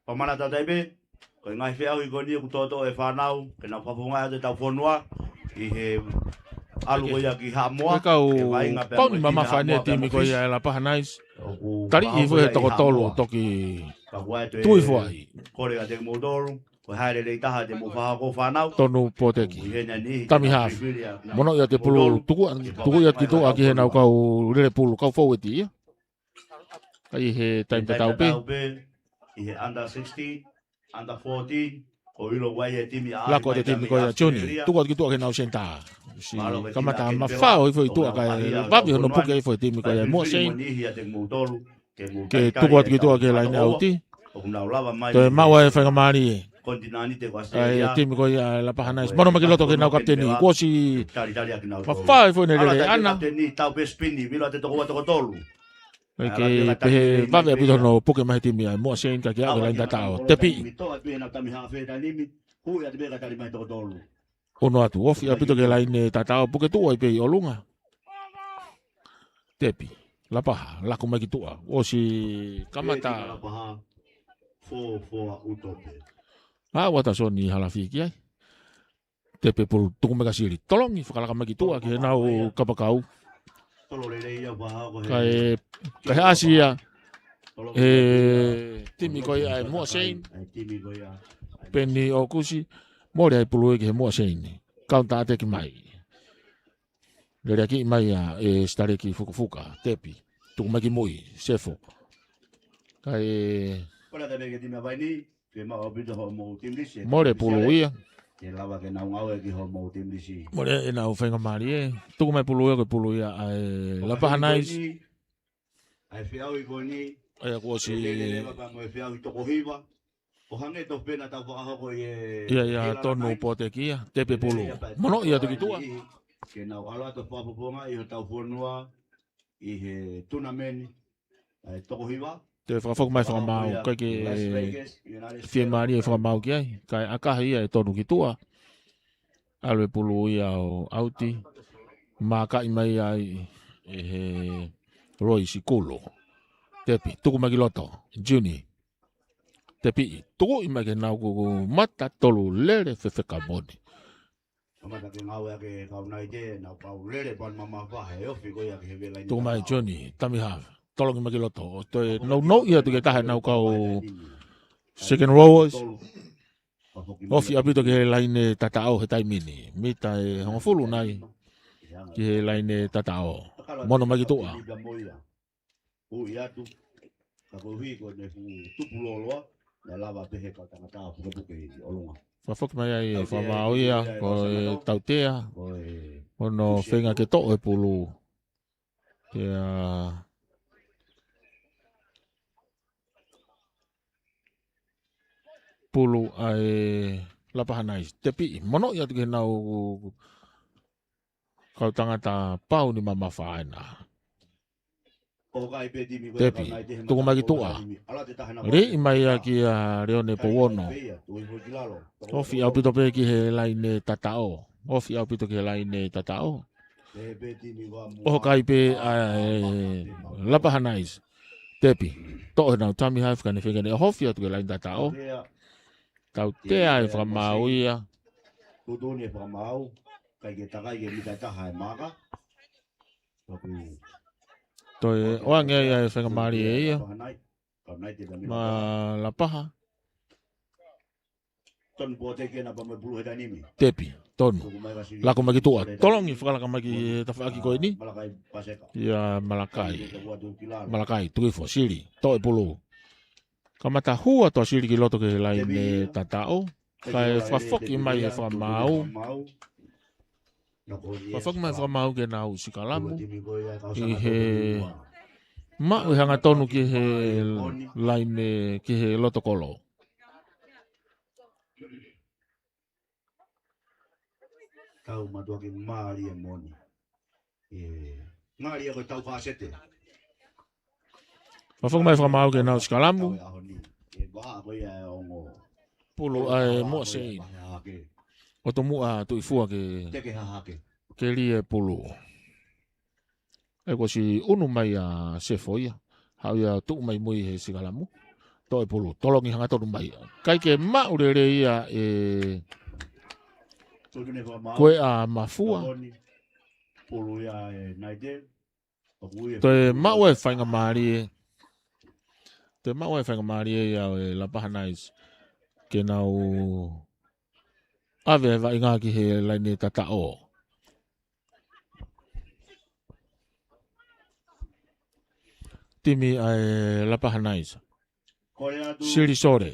Pea manatuʻi pē, ko e ngaahi feʻauhi ko eni ʻoku toʻotoʻo e fānau, ke nau fakafofongaʻi atu ʻetau fonua, ʻi he ʻalu ko ia ki Haʻamoa, ʻe kau ke vainga pea mo e timi mamafa ʻa e timi ko ia ʻa e Lapaha Knights. Taliʻi foʻi he toko tolu ʻo toki tui foʻi. Kole atu kiate kimoutolu, ko e hā e lelei taha te mou fakahoko fānau. Tonu Poteki. Tami Hafu. Mono ia te pulu, tuku, tuku ia ki tuʻa ki he nau kau lele pulu, kau foueti ia. ʻI he taimi tatau pē. ʻI he under sixteen, under fourteen, ko ilo wai e timi ʻa lako e timi ko ia Juni. Tuku atu ki tuʻa ki he nau senitā. Siʻi kamata mafao hifo ʻi tuʻa kae vave hono puke hifo e timi ko ia Moʻaseini. Ke tuku atu ki tuʻa ki he laine ʻauti. Toe maʻu ai e faingamālie. ʻA e timi ko ia ʻa e Lapaha Knights. Mono mai ki loto ki he nau kapiteni. Kuo ʻosi mafao hifo ʻene lele ʻana. Ke pehē vave ʻaupito hono puke mai he timi ʻa e Moʻaseini ka ke aʻu ki he laine tatau. Tepi. ʻUnu atu, ofi ʻaupito ki he laine tatau, puke tuʻu ai pē ʻi ʻolunga. Tepi, Lapaha, lako mai ki tuʻa. ʻOsi kamata. Lapaha, fō, fō, ʻuto pē. ʻA, Uatasoni Halafi ki ai. Tepi pulu, tuku mai kia Sili. Tolongi, fakalaka mai ki tuʻa, ki he nau kapakau. Kae, kae ʻasi ia. ʻE, timi ko ia ʻa e Moʻaseini. Peni ʻOkusi. Mole ai pulu ia ki he Moʻaseini. Kaunta ʻateki mai. Leleakiʻi mai ia ʻe Sitaleki Fukafuka. Tepi. Tuku mai ki mui. Sefo. Kae. Mole pulu ia. Mole ʻenau faingamālie. Tuku mai pulu ia, ko e pulu ia ʻa e Lapaha Knights. ʻA e feʻauhi ko eni. ʻA ia kuo ʻosi. Lele leva pea mo e feʻauhi toko hiva. ʻO hangē tofu pē naʻa tau fakahoko ʻi he. ʻIa, ʻia, Tonu Poteki ia, tepi pulu. Mono ia tuki tuʻa. Ke nau ʻalu atu ʻo fakafofongaʻi hotau fonua ʻi he tunameni. ʻA e toko hiva. Te fakafoki mai fakamaau, kae ke fiemālie fakamaau ki ai. Kae ʻakahi ia ʻe Tonu ki tuʻa. ʻAlu e pulu ia ʻo ʻauti. Mākaʻi mai ai ʻe he Loi Sikulu. Tepi, tuku mai ki loto. Juni. Tepi, tukuʻi mai ki he nau kuku mata tolu lele fefeka moni. Kamata ke ngāue ake kau nai te, nau pau lele pan mamafa he ofi ko ia ki he vela ini. Tuku mai Juni, Tami Hafu. Tolongi mai ki loto. ʻO toe nounou ia tuke taha nau kau second rowers. Ofi ʻaupito ki he laine tatau he taimi ni. Mita ʻe hongofulu nai. ki he laine tataʻo. Mono mai ki tuʻa. Ui atu, ka koeʻuhi ko ʻene fuʻu tupu lōloa, naʻe lava pē he kau tangata pukepuke ʻi ʻolunga. Fakafoki mai ai e fakamaau ia, ko e tautea, ko e hono feinga ke toʻo e pulu. Pea pulu ʻa e Lapaha Knights. Tepi, mono ia atu ke nau kau tangata pau ni mamafa ena. Tepi, tuku mai ki tuʻa. Liʻi mai ia kia Leone Pouono. Ofi ʻaupito pē ki he laine tataʻo. Ofi ʻaupito ki he laine tataʻo. ʻOho kai pē ʻa e Lapaha Knights. Tepi, toʻo he nau tami hai fika ne fika ne ofi atu ki he laine tataʻo. Tautea e fakamaau ia. Tuʻutuʻuni e fakamaau, kai ke takai ke mita taha e maka. Toe ʻoange ai e faingamālie ia. Maʻa Lapaha. Tonu pō teke na pa mai pulu he taimi ni. Tepi, tonu. Lako mai ki tuʻa. Tolongi fakalaka mai ki he tafaʻaki ko eni. Malakai Paseka. Ia Malakai. Malakai, tuku hifo, sili. Toʻo e pulu. Kamata hua toa sili ki loto ki he laine tataʻo. Kae fakafoki mai he fakamaau. Fakafoki mai fakamaau ke nau sikalamu. ʻI he maʻu e hangatonu ki he laine ki he loto kolo. Tau matuaki mālie moʻoni. ʻE, ngali ia ko e tau kasete. Fakafoki mai fakamaau ke nau sikalamu. Tau e ʻaho ni. ʻE, vaha ko ia e ongo. Pulu ʻa e Moʻa Sein. Vaha hake. ʻOtu muʻa tuʻi fua ke. Teke hahake. Ke lie pulu. ʻE kuo ʻosi ʻunu mai ʻa Sefo ia. Haʻu ia tuʻu mai mui he sikalamu. Toʻo e pulu. Tolongi hangatonu mai. Kai ke maʻu lelei ia e Tokine fakamaau. Ko e ʻa Mafua. Tokoni. Pulu ia e Naite. Toe maʻu e faingamālie. Toe maʻu e faingamālie ia ʻo e Lapaha Knights. Ke nau ʻave e vaʻinga ki he laine tataʻo. Timi ʻa e Lapaha Knights. Sili Sole.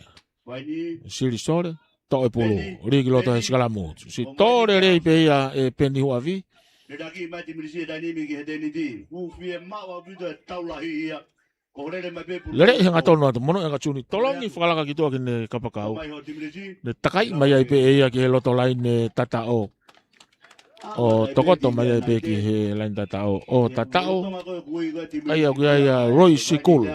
Sili Sole. Toʻo e pulu. Lī ki loto he sikalamu. Siʻi tō lelei pē ia ʻe Peni Huavi. Ne taki mai ti milisi e taimi ni ki he teniti. Hūfia maʻu ʻaupito e tau lahi ia. Ko lele mai pē pulu. Lele he hangatonu atu. Mono e ka tuni. Tolongi fakalaka ki tuʻa ki he kapakau. Ne takai mai ai pē ia ki he loto laine tataʻo. ʻO tokoto mai ai pē ki he laine tataʻo. ʻO tataʻo. ʻAi au ki ai ʻa Roy Sikulu.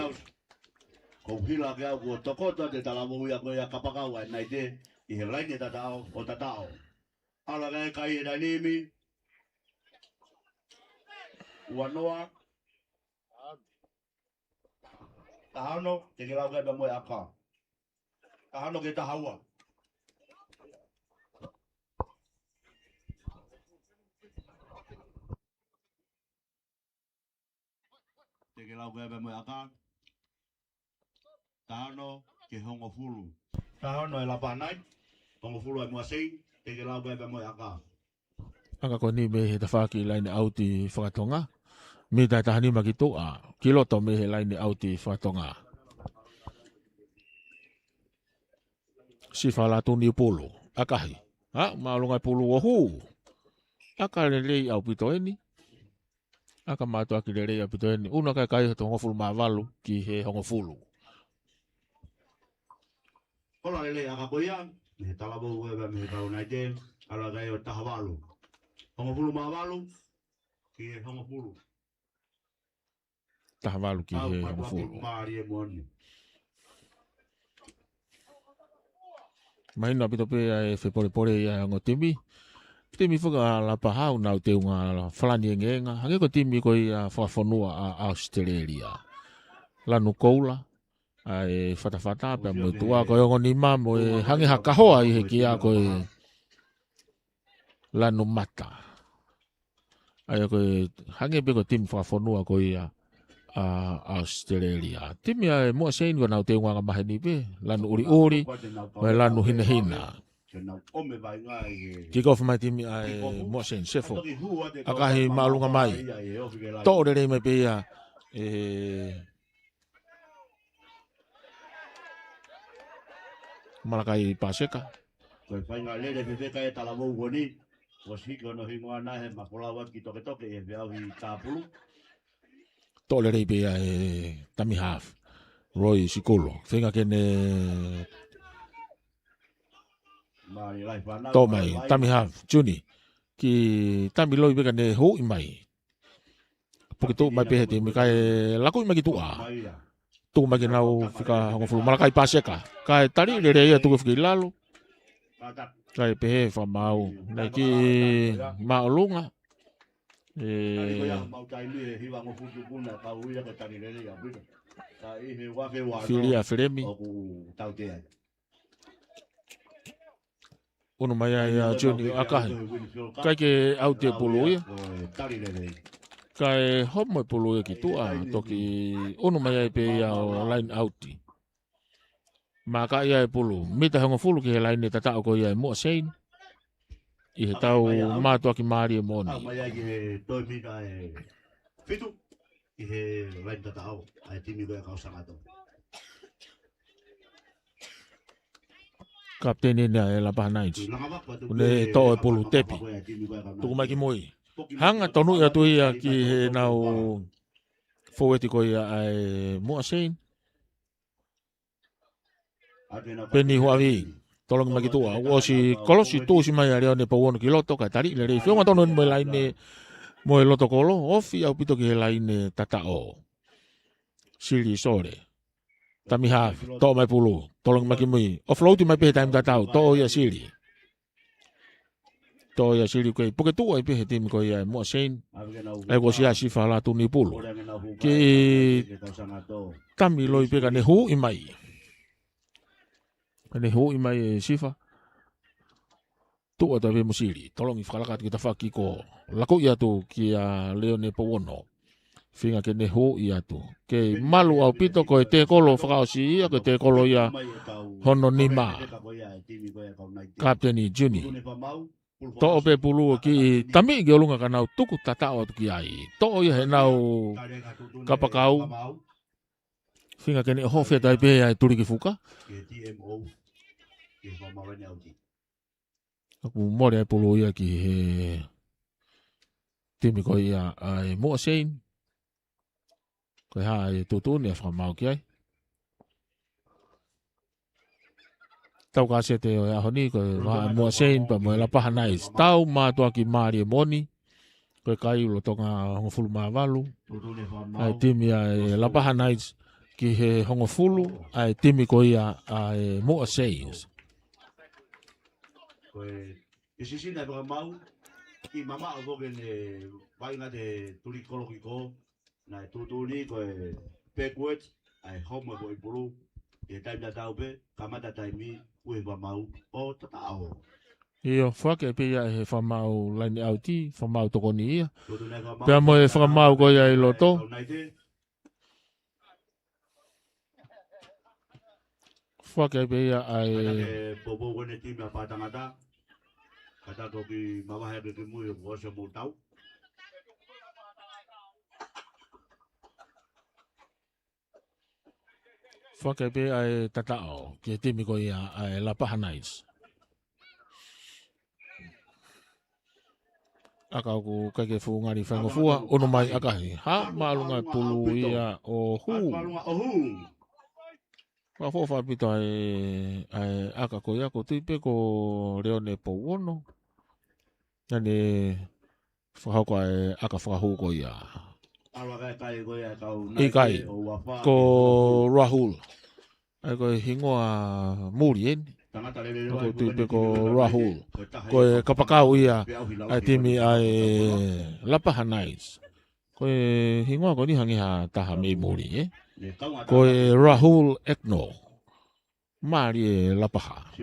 Ko hila ke au kuo tokoto te talavou ia ko ia kapakau ʻa e Naite ʻi he laine tataʻo ʻo tataʻo. ʻAla kai kai e taimi ni. Ua noa. Taha ono, te ke lau kai pea mo e ʻaka. Taha ono ki he taha ua. Te ke lau kai pea mo e ʻaka. Taha ono ki he hongofulu. Taha ono e Lapaha Knights. Hongofulu e Moʻa Sein. Te ke lau kai pea mo e ʻaka. ʻAka ko eni mei he tafaʻaki laine ʻauti fakatonga. Mita ʻe taha nima ki tuʻa. Ki loto mei he laine ʻauti fakatonga. Siʻi fakalaka atu ni pulu. ʻAkahi. ʻA, māʻolunga e pulu ʻo hū. ʻAka lelei ʻaupito eni. ʻAka mātuʻaki lelei ʻaupito eni. ʻUnu ʻaka e kai he hongofulu mā valu ki he hongofulu. Hola lelei ʻaka ko ia, mei he talavou ʻe ua mei he kau Naite, ʻala kai ʻo taha valu. Hongofulu mā valu, ki he hongofulu. Taha valu ki he hongofulu. Mālie moʻoni. Mahino ʻaupito pē ʻa e fepolepole ia ʻa e ongo timi. Timi faka-Lapaha ʻoku nau teunga falani engeenga. Hangē ko e timi ko ia fakafonua ʻa ʻAositelēlia. Lanu koula, ʻa e fatafata, pea mo e tuʻa, ko e ongo nima mo e hangē ha kahoa ʻi he kia ko e lanu mata. ʻA ia ko e hangē pē ko e timi fakafonua ko ia ʻa ʻAositelēlia. Timi ʻa e Moʻa Sein ko ʻenau teunga angamaheni pē, lanu ʻuliʻuli, mo e lanu hinehina. Kick off mai timi ʻa e Muʻa Saint, Sefo. ʻAkahi māʻolunga mai. Toʻo lelei mai pē ia ʻe Malakai Paseka. Ko e fainga lele fefeka e talavou ko eni. Ko siki ono hingoa na he mafolau atu ki toketoke ʻi he feʻauhi tāpulu. Toʻo lelei pē ia ʻe tami half, Roy Sikolo. Feinga ke ne toʻo mai, tami half, Juni. Ki tami loi pē ka ne huʻi mai. Puke tuʻu mai pē he timi kae lakuʻi mai ki tuʻa. Tuʻu mai ke nau fika hongofulu, Malakai Paseka. Kae tali lelei ia tuku fika ʻi lalo. Kae pehē fakamaau. Naʻe kiʻi māʻolunga. ʻE, fili ʻa Felemi. ʻUnu mai ai ʻa Juni ʻAkahi. ʻIkai ke ʻauti e pulu ia. Kae homo e pulu ia ki tuʻa. Toki ʻunu mai ai pē ia ʻo line out. Maka ia e pulu. Mita hongofulu ki he laine tataʻo ko ia e Muʻa Saint. ʻI he tau mātuʻaki mālie moʻoni. Mai ai ki he toe mita e fitu. ʻI he laine tataʻo. ʻA e timi ko ia kau Sangato. Kapiteni ʻeni ʻa e Lapaha Knights. ʻOku ne toʻo e pulu tepi. Tuku mai ki mui. Hanga tonuʻi atu ia ki heʻenau fōueti ko ia ʻa e Muʻa Saint. Peni Huavi. Tolongi mai ki tuʻa. ʻOsi kolosi tuʻusi mai ʻa Leone Pouono ki loto kae tali lelei. Feʻunga tonu ʻeni mo e laine mo e loto kolo. Ofi ʻaupito ki he laine tataʻo. Sili Sole. Tami half, toʻo mai pulu, tolongi mai ki mui. Offload mai pē he taimi tatau, toʻo ia Sili. Toʻo ia Sili kei puke tuʻu ai pē he timi ko ia e Muʻa Saint. ʻAi ko sia Sifa Lātūnipulu. Ki tami loi pē ka ne huʻi mai. Ka ne huʻi mai e Sifa. Tuʻu atu ai pē mo Sili. Tolongi fakalaka atu ki tafaʻaki ko lakuʻi atu kia Leone Pouono. Feinga ke ne huʻi atu. Kei malu ʻaupito ko e tēkolo fakaʻosi ia, ko e tēkolo ia hono nima. Kapiteni Juni. Toʻo pē pulu ki tami ki ʻolunga ka nau tuku tataʻo atu ki ai. Toʻo ia heʻenau kapakau. Feinga ke ne ʻohofi atu ai pē ʻa e tuliki fuka. ʻOku mole ai pulu ia ki he timi ko ia ʻa e Muʻa Saint. Ko e hā e tuʻutuʻuni ʻe fakamaau ki ai. Tau kasete ʻo e ʻaho ni ko e vahaʻa Muʻa Saint pea mo e Lapaha Knights. Tau mātuʻaki mālie moʻoni. Ko e kai ʻo e Tonga hongofulu mā valu. ʻA e timi ʻa e Lapaha Knights ki he hongofulu ʻa e timi ko ia ʻa e Muʻa Saints. Ko e sisina e fakamaau, ʻi mamaʻo ko ē ne vainga te tuli kolo ki ko, naʻe tuʻutuʻuni ko e backward, ʻa e homo e foʻi pulu, ʻi he taimi tatau pē, kamata taimi, ui e fakamaau, ʻo tataʻo. ʻIo, foaki pē ia he fakamaau line out, fakamaau tokoni ia. Pea mo e fakamaau ko ia ʻi loto. Foaki pē ia ʻa e. Kata ke poupou ko eni timi ʻa Pātangata. Kata toki mavahe ake ki mui ʻo kuo ʻosi mo tau. Foaki pē ʻa e tataʻo ki he timi ko ia ʻa e Lapaha Knights. ʻAka ʻoku ʻikai ke fuʻu ngali faingofua, ʻunu mai ʻakahi. Hā, māʻolunga pulu ia ʻo hū. Fakaʻofoʻofa ʻaupito ʻa e, ʻa e ʻaka ko ia, ʻoku ou tui pē ko Leone Pouono. Naʻa ne fakahoko ʻa e ʻaka fakahū ko ia. ʻIkai, ko Rahul. ʻAi ko e hingoa muli eni. ʻOku ou tui pē ko Rahul. Ko e kapakau ia ʻa e timi ʻa e Lapaha Knights. Ko e hingoa ko eni hangē ha taha mei muli, ē? Ko e Rahul Ekno. Mālie Lapaha.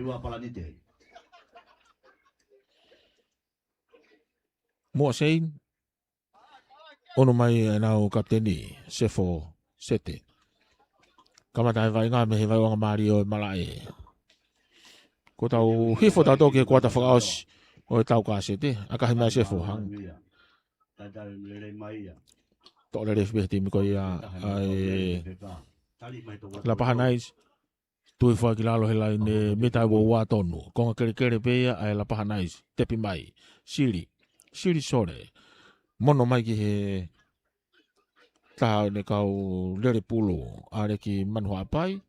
Muʻa Saint. ʻUnu mai ʻenau kapiteni, Sefo Sete. Kamata e vaʻinga mei he vaʻinga mālie ʻo e malaʻe. Ko tau hifo tautolu ki he kuata fakaʻosi ʻo e tau kasete, ʻakahi mai Sefo hang. Toʻo lelei pē he timi ko ia ʻa e Lapaha Knights. Tui hifo ai ki lalo he laine mita ua ua tonu. Konga kelekele pē ia ʻa e Lapaha Knights. Tepi mai. Sili. Sili Sole. Mono mai ki he taha ʻo ʻene kau lele pulu, ʻAleki Manuhaʻapai.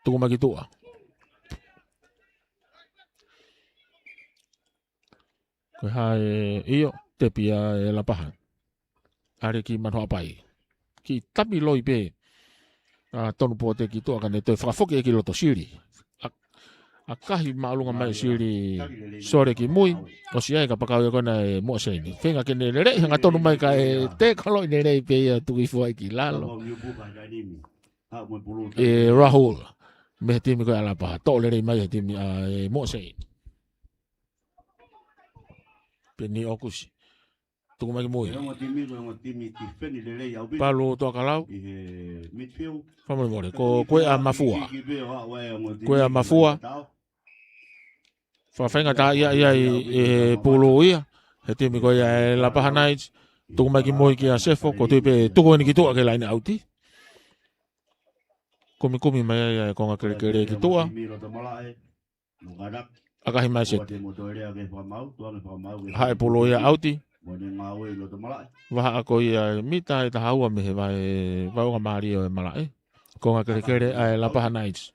Tuku mai ki tuʻa. Ko e hā e ʻio, tepi ʻa e Lapaha. ʻAleki Manuhaʻapai. Kiʻi tami loi pē ʻa Tonu Pote ki tuʻa ka ne toe fakafoki ē ki loto, Sili. ʻA, ʻakahi māʻolunga mai Sili Sole ki mui. ʻOsi ʻai kapakau ia ko ena ʻe Moʻaseini. Feinga ke ne lele hangatonu mai kae tēkoloʻi lelei pē ia, tuku hifo ai ki lalo ʻe Rahul mei he timi ko ia ʻa Lapaha. Toʻo lelei mai he timi ʻa e Moʻaseini. Peni ʻOkusi. Tuku mai ki mui. Palu Tuʻakalau. Fakamolemole, ko, ko e ʻa Mafua. Ko e ʻa Mafua. Fakafaingataʻaʻia ia ʻi he pulu ia he timi ko ia ʻa e Lapaha Knights. Tuku mai ki mui kia Sefo, ko e tui pē tuku eni ki tuʻa ki he laine ʻauti. Kumikumi mai ai ʻa e konga kelekele ki tuʻa. ʻAkahi mai Sete. Haʻe pulu ia ʻauti. Vahaʻa ko ia mita ʻe taha ua mei he vae, vaeua mālie ʻo e malaʻe. Konga kelekele ʻa e Lapaha Knights.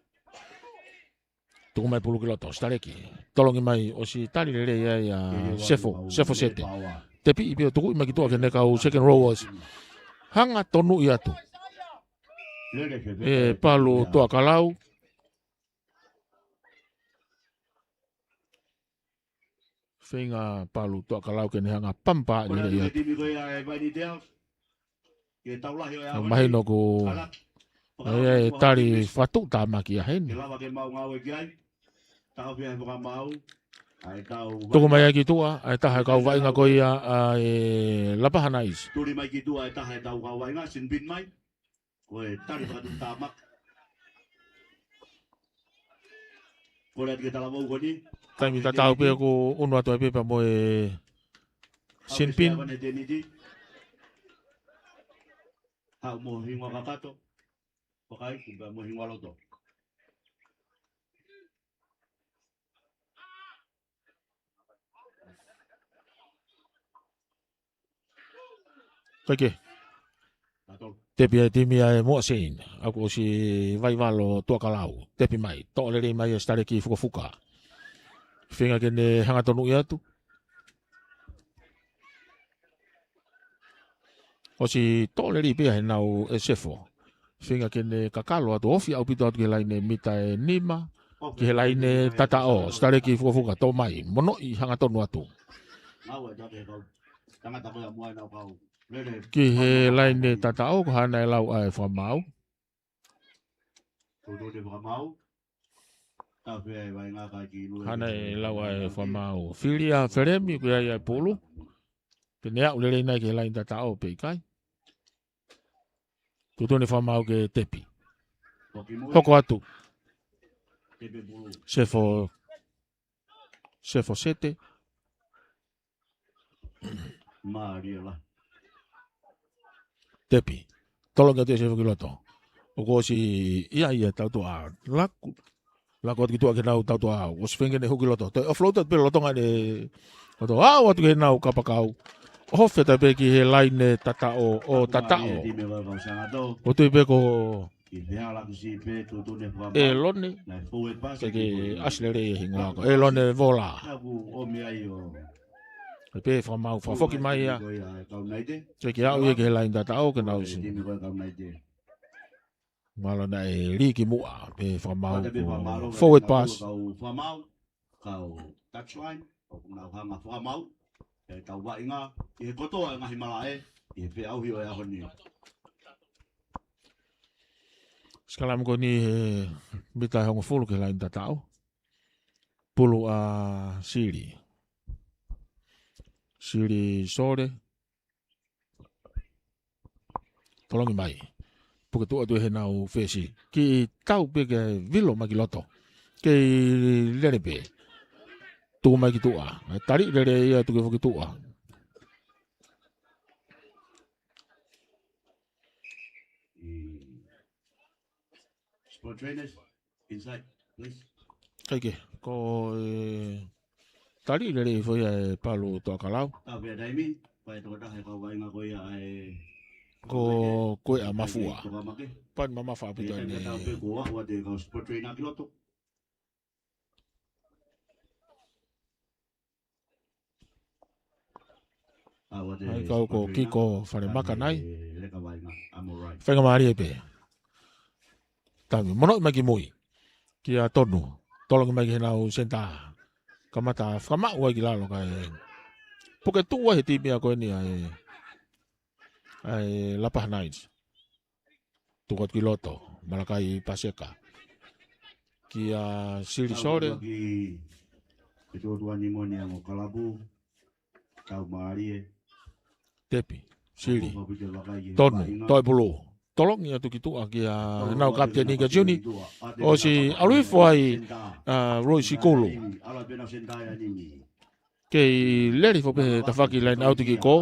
Tuku mai pulu ki loto, Sitaleki. Tolongi mai ʻosi tali lelei ai ʻa Sefo, Sefo Sete. Tepi pē ʻo tuku mai ki tuʻa ki heʻene kau second rowers. Hangatonuʻi atu ʻe Palu Tuʻakalau. Feinga Palu Tuʻakalau ke ne hanga pampa ni le ia. Mahino ko e tali fatu tamaki ʻa heni. Tuku mai ai ki tuʻa ʻa e taha e kau vaʻinga ko ia ʻa e Lapaha Knights. Tuli mai ki tuʻa e taha e tau kau vaʻinga, sinpin mai. Ko e tali fakatuʻutāmaki. Ko le ati ke talavou ko eni. Taimi tatau pē ʻoku unu atu ai pē pea mo e sinpin. Haʻu mo hingoa kakato. Pakai, pea mo hingoa loto. Kaike. Tepi ʻa e timi ʻa e Moʻaseini. ʻOku ʻosi vaivalo Tuʻakalau. Tepi mai. Toʻo lelei mai ʻa Sitaleki Fukafuka. Feinga ke ne hangatonuʻi atu. ʻOsi toʻo lelei pē ia he nau ʻe Sefo. Feinga ke ne kakalo atu, ofi ʻaupito atu ki he laine mita ʻe nima, ki he laine tataʻo, Sitaleki Fukafuka, toʻo mai, monoʻi hangatonu atu. Ki he laine tataʻo, ko hana e lau ʻa e fakamaau. Hana e lau ʻa e fakamaau. Fili ʻa Felemi, ko ia ia e pulu. Pe ne aʻu lelei nai ki he laine tataʻo pe ʻikai. Tuʻutuʻuni fakamaau ke tepi. Hoko atu. Sefo, Sefo Sete. Tepi. Tolongi atu ʻe Sefo ki loto. ʻOku ʻosi ia ia tautua laku. Laku atu ki tuʻa ke nau tautua. ʻOsi feinga ke ne hū ki loto. Toe offload atu pē lolotonga ʻene tautua. Aʻu atu ke nau kapakau. ʻOhofi atu pē ki he laine tataʻo ʻo tataʻo. ʻOku tui pē ko ʻElone. Ke ke ʻasi lelei e hingoa ko ʻElone Vola. Pea fakamaau fakafoki mai ia. Ke ke aʻu ia ki he laine tataʻo ke nau ʻosi. Mālō naʻe lī ki muʻa, pea fakamaau ko forward pass. Kau touchline, ʻoku nau hanga fakamaau ʻetau vaʻinga ʻi he kotoa e ngaahi malaʻe ʻi he feʻauhi ʻo e ʻaho ni. Sikalami ko eni he mita ʻe hongofulu ki he laine tataʻo. Pulu ʻa Sili. Sili Sole. Tolongi mai. Puke tuʻa atu ʻe he nau fesi. Kiʻi tau pē ke vilo mai ki loto. Kei lele pē. Tuku mai ki tuʻa. Tali lele ia tuku foki tuʻa. Sport trainers, inside, please. Kaike, ko e tali lele foʻi ʻa e Palu Toʻakalau. Tau pea taimi, pai toko taha e kau vaʻinga ko ia ʻa e Ko Kueʻa Mafua. Tokamake. Pani mamafa ʻaupito ʻene. Tau pē ko aʻu atu e kau sport trainer ki loto. ʻAi kau ko Kiko Falemaka nai. Faingamālie pē. Tami, monoʻi mai ki mui. Kia Tonu. Tolongi mai ki he nau senitā. Kamata fakamaʻu ai ki lalo kae puke tuʻu ai he timi ia ko eni ʻa e, ʻa e Lapaha Knights. Tuku atu ki loto, Malakai Paseka. Kia Sili Sole. Ki he tuotuani moni ango kalapu, tau mālie. Tepi, Sili. Tonu, toe pulu. Tolongi atu ki tuʻa kia nau kapiteni kia Juni. ʻOsi ʻalu hifo ai ʻa Roy Sikulu. Kei lele hifo pē he tafaʻaki line out ki kō,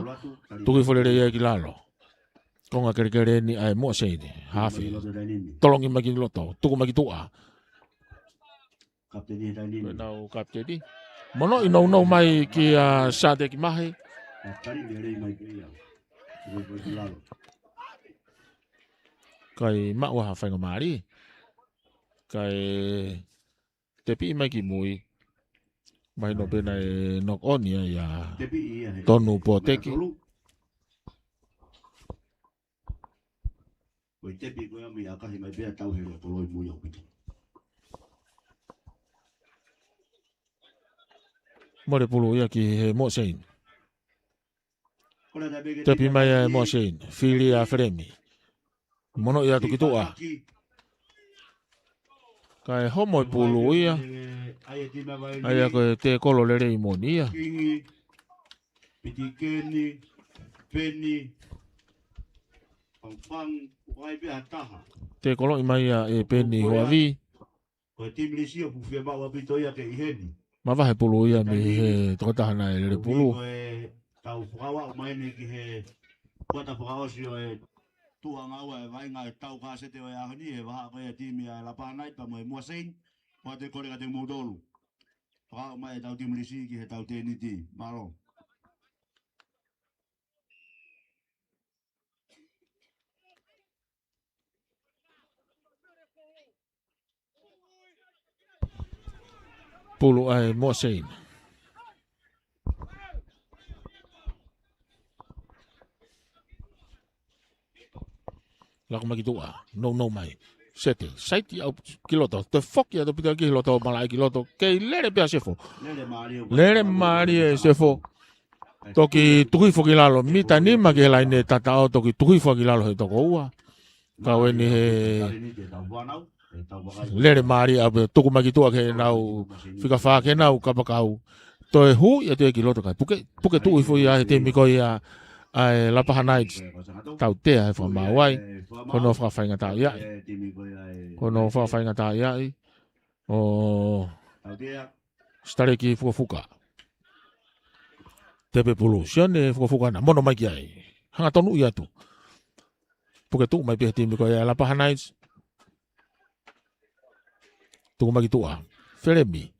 tuku hifo lele ia ki lalo. Konga kelekele eni ʻa e Moʻa Seini, hafe. Tolongi mai ki loto, tuku mai ki tuʻa. Kapiteni ʻe taini. Ko e nau kapiteni. Monoʻi nounou mai kia Sate ki mahe. Kapiteni lele mai ki ia. Tuku mai ki lalo. Kai maʻu ha faingamālie. Kai tepi mai ki mui. Mahino pē naʻe knock on ia ia. Tepi ia he. Tonu Poteki. Tolu. Ko e tepi ko ia mei ʻakahi mai pea tau he koloi mui ʻaupito. Mole pulu ia ki he Moʻa Seini. Tepi mai ʻa e Moʻa Seini. Fili ʻa Felemi. Monoʻi atu ki tuʻa. Kae homo e pulu ia. ʻAi ko e tēkolo lelei moni ia. Pitikeni, Peni, Fangfang, ʻoku ʻi ai pē ha taha. Tēkoloʻi mai ia ʻe Peni Hoavi. Ko e timi Lisi ʻoku fiemaʻu ʻaupito ia ke ʻi heni. Mavahe pulu ia mei he tokotaha naʻe lele pulu. Ko e tau fakaaʻu mai eni ki he kuata fakaʻosi ʻo e tuʻunga ua e vaʻinga e tau kasete ʻo e ʻaho ni he vahaʻa ko ia timi ʻa e Lapaha Knights pea mo e Moʻa Seini. Ko ʻete kole kiate kimoutolu. Fakaaʻu mai e tau timi Lisi ki he tau tēniti. Mālō. Pulu ʻa e Moʻa Seini. Lako mai ki tuʻa, nounou mai. Sete, saiti ʻalu ki loto, toe foki atu pita ki loto, malaʻe ki loto, kei lele pē ʻa Sefo. Lele mālie ʻa Sefo. Toki tuku hifo ki lalo, mita nima ki he laine tataʻo, toki tuku hifo ki lalo he toko ua. Kau eni he lele mālie ʻaupito, tuku mai ki tuʻa ke nau fika fā ke nau kapakau. Toe hui atu ia ki loto kae puke, puke tuʻu hifo ia he timi ko ia ʻa e Lapaha Knights. Tautea he fakamaau ai, ko hono fakafaingataʻaʻiaʻi. Ko hono fakafaingataʻaʻiaʻi. ʻO Sitaleki Fukafuka. Tepe pulu, Sione Fukafuka na, mono mai ki ai. Hanga tonuʻi atu. Puke tuʻu mai pē he timi ko ia Lapaha Knights. Tuku mai ki tuʻa. Felemi.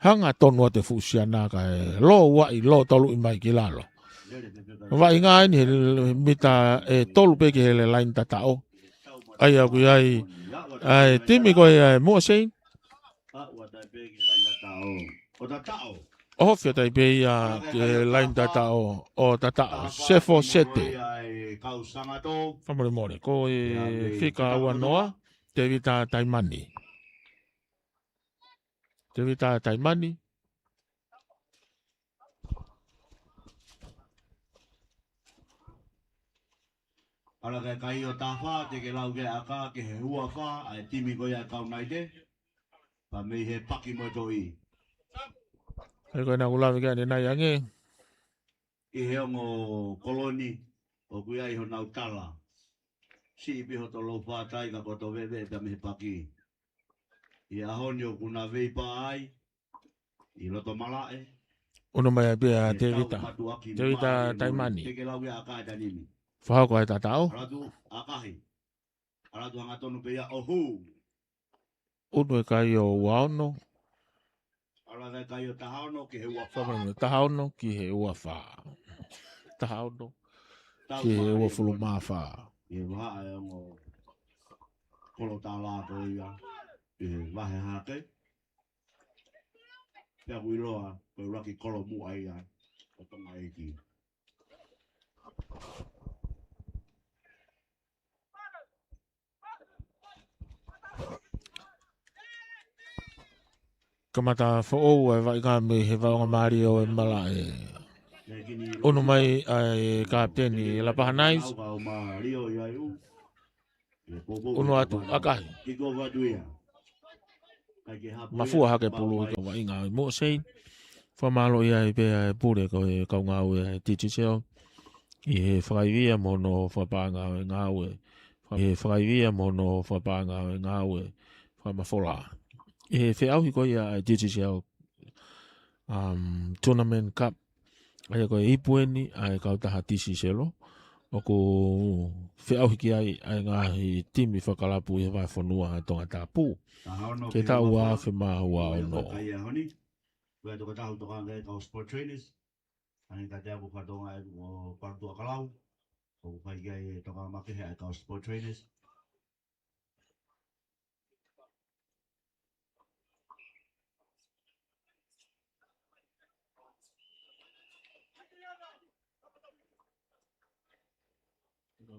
Hanga tonu atu e fuʻu siana kae lō uaʻi, lō toluʻi mai ki lalo. Vaʻinga eni he mita ʻe tolu pē ki he laine tataʻo. ʻAi ʻoku ʻi ai ʻa e timi ko ia e Moʻa Seini. ʻOhofi atu ai pē ia ki he laine tataʻo ʻo tataʻo. Sefo Sete. Fakamolemole, ko e fika ua noa, Tevita Taimani. Tevita Taimani. Ala kai kai ʻo tafa, te ke lau ke aka, ke he ua fa, ʻa e timi ko ia e Kau Naite. Pea mei he paki mo e toʻi. He ko e naʻa ku lave ki ai ʻanenai ange. ʻI he ongo koloni, ʻoku ʻi ai honau tala. Siʻi pē hoto lou fātai ka ko hoto veʻeveʻe pē mei he paki. ʻI he ʻaho ni ʻoku na vei pā ai ʻi loto malaʻe. ʻUnu mai ai pē ʻa Tēvita. Tēvita Taimani. Ke ke lau ia ʻa Kae Tanimi. Fakahoko ai e tataʻo. ʻAlu atu ʻa Kahi. ʻAlu atu hangatonu pē ia ʻo hū. ʻUnu e kai ʻo ua ono. ʻAlu atu e kai ʻo taha ono ki he ua fā. Fakahoko mai taha ono ki he ua fā. Taha ono ki he uofulu mā fā. ʻI he vahaʻa e ongo kolo tālā ko ia ʻi he vahe hake. Pea ʻoku ʻiloa ko e ʻuluaki kolo muʻa ia ʻo Tonga ʻEiki. Kamata foʻou e vaʻinga mei he vaʻinga mālie ʻo e malaʻe. ʻUnu mai ʻa e kapiteni Lapaha Knights. ʻUnu atu ʻa Kahi. Mafua hake pulu ʻi he vaʻinga ʻi muʻa Seini. Fakamālō ai pē ʻa e pule ko e kau ngāue ʻa e Digicel ʻi he fakaivia mo hono fakapaʻanga ʻo e ngāue. He fakaivia mo hono fakapaʻanga ʻo e ngāue fakamafola. ʻI he feʻauhi ko ia ʻa e Digicel, um, Tournament Cup, ʻa ia ko e ipu eni ʻa e kautaha Digicel, ʻoku feʻauhi ki ai ʻa e ngaahi timi fakakalapu ʻi he vahefonua ʻa Tongatapu. Ke taʻu ua afe mā ua ono. Ko e tokotaha ʻoku tokanga ki ai e kau sport trainers. ʻA ia ko e taha ʻoku fatongia ʻo Palatuʻakalau. ʻOku fai ki ai e tokanga makehe ʻa e kau sport trainers.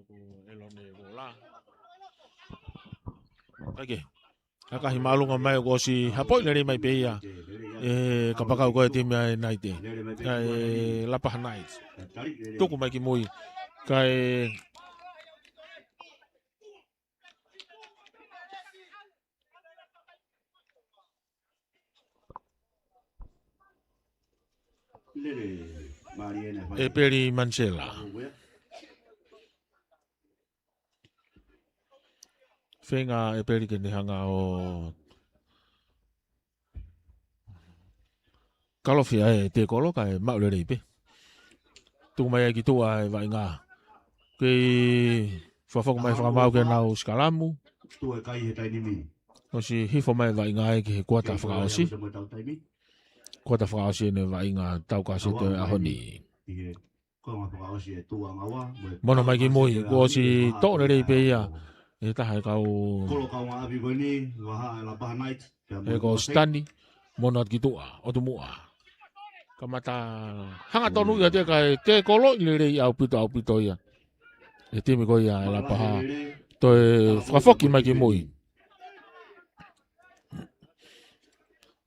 Ko ʻElone Vola. ʻAi ke. ʻAkahi māʻolunga mai kuo ʻosi hapoʻi lelei mai pē ia ʻe he kapakau ko e timi ʻa e Naite. ʻA e Lapaha Knights. Tuku mai ki mui. Kae ʻEpeli Manisela. Feinga ʻEpeli ke ne hanga ʻo kalofi ʻa e tēkolo kae maʻu lelei pē. Tuku mai ai ki tuʻa e vaʻinga. Kei fakafoki mai fakamaau ke nau sikalamu. Tuʻa e kai he taimi ni. ʻOsi hifo mai e vaʻinga ai ki he kuata fakaʻosi. Kuata fakaʻosi ʻene vaʻinga tau kasete ʻo e ʻaho ni. Mono mai ki mui, kuo ʻosi toʻo lelei pē ia ʻe he taha e kau. Kolo kaungāʻapi ko eni, vahaʻa e Lapaha Knights. He ko Sitani, mono atu ki tuʻa, ʻotu muʻa. Kamata hanga tonu ia te kai tēkolo ʻi lelei ʻaupito ʻaupito ia. E timi ko ia e Lapaha, toe fakafoki mai ki mui.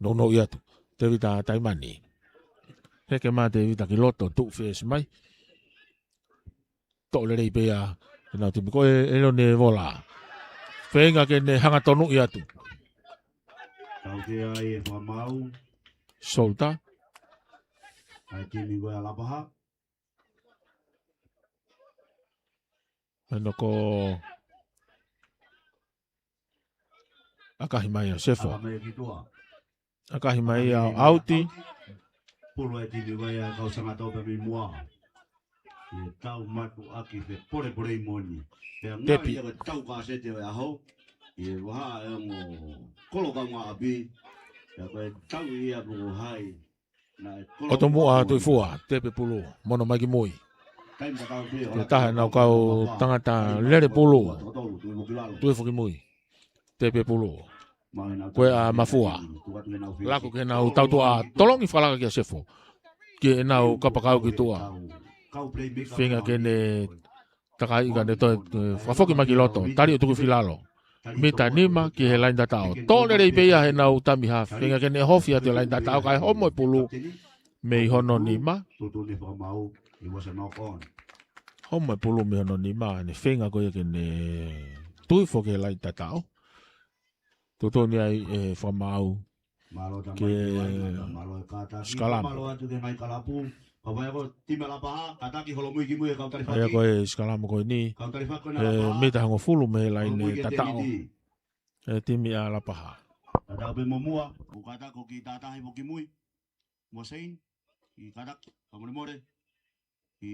Nounou atu, Tēvita Taimani. Heke mai Tēvita ki loto, tuʻu fesi mai. Toʻo lelei pē ia ʻenau timi ko e ʻElone Vola. Feinga ke ne hanga tonu ia atu. Tautea ai e fakamaau. Solta. ʻA e timi ko e Lapaha. Meno ko ʻAkahi mai ʻa Sefo. ʻAkahi mai ki tuʻa. ʻAkahi mai ʻa ʻAuti. Pulu e timi vai ʻa e kau Sangatope mei muʻa. ʻI he tau matuʻaki pe pole pole i moni. Pea ngaahi ia ko e tau kasete ʻo e ʻaho. ʻI he vahaʻa e ongo kolo kaungāʻapi. Pea ko e tau ia puko hai. ʻOtu muʻa Tuʻifua, tepe pulu, mono mai ki mui. Ko e taha ʻenau kau tangata lele pulu, tuʻi foki mui, tepe pulu. Ko e ʻa Mafua. Laku ke nau tautuʻa tolongi fakalaka kia Sefo. Ke nau kapakau ki tuʻa. Feinga ke ne takai ka ne toe, eh, fakafoki mai ki loto, tali ʻo tuku filalo. Mita nima ki he laini tataʻo. Toʻo lelei pē ia heʻenau tami hafe. Feinga ke ne hofi atu e laini tataʻo kae homo e pulu mei hono nima. Homo e pulu mei hono nima, ne feinga ko ia ke ne tui foki he laini tataʻo. Totonu ai e fakamaau ke sikalamu. Kau faiako, timi ʻa Lapaha, kātaki holomui ki mui e kau tali faki. Faiako e sikalama ko eni. Kau tali faki ko ena ʻe Lapaha. Mita hongofulu mei he laine tataʻo. Holomui ki he tēniti. E timi ʻa Lapaha. Kātaki pē mo Mua, ʻoku kātaki ki tātahi mo ki mui. Mua Sein, ʻi kātaki, fakamolemole. ʻI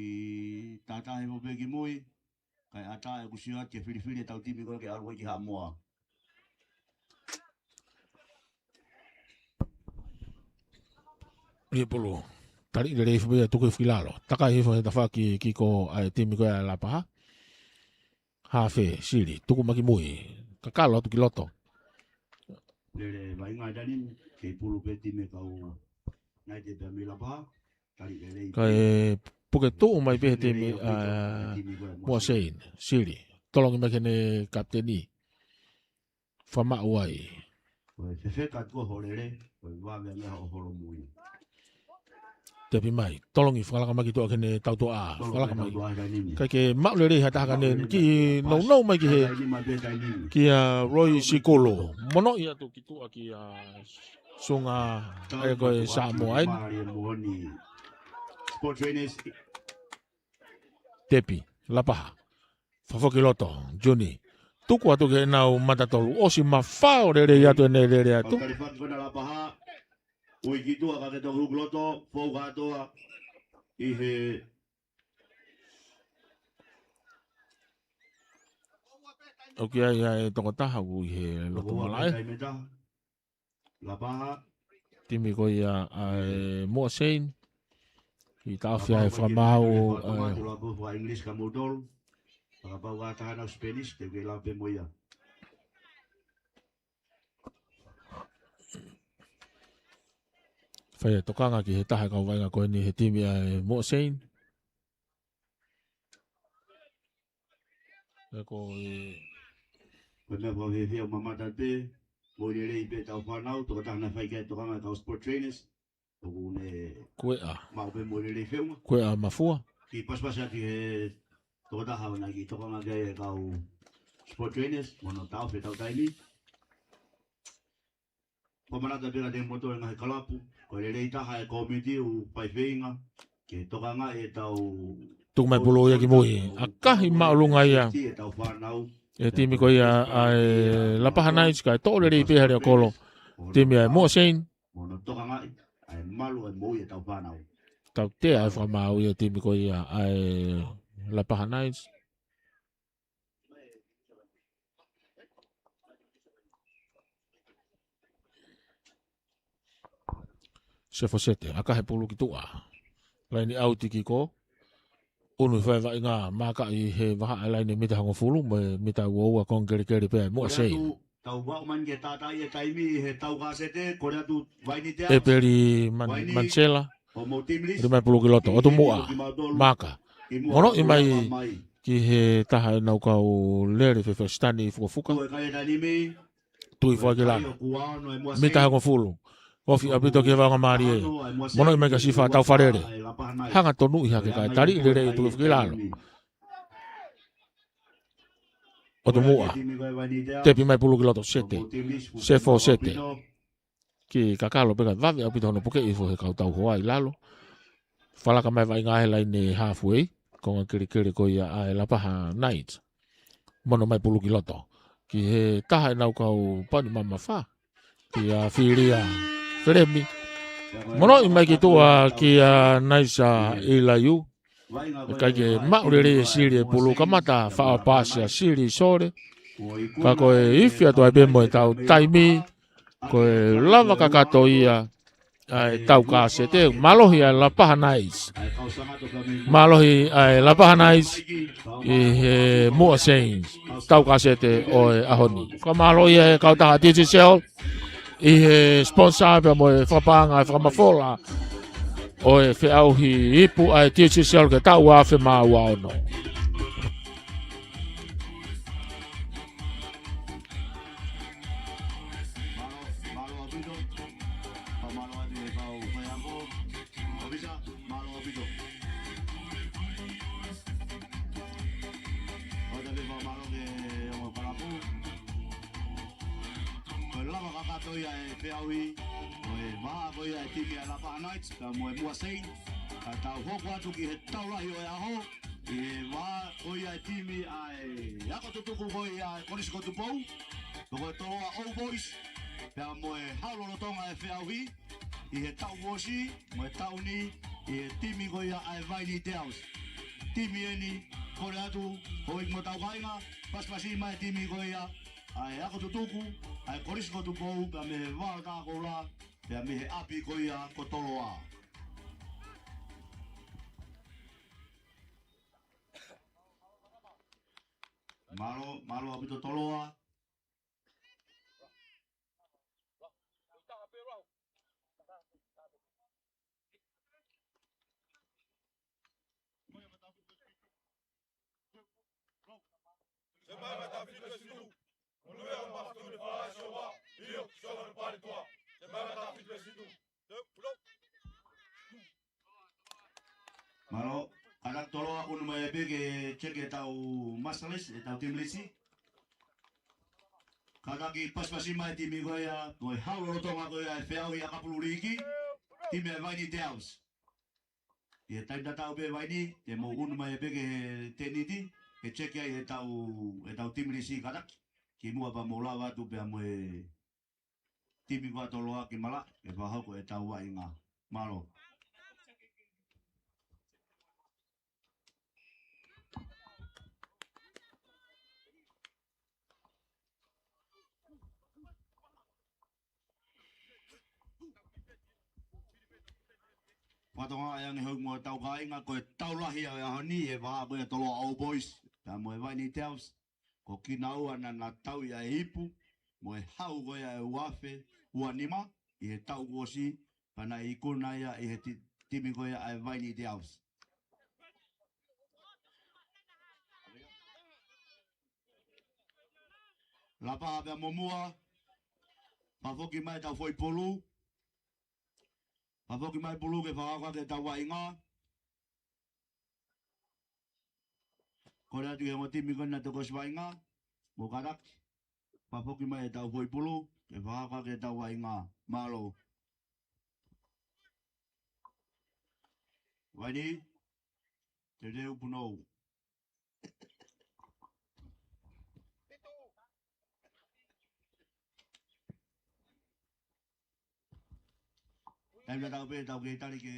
tātahi mo pē ki mui, kae ʻatā ʻeku sio atu ke filifili ʻetau timi ko ē ke ʻalu ai ki Haʻamoa. ʻI pulu. Tali lelei fo ia tuku hifo ki lalo. Takai hifo he tafaʻaki kiko ʻa e timi ko ē ʻa Lapaha. Hafe, sili, tuku mai ki mui. Kakalo atu ki loto. Lele, vaʻinga ʻa e taimi ni, kei pulu pē timi kau United pea mei Lapaha. Kae puke tuʻu mai pē he timi ʻa Mua Sein, sili. Tolongi mai ki heʻene kapiteni. Fakamaʻu ai. Tepi mai, tolongi fakalaka mai ki tuʻa ki heʻene tautuʻa. Fakalaka mai. Kae ke maʻu lelei ha taha ka ne kiʻi nounou mai ki he, kia Roy Sikulu. Mono ia tu ki tuʻa kia Sunga, ʻa ia ko e Samoa ai. Tepi, Lapaha. Fakafoki loto, Juni. Tuku atu ke nau mata tolu, ʻosi mafao lelei atu ʻene lele atu. Kau tali faki ko ena Lapaha. Ui ki tuʻa ka ke toki hū ki loto, fou kātoa. ʻI he ʻOku ʻi ai ʻa e tokotaha ʻoku ʻi he loto malaʻe. Lapaha. Timi ko ia ʻa e Mua Sein. ʻI taʻofi ai fakamaau, ʻa e Lapaha English ka moutolu. Fakapau ka taha nau Spanish, te u ke lave pē mo ia. Fai e tokanga ki he taha e kau vaʻinga ko eni he timi ʻa e Mua Sein. ʻE ko e Ko e meʻa fakafiefia ʻoku mamata pē, mo lelei pē ʻetau fānau, tokotaha naʻe fai ki ai e tokanga ʻa e kau sport trainers, ʻoku ne kueʻa. Maʻu pē mo lelei feʻunga. Kueʻa mafua. Kiʻi pasipasi atu he tokotaha ʻoku na kiʻi tokanga ki ai e kau sport trainers, mo hono taʻofi ʻetau taimi. Ko e manatu pē kiate kimoutolu ngaahi kalapu, ko e lelei taha e kōmiti ʻoku fai feinga ke tokangaʻi ʻetau Tuku mai pulu ia ki mui. ʻAkahi māʻolunga ia. Hetau fānau. E timi ko ia ʻa e Lapaha Knights kae toʻo lelei pē ha leʻo kolo. Timi ʻa e Mua Sein. Mo hono tokangaʻi ʻa e malu ʻa e moʻui ʻetau fānau. Tautea e fakamaau ia timi ko ia ʻa e Lapaha Knights. Sefo Sete, ʻakahi pulu ki tuʻa. Laine ʻauti kiko. ʻUnu fai vaʻinga maka ʻi he vahaʻa laine mita hongofulu, mo e mita uaua konga kelekele pē ʻa e Mua Sein. Tau vaʻu mai ki he tātaʻi e taimi ʻi he tau kasete, kole atu Vaini Teau. ʻEpeli Man-, Vaini. Mansela. Hoʻomou team list. Limai pulu ki loto, ʻotu muʻa. Maka. Mono ʻi mai ki he taha ʻenau kau lele fefesitani fukafuka. Tui fai ki lalo. Mita hongofulu. Ofi ʻaupito ki he vaonga mālie. Mono ʻi mai kia Sifa Taufalele. Hanga tonu ʻi hake kae tali lelei tu ki lalo. ʻOtu muʻa. Tepi mai pulu ki loto Sete. Sefo Sete. Kiʻi kakalo pē kae vave ʻaupito hono puke hifo he kau tau hoa ʻi lalo. Fakalaka mai vaʻinga he laine halfway. Konga kelekele ko ia ʻa e Lapaha Knights. Mono mai pulu ki loto. Ki he taha ʻenau kau pani mamafa. Kia Filia Felemi. Mono ʻi mai ki tuʻa kia Naisa ʻIlaiu. ʻIkai ke maʻu lelei e sili e pulu kamata faʻo pasi ʻa Sili Sole. Ka ko e ifi atu ai pē mo ʻetau taimi. Ko e lava kakato ia ʻa e tau kasete. Mālohi ʻa e Lapaha Knights. Mālohi ʻa e Lapaha Knights ʻi he Mua Sein tau kasete ʻo e ʻaho ni. Fakamālō ia he kautaha Digicel ʻi he sponsor pea mo e fakapaʻanga e fakamafola ʻo e feʻauhi ipu ʻa e Digicel ki he taʻu ua afe mā ua ono. Mālō, mālō ʻaupito. Fakamālō atu e kau faiako. ʻOfisa, mālō ʻaupito. ʻOatu pē fakamālō ki he ongo kalapu. Ko e lava kakato ia e feʻauhi ʻo e vahaʻa ko ia e timi ʻa e Lapaha Knights, pea mo e Mua Sein. Ka tau hoko atu ki he tau lahi ʻo e ʻaho, ʻi he vā ko ia e timi ʻa e ako tutuku ko ia e Kolisi ko Tupou, ko e Toloa Old Boys, pea mo e hau lolotonga e feʻauhi, ʻi he taʻu kuo ʻosi, mo e taʻu ni, ʻi he timi ko ia ʻa e Vaini Girls. Timi eni, kole atu, houʻeiki mo tau kāinga, pasipasi mai timi ko ia, ʻa e ako tutuku, ʻa e Kolisi ko Tupou, pea mei he vā ʻo Takoula, pea mei he ʻapi ko ia ko Toloa. Mālō, mālō ʻaupito Toloa. Mālō, kātaki Toloa ʻunu mai pē ke check ʻetau master list, ʻetau team list. Kātaki pasipasi mai timi ko ia, mo e hau lolotonga ko ia e feʻauhi ʻakapulu liiki, timi ʻa e Vaini Girls. ʻI he taimi tatau pē Vaini, te mou ʻunu mai pē ki he tēniti, ke check ai ʻetau, ʻetau team list kātaki. Kimuʻa pea mou lava atu pea mo e timi ko ia Toloa ki malaʻe, ke fakahoko ʻetau vaʻinga. Mālō. Fakatokangaʻi ange houʻeiki mo tau kāinga, ko e tau lahi ʻo e ʻaho ni, ʻi he vā ko ia Toloa Old Boys, pea mo e Vaini Girls, ko kinaua naʻa na tauʻi ʻa e ipu, mo e hau ko ia e ua afe ua nima, ʻi he taʻu kuo ʻosi, pea naʻe ikuna ia ʻi he ti-, timi ko ia ʻa e Vaini Girls. Lapaha pea mo Mua. Fakafoki mai ʻetau foʻi pulu. Fakafoki mai pulu ke fakahoko ʻetau vaʻinga. Kole atu ki he ongo timi ko ena naʻe toki ʻosi vaʻinga. Mou kātaki. Fakafoki mai ʻetau foʻi pulu ke fakahoko ʻetau vaʻinga. Mālō. Vaini. Teuteu punou. Taimi tatau pē, tau kei tali ke.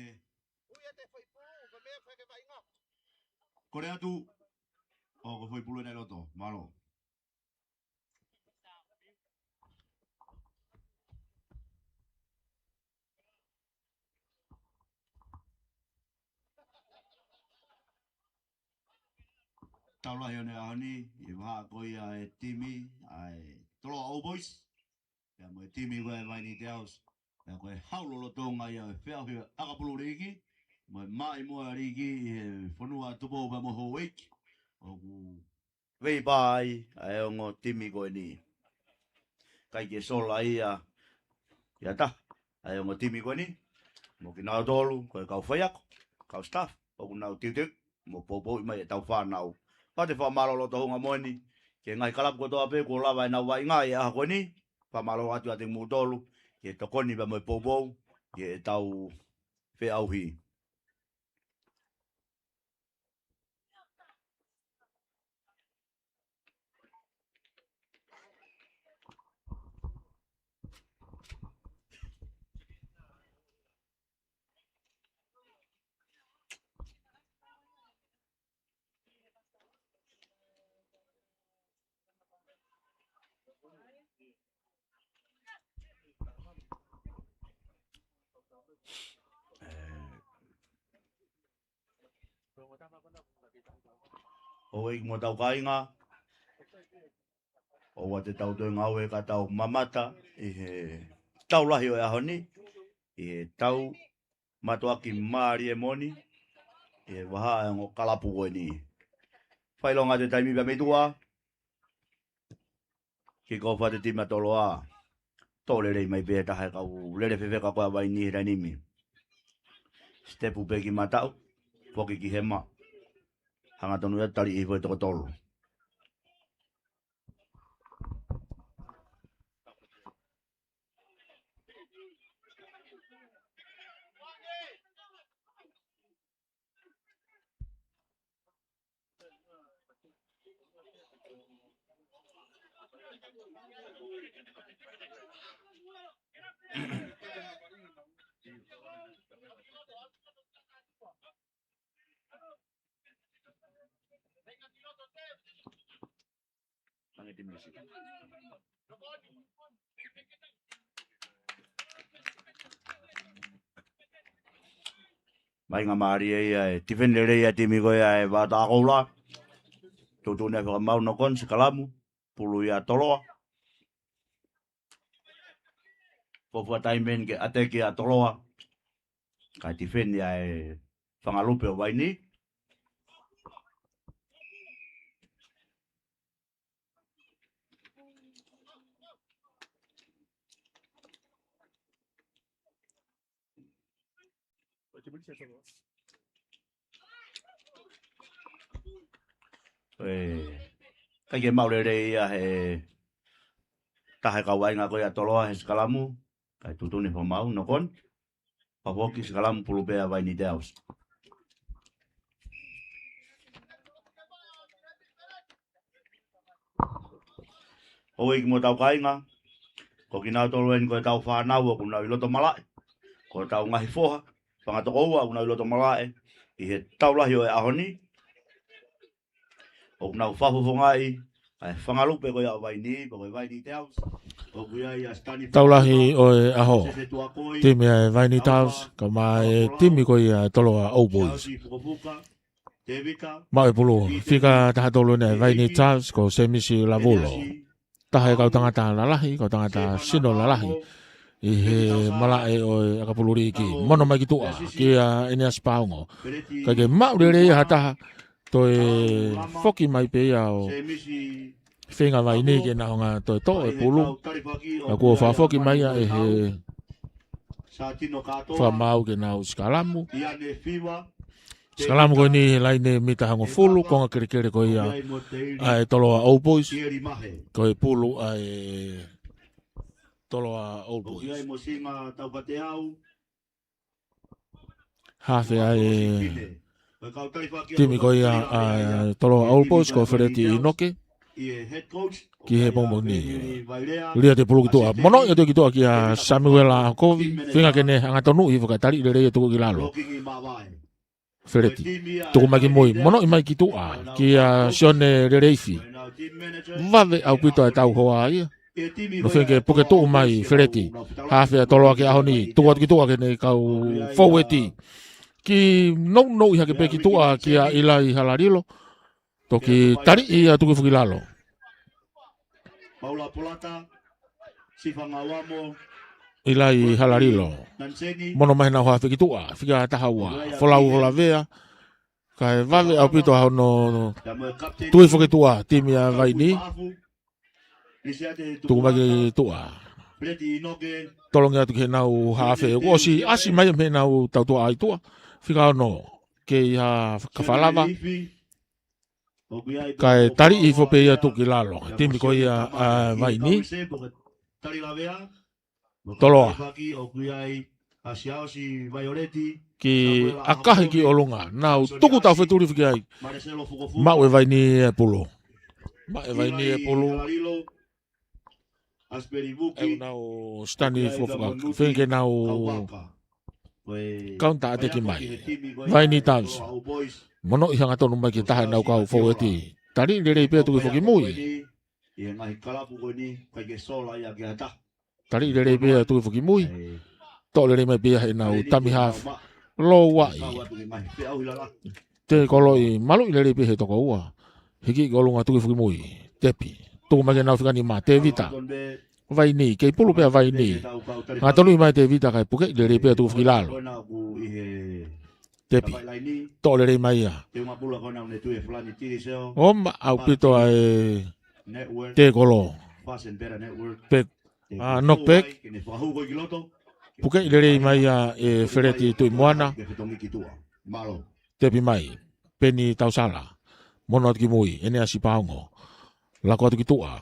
Kole atu. ʻO, ko e foʻi pulu ena ʻi loto. Mālō. Tau lahi ʻo e ʻaho ni, ʻi he vahaʻa ko ia e timi ʻa e Toloa Old Boys, pea mo e timi ko ia e Vaini Girls, pea ko e hau lolotonga ia e feʻauhi ʻakapulu liiki, mo e maʻimoa liiki ʻi he fonua Tupou pea mo houʻeiki, ʻoku veipā ai ʻa e ongo timi ko eni. ʻIkai ke sola ia, ia taha, ʻa e ongo timi ko eni. Mo kinautolu, ko e kau faiako, kau staff, ʻoku nau teuteu, mo poupouʻi mai ʻetau fānau. Pea te fakamālō loto houngaʻia moʻoni, ki he ngaahi kalapu kotoa pē, kuo lava ʻenau vaʻinga ʻi he ʻaho ko eni, fakamālō atu ʻiate kimoutolu, ki he tokoni pea mo e poupou, ki heʻetau feʻauhi. ʻOku ʻi ai mo tau kāinga, ʻoua te tau toe ngāue ka tau mamata ʻi he tau lahi ʻo e ʻaho ni, ʻi he tau mātuʻaki mālie moʻoni, ʻi he vahaʻa e ongo kalapu ko eni. Fakaʻilonga atu e taimi pea mei tuʻa, kick off atu e timi ʻa Toloa. Tō lelei mai pē taha e kau lele fefeka ko ia ʻa Vaini he taimi ni. Step pē ki mataʻu, foki ki hema. Hangatonu ia tali ʻi he foʻi toko tolu. Mai ngā mālie ia e tifeni lelei ʻa e timi ko ia ʻa e Vaotakoula. Tuʻutuʻuni ʻa e fakamaau, knock on, sikalamu, pulu ia Toloa. Fuofua taimi eni ke ʻateki ʻa Toloa. Kae tifeni ʻa e fanga lupe ʻo Vaini. ʻE, ʻikai ke maʻu lelei ia he taha e kau vaʻinga ko ia ʻa Toloa he sikalamu, kae tuʻutuʻuni fakamaau, knock on. Fakafoki, sikalamu, pulu pē ʻa Vaini Tausi. Houʻeiki mo hotau kāinga, ko kinautolu eni ko ʻetau fānau ʻoku nau ʻi loto malaʻe, ko hotau ngaahi foha, fanga tokoua ʻoku nau ʻi loto malaʻe ʻi he tau lahi ʻo e ʻaho ni. ʻOku nau fakafofongaʻi ʻa e fanga lupe ko ia ʻo Vaini, ko e Vaini Tausi. ʻOku ʻi ai ʻa Stanley Tau lahi ʻo e ʻaho. Sefe Tuakoi, timi ʻa e Vaini Tausi, kae ʻumaʻā e timi ko ia ʻa e Toloa Old Boys. Siaosi Fukofuka, Tēvita, maʻu e pulu, fika taha tolu ʻa e Vaini Tausi, ko Semisi Lavulo. Taha e kau tangata lalahi, kau tangata sino lalahi ʻi he malaʻe ʻo e ʻakapulu liiki. Mono mai ki tuʻa, kia ʻEneasi Paongo. ʻIkai ke maʻu lelei ha taha, toe foki mai pē ia ʻo feinga Vaini ke nau hanga toe toʻo e pulu. Ka kuo fakafoki mai ia ʻe he fakamaau ke nau sikalamu. Sikalamu ko eni he laine mita hongofulu, konga kelekele ko ia ʻa e Toloa Old Boys. Ko e pulu ʻa e Toloa Old Boys. Hafe ʻa e timi ko ia ʻa e Toloa Old Boys ko Feleti ʻInoke. Ki he pongipongi ni. Lia ʻa e pulu ki tuʻa. Mono ia toe ki tuʻa kia Samuela Kovi. Feinga ke ne hanga tonuʻi fakaʻatā lelei e tuku ki lalo. Feleti. Tuku mai ki mui. Monoʻi mai ki tuʻa. Kia Sione Leleifi. Vave ʻaupito ʻa e tau hoa ia. Nofo ke puke tuʻu mai Feleti. Hafe ʻa Toloa ki he ʻaho ni. Tuku atu ki tuʻa ke ne kau foueti. Kiʻi nounou hake pē ki tuʻa kia ʻIlai Halalilo. Toki taliʻi ia tuku foki lalo. ʻIlai Halalilo. Mono mai ʻenau hafe ki tuʻa. Fika taha ua. Folau Holavea. Kae vave ʻaupito ʻa hono tui foki tuʻa timi ʻa Vaini. Tuku mai ki tuʻa. Tolongi atu ki heʻenau hafe. ʻOsi ʻasi mai mei heʻenau tautua ʻi tuʻa. Fika ono. Kei ha kafalava. Kae taliʻi hifo pē ia tuku ki lalo. Timi ko ia ʻa Vaini. Toloa. Kiʻi ʻakahi ki ʻolunga. Nau tuku tau fetuli fiki ai. Maʻu ʻe Vaini e pulu. Maʻu ʻe Vaini e pulu. ʻE nau Stanley Fukofuka. Feinga ke nau kaunta ʻateki mai. Vaini Tausi. Monoʻi hangatonu mai ki taha ʻenau kau foueti. Taliʻi lelei pē tuku foki mui. Taliʻi lelei pē tuku foki mui. Toʻo lelei mai pē ʻenau tami hafe. Lou ai. Te koloʻi maluʻi lelei pē he toko ua. Hiki ki ʻolunga tuku foki mui. Tepi. Tuku mai ke nau fika nima. Tevita. Vaini. Kei pulu pē ʻa Vaini. Hangatonu mai Tevita kae pukeʻi lelei pē tuku foki lalo. Tepi. Toʻo lelei mai ia. ʻOma ʻaupito ʻa e tekolo. Pe, ʻa, knock back. Pukeʻi lelei mai ia ʻe Feleti Tuʻimoana. Tepi mai. Peni Tausala. Mono atu ki mui. ʻEneasi Paongo. Lako atu ki tuʻa.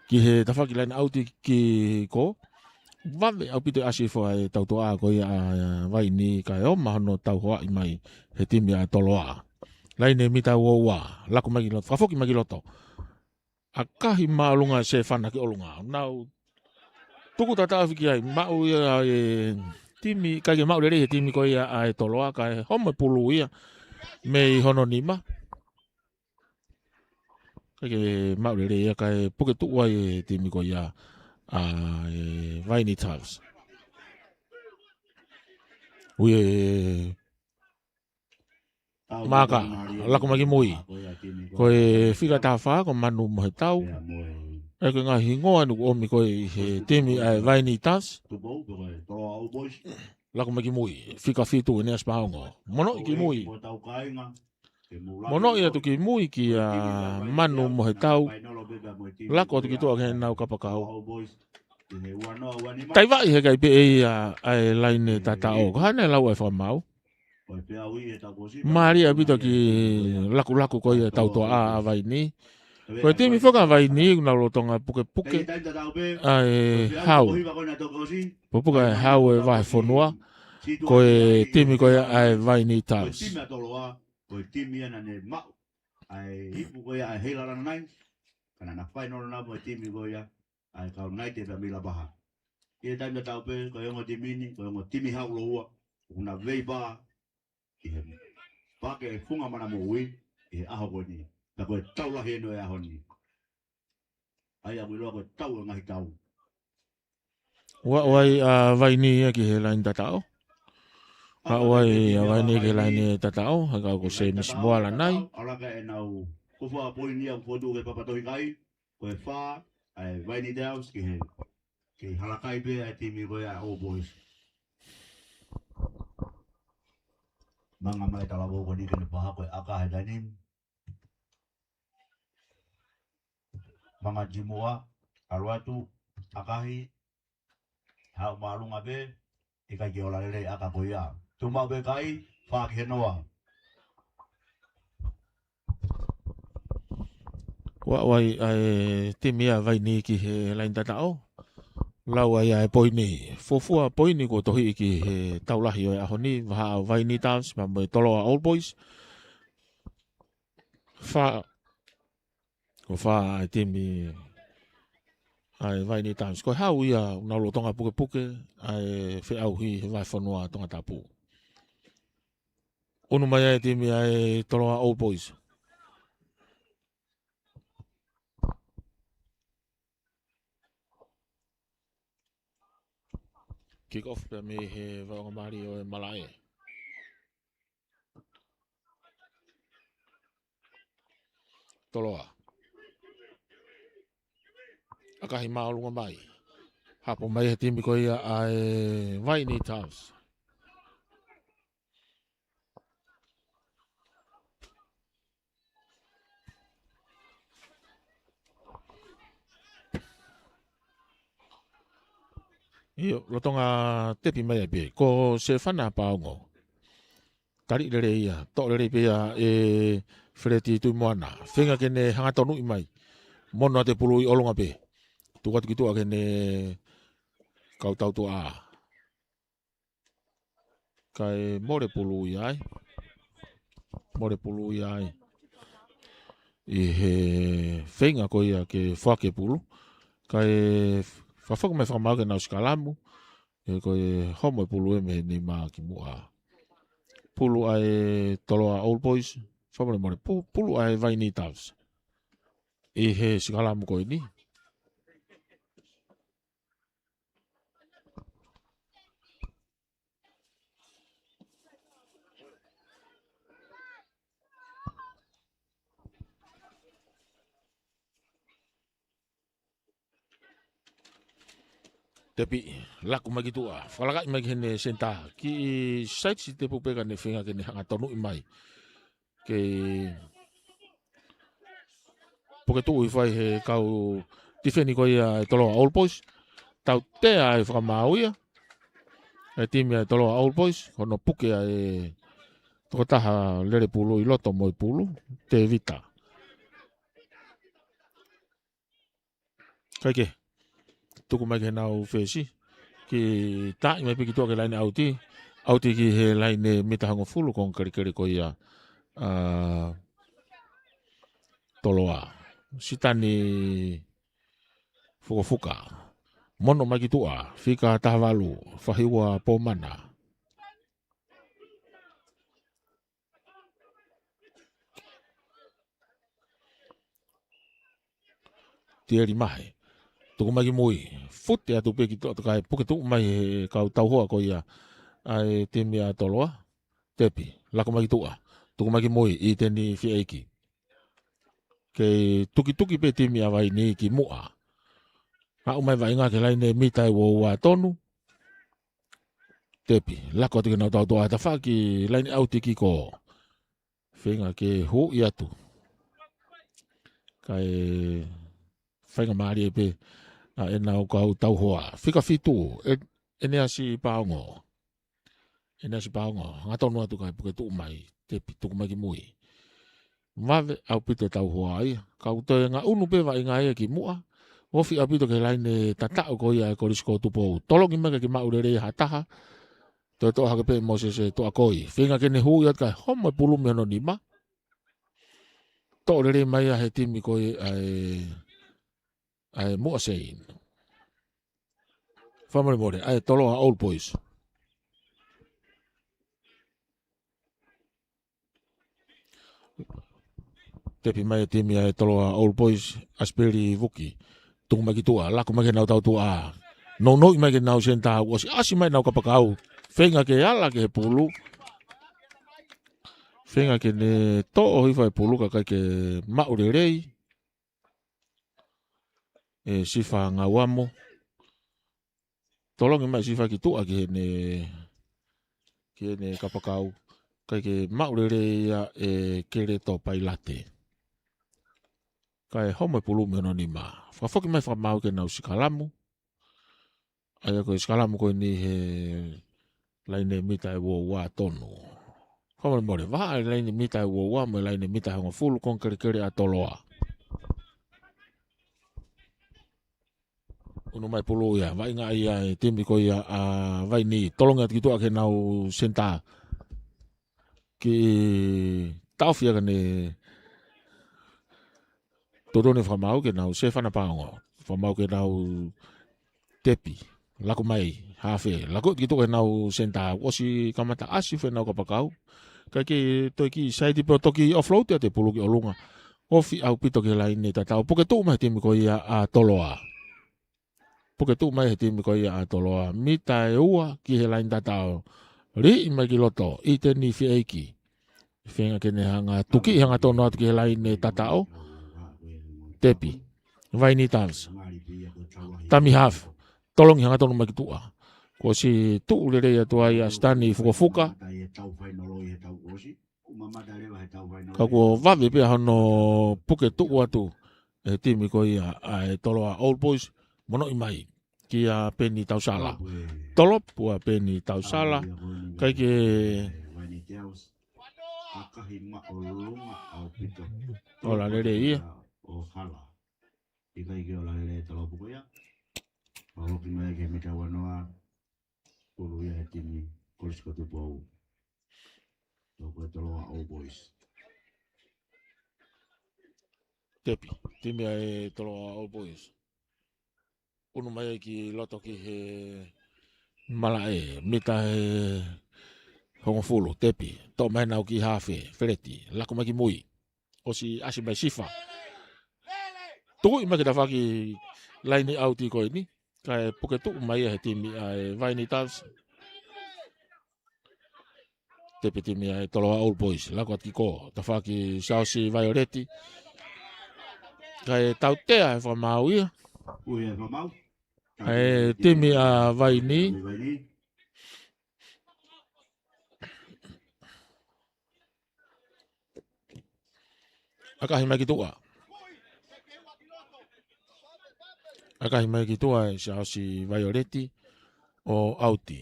Ki he tafaʻaki laine ʻauti ki ko. Vave ʻaupito ʻasi hifo ʻa e tautua ko ia ʻa Vaini kae ʻoma hono tau hoaʻi mai he timi ʻa Toloa. Laine mita ua ua. Lako mai ki loto. Fakafoki mai ki loto. ʻAkahi māʻolunga e sefana ki ʻolunga. Nau tuku tataʻafi ki ai, maʻu ia e timi, ʻikai ke maʻu lelei he timi ko ia ʻa e Toloa, kae homo e pulu ia mei hono nima. ʻIkai ke maʻu lelei ia kae puke tuʻu ai e timi ko ia ʻa e Vaini Doves. Ui e Maka, laku mai ki mui. Ko e fika taha fā, ko Manu Mohetau. ʻE ko e ngaahi hingoa ʻoku ʻomi ko ē ʻi he timi ʻa e Vaini Doves. Laku mai ki mui, fika fitu ʻEneasi Paongo. Monoʻi ki mui. Monoʻi atu ki mui kia Manu Mohetau. Laku atu ki tuʻa ki heʻenau kapakau. Taivaʻi he ʻikai pē ʻe ʻi ai e laine tataʻo. Ko e hā ʻene lau ʻa e fakamaau. Mālie ʻaupito ki he lakulaku ko ia e tautuʻa ʻa Vaini. Ko e timi foki ʻa Vaini, ʻoku nau lolotonga pukepuke ʻa e hau. Pukepuke ʻa e hau e vahefonua. Ko e timi ko ia ʻa e Vaini Doves. Ko e timi ia naʻa ne maʻu ʻa e ipu ko ia ʻa e Heila Lana Nai. Ka naʻa na fainolo na mo e timi ko ia ʻa e kau Naite pea mei Lapaha. ʻI he taimi tatau pē, ko e ongo timi ni, ko e ongo timi hau loua, ʻoku na veivā ʻi he pake e funga mana moʻui ʻi he ʻaho ko eni. Pea ko e tau lahi eni ʻo e ʻaho ni. ʻAi ʻaku ʻiloa ko e tau e ngaahi tau. Ua ʻoai ʻa Vaini ia ki he laine tataʻo. Ua ʻoai ʻa Vaini ki he laine tataʻo, he kau ko Semisi Moala nai. Ala ka e nau kofa poini ia ʻoku fotu ke papatohi kai. Ko e fā, ʻa e Vaini Doves ki he, ki he halakai pē ʻa e timi ko ia ʻa All Boys. Manga mai talavou ko eni ke ne paha ko e ʻaka he taimi ni. Manga jimua, ʻalu atu, ʻakahi, haʻu māʻolunga pē, ʻikai ke ola lelei ʻaka ko ia. Tuʻu maʻu pē kai, fā ki he noa. Ua ʻoai ʻa e timi ʻa Vaini ki he laine tataʻo. Lau ai ʻa e poini. Fuofua poini kuo tohiʻi ki he tau lahi ʻo e ʻaho ni, vahaʻa ʻo Vaini Doves, pea mo e Toloa All Boys. Fā, ko fā ʻa e timi ʻa e Vaini Doves. Ko e hau ia ʻoku nau lolotonga pukepuke ʻa e feʻauhi he vahefonua Tongatapu. ʻUnu mai ʻa e timi ʻa e Toloa All Boys. Kick off pea mei he vaʻonga mali ʻo e malaʻe. Toloa. ʻAkahi māʻolunga mai. Hapo mai he timi ko ia ʻa e Vaini Doves. ʻIo, lolotonga tepi mai ai pē. Ko Sefana Paongo. Tali lelei ia, toʻo lelei pē ia ʻe Feleti Tuʻimoana. Feinga ke ne hanga tonuʻi mai. Mono atu e pulu ʻi ʻolunga pē. Tuku atu ki tuʻa ki heʻene kau tautuʻa. Kae mole pulu ia ai. Mole pulu ia ai. ʻI he feinga ko ia ke foaki e pulu. Kae fakafoki mai fakamaau ke nau sikalamu. ʻE ko e homo e pulu ē mei he nima ki muʻa. Pulu ʻa e Toloa All Boys, fakamolemole, pu-, pulu ʻa e Vaini Doves. ʻI he sikalamu ko eni. Tepi, laku mai ki tuʻa. Fakalakaʻi mai ki heʻene senitā. Kiʻi side step pē ka ne feinga ke ne hanga tonuʻi mai. Ke puke tuʻu ʻi fai he kau tifeni ko ia e Toloa All Boys. Tautea e fakamaau ia. E timi ʻa e Toloa All Boys. Ko hono puke ʻa e tokotaha lele pulu ʻi loto mo e pulu. Tevita. Kae kehe, tuku mai ki heʻenau fesi. Kiʻi taaʻi mai pē ki tuʻa ki he laine ʻauti. ʻAuti ki he laine mita hongofulu ko e kelekele ko ia ʻa Toloa. Sitani Fukofuka. Mono mai ki tuʻa, fika taha valu, Fahiua Pomana. Tieli Mahe. Tuku mai ki mui. Fute atu pē ki tuʻa, kae puke tuʻu mai he kau tauhoa ko ia ʻa e timi ʻa Toloa. Tepi, lako mai ki tuʻa. Tuku mai ki mui, ʻi teni fieiki. Kei tukituki pē timi ʻa Vaini ki muʻa. Aʻu mai vaʻinga ki he laine mita ʻe ua ua tonu. Tepi, lako atu ke nau tautoa, tafaʻaki laine ʻauti ki ko. Feinga ke huʻi atu. Kae faingamālie pē ʻa ʻenau kau tauhoa. Fika fitu, ʻe, ʻEneasi Paongo. ʻEneasi Paongo, hangatonu atu kae puke tuʻu mai, Tepi tuku mai ki mui. Vave ʻaupito e tauhoa ia, kau toe ngaʻunu pē vaʻinga ia ki muʻa, ofi ʻaupito ki he laine tataʻo ko ia ʻa e Kolisi ko Tupou. Tolongi mai kae kei maʻu lelei ha taha, toe toʻo hake pē ʻe Mōsese Tuʻakoi. Feinga ke ne huʻi atu kae homo e pulu mei hono nima. Toʻo lelei mai ia he timi ko ia ʻa e, ʻa e Muʻa Sein. Fakamolemole, ʻa e Toloa Old Boys. Tepi mai e timi ʻa e Toloa Old Boys, ʻAsipeli Vuki. Tuku mai ki tuʻa, lako mai ke nau tautoa. Nounou mai ke nau senitā, ʻosi ʻasi mai ʻenau kapakau. Feinga ke ala ki he pulu. Feinga ke ne toʻo hifo e pulu kae ʻikai ke maʻu lelei ʻe Sifa Ngauamo. Tolongi mai Sifa ki tuʻa ki heʻene, ki heʻene kapakau. ʻIkai ke maʻu lelei ia ʻe Keleto Pailate. Kae homo e pulu mei hono nima. Fakafoki mai fakamaau ke nau sikalamu. ʻA ia ko e sikalamu ko eni he laine mita ʻe ua ua tonu. Fakamolemole, vahaʻa e laine mita ʻe ua ua mo e laine mita ʻe hongofulu, konga kelekele ʻa Toloa. ʻUnu mai pulu ia, vaʻinga ia e timi ko ia ʻa Vaini, tolongi atu ki tuʻa ke nau senitā. Ke taʻofi ia kae ne totonu fakamaau ke nau Sefana Paongo. Fakamaau ke nau Tepi. Lako mai, hafe. Lako ki tuʻa ke nau senitā. ʻOsi kamata ʻasi hifo ʻenau kapakau. Kae kei toe kiʻi saiti pē ʻo toki offload ia e pulu ki ʻolunga. Ofi ʻaupito ki he laine tataʻo. Puke tuʻu mai he timi ko ia ʻa Toloa. Puke tuʻu mai he timi ko ia ʻa Toloa. Mita ʻe ua ki he laine tataʻo. Liʻi mai ki loto. ʻI teni fieiki. Feinga ke ne hanga, tuki hangatonu atu ki he laine tataʻo. Tepi. Vaini Doves. Tami hafe. Tolongi hangatonu mai ki tuʻa. Kuo ʻosi tuʻu lelei atu ai ʻa Sitani Fukofuka. Ka kuo vave pē hono puke tuʻu atu e timi ko ia ʻa e Toloa Old Boys, monoʻi mai kia Peni Tausala. Tolopu ʻa Peni Tausala, ʻikai ke ola lelei ia. ʻIkai ke ola lelei e tolopu ko ia. Pau hoki mai ke mita ua noa, pulu ia he timi Kolisi ko Tupou. Tau ko e Toloa Old Boys. Tepi, timi ʻa e Toloa Old Boys. ʻUnu mai ai ki loto ki he malaʻe, mita ʻe hongofulu, Tepi. Toʻo mai ʻenau kiʻi hafe, Feleti. Lako mai ki mui. ʻOsi ʻasi mai Sifa. Tukuʻi mai ke tafaʻaki laine ʻauti ko eni. Kae puke tuʻu mai ia he timi ʻa e Vaini Doves. Tepi timi ʻa e Toloa Old Boys. Lako atu ki ko. Tafaʻaki Siaosi Vaioleti. Kae tautea e fakamaau ia. Ui e fakamaau. ʻA e timi ʻa Vaini. Vaini. ʻAkahi mai ki tuʻa. ʻAkahi mai ki tuʻa ʻe Siaosi Vaioleti ʻo ʻauti.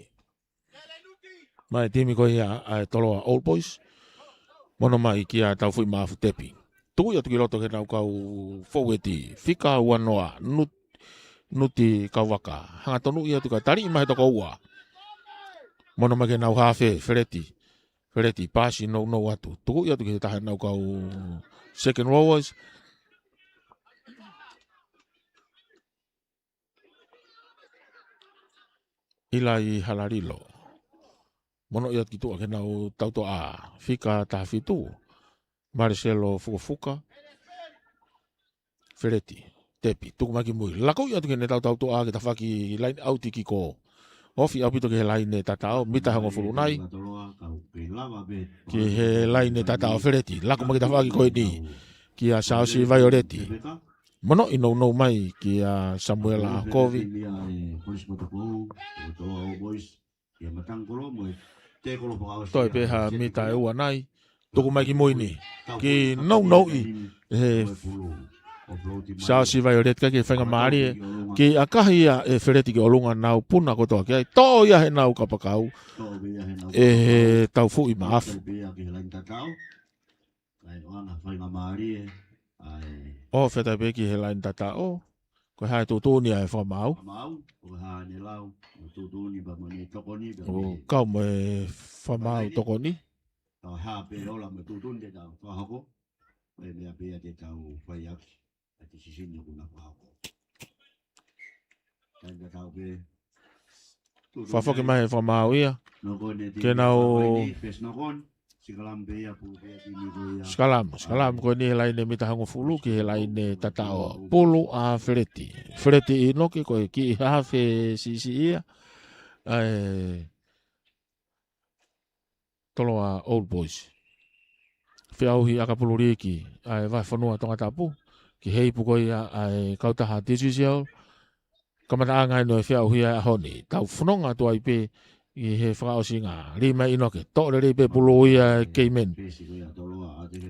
Mai timi ko ia ʻa e Toloa Old Boys. Mono mai kia Taufuʻi Mafu Tepi. Tuʻu ia atu ki loto ke nau kau foueti. Fika ua noa, Nut-, Nuti Kauvaka. Hangatonu ia atu kae taliʻi mai he toko ua. Mono mai ke nau hafe, Feleti. Feleti, pasi nounou atu. Tuku ia atu ki he taha ʻenau kau second rowers. ʻIlai Halalilo. Mono ia ki tuʻa ke nau tautoʻa. Fika taha fitu, Mariselo Fukafuka. Feleti, tepi, tuku mai ki mui. Lakoʻi atu ki heʻene tautautoʻa ke tafoki laine ʻauti ki ko. Ofi ʻaupito ki he laine tataʻo, mita hongofulu nai. Ki he laine tataʻo Feleti, lako mai ki tafoki ko eni. Kia Siaosi Vaioleti. Mono ʻi nounou mai kia Samuela Akovi. Toe pē ha mita ʻe ua nai. Tuku mai ki mui ni. Ki nounouʻi he Siaosi Vaioleti ka ke faingamālie. Ki ʻakahi ia ʻe Feleti ki ʻolunga nau puna kotoa ki ai. Toʻo ia heʻenau kapakau. ʻE he taufuʻi maʻafu. ʻO fetai pē ki he laine tataʻo. Ko e hā e tuʻutuʻuni ʻa e fakamaau? ʻO kau mo e fakamaau tokoni. Fakafoki mai e fakamaau ia. Ke nau sikalamu, sikalamu ko eni he laine mita hongofulu ki he laine tataʻo. Pulu ʻa Feleti. Feleti ʻInoke ko e kiʻi hafe siʻisiʻi ia. ʻA e Toloa Old Boys. Feʻauhi ʻakapulu liiki ʻa e vahefonua Tongatapu. Ki he ipu ko ia ʻa e kautaha Digicel. Kamataʻanga ʻeni ʻo e feʻauhi ʻa e ʻaho ni. Tau fononga atu ai pē ʻi he fakaʻosinga. Lī mai ʻInoke. Toʻo lelei pē pulu ia ʻe Keimen.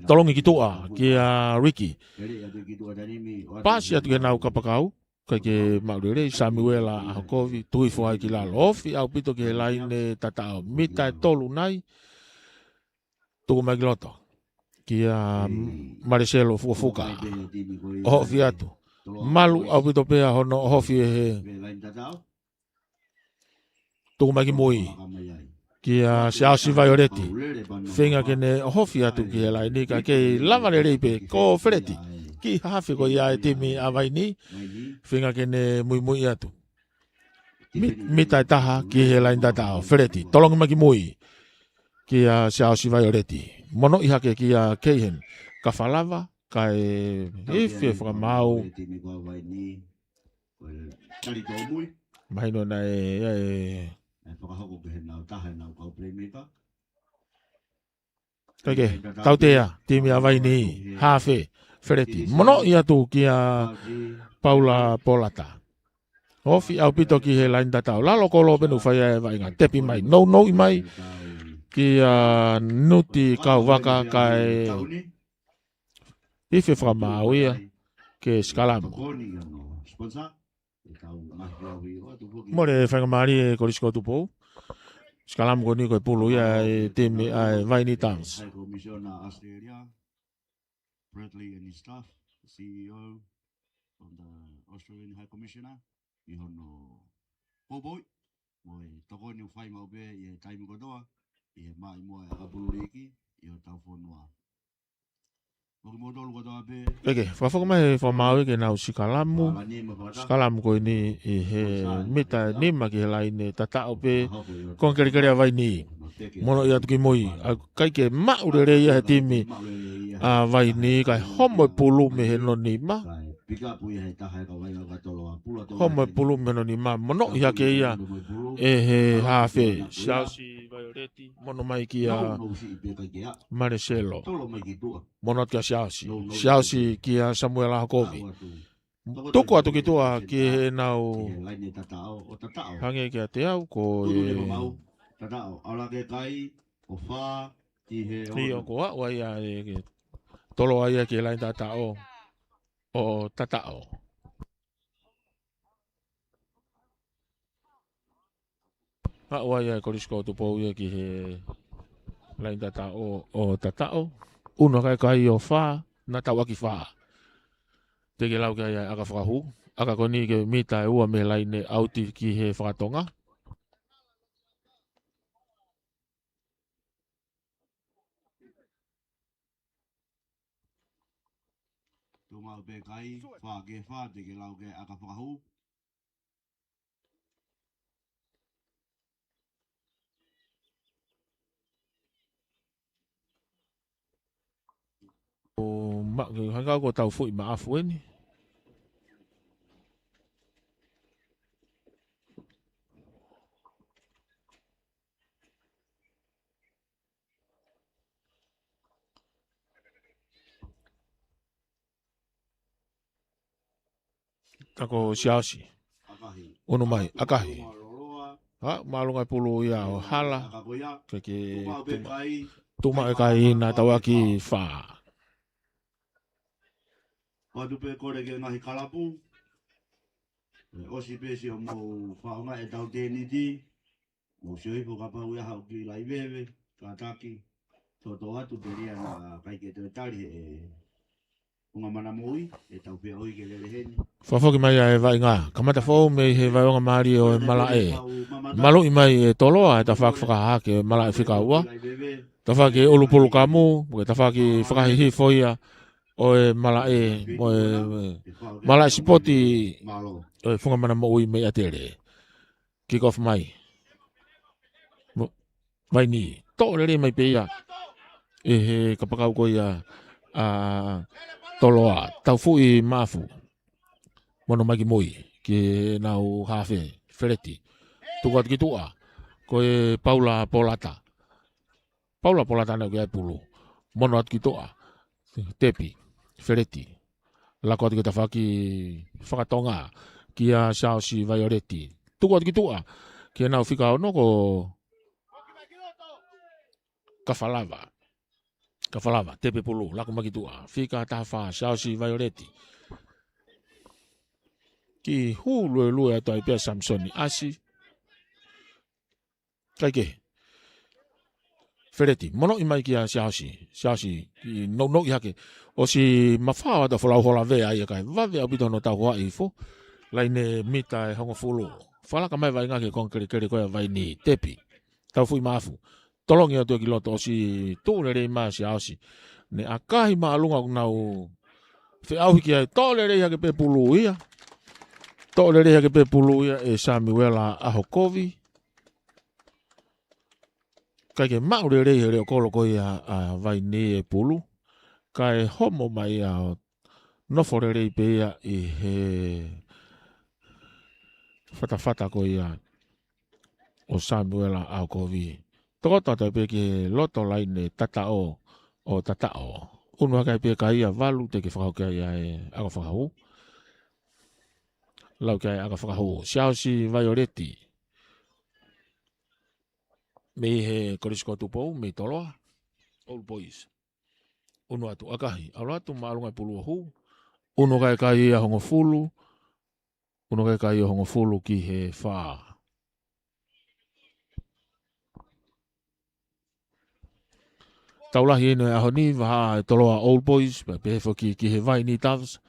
Tolongi ki tuʻa kia Riki. Pasi atu ki heʻenau kapakau. Kae ke maʻu lelei, Samuela Akovi, tui foʻi ki lalo. Ofi ʻaupito ki he laine tataʻo. Mita ʻe tolu nai. Tuku mai ki loto. Kia Mariselo Fukafuka. ʻOhofi atu. Malu ʻaupito pea hono ʻohofi ʻe he. Tuku mai ki mui. Kia Siaosi Vaioleti. Feinga ke ne ʻohofi atu ki he laini ka kei lava lelei pē ko Feleti. Kiʻi hafe ko ia e timi ʻa Vaini. Feinga ke ne muimui atu. Mi-, mita ʻe taha ki he laini tataʻo. Feleti. Tolongi mai ki mui. Kia Siaosi Vaioleti. Mono ʻi hake kia Keihen. Ka falava. Kae ifi e fakamaau. Mahino naʻe, ʻe, kae ke, tautea, timi ʻa Vaini, hafe, Feleti. Mono ʻi atu kia Paula Polata. Ofi ʻaupito ki he laini tataʻo. Lalo kolo pē naʻe fai ai e vaʻinga. Tepi mai, nounou mai. Kia Nuti Kauvaka kae ifi e fakamaau ia ke sikalamu. Mole faingamālie Kolisi ko Tupou. Sikalamu ko eni ko e pulu ia e timi ʻa e Vaini Doves. Bradley and his staff, the C E O from the Australian High Commissioner, ʻi hono poupouʻi mo e tokoni ʻoku fai maʻu pē ʻi he taimi kotoa, ʻi he maʻimoa e ʻakapulu liiki, ʻi hotau fonua. Mo kimoutolu kotoa pē. Eke, fakafoki mai e fakamaau ke nau sikalamu. Sikalamu ko eni ʻi he mita ʻe nima ki he laini tataʻo pē. Konga kelekele ʻa Vaini. Mono ʻi atu ki mui. ʻA, ʻikai ke maʻu lelei ia he timi ʻa Vaini, kae homo e pulu mei hono nima. Homo e pulu mei hono nima. Mono ʻi hake ia ʻe he hafe. Siaosi Vaioleti. Mono mai kia Mariselo. Mono atu kia Siaosi. Siaosi kia Samuela Hakovi. Tuku atu ki tuʻa ki heʻenau hangē kiate au ko e ʻio ko aʻu ai ʻa e ke tolo ai ʻa e ke laini tataʻo ʻo tataʻo. Aʻu ai ʻa e Kolisi ko Tupou ia ki he laini tataʻo ʻo tataʻo. Uno kae kai ʻo fā, naʻa tau ʻaki fā. Te ke lau ki ai ʻa e ʻaka fakahū. ʻAka ko eni ke mita ʻe ua mei he laini ʻauti ki he fakatonga. Tuʻu maʻu pē kai, fā ki he fā, te ke lau ki ai ʻaka fakahū. ʻo ma-, hangē ko Taufuʻi Maʻafu eni. Ka ko Siaosi. ʻAkahi. ʻUnu mai, ʻakahi. Ha, māʻolunga e pulu ia ʻo hala. ʻAka ko ia. Ke ke tuʻu maʻu e kai. Tuʻu maʻu e kai ʻi he tauʻaki fā. ʻOatu pē kole ki he ngaahi kalapu. ʻE ʻosi pē siʻomou faʻunga ʻetau tēniti. Mou sio hifo kapau ʻe haʻu ki lai veve, kātaki, tōtōatu pē ia naʻa ʻikai ke toe tali he funga mana moʻui, ʻetau feʻauhi ke lele heni. Fakafoki mai ʻa e vaʻinga, kamata foʻou mei he vaionga mālie ʻo e malaʻe. Maluʻi mai ʻe Toloa e tafaʻaki fakahahake ʻo e malaʻe fika ua. Tafaʻaki ʻulupulu kamu, mo e tafaʻaki fakahihifo ia ʻo e malaʻe, mo e malaʻe sipoti ʻo e funga mana moʻui mei ʻAtele. Kick off mai. Mo-, Vaini. Toʻo lelei mai pē ia ʻe he kapakau ko ia ʻa Toloa. Taufuʻi Maʻafu. Mono mai ki mui. Ki heʻenau hafe. Feleti. Tuku atu ki tuʻa. Ko e Paula Polata. Paula Polata naʻe ʻoku ʻi ai e pulu. Mono atu ki tuʻa. Tepi. Feleti. Lako atu ki he tafaʻaki fakatonga. Kia Siaosi Vaioleti. Tuku atu ki tuʻa. Ki heʻenau fika ono ko Kafalava. Kafalava. Tepi pulu. Lako mai ki tuʻa. Fika taha fā. Siaosi Vaioleti. Kiʻi hū luelue atu ai pē ʻa Samisoni ʻAsi. Kae kehe. Feleti, monoʻi mai kia Siaosi. Siaosi, kiʻi nounou hake. ʻOsi mafao atu ʻa Folau Holavea ia kae vave ʻaupito hono tauhoaʻi hifo. Laine mita ʻe hongofulu. Fakalaka mai e vaʻinga ki he konga kelekele ko ia ʻa Vaini. Tepi. Taufuʻi Maʻafu. Tolongi atu ia ki loto ʻosi tuʻu lelei mai ʻa Siaosi. Ne ʻakahi māʻolunga ʻoku nau feʻauhi ki ai. Toʻo lelei hake pē pulu ia. Toʻo lelei hake pē pulu ia ʻe Samiuela ʻAhokovi. Kae ke maʻu lelei he leʻo kolo ko ia ʻa Vaini e pulu. Kae homo mai ia ʻo nofo lelei pē ia ʻi he fatafata ko ia ʻo Samiuela ʻAhokovi. Tokoto atu pē ki he loto laine tataʻo ʻo tataʻo. ʻUnu hake ai pē kai ia valu te ke fakahoko ai ʻa e ako fakahū. Lau ki ai ako fakahū. Siaosi Vaioleti. Mei he Kolisi ko Tupou, mei Toloa. Old Boys. ʻUnu atu ʻakahi. ʻAlu atu māʻolunga e pulu ʻo hū. ʻUnu kai kai ia hongofulu. ʻUnu kai kai ia hongofulu ki he fā. Tau lahi ʻi he ʻaho ni, vahaʻa e Toloa Old Boys, pea pehē foki ki he Vaini Doves.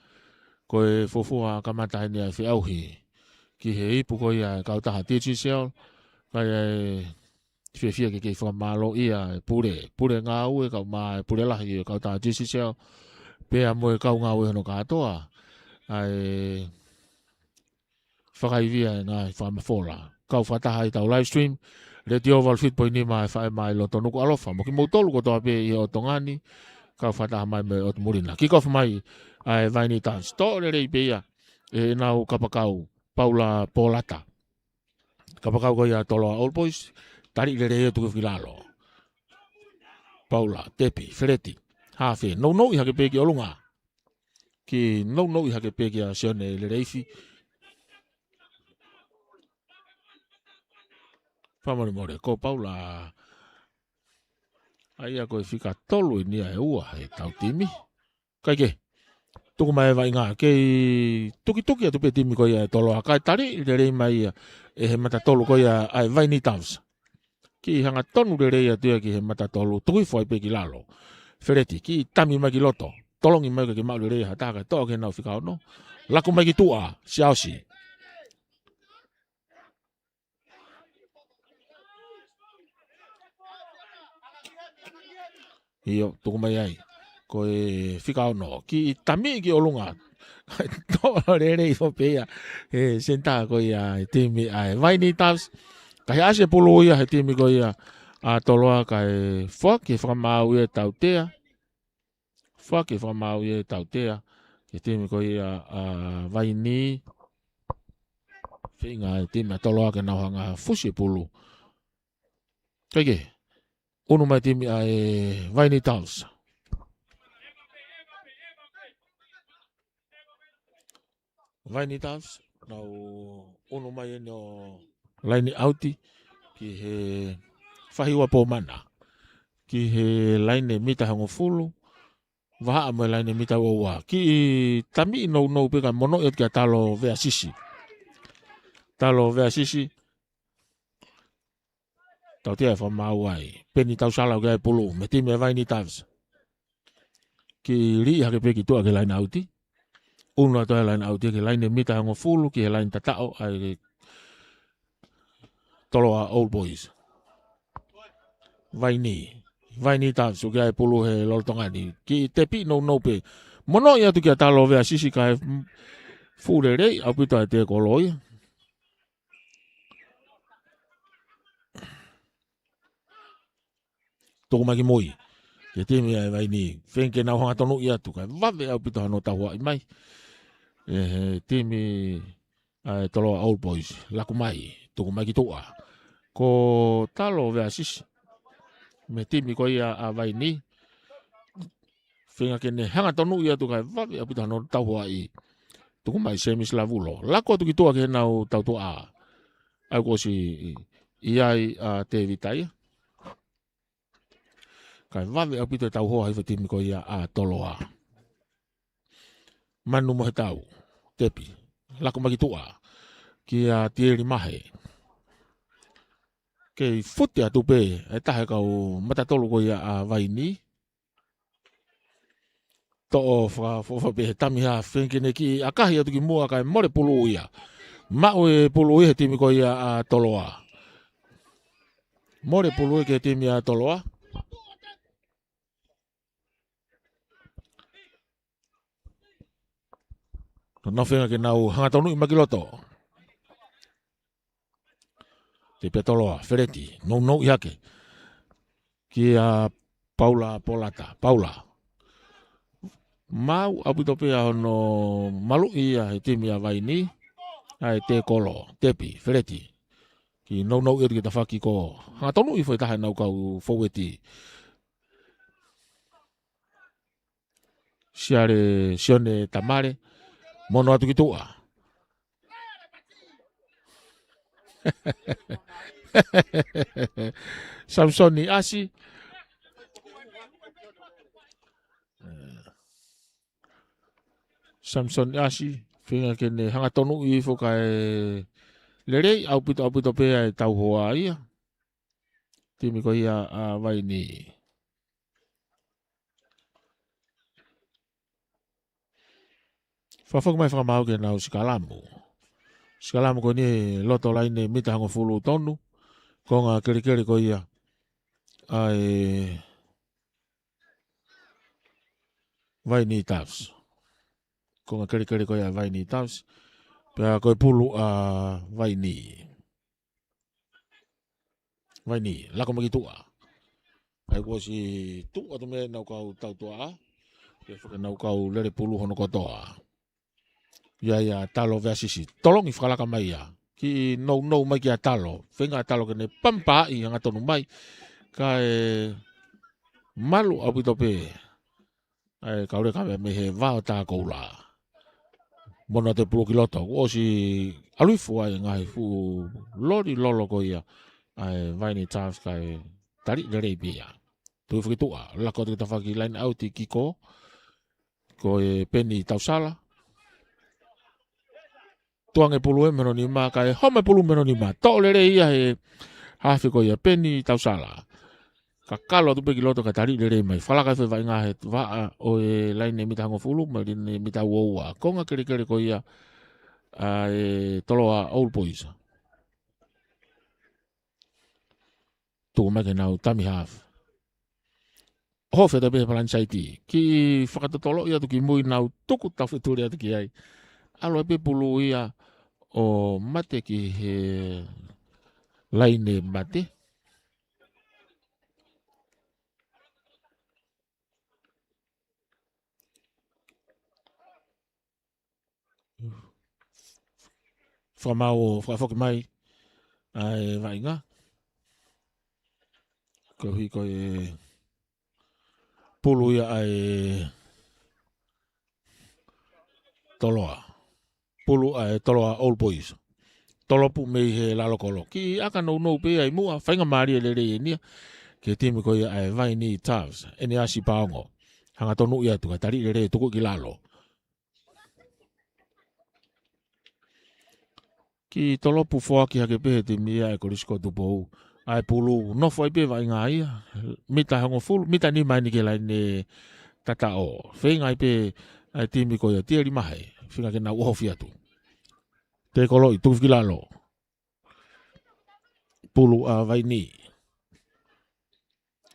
Ko e fuofua kamata eni ʻa e feʻauhi. Ki he ipu ko ia e kautaha Digicel, kae fiefia ke kei fakamālōʻia e pule, pule ngāue, kae ʻumaʻā e pule lahi e kautaha Digicel, pea mo e kau ngāue hono kātoa. ʻA e fakaivia e ngaahi fakamafola. Kau fakataha ʻi he tau live stream, Letiō valu fitu poini nima e faʻē mai loto Nukuʻalofa. Mo kimoutolu kotoa pē ʻi he ʻotu ngaahi, kau fakataha mai mei ʻotu muli na. Kick off mai ʻa e Vaini Doves. Toʻo lelei pē ia ʻe heʻenau kapakau Paula Polata. Kapakau ko ia Toloa Old Boys, tali lelei ia tuku ki lalo. Paula, Tepi, Feleti, Hafe, nounou hake pē ki ʻolunga. Kiʻi nounou hake pē kia Sione Leleifi. Fakamolemole, ko Paula, ʻa ia ko e fika tolu eni ia ʻe ua he tau timi. Kae kehe, tuku mai e vaʻinga, kei tukituki atu pē timi ko ia e Toloa, kae tali lelei mai ia ʻe he mata tolu ko ia ʻa e Vaini Doves. Kiʻi hangatonu lelei atu ia ki he mata tolu, tuku hifo ai pē ki lalo. Feleti, kiʻi tami mai ki loto. Tolongi mai ke maʻu lelei ha taha kae toʻo ki heʻenau fika ono. Lako mai ki tuʻa, Siaosi. ʻIo, tuku mai ai. Ko e fika ono. Kiʻi tami ki ʻolunga. Toʻo lelei hifo pē ia he senitā ko ia e timi ʻa e Vaini Doves. Kae ʻasi e pulu ia he timi ko ia ʻa Toloa kae foaki e fakamaau ia ʻe Tautea. Foaki e fakamaau ia ʻe Tautea ki he timi ko ia ʻa Vainī. Feinga e timi ʻa Toloa ke nau hanga fusi e pulu. Kae kehe, ʻunu mai e timi ʻa e Vainī Doves. Vainī Doves, nau ʻunu mai eni ʻo laine ʻauti ki he faʻahi ua pōmana. Ki he laine mita hongofulu, vahaʻa mo e laine mita ua ua. Kiʻi tamiʻi nounou pē kae monoʻi atu kia Talo Veasisi. Talo Veasisi, Tautea e fakamaau ai. Peni Tausala ʻoku ʻi ai e pulu, mei he timi ʻa Vainī Doves. Kiʻi liʻi hake pē ki tuʻa ki he laine ʻauti. ʻUnu atu e laine ʻauti ki he laine mita hongofulu, ki he laine tataʻo ʻa e Toloa Old Boys. Vainī. Vainī Doves, ʻoku ʻi ai e pulu he lolotonga ni. Kiʻi tepi nounou pē. Monoʻi atu kia Talo Veasisi kae fuʻu lelei ʻaupito ʻa e tēkolo ia. Tuku mai ki mui. Ki he timi ʻa e Vainī. Feinga ke nau hanga tonuʻi atu. Kae vave ʻaupito hano tauhoaʻi mai ʻe he timi ʻa e Toloa Old Boys. Laku mai. Tuku mai ki tuʻa. Ko Talo Veasisi. Mei he timi ko ia ʻa Vainī. Feinga ke ne hanga tonuʻi atu kae vave ʻaupito hano tauhoaʻi. Tuku mai Semisi Lavulo. Laku atu ki tuʻa ki heʻenau tautuʻa. ʻA ia kuo ʻosi ʻi ai ʻa Tēvita ia. Kae vave ʻaupito e tauhoa hifo e timi ko ia ʻa Toloa. Manu Mohetau. Tepi. Laku mai ki tuʻa. Kia Tieli Mahe. Kei fute atu pē e taha e kau matatolu ko ia ʻa Vainī. Toʻo fakaʻofoʻofa pē he tamiha, feinga ke ne kiʻi ʻakahi atu ki muʻa kae mole pulu ia. Maʻu e pulu ia he timi ko ia ʻa Toloa. Mole pulu ia ki he timi ʻa Toloa. Nau feinga ke nau hanga tonuʻi mai ki loto. Tepi ʻa Toloa, Feleti, nounou ʻi hake. Kia Paula Polata, Paula. Maʻu ʻaupito pē ʻa hono maluʻi ia he timi ʻa Vainī, ʻa e tēkolo, tepi, Feleti. Kiʻi nounou ʻi he tafaʻaki ko. Hanga tonuʻi foʻi taha ʻenau kau foueti. Siale Sione Tamale, mono atu ki tuʻa. Samisoni ʻAsi. Samisoni ʻAsi, feinga ke ne hanga tonuʻi hifo kae lelei ʻaupito ʻaupito pē ʻa e tauhoa ia. Timi ko ia ʻa Vainī. Fakafoki mai fakamaau ke nau sikalamu. Sikalamu ko eni loto laine mita hongofulu tonu. Konga kelekele ko ia ʻa e Vainī Doves. Konga kelekele ko ia ʻa e Vainī Doves. Pea ko e pulu ʻa Vainī. Vainī, laku mai ki tuʻa. ʻA ia kuo ʻosi tuʻu atu mei ai ʻenau kau tautuʻa. Ke faka ʻenau kau lele pulu hono kotoa. ʻI ai ʻa Talo Veasisi. Tolongi fakalaka mai ia. Kiʻi nounou mai kia Talo. Feinga ʻa Talo ke ne pampaʻi hanga tonu mai. Kae malu ʻaupito pē ʻa e kau leka mei he vao tā koula. Mono atu e pulu ki loto. Kuo ʻosi ʻalu hifo ai e ngaahi fuʻu loli lolo ko ia ʻa e Vainī Doves kae tali lelei pē ia. Tuʻu hifo ki tuʻa. Laku atu ki tafaʻaki laine ʻauti ki ko. Ko e Peni Tausala. Tuʻu ange pulu ia mei hono nima, kae homa e pulu mei hono nima. Toʻo lelei ia he hafe ko ia Peni Tausala. Kakalo atu pē ki loto kae tali lelei mai. Fakalaka hifo e vaʻinga he vaʻa ʻo e laine mita hongofulu, mo e laine mita ua ua. Konga kelekele ko ia ʻa e Toloa Old Boys. Tuku mai ke nau tami hafe. Hofe atu pē he palani saiti. Kiʻi fakatotoloʻi atu ki mui nau tuku taufetuli atu ki ai. ʻAlu ai pē pulu ia ʻo mate ki he laine mate. Fakamaau ʻo fakafoki mai ʻa e vaʻinga. Koeʻuhi ko e pulu ia ʻa e Toloa. Pulu ʻa e Toloa Old Boys. Tolopu mei he lalo kolo. Kiʻi ʻaka nounou pē ia ʻi muʻa, faingamālie lelei eni ia ki he timi ko ia ʻa e Vaini Doves. ʻEne ʻasi paongo. Hangatonu ia tuka, tali lelei tuku ki lalo. Kiʻi tolopu foaki hake pē he timi ia ʻa e Kolisi ko Tupou. ʻA e pulu, nofo ai pē vaʻinga ia. Mita hongofulu, mita nima eni ki he laine tataʻo. Feinga ai pē ʻa e timi ko ia Tieli Mahe. Feinga ke nau ʻohofi atu. Tēkoloʻi, tuku ki lalo. Pulu ʻa Vaini.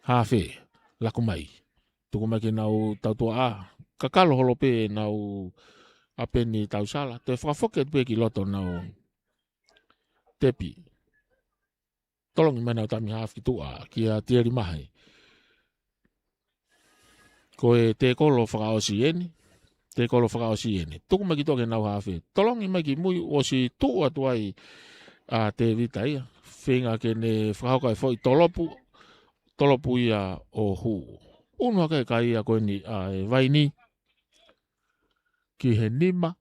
Hafe, laku mai. Tuku mai ke nau tautuaʻa. Kakalo holo pē nau ʻapeni tausala. Toe fakafoki atu pē ki loto nau tepi. Tolongi mai nau tami hafe ki tuʻa, kia Tieli Mahe. Ko e tēkolo fakaʻosi eni. Tēkolo fakaʻosi eni. Tuku mai ki tuʻa ke nau hafe. Tolongi mai ki mui ʻosi tuʻu atu ai ʻa Tēvita ia. Feinga ke ne fakahoko e foʻi tolopu. Tolopu ia ʻo hū. Unu hake kai ia ko eni ʻa e Vaini. Ki he nima.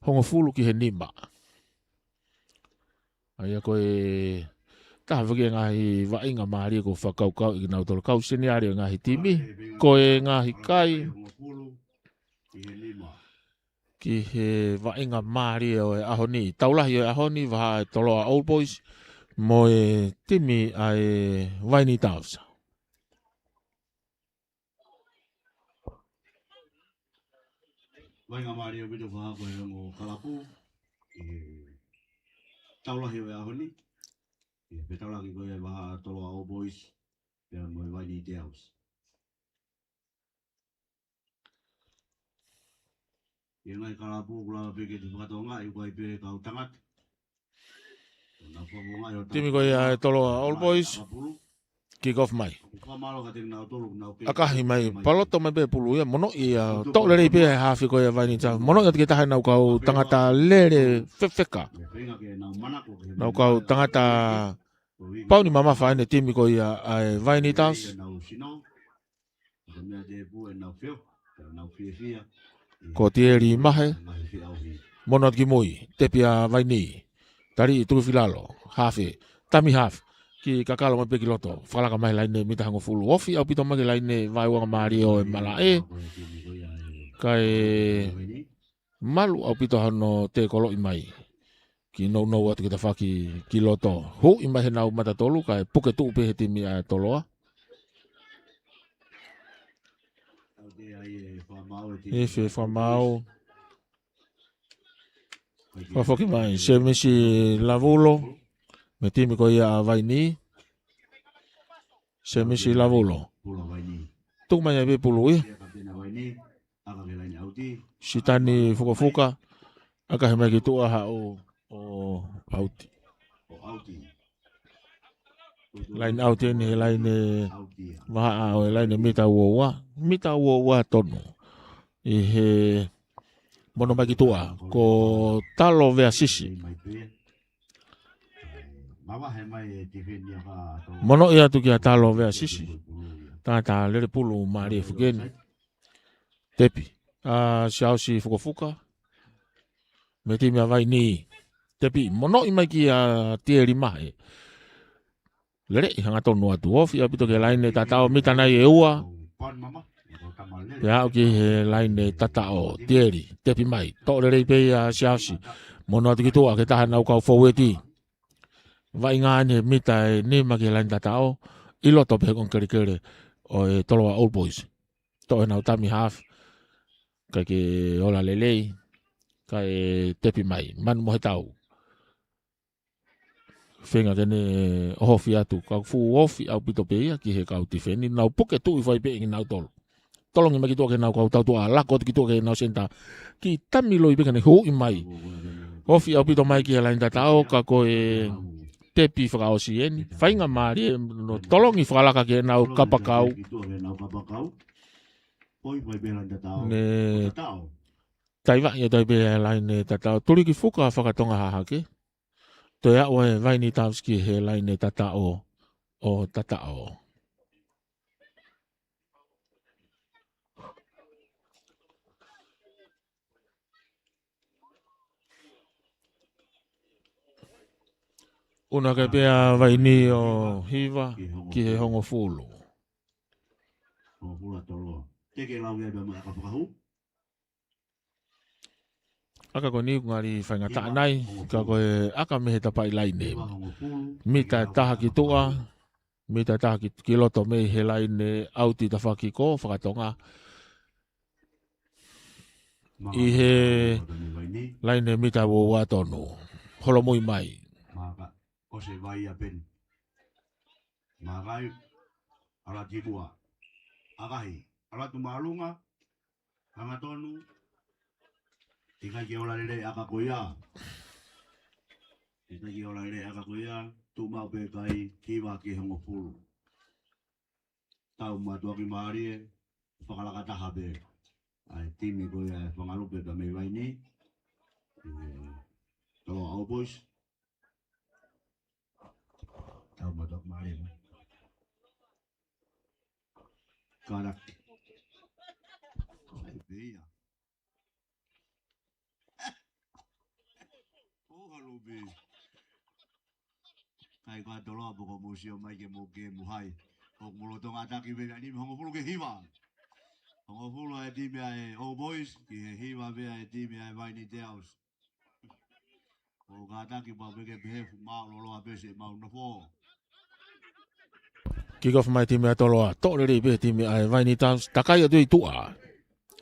Hongofulu ki he nima. ʻA ia ko e taha foki e ngaahi vaʻinga mālie ko fakakaukau ʻi kinautolu kau seniale ʻo e ngaahi timi. Ko e ngaahi kai ki he vaʻinga mālie ʻo e ʻaho ni. Tau lahi ʻo e ʻaho ni, vaha e Toloa Old Boys mo e timi ʻa e Vaini Doves. Vaʻinga mālie ʻaupito fakahoko ʻe he ongo kalapu ʻi he tau lahi ʻo e ʻaho ni. ʻI he fetaulaki ko ia vaha Toloa Old Boys pea mo e Vaini Doves. ʻI he ngaahi kalapu ʻoku lava pē ke te fakatokangaʻi ʻoku ʻi ai pē kau tangata. Timi ko ia e Toloa Old Boys. Kick off mai. ʻAkahi mai, paloto mai pē pulu ia, monoʻi ia, toʻo lelei pē e hafe ko ia Vaini Doves. Monoʻi atu ke taha ʻenau kau tangata lele fefeka. ʻEnau kau tangata pauni mamafa ʻene timi ko ia ʻa e Vaini Doves. Ko Tieli Mahe. Mono atu ki mui. Tepi ʻa Vaini. Tali ʻi tuku ki lalo. Hafe. Tami hafe. Kiʻi kakalo mai pē ki loto. Fakalaka mai laine mita hongofulu. Ofi ʻaupito mai ki laine vaeuanga mālie ʻo e malaʻe. Kae malu ʻaupito hano tēkoloʻi mai. Kiʻi nounou atu ki tafaʻaki ki loto. Huʻi mai heʻenau mata tolu, kae puke tuʻu pē he timi ʻa Toloa. Efe Fakamaau. Fakafoki mai, Semisi Lavulo. Mei he timi ko ia ʻa Vaini. Semisi Lavulo. Tuku mai ai pē pulu ia. Sitani Fukafuka. ʻAkahi mai ki tuʻa haʻu ʻo ʻauti. Laine ʻauti eni he laine vahaʻa ʻo e laine mita ua ua. Mita ua ua tonu. ʻI he mono mai ki tuʻa. Ko Talo Veasisi. Monoʻi atu kia Talo Veasisi. Tangata lele pulu mālie foki eni. Tepi. ʻA Siaosi Fukafuka. Mei he timi ʻa Vaini. Tepi. Monoʻi mai kia Tieli Mahe. Lele ʻi hangatonu atu. Ofi ʻaupito ki he laine tataʻo mita nai ʻe ua. Pea aʻu ki he laine tataʻo. Tieli. Tepi mai. Toʻo lelei pē ia Siaosi. Mono atu ki tuʻa ke taha ʻenau kau foueti. Vaʻinga eni he mita ʻe nima ki he laine tataʻo. ʻI loto pē he konga kelekele ʻo e Toloa Old Boys. Toʻo ʻenau tami hafe. Kae ke ola lelei. Kae tepi mai. Manu mo he tau. Feinga ke ne ʻohofi atu. Kau fuʻu ofi ʻaupito pē ia ki he kau tifeni. Nau puke tuʻu ʻi fai pē ʻi kinautolu. Tolongi mai ki tuʻa ke nau kau tautuʻa, lako atu ki tuʻa ke nau senitā. Kiʻi tami loi pē ke ne huʻi mai. Ofi ʻaupito mai ki he laine tataʻo ka ko e tepi fakaʻosi eni. Faingamālie no tolongi fakalaka ke nau kapakau. Ne Taivaʻi atu ai pē ʻa e laine tataʻo, Tuliki Fuka Fakatonga Hahake. Toe aʻu ʻa e Vaini Doves ki he laine tataʻo ʻo tataʻo. ʻUnu hake pē ʻa Vaini ʻo hiva ki he hongofulu. Hongofulu ʻa Toloa. Teke lau ia pea mo e ʻaka fakahū. ʻAka ko eni ʻoku ngali faingataʻa nai, ka ko e ʻaka mei he tapaʻi laine. Mita ʻe taha ki tuʻa, mita ʻe taha ki, ki loto mei he laine ʻauti tafaʻaki ko Fakatonga. ʻI he laine mita ua ua tonu. Holomui mai. Maka, ʻosi e vai ʻa Peni. Makai, ʻalu atu ki muʻa. ʻAkahi, ʻalu atu māʻolunga. Hangatonu. ʻIkai ke ola lelei ʻaka ko ia. ʻIkai ke ola lelei ʻaka ko ia. Tuʻu maʻu pē kai, hiva ki he hongofulu. Tau mātuʻaki mālie, fakalaka taha pē ʻa e timi ko ia ʻa e Fanga Lupe pea mei Vaini. ʻE, Toloa Old Boys. Tau mātuʻaki mālie. Kānaki. Sai pē ia. ʻO halo pē. Kai ko ā Toloa poko mou sio mai ke mou ke mou hai. ʻOku mou lolotonga ʻataki pē ʻa e nima hongofulu ki he hiva. Hongofulu ʻa e timi ʻa e Old Boys, ki he hiva pē ʻa e timi ʻa e Vaini Doves. ʻO kātaki pau pē ke pehē fu māʻololoa pē siʻemau nofo. Kick off mai timi ʻa Toloa. Toʻo lelei pē timi ʻa e Vaini Doves. Takai atu ʻi tuʻa.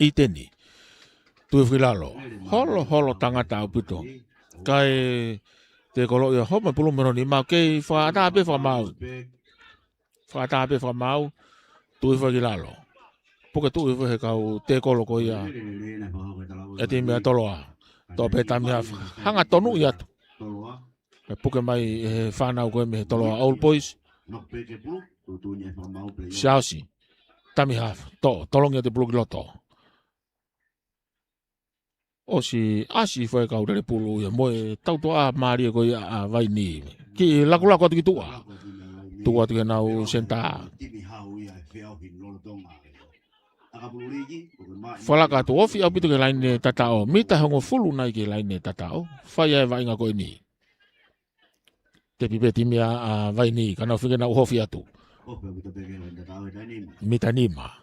ʻI teni. Tui faki lalo. Holo, holo tangata ʻaupito. Kae tekolo ia homa pulu mero ni mau kei fakaʻatā pē fakamaau. Fakaʻatā pē fakamaau. Tui faki lalo. Puke tuʻu ʻi he kau tekolo ko ia. ʻE timi ʻa Toloa. Toʻo pē tami hafa. Hangatonu ʻi atu. ʻE puke mai ʻe he fānau ko ē mei he Toloa Old Boys. Siaosi. Tami hafa. Toʻo. Tolongi atu pulu ki loto. ʻOsi ʻasi foʻi kau lele pulu ia mo e tautoʻa mālie ko ia ʻa Vaini. Kiʻi lakulaku atu ki tuʻa. Tuʻu atu ki heʻenau senitā. Fakalaka atu ofi ʻaupito ki he laine tataʻo. Mita hongofulu nai ki he laine tataʻo. Fai ʻa e vaʻinga ko eni. Tepi pē timi ʻa, ʻa Vaini, ka nau feinga ke nau ʻohofi atu. Mita nima.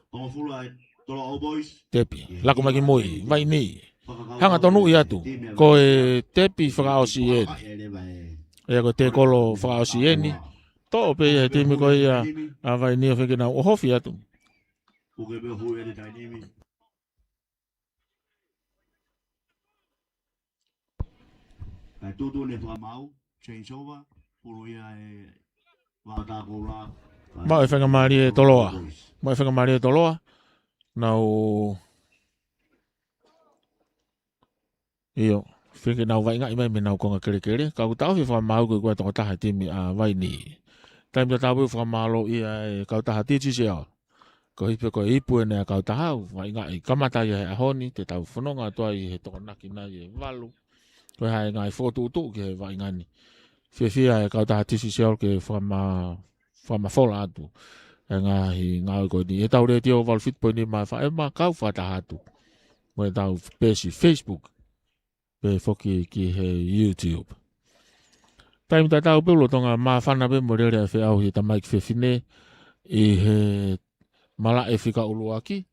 Tepi, laku mai ki mui, Vaini. Hangatonu ʻi atu, ko e tepi fakaʻosi eni. ʻIa ko e tekolo fakaʻosi eni. Toʻo pē ia he timi ko ia ʻa Vaini ʻo feinga ke nau ʻohofi atu. Kae tuʻutuʻuni e fakamaau, change over, pulu ia ʻe Vata Koula. Maʻu e faingamālie ʻe Toloa. Maʻu e faingamālie ʻe Toloa. Nau, ʻio, feinga ke nau vaʻingaʻi mai mei heʻenau konga kelekele. Ka ʻoku taʻofi e fakamaau ko e kau tokotaha timi ʻa Vaini. Taimi tatau pē ʻoku fakamālō ia e kautaha T T C L. Ko e hifo ko e ipu eni ʻa e kautaha ʻoku vaʻingaʻi kamata ia he ʻaho ni, te tau fononga atu ai he Tokonaki nai ʻe valu. Ko e hā e ngaahi fokotuʻutuʻu ki he vaʻinga ni. Fiefia e kautaha T C C L ke fakama-, fakamafola atu e ngaahi ngāue ko eni. ʻI heʻetau letiō valu fitu poini nima F M, kau fakataha atu mo ʻetau peesi Facebook. Pehē foki ki he YouTube. Taimi tatau pē ʻoku lolotonga māfana pē mo lele ʻa e feʻauhi ʻa e tamaiki fefine ʻi he malaʻe fika ʻuluaki.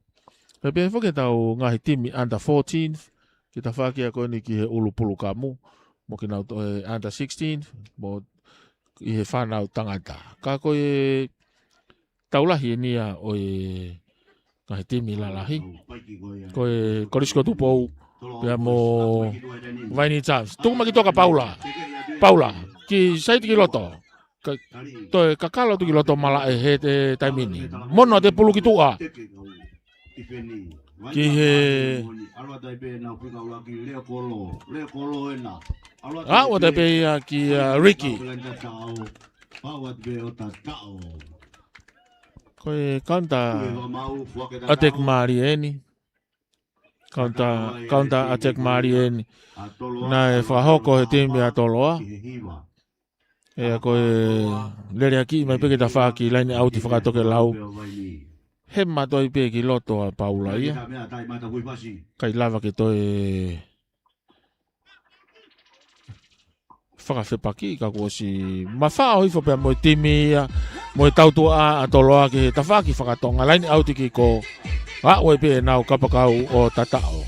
Pea pehē foki ʻetau ngaahi timi under fourteen, ki he tafaʻaki ko eni ki he ʻulu pulu kamu, mo kinautolu ʻe under sixteen, mo ʻi he fānau tangata. Ka ko e tau lahi eni ia ʻo e ngaahi timi lalahi. Ko e Kolisi ko Tupou, pea mo Vaini Doves. Tuku mai ki tuʻa kia Paula. Paula, ki saiti ki loto. Ka, toe kakalo atu ki loto malaʻe he te taimi ni. Mono atu e pulu ki tuʻa. Ki he, ʻa, ʻoatu ai pē ia kia, ā, Ricky. Ko e counter attack mālie eni. Counter, counter attack mālie eni naʻe fakahoko he timi ʻa Toloa. ʻIa, ko e lele ʻaki mai pē ki he tafaʻaki, laine ʻauti fakatokelau. He mātoi pē ki loto ʻa Paula ia. ʻIkai lava ke toe fakafepaki, ka kuo ʻosi mafaʻo hifo pē mo e timi ia, mo e tautuʻa ʻa Toloa ki he tafaʻaki fakatonga, laine ʻauti ki kō. ʻA ʻoe pē ʻenau kapakau ʻo tataʻo.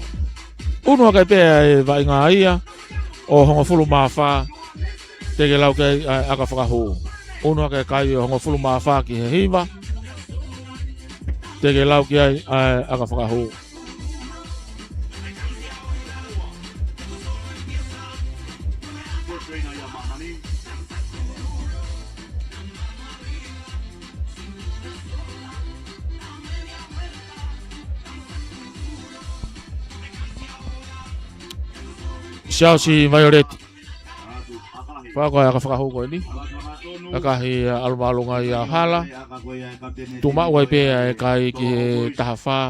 Unu hake pē ʻa e vaʻinga ia ʻo hongofulu mā fā, teʻeki lau ki ai ʻa e ʻaka fakahū. Unu hake kai ʻo hongofulu mā fā ki he hiva, teʻeki lau ki ai ʻa e ʻaka fakahū. Siaosi Vaioleti. Fakaako ʻa e ʻaka fakahū ko eni? ʻAkahi ʻa ʻAlumalu Ngaiaohala. Tuʻu maʻu ai pē ʻa e kai ki he taha fā.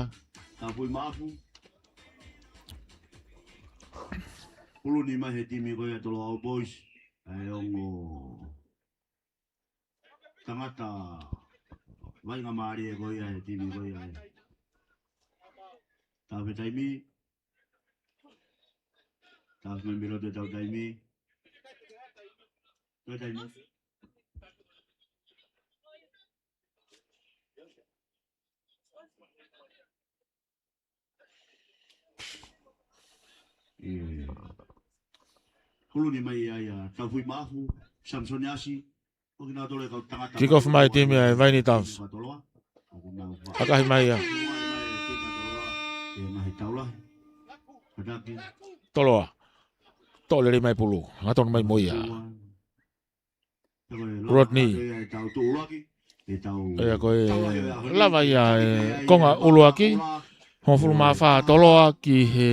Pulu ni mai he timi ko ia Toloa All Boys. ʻA e ongo tangata vaʻinga mālie ko ia he timi ko ia. Tau fetaimi. Tau fetaimi loto tau taimi. Toe taimi. ʻIa. Pulu ni mai ia ia Taufuimaʻafu, Samson Asi, ʻo kinautolu e kau tangata. Kick off mai timi ʻa e Vaini Doves. ʻAkahi mai ia. Toloa. Toʻo lelei mai pulu. Ngatonu mai mo ia. Rodney. ʻIa, ko e lava ia e konga ʻuluaki. Hongofulu mā fā Toloa ki he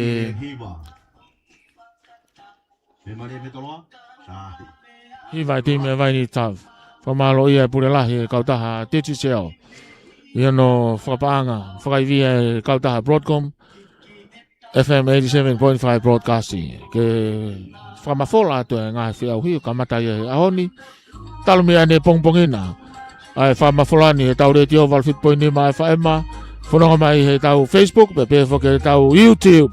hiva e timi ʻa e Vaini Doves. Fakamālō ia e pule lahi e kautaha Digicel ʻi hono fakapaʻanga fakaivia e kautaha Broadcom. F M eighty-seven point five Broadcasting. Ke fakamafola atu e ngaahi feʻauhi ʻo kamata ia he ʻaho ni. Talu mei ai ʻanepō pongipongi na ʻa e fakamafola ni he tau letiō valu fitu poini nima F M. Fononga mai he tau Facebook, pea pehē foki he tau YouTube.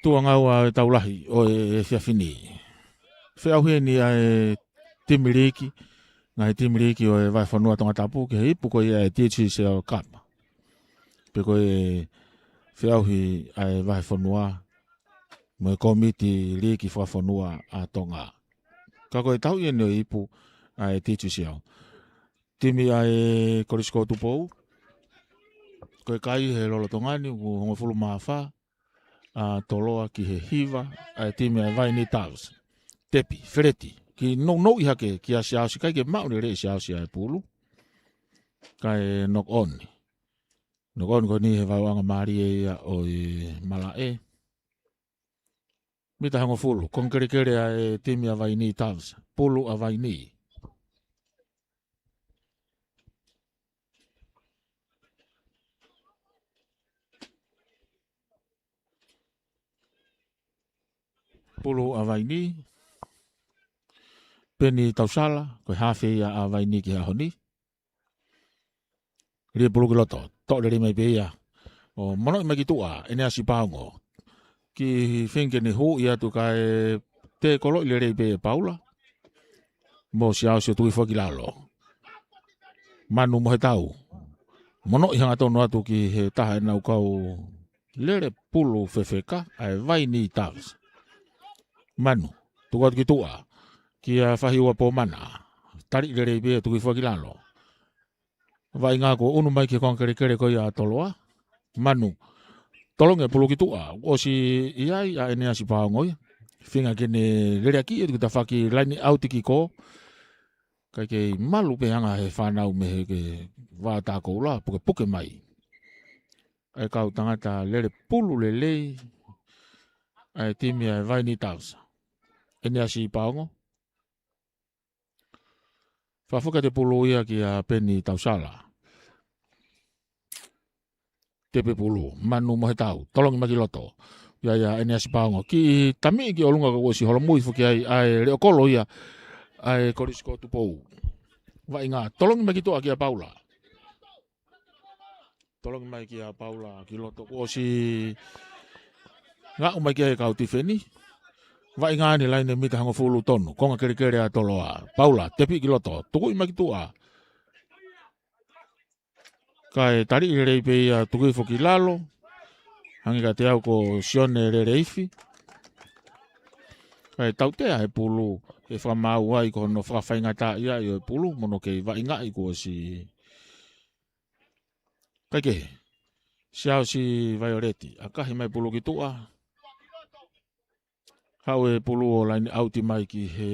Tuʻa ngāue ʻa e tau lahi ʻo e efiafi ni. Feʻauhi eni ʻa e timi liiki, ngaahi timi liiki ʻo e Vahefonua Tongatapu ki he ipu ko ia ʻa e TCCL Cup. Pea ko e feʻauhi ʻa e Vahefonua mo e Kōmiti Liiki Fakafonua ʻa Tonga. Ka ko e tauʻi eni ʻo e ipu ʻa e TCCL. Timi ʻa e Kolisi ko Tupou, ko e kai he lolotonga ni, ʻoku hongofulu mā fā ʻa Toloa ki he hiva ʻa e timi ʻa e Vaini Doves. Tepi, feleti, kiʻi nounou hake kia Siaosi, ʻikai ke maʻu lelei ʻe Siaosi ʻa e pulu. Kae knock on. Knock on ko eni he vaeuʻanga mālie ia ʻo e malaʻe. Mita hongofulu, konga kelekele ʻa e timi ʻa Vaini Doves, pulu ʻa Vaini. Pulu ʻa Vaini. Peni Tausala, ko e hafe ia ʻa Vaini ki he ʻaho ni. Lie pulu ki loto, toʻo lelei mai pē ia. ʻO monoʻi mai ki tuʻa, ʻEneasi Paongo. Kiʻi feinga ke ne hū ia atu kae tēkoloʻi lelei pē ʻe Paula. Mo Siaosi ʻo tuʻi foki ki lalo. Manu Mohetau. Monoʻi hangatonu atu ki he taha ʻenau kau lele pulu fefeka, ʻa e Vaini Doves. Manu, tuku atu ki tuʻa, kia Fahiua Pomana. Taliʻi lelei pē ia tuʻi foki ki lalo. Vaʻinga kuo ʻunu mai ki he konga kelekele ko ia ʻa Toloa. Manu, tolongi e pulu ki tuʻa, ʻosi ʻi ai ʻa ʻEneasi Paongo ia. Feinga ke ne lele ʻaki e tuku tafaki laine ʻauti ki kō. Kae kei malu pē hanga he fānau mei he ke vātā koula, pukepuke mai. ʻA e kau tangata lele pulu lelei, ʻa e timi ʻa e Vaini Doves. ʻEneasi Paongo. Fakafoki atu e pulu ia kia Peni Tausala. Tepi pulu, Manu Mohetau, tolongi mai ki loto. Ia ia ʻEneasi Paongo. Kiʻi tamiʻi ki ʻolunga ka ʻosi holomui foki ai, ʻa e leʻo kolo ia, ʻa e Kolisi ko Tupou. Vaʻinga, tolongi mai ki tuʻa kia Paula. Tolongi mai kia Paula ki loto kuo ʻosi ngaʻu mai ki ai e kau tifeni. Vaʻinga ʻeni laine mita hongofulu tonu, konga kelekele ʻa Toloa. Paula, tepi ki loto, tukuʻi mai ki tuʻa. Kae taliʻi lelei pē ia tuku hifo ki lalo. Hangē kiate au ko Sione Leleifi. Kae tautea he pulu, ʻe fakamaau ai ko hono fakafaingataʻaʻia ʻo e pulu, mo hono kei vaʻingaʻi kuo ʻosi. Kae kehe, Siaosi Vaioleti, ʻakahi mai pulu ki tuʻa. Haʻu e pulu ʻo laine ʻauti mai ki he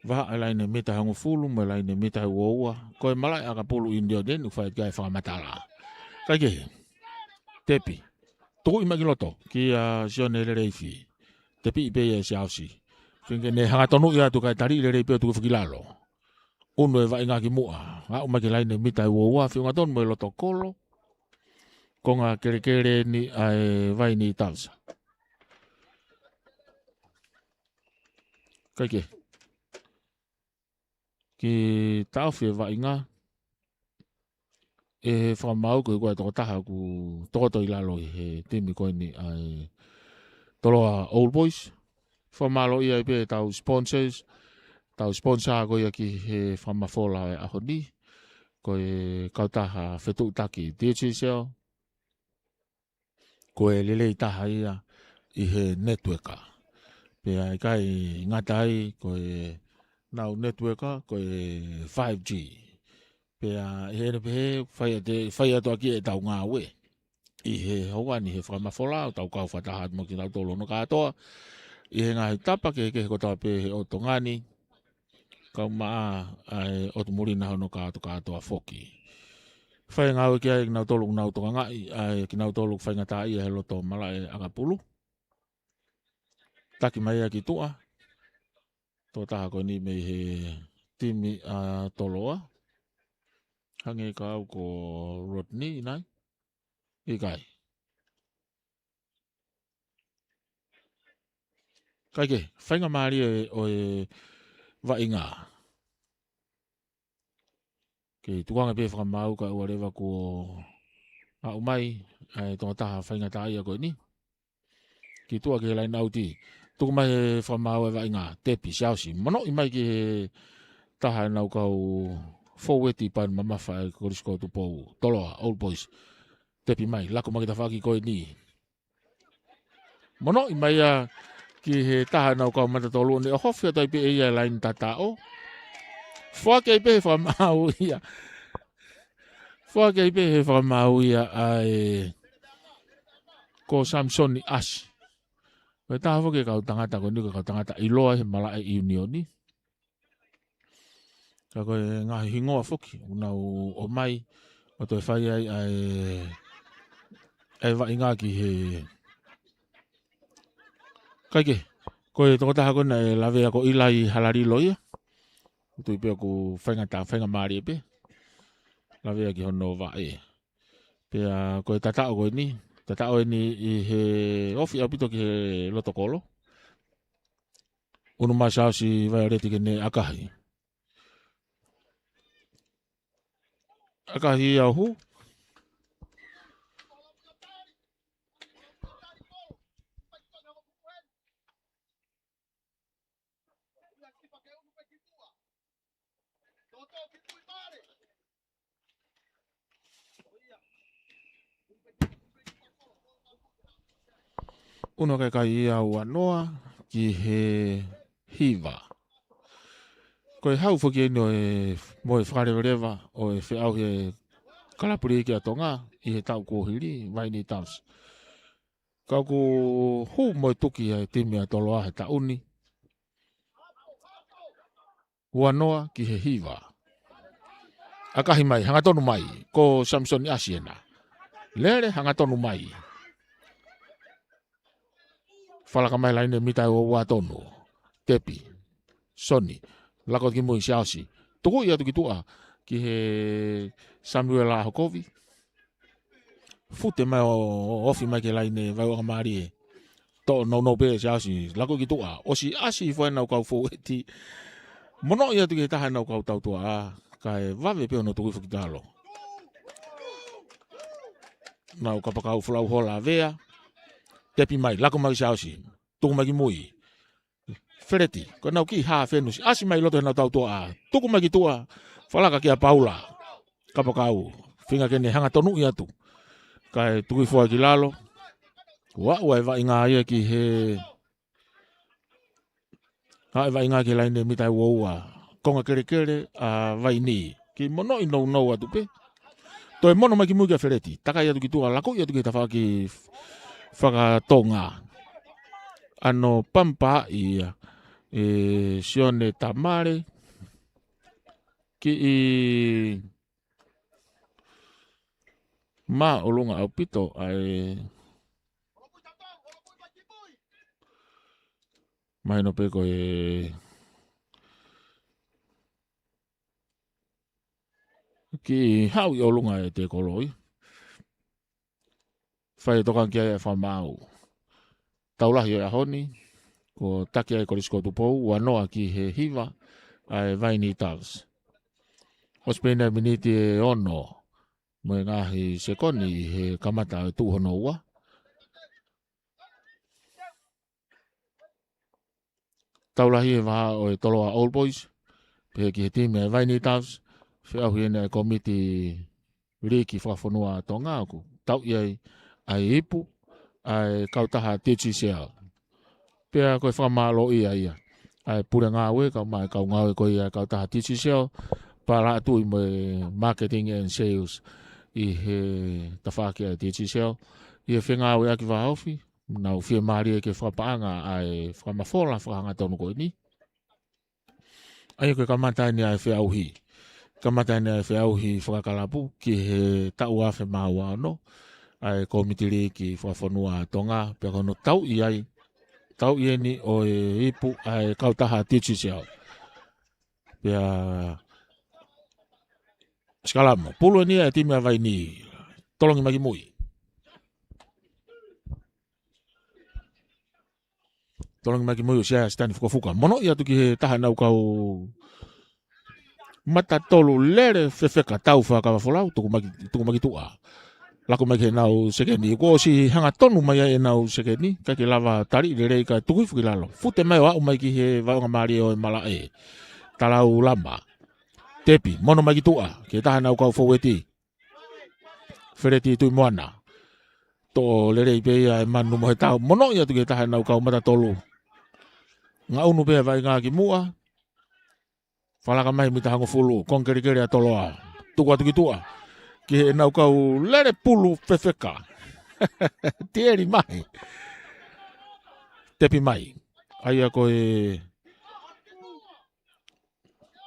vahaʻa laine mita hongofulu mo e laine mita uaua. Ko e malaʻe ʻakapulu ʻInioni eni ʻoku fai ki ai e fakamatala. Kae kehe, tepi, tukuʻi mai ki loto kia Sione Leleifi. Tepiʻi pē ia ʻe Siaosi. Feinga ke ne hanga tonuʻi atu kae taliʻi lelei pē ʻo tuku hifo ki lalo. ʻUnu e vaʻinga ki muʻa. Aʻu mai ki he laine mita uaua, feʻunga tonu mo e loto kolo. Konga kelekele ʻeni ʻa e Vaini Doves. Kae kehe, kiʻi taʻofi e vaʻinga. ʻE fakamaau ko e ʻuhinga e tokotaha ʻoku tokoto ʻi lalo ʻi he timi ko eni ʻa e Toloa Old Boys. Fakamālōʻia ai pē ʻetau sponsors, tau sponsor ko ia ki he fakamafola ʻo e ʻaho ni. Ko e kautaha fetuʻutaki Digicel. Ko e lelei taha ia ʻi he network. Pea ʻikai ngata ai ko e nau network, ko e five G. Pea ʻi heʻene pehē, fai atu, fai atu ʻaki ʻetau ngāue. ʻI he houa ni he fakamafola, ʻo tau kau fakataha atu mo kinautolu hono kātoa. ʻI he ngaahi tapa kehekehe kotoa pē he ʻotu ngaahi kaumaʻa ʻa e ʻOtu Muli na hono kātokātoa foki. Fai ngāue ki ai kinautolu ʻoku nau tokangaʻi, ʻa e kinautolu ʻoku faingataʻaʻia he loto malaʻe ʻakapulu. Taki mai ia ki tuʻa. Tokotaha ko eni mei he timi ʻa Toloa. Hangē ka au ko Rodney ʻi nai. ʻIkai. Kae kehe, faingamālie ʻo e vaʻinga. Ke tukuange pē fakamaau kae ʻoua leva kuo aʻu mai ʻa e tokotaha faingataʻaʻia ko eni. Ki tuʻa ki he laine ʻauti. Tuku mai he fakamaau e vaʻinga. Tepi, Siaosi. Monoʻi mai ki he taha ʻenau kau foueti pae mamafa ʻa e Kolisi ko Tupou. Toloa, Old Boys. Tepi mai, laku mai ki he tafaʻaki ko eni. Monoʻi mai ia ki he taha ʻenau kau mata tolu, ne ʻohofi atu ai pē ʻe ia e laine tataʻo. Foaki ai pē he fakamaau ia. Foaki ai pē he fakamaau ia ʻa e ko Samisoni ʻAsi. Ko e taha foki e kau tangata ko eni, ko e kau tangata ʻiloa he malaʻe ʻiunioni. Ka ko e ngaahi hingoa foki, ʻoku nau ō mai, ʻo toe fai ai ʻa e, ʻa e vaʻinga ki he. Kae kehe, ko e tokotaha ko ena ʻe lavea ko ʻIlai Halalilo ia. ʻOku tui pē ʻoku faingataʻa, faingamālie pē. Lavea ki hono vaʻe. Pea ko e tataʻo ko eni, tataʻo eni ʻi he ofi ʻaupito ki he loto kolo. ʻUnu mai Siaosi Vaioleti ke ne ʻakahi. ʻAkahi ia ʻo hū. ʻUnu kakai ia ua noa ki he hiva. Ko e hau foki eni ʻo e, mo e fakalevaleva ʻo e feʻauhi e kalapu liki ʻa Tonga ʻi he taʻu kuo hili, Vaini Doves. Ka ʻoku hū mo e tuki ʻa e timi ʻa Toloa he taʻu ni. Ua noa ki he hiva. ʻAkahi mai, hangatonu mai, ko Samisoni ʻAsi ena. Lele, hangatonu mai. Falaka mai laine mita ʻe ua ua tonu. Tepi. Soni. Lako ki mui Siaosi. Tukuʻi atu ki tuʻa ki he Samuela Hokovi. Fute mai ʻo, ʻo ofi mai ki he laine, vai ua kamari e. Toʻo nounou pē Siaosi, lako ki tuʻa. ʻOsi ʻasi hifo ʻenau kau foueti. Monoʻi atu ki he taha ʻenau kau tautua, kae vave pē hono tuku hifo ki talo. Nau kapakau folau hola vea. Tepi mai, lako mai Siaosi. Tuku mai ki mui. Feleti, ko ʻenau kiʻi hā fenusi. ʻAsi mai loto ʻenau tautua. Tuku mai ki tuʻa. Falaka kia Paula. Kapakau. Feinga ke ne hangatonuʻi atu. Kae tuku hifo ai ki lalo. Ua ua e vaʻinga ia ki he. Haʻu e vaʻinga ki he laine mita ʻe ua ua. Konga kelekele ʻa Vaini. Kiʻi monoʻi nounou atu pē. Toe mono mai ki mui kia Feleti. Takai atu ki tuʻa, lakoʻi atu ki he tafaʻaki fakatonga. ʻAno pampa ia ʻe Sione Tamale. Kiʻi māʻolunga ʻaupito ʻa e. Mahino pē ko e kiʻi haʻu ʻi ʻolunga e tekolo ia. Fai e tokanga ki ai e fakamaau. Tau lahi ʻo e ʻaho ni, ko e taki ʻa e Kolisi ko Tupou, ua noa ki he hiva ʻa e Vaini Doves. ʻOsi pē ʻeni e miniti ʻe ono, mo e ngaahi sekoni he kamata e tuʻu hono ua. Tau lahi e vahaʻa ʻo e Toloa Old Boys, pehē ki he timi ʻa e Vaini Doves, feʻauhi ʻeni ʻa e komiti liki fakafonua Tonga ʻoku tauʻi ai ʻa e ipu ʻa e kautaha Digicel. Pea ko e fakamālō ia ia ʻa e pule ngāue, kau mai kau ngāue ko ia ʻa e kautaha Digicel, palaʻatui mo e marketing and sales ʻi he tafaʻaki ʻa e Digicel. ʻI he fengāueʻaki vāofi, nau fiemālie ke fakapaʻanga ʻa e fakamafola fakahangatonu ko eni. ʻA ia ko e kamata ʻeni ʻa e feʻauhi. Kamata ʻeni ʻa e feʻauhi fakakalapu ki he taʻu ua afe mā ua ono. ʻA e komiti liki fakafonua Tonga, pea ko hono tauʻi ai. Tauʻi ʻeni ʻo e ipu ʻa e kautaha Digicel. Pea sikalamo. Pulu ʻeni ʻa e timi ʻa Vaini. Tolongi mai ki mui. Tolongi mai ki mui ʻo Siaosi Tani Fukafuka. Monoʻi atu ki he taha ʻenau kau mata tolu lele fefeka tau fakakava folau, tuku mai ki, tuku mai ki tuʻa. Laku mai ki heʻenau sekeni. Kuo ʻosi hangatonu mai ai ʻenau sekeni. Kae ke lava tali lelei kae tuku hifo ki lalo. Fute mai ʻo aʻu mai ki he vaʻinga mālie ʻo e malaʻe. Talaulama. Tepi, mono mai ki tuʻa. Ki he taha ʻenau kau foueti. Feleti Tuʻimoana. Toʻo lelei pē ia e manu mo he tau. Monoʻi atu ki he taha ʻenau kau mata tolu. Ngaʻunu pē vaʻinga ki muʻa. Fakalaka mai mita hongofulu, Kongikelikeli ʻa Toloa. Tuku atu ki tuʻa. Ki heʻenau kau lele pulu fefeka. Tieli mai. Tepi mai. ʻA ia ko e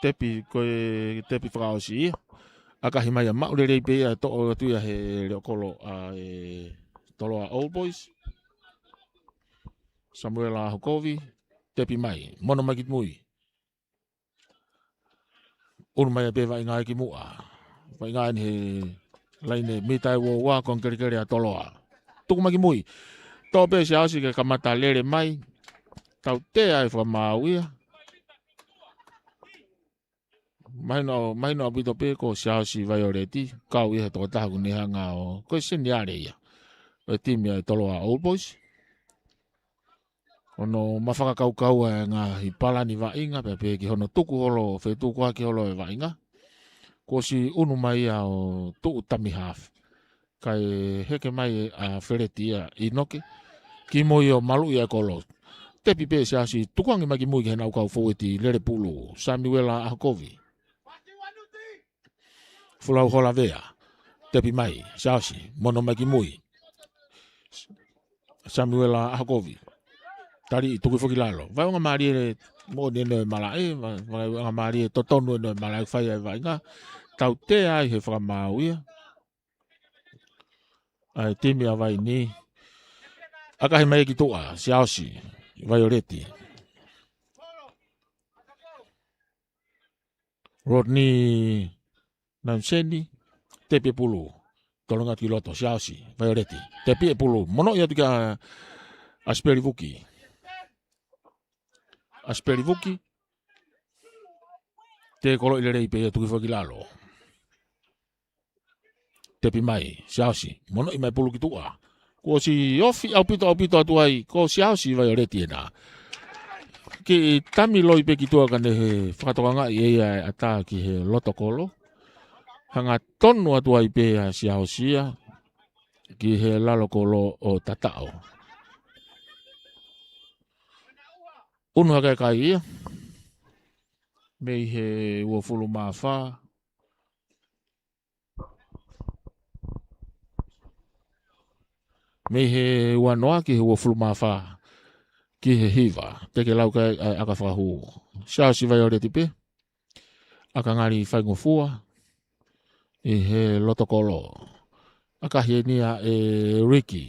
tepi, ko e tepi fakaʻosi ia. ʻAkahi mai ʻa maʻu lelei pē ia toʻo atu ia he leʻo kolo ʻa e Toloa Old Boys. Samuela ʻAhokovi, tepi mai. Mono mai ki mui. ʻUnu mai pē vaʻinga ki muʻa. Vaʻinga eni he laine mita ʻe ua ua, Kongikelikeli ʻa Toloa. Tuku mai ki mui. Toʻo pē Siaosi ke kamata lele mai. Tautea e fakamaau ia. Mahino, mahino ʻaupito pē ko Siaosi Vaioleti. Kau ia he tokotaha ʻoku ne hanga ʻo, ko e seniale ia ʻo e timi ʻa e Toloa Old Boys. Hono mafakakaukau e ngaahi palani vaʻinga, pea pehē ki hono tuku holo, fetukuaki holo e vaʻinga. Kuo ʻosi ʻunu mai ia ʻo tuʻu tami hafe. Kae heke mai ʻa Feleti ia ʻInoke. Ki mui ʻo maluʻi ʻa e kolo. Tepi pē Siaosi tukuange mai ki mui ki heʻenau kau foueti lele pulu. Samuela ʻAhokovi. Folau Holavea. Tepi mai, Siaosi, mono mai ki mui. Samuela ʻAhokovi. Tali ʻi tuku hifo ki lalo. Vaʻinga mālie moʻoni ʻenau malaʻe, va-, vaʻinga mālie totonu ʻenau malaʻe fai ai vaʻinga. Tautea ai he fakamaau ia. ʻA e timi ʻa Vaini. ʻAkahi mai ki tuʻa, Siaosi, Vaioleti. Rodney Nanseni, tepi e pulu. Tolonga ki loto, Siaosi, Vaioleti. Tepi e pulu. Monoʻi atu kia ʻAsipeli Vuki. ʻAsipeli Vuki. Te koloʻi lelei pē ia tuku hifo ki lalo. Tepi mai, Siaosi. Monoʻi mai pulu ki tuʻa. Kuo ʻosi ofi ʻaupito ʻaupito atu ai, ko Siaosi Vaioleti ena. Kiʻi tami loi pē ki tuʻa ka ne fakatokangaʻi ʻe ia e ʻatā ki he loto kolo. Hangatonu atu ai pē ʻa Siaosi ia ki he lalo kolo ʻo Tataʻo. ʻUnu hake e kai ia. Mei he uofulu mā fā. Mei he uanoa ki he uofulu mā fā. Ki he hiva. Te ke lau kai ʻa e ʻaka fakahū. Siaosi Vaioleti pē. ʻAka ngali faingofua. ʻI he loto kolo. ʻAkahi eni ia ʻe Riki.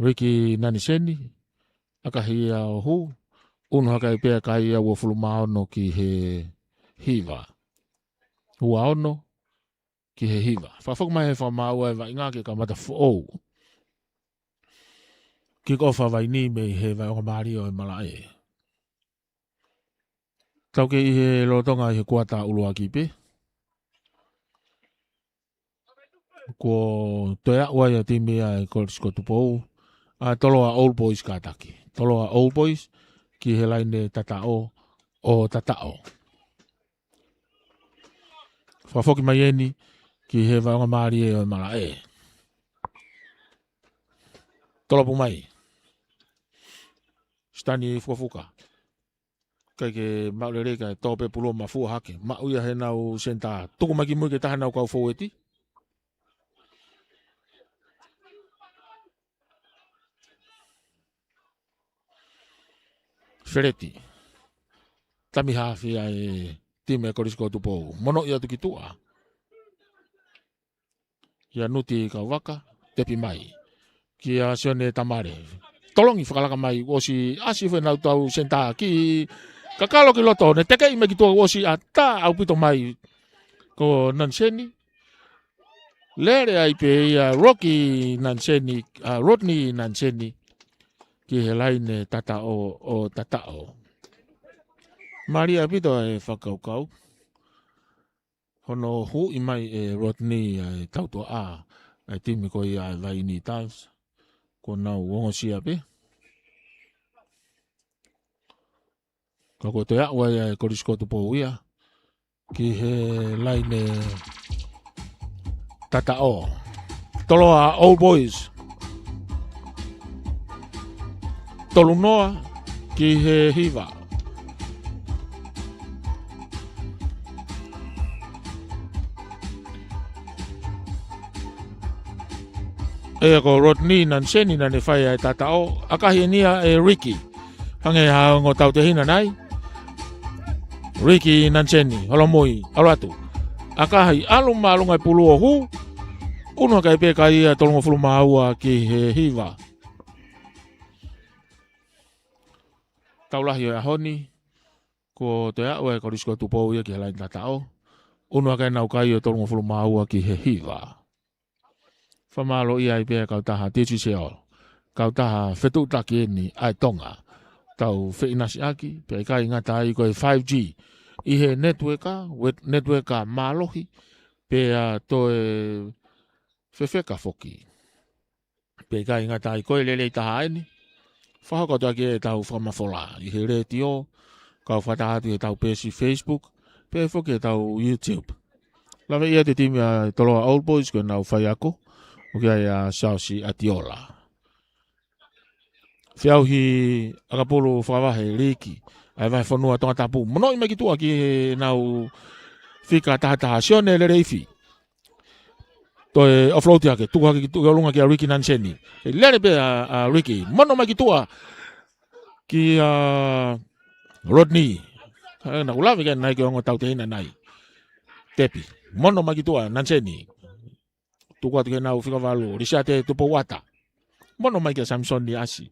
Riki Naniseni, ʻakahi ia ʻo hū, ʻunu hake ai pē ʻa e kai ia uofulu mā ono ki he hiva. Ua ono ki he hiva. Fakafoki mai he fakamaau ʻa e vaʻinga ke kamata foʻou. Kick off ʻa Vaini mei he vaʻinga mālie ʻo e malaʻe. Tau kei ʻi he lolotonga ʻi he kuata ʻuluaki pē. Kuo toe aʻu ai ʻa e timi ʻa e Kolisi ko Tupou. ʻA Toloa Old Boys kātaki. Toloa Old Boys ki he laine Tataʻo ʻo Tataʻo. Fakafoki mai eni ki he vaʻinga mālie ʻo e malaʻe. Tolopu mai. Sitani Fukafuka. Kae ke maʻu lelei kae toʻo pē pulu ʻo mafua hake. Maʻu ia heʻenau senitā. Tuku mai ki mui ki he taha ʻenau kau foueti. Feleti. Tami hafe ʻa e timi ʻa e Kolisi ko Tupou. Monoʻi atu ki tuʻa. Kia Nuti Kauvaka, tepi mai. Kia Sione Tamale. Tolongi fakalaka mai, ʻosi ʻasi hifo ʻenau tau senitā ki kakalo ki loto, ne tekeʻi mai ki tuʻa ʻosi ʻatā ʻaupito mai ko Nanseni. Lele ai pē ia Rocky Nanseni, ʻa Rodney Nanseni. Ki he laine Tataʻo ʻo Tataʻo. Mālie ʻaupito e fakakaukau. Hono huʻi mai ʻe Rodney ʻa e tautuʻa ʻa e timi ko ia ʻa e Vaini Doves. Kuo nau ongosia pē. Ka kuo toe aʻu ai ʻa e Kolisi ko Tupou ia ki he laine tataʻo. Toloa Old Boys. Tolu noa ki he Hiva. ʻA ia ko Rodney Nanseni naʻa ne fai ʻa e tataʻo, ʻakahi eni ia ʻe Ricky. Hangē ha ongo tautehina nai. Ricky Nanseni, holomui, ʻalu atu. ʻAkahi, ʻalu māʻolunga e pulu ʻo hū. ʻUnu hake pē kai ia tolungofulu mā ua ki he Hiva. Tau lahi ʻo e ʻaho ni, kuo toe aʻu ʻa e Kolisi ko Tupou ia ki he laine tataʻo. ʻUnu hake ʻenau kai ʻo tolungofulu mā ua ki he Hiva. Fakamālō ai pē ʻa e kautaha Digicel, kautaha fetuʻutaki eni ʻa e Tonga. Tau feʻinasiʻaki, pea ʻikai ngata ai ko e five G. ʻI he netiueka, wet-, netiueka mālohi, pea toe fefeka foki. Pea ʻikai ngata ai ko e lelei taha eni. Fakahoko atu ʻaki ʻetau fakamafola ʻi he letiō, kau fakataha atu ʻi heʻetau peesi Facebook, pea foki ʻetau YouTube. Lave ia ʻa e timi ʻa Toloa Old Boys ko ʻenau faiako, ʻoku ʻi ai ʻa Siaosi ʻAtiola. Feʻauhi ʻakapulu fakavahe liiki ʻa e vahefonua Tongatapu. Monoʻi mai ki tuʻa ki heʻenau fika tahataha Sione Leleifi. Toe offload hake, tuku hake ki tuʻa ki ʻolunga kia Ricky Nanseni. ʻE lele pē ʻa, ʻa Ricky. Mono mai ki tuʻa kia Rodney. ʻE, naʻa ku lave ke nai ke ongo tautehina nai. Tepi. Mono mai ki tuʻa Nanseni. Tuku atu ki heʻenau fika valu, Lisiate Tupouata. Mono mai kia Samisoni ʻAsi.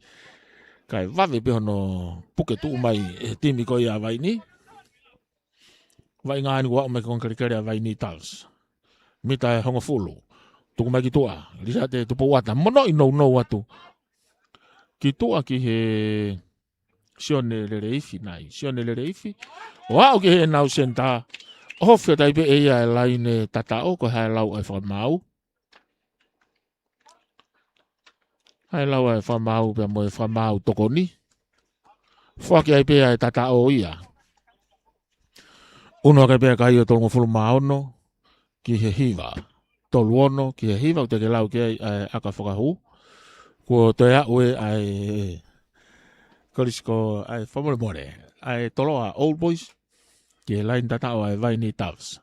Kae vave pē hono puke tuʻu mai ʻe he timi ko ia ʻa Vaini. Vaʻinga eni kuo aʻu mai ki he konga kelekele ʻa e Vaini Doves. Mita ʻe hongofulu. Tuku mai ki tuʻa, Lisiate Tupouata. Monoʻi nounou atu ki tuʻa ki he Sione Leleifi nai. Sione Leleifi. ʻO aʻu ki heʻenau senitā. ʻOhofi atu ai pē ʻe ia ʻa e laine tataʻo, ko e hā e lau ʻa e fakamaau. Hā e lau ʻa e fakamaau pea mo e fakamaau tokoni. Foaki ai pē ʻa e tataʻo ia. ʻUnu hake pē ʻa e kai ʻo tolungofulu mā ono ki he Hiva. Tolu ono ki he Hiva, ʻoku teʻeki lau ki ai ʻa e ʻaka fakahū. Kuo toe aʻu ē ʻa e Kolisi ko, ʻa e fakamolemole, ʻa e Toloa Old Boys ki he laine tataʻo ʻa e Vaini Doves.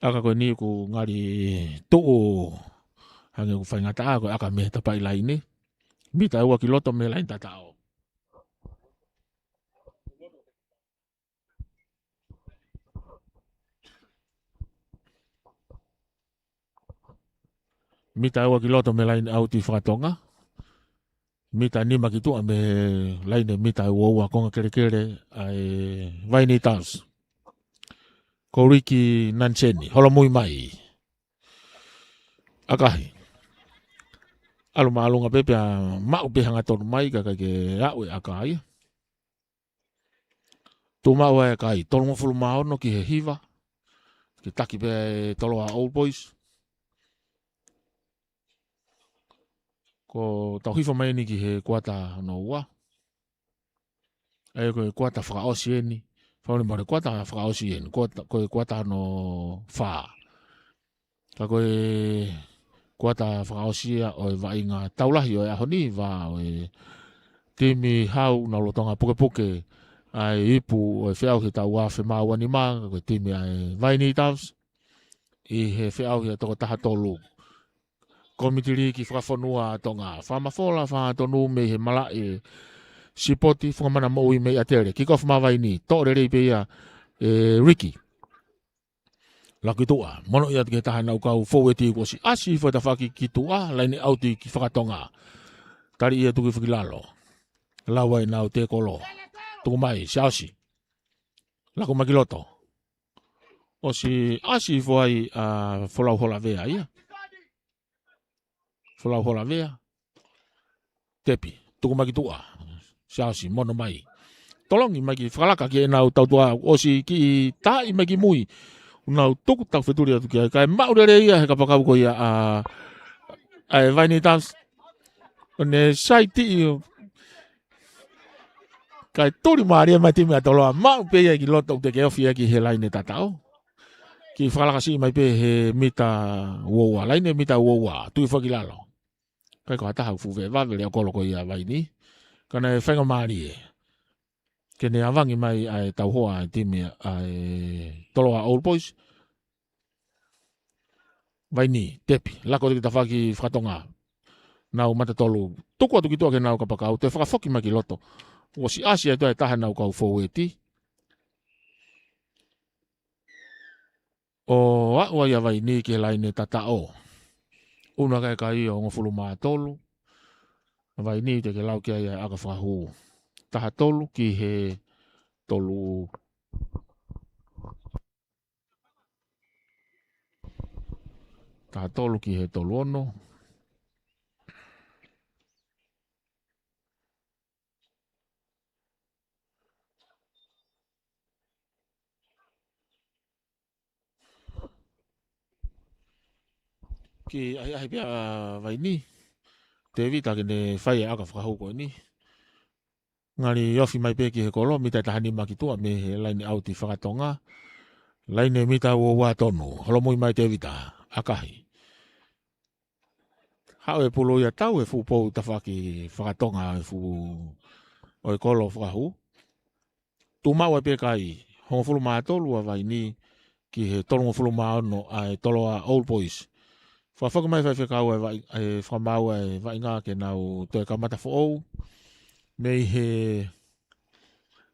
ʻAka ko eni ʻoku ngali tuʻu hangē ʻoku faingataʻa, ko e ʻaka mei he tapaʻi laine. Mita ʻe ua ki loto mei he laine tataʻo. Mita ʻe ua ki loto mei he laine ʻauti fakatonga. Mita ʻe nima ki tuʻa mei he laine mita ʻe ua ua konga kelekele ʻa e Vaini Doves. Ko Ricky Nanseni, holomui mai. ʻAkahi. ʻAlu māʻolunga pē pea maʻu pē hangatonu mai ka ʻikai ke aʻu e ʻaka ia. Tuʻu maʻu ʻa e kai, tolungofulu mā ono ki he Hiva. Ke taki pē ʻe Toloa Old Boys. Ko e tau hifo mai eni ki he kuata hono ua. ʻA ia ko e kuata fakaʻosi eni. Fakamolemole, kuata fakaʻosi eni. Kuata, ko e kuata hono fā. Ka ko e kuata fakaʻosi ia ʻo e vaʻinga tau lahi ʻo e ʻaho ni, vā ʻo e timi hau naʻa nau lolotonga pukepuke ʻa e ipu ʻo e feʻauhi ʻo e taʻu ua afe mā ua nima, ko e timi ʻa e Vaini Doves ʻi he feʻauhi ʻa e toko taha tolu. Kōmiti Liiki Fakafonua ʻa Tonga. Fakamafola, fakatonu mei he malaʻe sipoti, Fungamana Moʻui mei ʻAtele. Kick off mā Vaini, toʻo lelei pē ia ʻe Ricky. Laku ki tuʻa, monoʻi atu ki he taha ʻenau kau foueti kuo ʻosi ʻasi hifo e tafaʻaki ki tuʻa, laine ʻauti ki fakatonga. Tali ia tuku hifo ki lalo. Lau ai ʻenau tēkolo. Tuku mai, Siaosi. Laku mai ki loto. ʻOsi ʻasi hifo ai ʻa Folau Holavea ia. Folau Holavea. Tepi, tuku mai ki tuʻa. Siaosi, mono mai. tolongi mai ki fakalaka ki heʻenau tautua, ʻosi kiʻi taaʻi mai ki mui. ʻOku nau tuku taufetuli atu ki ai, kae maʻu lelei ia he kapakau ko ia ʻa, ʻa e Vaini Doves. ʻO ne saitiʻi, kae tuli mālie mai timi ʻa Toloa, maʻu pē ia ki loto ʻoku teʻeki ofi ia ki he laine tataʻo. Kiʻi fakalaka siʻi mai pē he mita uaua, laine mita uaua, tui foki ki lalo. Kae ko ha taha ʻoku fuʻu vave lea kolo ko ia ʻa Vaini. Ka naʻe faingamālie ke ne avangi mai ʻa e tauhoa ʻa e timi ʻa e Toloa Old Boys. Vaini, tepi, lako atu ki tafaʻaki fakatonga. Nau mata tolu, tuku atu ki tuʻa ki heʻenau kapakau, toe fakafoki mai ki loto. ʻOsi ʻasi atu ʻa e taha ʻenau kau foueti. ʻO aʻu ai ʻa Vaini ki he laine tataʻo. Unu ʻa e kakai ʻo hongofulu mā tolu. Vaini teʻeki lau ki ai ʻa e ʻaka fakahū. Taha tolu ki he tolu. Taha tolu ki he tolu ono. Kiʻi ʻahiʻahi pē ʻa Vaini. Tēvita ke ne fai ʻa e ʻaka fakahū ko eni. Ngali ofi mai pē ki he kolo, mita ʻe taha nima ki tuʻa mei he laine ʻauti fakatonga. Laine mita uaua tonu. Holomui mai Tēvita, ʻakahi. Haʻu e pulu ia tau e fuʻu pou tafaʻaki fakatonga e fuʻu ʻo e kolo fakahū. Tuʻu maʻu ai pē kakai, hongofulu mā tolu ʻa Vaini ki he tolungofulu mā ono ʻa e Toloa Old Boys. Fakafoki mai faifekau ʻa e vaʻi-, ʻa e fakamaau ʻa e vaʻinga ke nau toe kamata foʻou. Mei he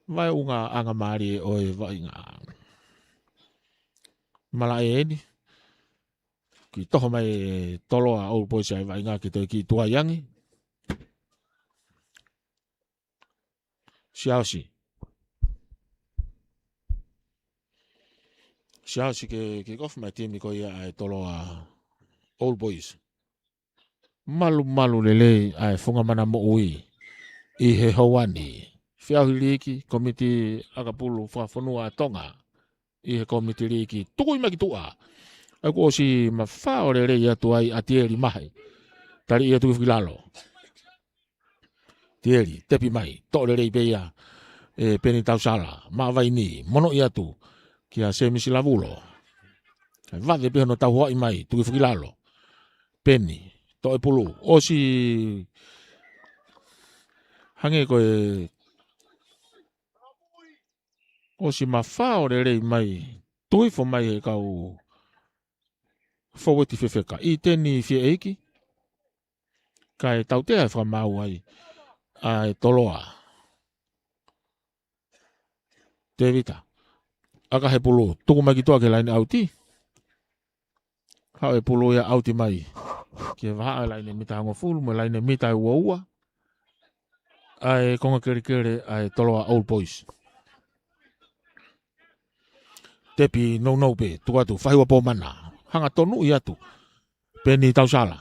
vaʻe ʻunga anga mālie ʻo e vaʻinga. Malaʻe eni. Kiʻi toho mai e Toloa Old Boys ʻa e vaʻinga ke toe kiʻi tuai ange. Siaosi. Siaosi ke, ke kofi mai timi ko ia ʻa e Toloa Old Boys. Malumalu lelei ʻa e funga mana moʻui ʻi he houa ni. Feʻauhi liiki, komiti ʻakapulu fakafonua ʻa Tonga. ʻI he komiti liiki, tukui mai ki tuʻa. ʻA ia kuo ʻosi mafao lelei atu ai ʻa Tieli Mahe. Tali ia tuku ki lalo. Tieli, tepi mai, toʻo lelei pē ia ʻe Peni Tausala, maʻa Vaini, monoʻi atu kia Semisi Lavulo. Kae vave pē hono tauhoaʻi mai, tuku foki ki lalo. Peni, toʻo e pulu, ʻosi hangē ko e ʻosi mafao lelei mai, tuifo mai he kau foueti fefeka. ʻIteni Fieʻeiki, kae tautea e fakamaau ai ʻa e Toloa. Tēvita, ʻaka he pulu, tuku mai ki tuʻa ki he laine ʻauti. Haʻu e pulu ia ʻauti mai. Ki he vahaʻa laine mita hongofulu, mo e laine mita ʻe uaua. ʻA e konga kelekele, ʻa e Toloa Old Boys. Tepi nounou pē, tuku atu, fahiua pō mana. Hanga tonuʻi atu. Peni Tausala.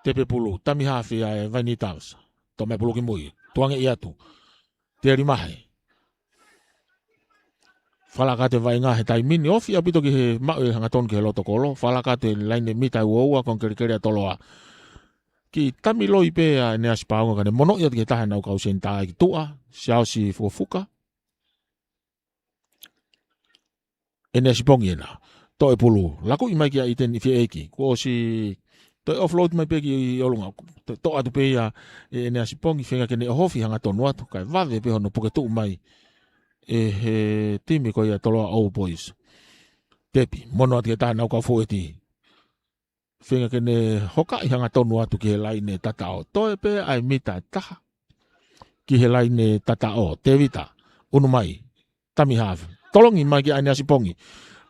Tepi pulu, tami hafi ʻa e Vaini Doves. Toʻo mai pulu ki mui, tuangeʻi atu. Tieli Mahe. Fakalaka atu e vaʻinga he taimi ni, ofi ʻaupito ki he maʻu e hangatonu ki he loto kolo. Fakalaka atu e laine mita ʻe uaua, konga kelekele ʻa Toloa. Kiʻi tami loi pē ʻa ʻEneasi Paonga ka ne monoʻi atu ki he taha ʻenau kau senitā ki tuʻa, Siaosi Fukofuka. ʻEneasi Pongi ena. Toʻo e pulu. Lakuʻi mai kia ʻIteni Fieʻeiki. Kuo ʻosi toe offload mai pē ki ʻolunga. Toe toʻo atu pē ia ʻe ʻEneasi Pongi feinga ke ne ʻohofi hangatonu atu. Kae vave pē hono puke tuʻu mai ʻe he timi ko ia Toloa Old Boys. Tepi, mono atu ki he taha ʻenau kau foueti. Feinga ke ne hokaʻi hangatonu atu ki he laine tataʻo. Toe pē ʻa e mita ʻe taha ki he laine tataʻo. Tēvita, unu mai. Tami hafi. Tolongi mai kia ʻEneasi Pongi.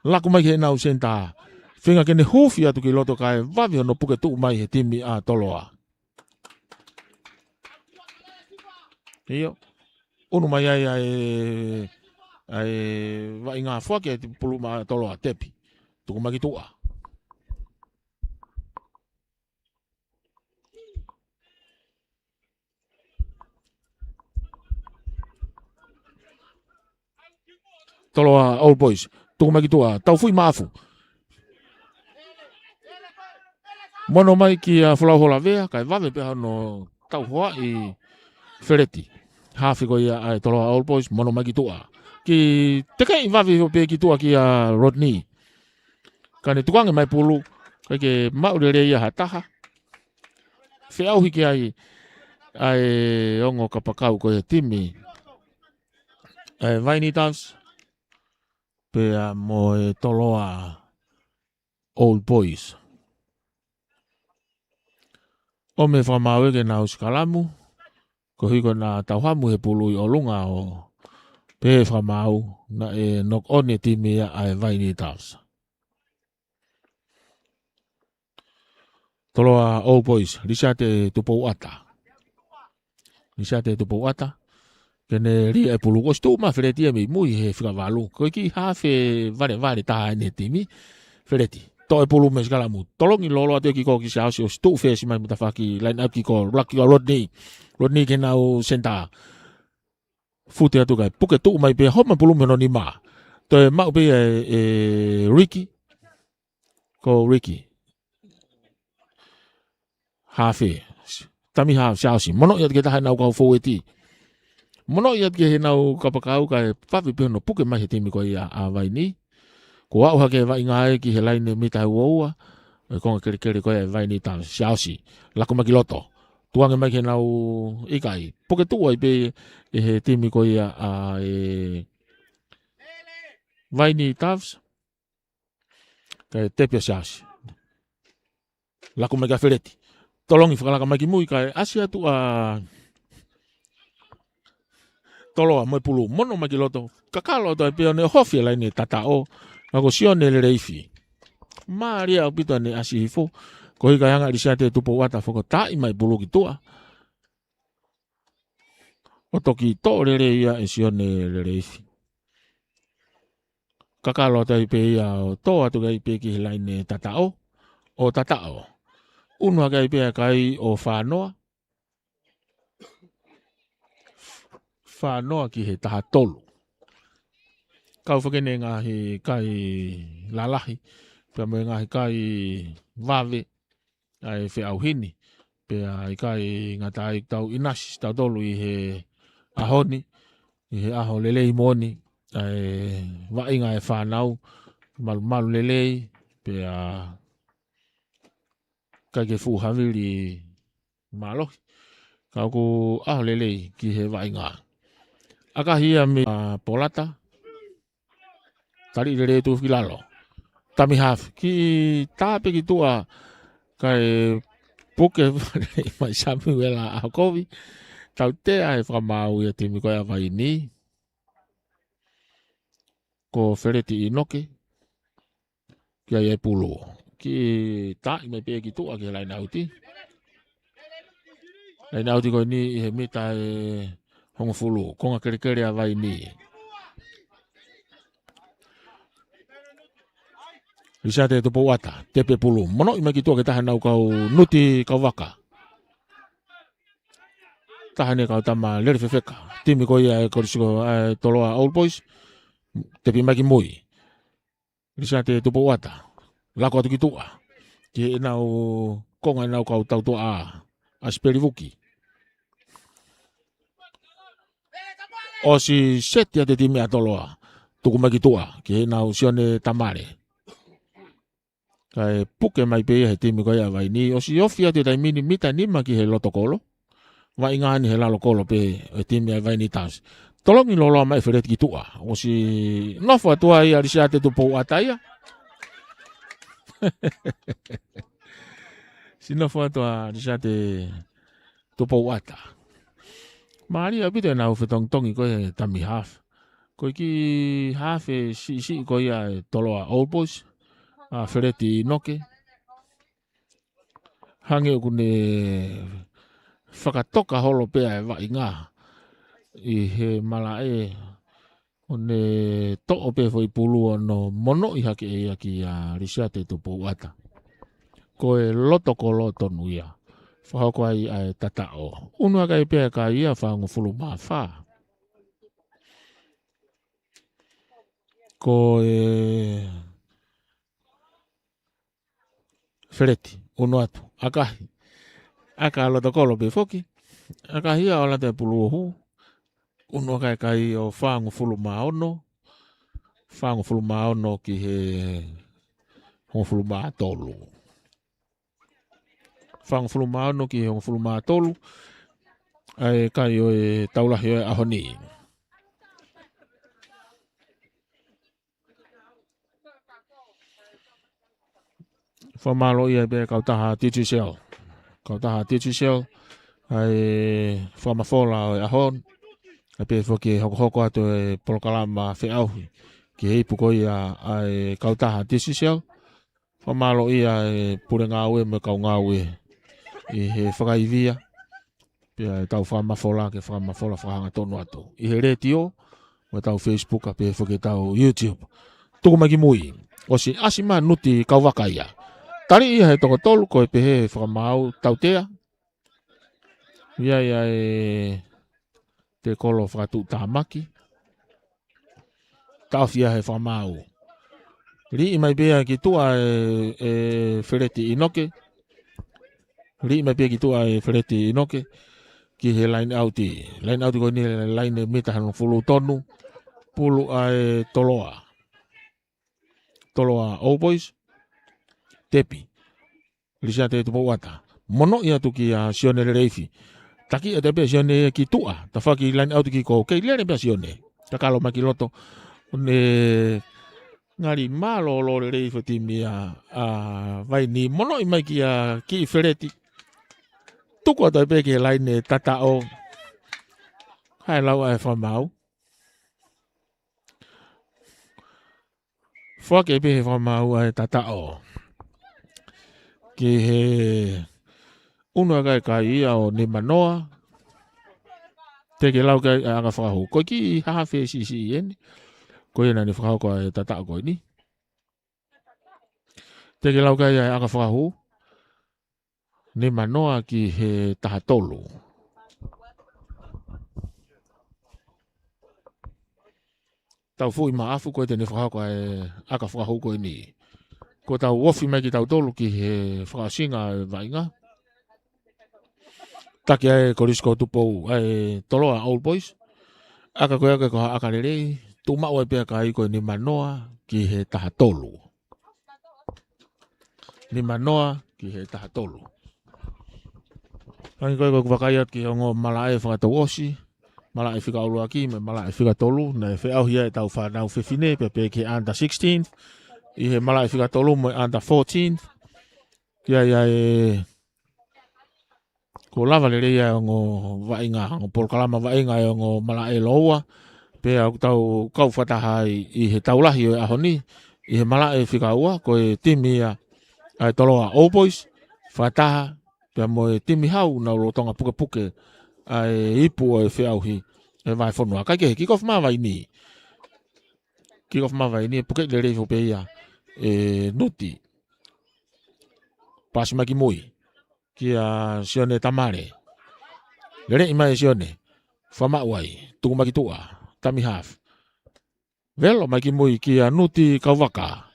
Laku mai ki heʻenau senitā. Feinga ke ne huufi atu ki loto kae vave hono puke tuʻu mai he timi ʻa Toloa. ʻIo. Unu mai ai ʻa e, ʻa e vaʻinga, foaki e pulu maʻa Toloa, tepi. Tuku mai ki tuʻa. Toloa Old Boys. Tuku mai ki tuʻa, Taufui Maʻafu. Mono mai kia Folau Holavea, kae vave pē hono tauhoaʻi Feleti. Hafe ko ia ʻa e Toloa Old Boys, mono mai ki tuʻa. Ki tekeʻi vave pē ki tuʻa kia Rodney. Ka ne tukuange mai pulu, kae ke maʻu lelei ia ha taha. Feʻauhi ki ai ʻa e ongo kapakau ko e timi ʻa e Vaini Doves. Pea mo e Toloa Old Boys. ʻOmi e fakamaau ke nau sikalamu, koeʻuhi ko ʻena tauhamu he pulu ʻi ʻolunga ʻo pehē fakamaau naʻe knock on e timi ia ʻa e Vaini Doves. Toloa Old Boys, Lisiate Tupouata. Lisiate Tupouata. Ke ne lī e pulu, kuo ʻosi tuʻu mai Feleti ia mei mui he fika valu. Ko e kiʻi hafe valevale taha ʻene timi. Feleti. Toʻo e pulu mei sikalamu. Tolongi lōloa atu e kiko ki Siaosi, ʻosi tuʻu fesi mai mo tafaʻaki, line out kiko, laki ʻa Rodney. Rodney ke nau senitā. Fute atu kae puke tuʻu mai pē, homa pulu mei hono nima. Toe maʻu pē ʻe, ʻe Ricky. Ko Ricky. Hafe. Tami hafe, Siaosi. Monoʻi atu ki he taha ʻenau kau foueti. Monoʻi atu ki heʻenau kapakau kae vave pē hono puke mai he timi ko ia ʻa Vaini. Kuo aʻu hake e vaʻinga ia ki he laine mita ua ua. ʻE konga kelekele ko ia ʻa e Vaini Doves, Siaosi. Laku mai ki loto. Tukuange mai ki heʻenau ʻikai. Puke tuʻu ai pē ʻe he timi ko ia ʻa e Vaini Doves. Kae tepi ʻa Siaosi. Laku mai kia Feleti. Tolongi fakalaka mai ki mui kae ʻasi atu ʻa Toloa mo e pulu. Mono mai ki loto. Kakalo atu ai pē ʻo ne ʻohofi e laine tataʻo. Ka ko Sione Leleifi. Mālie ʻaupito ʻene ʻasi hifo. Koeʻuhi kae hanga ʻe Lisiate Tupouata ʻo fakataaʻi mai pulu ki tuʻa. ʻO toki toʻo lelei ia ʻe Sione Leleifi. Kakalo atu ai pē ia ʻo tō atu ai pē ki he laine tataʻo. ʻO tataʻo. ʻUnu hake ai pē ʻa e kai ʻo Fānoa. Fānoa ki he taha tolu. Kau fakene ngaahi kai lalahi. Pea mo e ngaahi kai vave. ʻA e feʻauhi ni. Pea ʻikai ngata ai, tau ʻinasi tautolu ʻi he ʻaho ni, ʻi he ʻaho lelei moʻoni, ʻa e vaʻinga ʻa e fānau, malumalu lelei, pea ʻikai ke fuʻu havili mālohi. Ka ʻoku ʻaho lelei ki he vaʻinga. ʻAkahi ia mei ʻa Polata, tali lelei atu ki lalo. Tami hafe. Kiʻi tā pē ki tuʻa kae puke mai Samiuela ʻAhokovi. Tautea e fakamaau ia timi ko ia ʻa Vaini. Ko Feleti ʻInoke. Ki ai e pulu. Kiʻi taaʻi mai pē ki tuʻa ki he laine ʻauti. Laine ʻauti ko eni ʻi he mita ʻe hongofulu. Konga kelekele ʻa Vaini. Lisiate Tupouata, tepi e pulu. Monoʻi mai ki tuʻa ki he taha ʻenau kau nuti kau vaka. Taha ʻene kau tama lele fefeka. Timi ko ia ʻa e Kolisi ko, ʻa e Toloa Old Boys. Tepi mai ki mui. Lisiate Tupouata. Laku atu ki tuʻa. Ki heʻenau konga ʻenau kau tautuʻa ʻa Sipeli Vuki. ʻOsi seti atu e timi ʻa Toloa. Tuku mai ki tuʻa. Ki heʻenau Sione Tamale. Kae puke mai pē ia he timi ko ia ʻa Vaini. ʻOsi ofi atu e taimi ni mita nima ki he loto kolo. Vaʻinga ni he lalo kolo pē e timi ʻa Vaini Tasi. Tolongi lōloa mai Feleti ki tuʻa. ʻOsi nofo atu ai ʻa Lisiate Tupouata ia. ʻOsi nofo atu ʻa Lisiate Tupouata. Mālie ʻaupito ʻenau fetongitongi ko e tami hafe. Ko e kiʻi hafe siʻisiʻi ko ia ʻa e Toloa Old Boys. ʻA Feleti ʻInoke. Hangē ʻoku ne fakatoka holo pē ʻa e vaʻinga ʻi he malaʻe ʻo ne toʻo pē foʻi pulu ʻo ne monoʻi hake ʻe ia kia Lisiate Tupouata. Ko e loto kolo tonu ia. Fakahoko ai ʻa e tataʻo. ʻUnu hake ai pē ʻa e kai ia fāngofulu mā fā. Ko e Feleti, ʻunu atu. ʻAkahi. ʻAka loto kolo pē foki. ʻAkahi ia ʻo lata e pulu ʻo hū. ʻUnu ʻa e kai ʻo fāngofulu mā ono. Fāngofulu mā ono ki he hongofulu mā tolu. Fāngofulu mā ono ki he hongofulu mā tolu. ʻA e kai ʻo e tau lahi ʻo e ʻaho ni. Fakamālō ia pē kautaha Digicel. Kautaha Digicel, ʻa e fakamafola ʻo e ʻaho ni. ʻA e pē foki e hokohoko atu e polokalama feʻauhi ki he ipu ko ia ʻa e kautaha Digicel. Fakamālō ia e pule ngāue mo e kau ngāue ʻi he fakaivia. Pea ʻe tau fakamafola ke fakamafola fakahangatonu atu ʻi he letiō, mo e tau Facebook, ʻa e pē foki e tau YouTube. Tuku mai ki mui. ʻOsi ʻasi mai Nuti Kauvaka ia. Tali ia he toko tolu ko e pehē fakamaau tautea. ʻIo ia e te kolo fakatuʻutāmaki. Taʻofi ia he fakamaau. Liʻi mai pē ia ki tuʻa e, e Feleti ʻInoke. Liʻi mai pē ia ki tuʻa e Feleti ʻInoke. Ki he laine ʻauti. Laine ʻauti ko eni laine mita hongofulu tonu. Pulu ʻa e Toloa. Toloa Old Boys. Tepi. Lisiate Tupouata. Monoʻi atu kia Sione Leleifi. Taki ʻe te pē Sione ki tuʻa. Tafaki laine ʻauti ki ko. Kei lele pē Sione. Kakalo mai ki loto. Ne ngali mālōlō lelei foʻi timi ʻa, ʻa Vaini. Monoʻi mai kia kiʻi Feleti. Tuku atu ai pē ki he laine tataʻo. Hae lau ʻa e fakamaau. Foaki pē he fakamaau ʻa e tataʻo. Ki he ʻunu ʻa e kai ia ʻo Nimanoa. Te ke lau kai ʻa e ʻaka fakahū. Ko e kiʻi hahafe siʻisiʻi eni. Ko ia naʻa ne fakahoko ʻa e tataʻo ko eni. Te ke lau kai ʻa e ʻaka fakahū. Nimanoa ki he taha tolu. Tau fuʻu maʻafu ko e te ne fakahoko ʻa e ʻaka fakahū ko eni. Ko tau ofi mai kitautolu ki he fakaʻosinga ʻa e vaʻinga. Taki ʻa e Kolisi ko Tupou, ʻa e Toloa Old Boys. ʻAka ko e ʻaka ko ha ʻaka lelei, tuʻu maʻu ai pē ʻa e kai ko e Nimanoa ki he taha tolu. Nimanoa ki he taha tolu. Hangē ko e ko e vakai atu ki he ongo malaʻe fakatouʻosi, malaʻe fika ʻuluaki mo e malaʻe fika tolu, naʻe feʻauhi ai ʻetau fānau fefine, pea pē ki he under sixteen, ʻi he malaʻe fika tolu mo e under fourteen, ki ai ʻa e kuo lava lelei ʻa e ongo vaʻinga, ongo polokalama vaʻinga ʻa e ongo malaʻe lōua. Pea ʻoku tau kau fakataha ai ʻi he tau lahi ʻo e ʻaho ni, ʻi he malaʻe fika ua, ko e timi ia ʻa e Toloa Old Boys, fakataha, pea mo e timi hau naʻa nau lolotonga pukepuke ʻa e ipu ʻo e feʻauhi ʻa e vahefonua. Kae kehe, kick off mai ʻa Vaini. Kick off mai ʻa Vaini, puke lelei foʻi pē ia ʻe Nuti. Pasi mai ki mui. Kia Sione Tamale. Leleʻi mai ʻe Sione. Fakamaʻu ai. Tuku mai ki tuʻa. Tami half. Velo mai ki mui kia Nuti Kauvaka.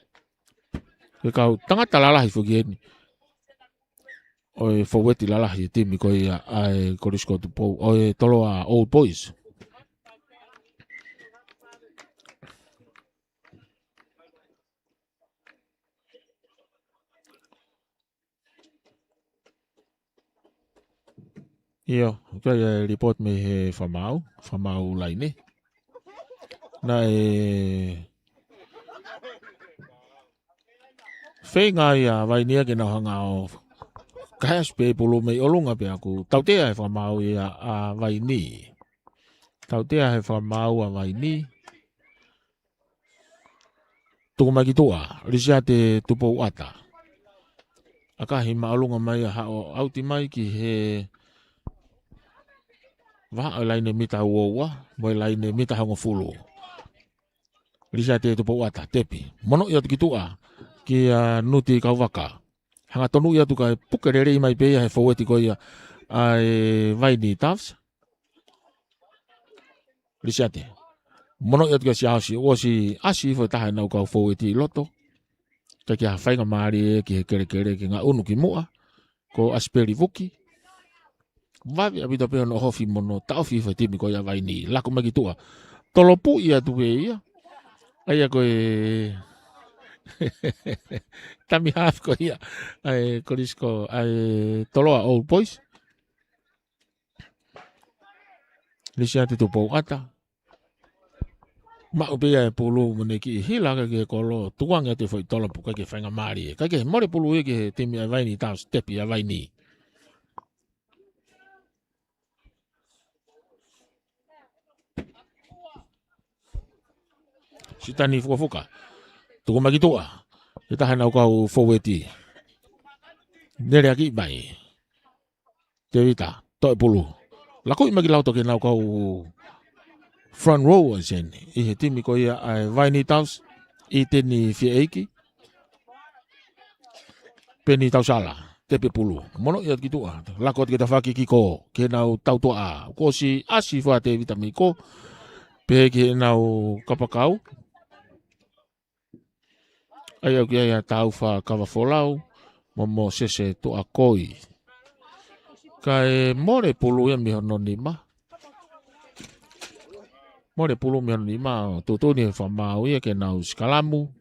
Ke kau tangata lalahi foki eni. ʻO e fōueti lalahi e timi ko ia ʻa e Kolisi ko Tupou. ʻO e Toloa Old Boys. ʻIo, ʻoku ʻi ai e report mei he fakamaau, fakamaau laine. Naʻe feinga ia ʻa Vaini ia ke nau hanga ʻo kaheʻasi pē pulu mei ʻolunga pea ʻoku tautea he fakamaau ia ʻa Vaini. Tautea he fakamaau ʻa Vaini. Tuku mai ki tuʻa, Lisiate Tupouata. ʻAkahi māʻolunga mai ʻa haʻo ʻauti mai ki he vahaʻa ʻo e laine mita ua ua, mo e laine mita hongofulu. Lisiate Tupouata, tepi. Monoʻi atu ki tuʻa, kia Nuti Kauvaka. Hangatonuʻi atu kae puke lelei mai pē ia he fōueti ko ia ʻa e Vaini Doves. Lisiate. Mono ia atu kia Siaosi, ʻosi ʻasi hifo e taha ʻenau kau foueti ʻi loto. Kae ʻikai ke ha faingamālie ki he kelekele ke ngaʻunu ki muʻa. Ko ʻAsipeli Vuki. Vave ʻaupito pē hono ʻohofi mo hono taʻofi hifo e timi ko ia Vaini. Lako mai ki tuʻa. Tolopuʻi atu pē ia. ʻA ia ko e tami hafu ko ia. ʻA e Kolisi ko, ʻa e Toloa Old Boys. Lisi atu Tupou ʻAta. Maʻu pē ia e pulu mo ʻene kiʻi hila ki he kolo, tukuange atu e foʻi tolopu, ʻikai ke faingamālie. Kae ʻikai ke mole pulu ia ki he timi ʻa Vaini, tau step ʻa Vaini. Sitani Fukafuka. Tuku mai ki tuʻa. He taha ʻenau kau foueti. Nele ʻaki mai. Tevita, toe pulu. Lakoʻi mai ki loto ki heʻenau kau front rowers eni. ʻI he timi ko ia ʻa e Vaini Tausi, ʻi Teni Fieʻeiki. Peni Tausala, tepe pulu. Mono ia ki tuʻa. Lako atu ki tafaʻaki kiko, ki heʻenau tautuaʻa. Kuo ʻosi ʻasi hifo ʻa Tevita Miko. Pehē ki heʻenau kapakau. ʻA ia ʻoku ʻi ai ʻa Taufa Kavafolau, mo Mōsese Tuʻakoi. Kae mole pulu ia mei hono nima. Mole pulu mei hono nima, ʻo tuʻutuʻuni ʻe he fakamaau ia ke nau sikalamu.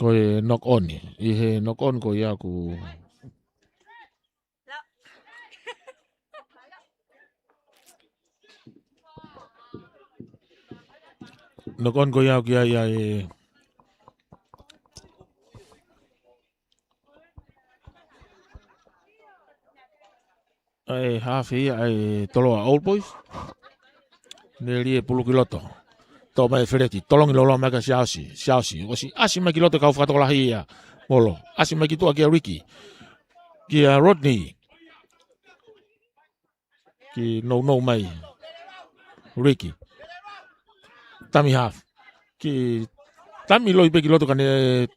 Ko e knock on, ʻi he knock on ko ia ʻoku Knock on ko ia ʻoku ʻi ai ʻa e, ʻa e hafe ia ʻa e Toloa Old Boys. Neli e pulu ki loto. Toʻo mai ʻe Feleti, tolongi loloa mai kia Siaosi, Siaosi. ʻOsi ʻasi mai ki loto e kau fakatokolahi ia. Molo, ʻasi mai ki tuʻa kia Ricky. Kia Rodney. Kiʻi nounou mai. Ricky. Tami hafu. Kiʻi tami loi pē ki loto kae ne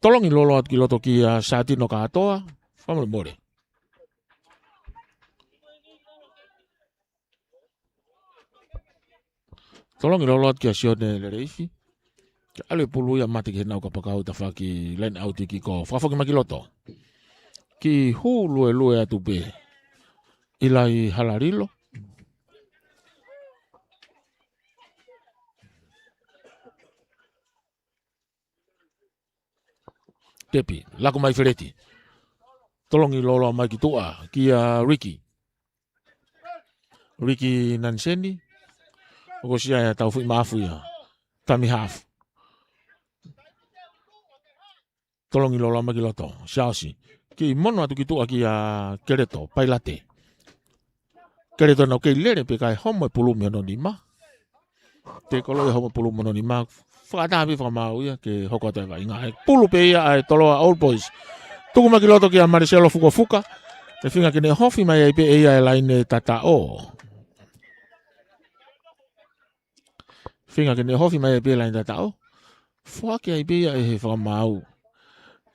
tolongi loloa atu ki loto kia Satino Katoa. Fakamolemole. Tolongi loloa atu kia Sione Leleifi. Ke ʻalu e pulu ia mate ki heʻenau kapakau tafaʻaki line out kiko. Fakafoki mai ki loto. Kiʻi hū luelue atu pē. ʻIlai Halalilo. Tepi, lako mai Feleti. Tolongi loloa mai ki tuʻa, kia Ricky. Ricky Nanseni. ʻOku ʻosi ʻi ai ʻa Taufuʻi Mafu ia. Tami hafu. Tolongi loloa mai ki loto. Siaosi. Kiʻi mono atu ki tuʻa kia Keleto, Pailate. Keleto naʻe kei lele pē kae homo e pulu mei hono nima. Te kolo ia homo pulu mei hono nima. Fakataha pē fakamaau ia ke hoko atu e vaʻinga. Pulu pē ia ʻa e Toloa Old Boys. Tuku mai ki loto kia Mariselo Fukofuka. ʻE feinga ke ne ʻohofi mai ai pē ia e laine tataʻo. Feinga ke ne ʻohofi mai ai pē laine tataʻo. Foaki ai pē ia ʻe he fakamaau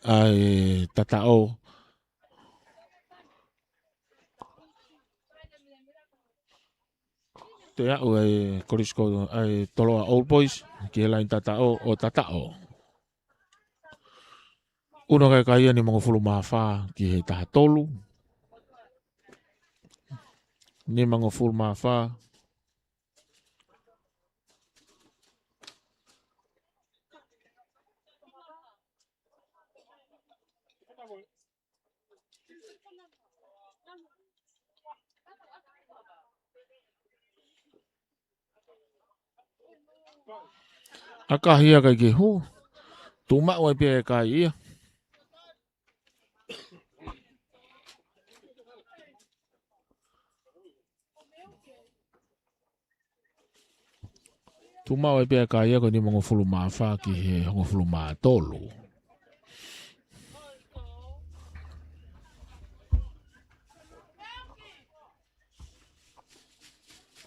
ʻa e tataʻo. Toe aʻu e Kolisi ko ē ʻa e Toloa Old Boys ki he laine tataʻo ʻo tataʻo. ʻUnu kae kai ia nimangofulu mā fā ki he taha tolu. Nimangofulu mā fā. ʻAkahi ia kae ʻikai ke hū. Tuʻu maʻu ai pē e kai ia. Tuʻu maʻu ai pē e kai ia ko e nimangofulu mā fā ki he hongofulu mā tolu.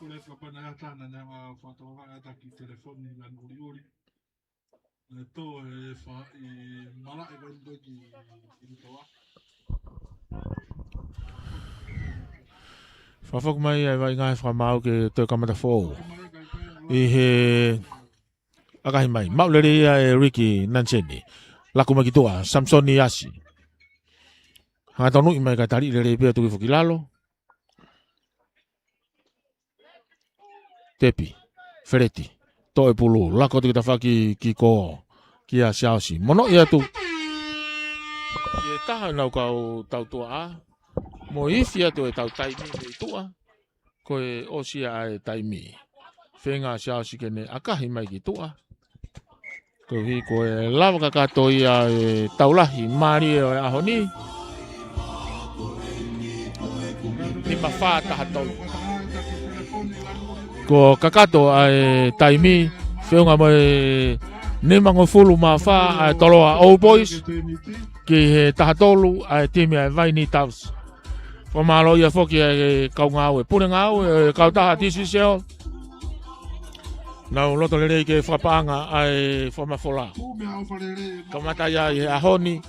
Kule kapana ata na ne ma fato ata ki telefoni na uri uri. Ne to e fa i mala e kai ki ki toa. Fakafoki mai e vaʻinga he fakamaau ke toe kamata foʻou. ʻI he ʻakahi mai. Maʻu lelei ia ʻe Riki Naniseni. Laku mai ki tuʻa, Samisoni Asi. Hanga tonuʻi mai kae taliʻi lelei pea tuki foki lalo. Tepi. Feleti. Toe pulu. Lako atu ki tafaʻaki ki ko. Kia Siaosi. Monoʻi atu. ʻI he taha ʻenau kau tautuaʻa. Mo ifi atu ʻetau taimi mei tuʻa. Ko e ʻosi ia ʻa e taimi. Feinga Siaosi ke ne ʻakahi mai ki tuʻa. Koeʻuhi ko e lava kakato ia e tau lahi mālie ʻo e ʻaho ni. Nima fā taha tolu. Ko kakato ʻa e taimi, feʻunga mo e nimangofulu mā fā ʻa e Toloa Old Boys, ki he taha tolu ʻa e timi ʻa e Vaini Doves. Fakamālō ia foki ʻa e kau ngāue, pule ngāue, ʻe kautaha T C C L. Nau loto lelei ke fakapaʻanga ʻa e fakamafola. Kamata ia ʻi he ʻaho ni.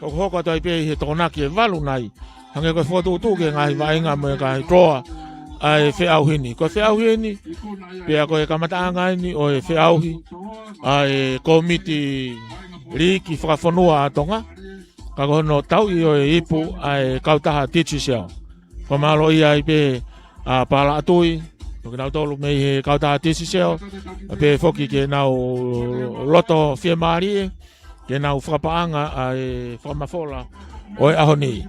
Hokohoko atu ai pē ʻi he Tokonaki ʻe valu nai. Hangē ko e fokotuʻutuʻu ki he ngaahi vaʻinga mo e ngaahi toloa ʻa e feʻauhi ni. Ko e feʻauhi ni, pea ko e kamataʻanga eni ʻo e feʻauhi ʻa e kōmiti liiki fakafonua ʻa Tonga. Ka ko hono tauʻi ʻo e ipu ʻa e kautaha T C C L. Fakamālō ia ai pē ʻa Palaʻatui, mo kinautolu mei he kautaha T C C L, pea pehē foki ki heʻenau loto fiemālie, ke nau fakapaʻanga ʻa e fakamafola ʻo e ʻaho ni.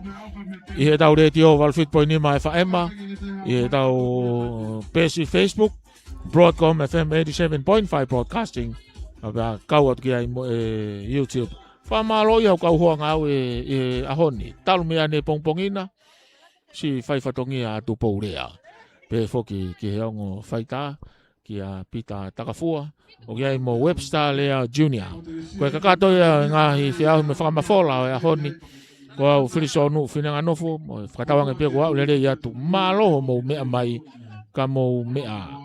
ʻI heʻetau letiō valu fitu poini nima F M, ʻi heʻetau peesi Facebook, Broadcom F M eighty-seven point five Broadcasting, pea kau atu ki ai mo e YouTube. Fakamālō ia ʻoku kau hoa ngāue ʻi he ʻaho ni. Talu mei ʻanepongipongina, siʻi fai fatongia atu Poulea. Pehē foki ki he ongo faitā, kia Pita Takafua, ʻo ki ai mo Webster Lea Junior. Ko e kakato ia e ngaahi feʻauhi mo e fakamafola ʻo e ʻaho ni. Ko au Filisonu Finanganofu, mo e fakatauange pē kuo aʻu lelei atu. Mālō hoʻomou meʻa mai, ka mou meʻa.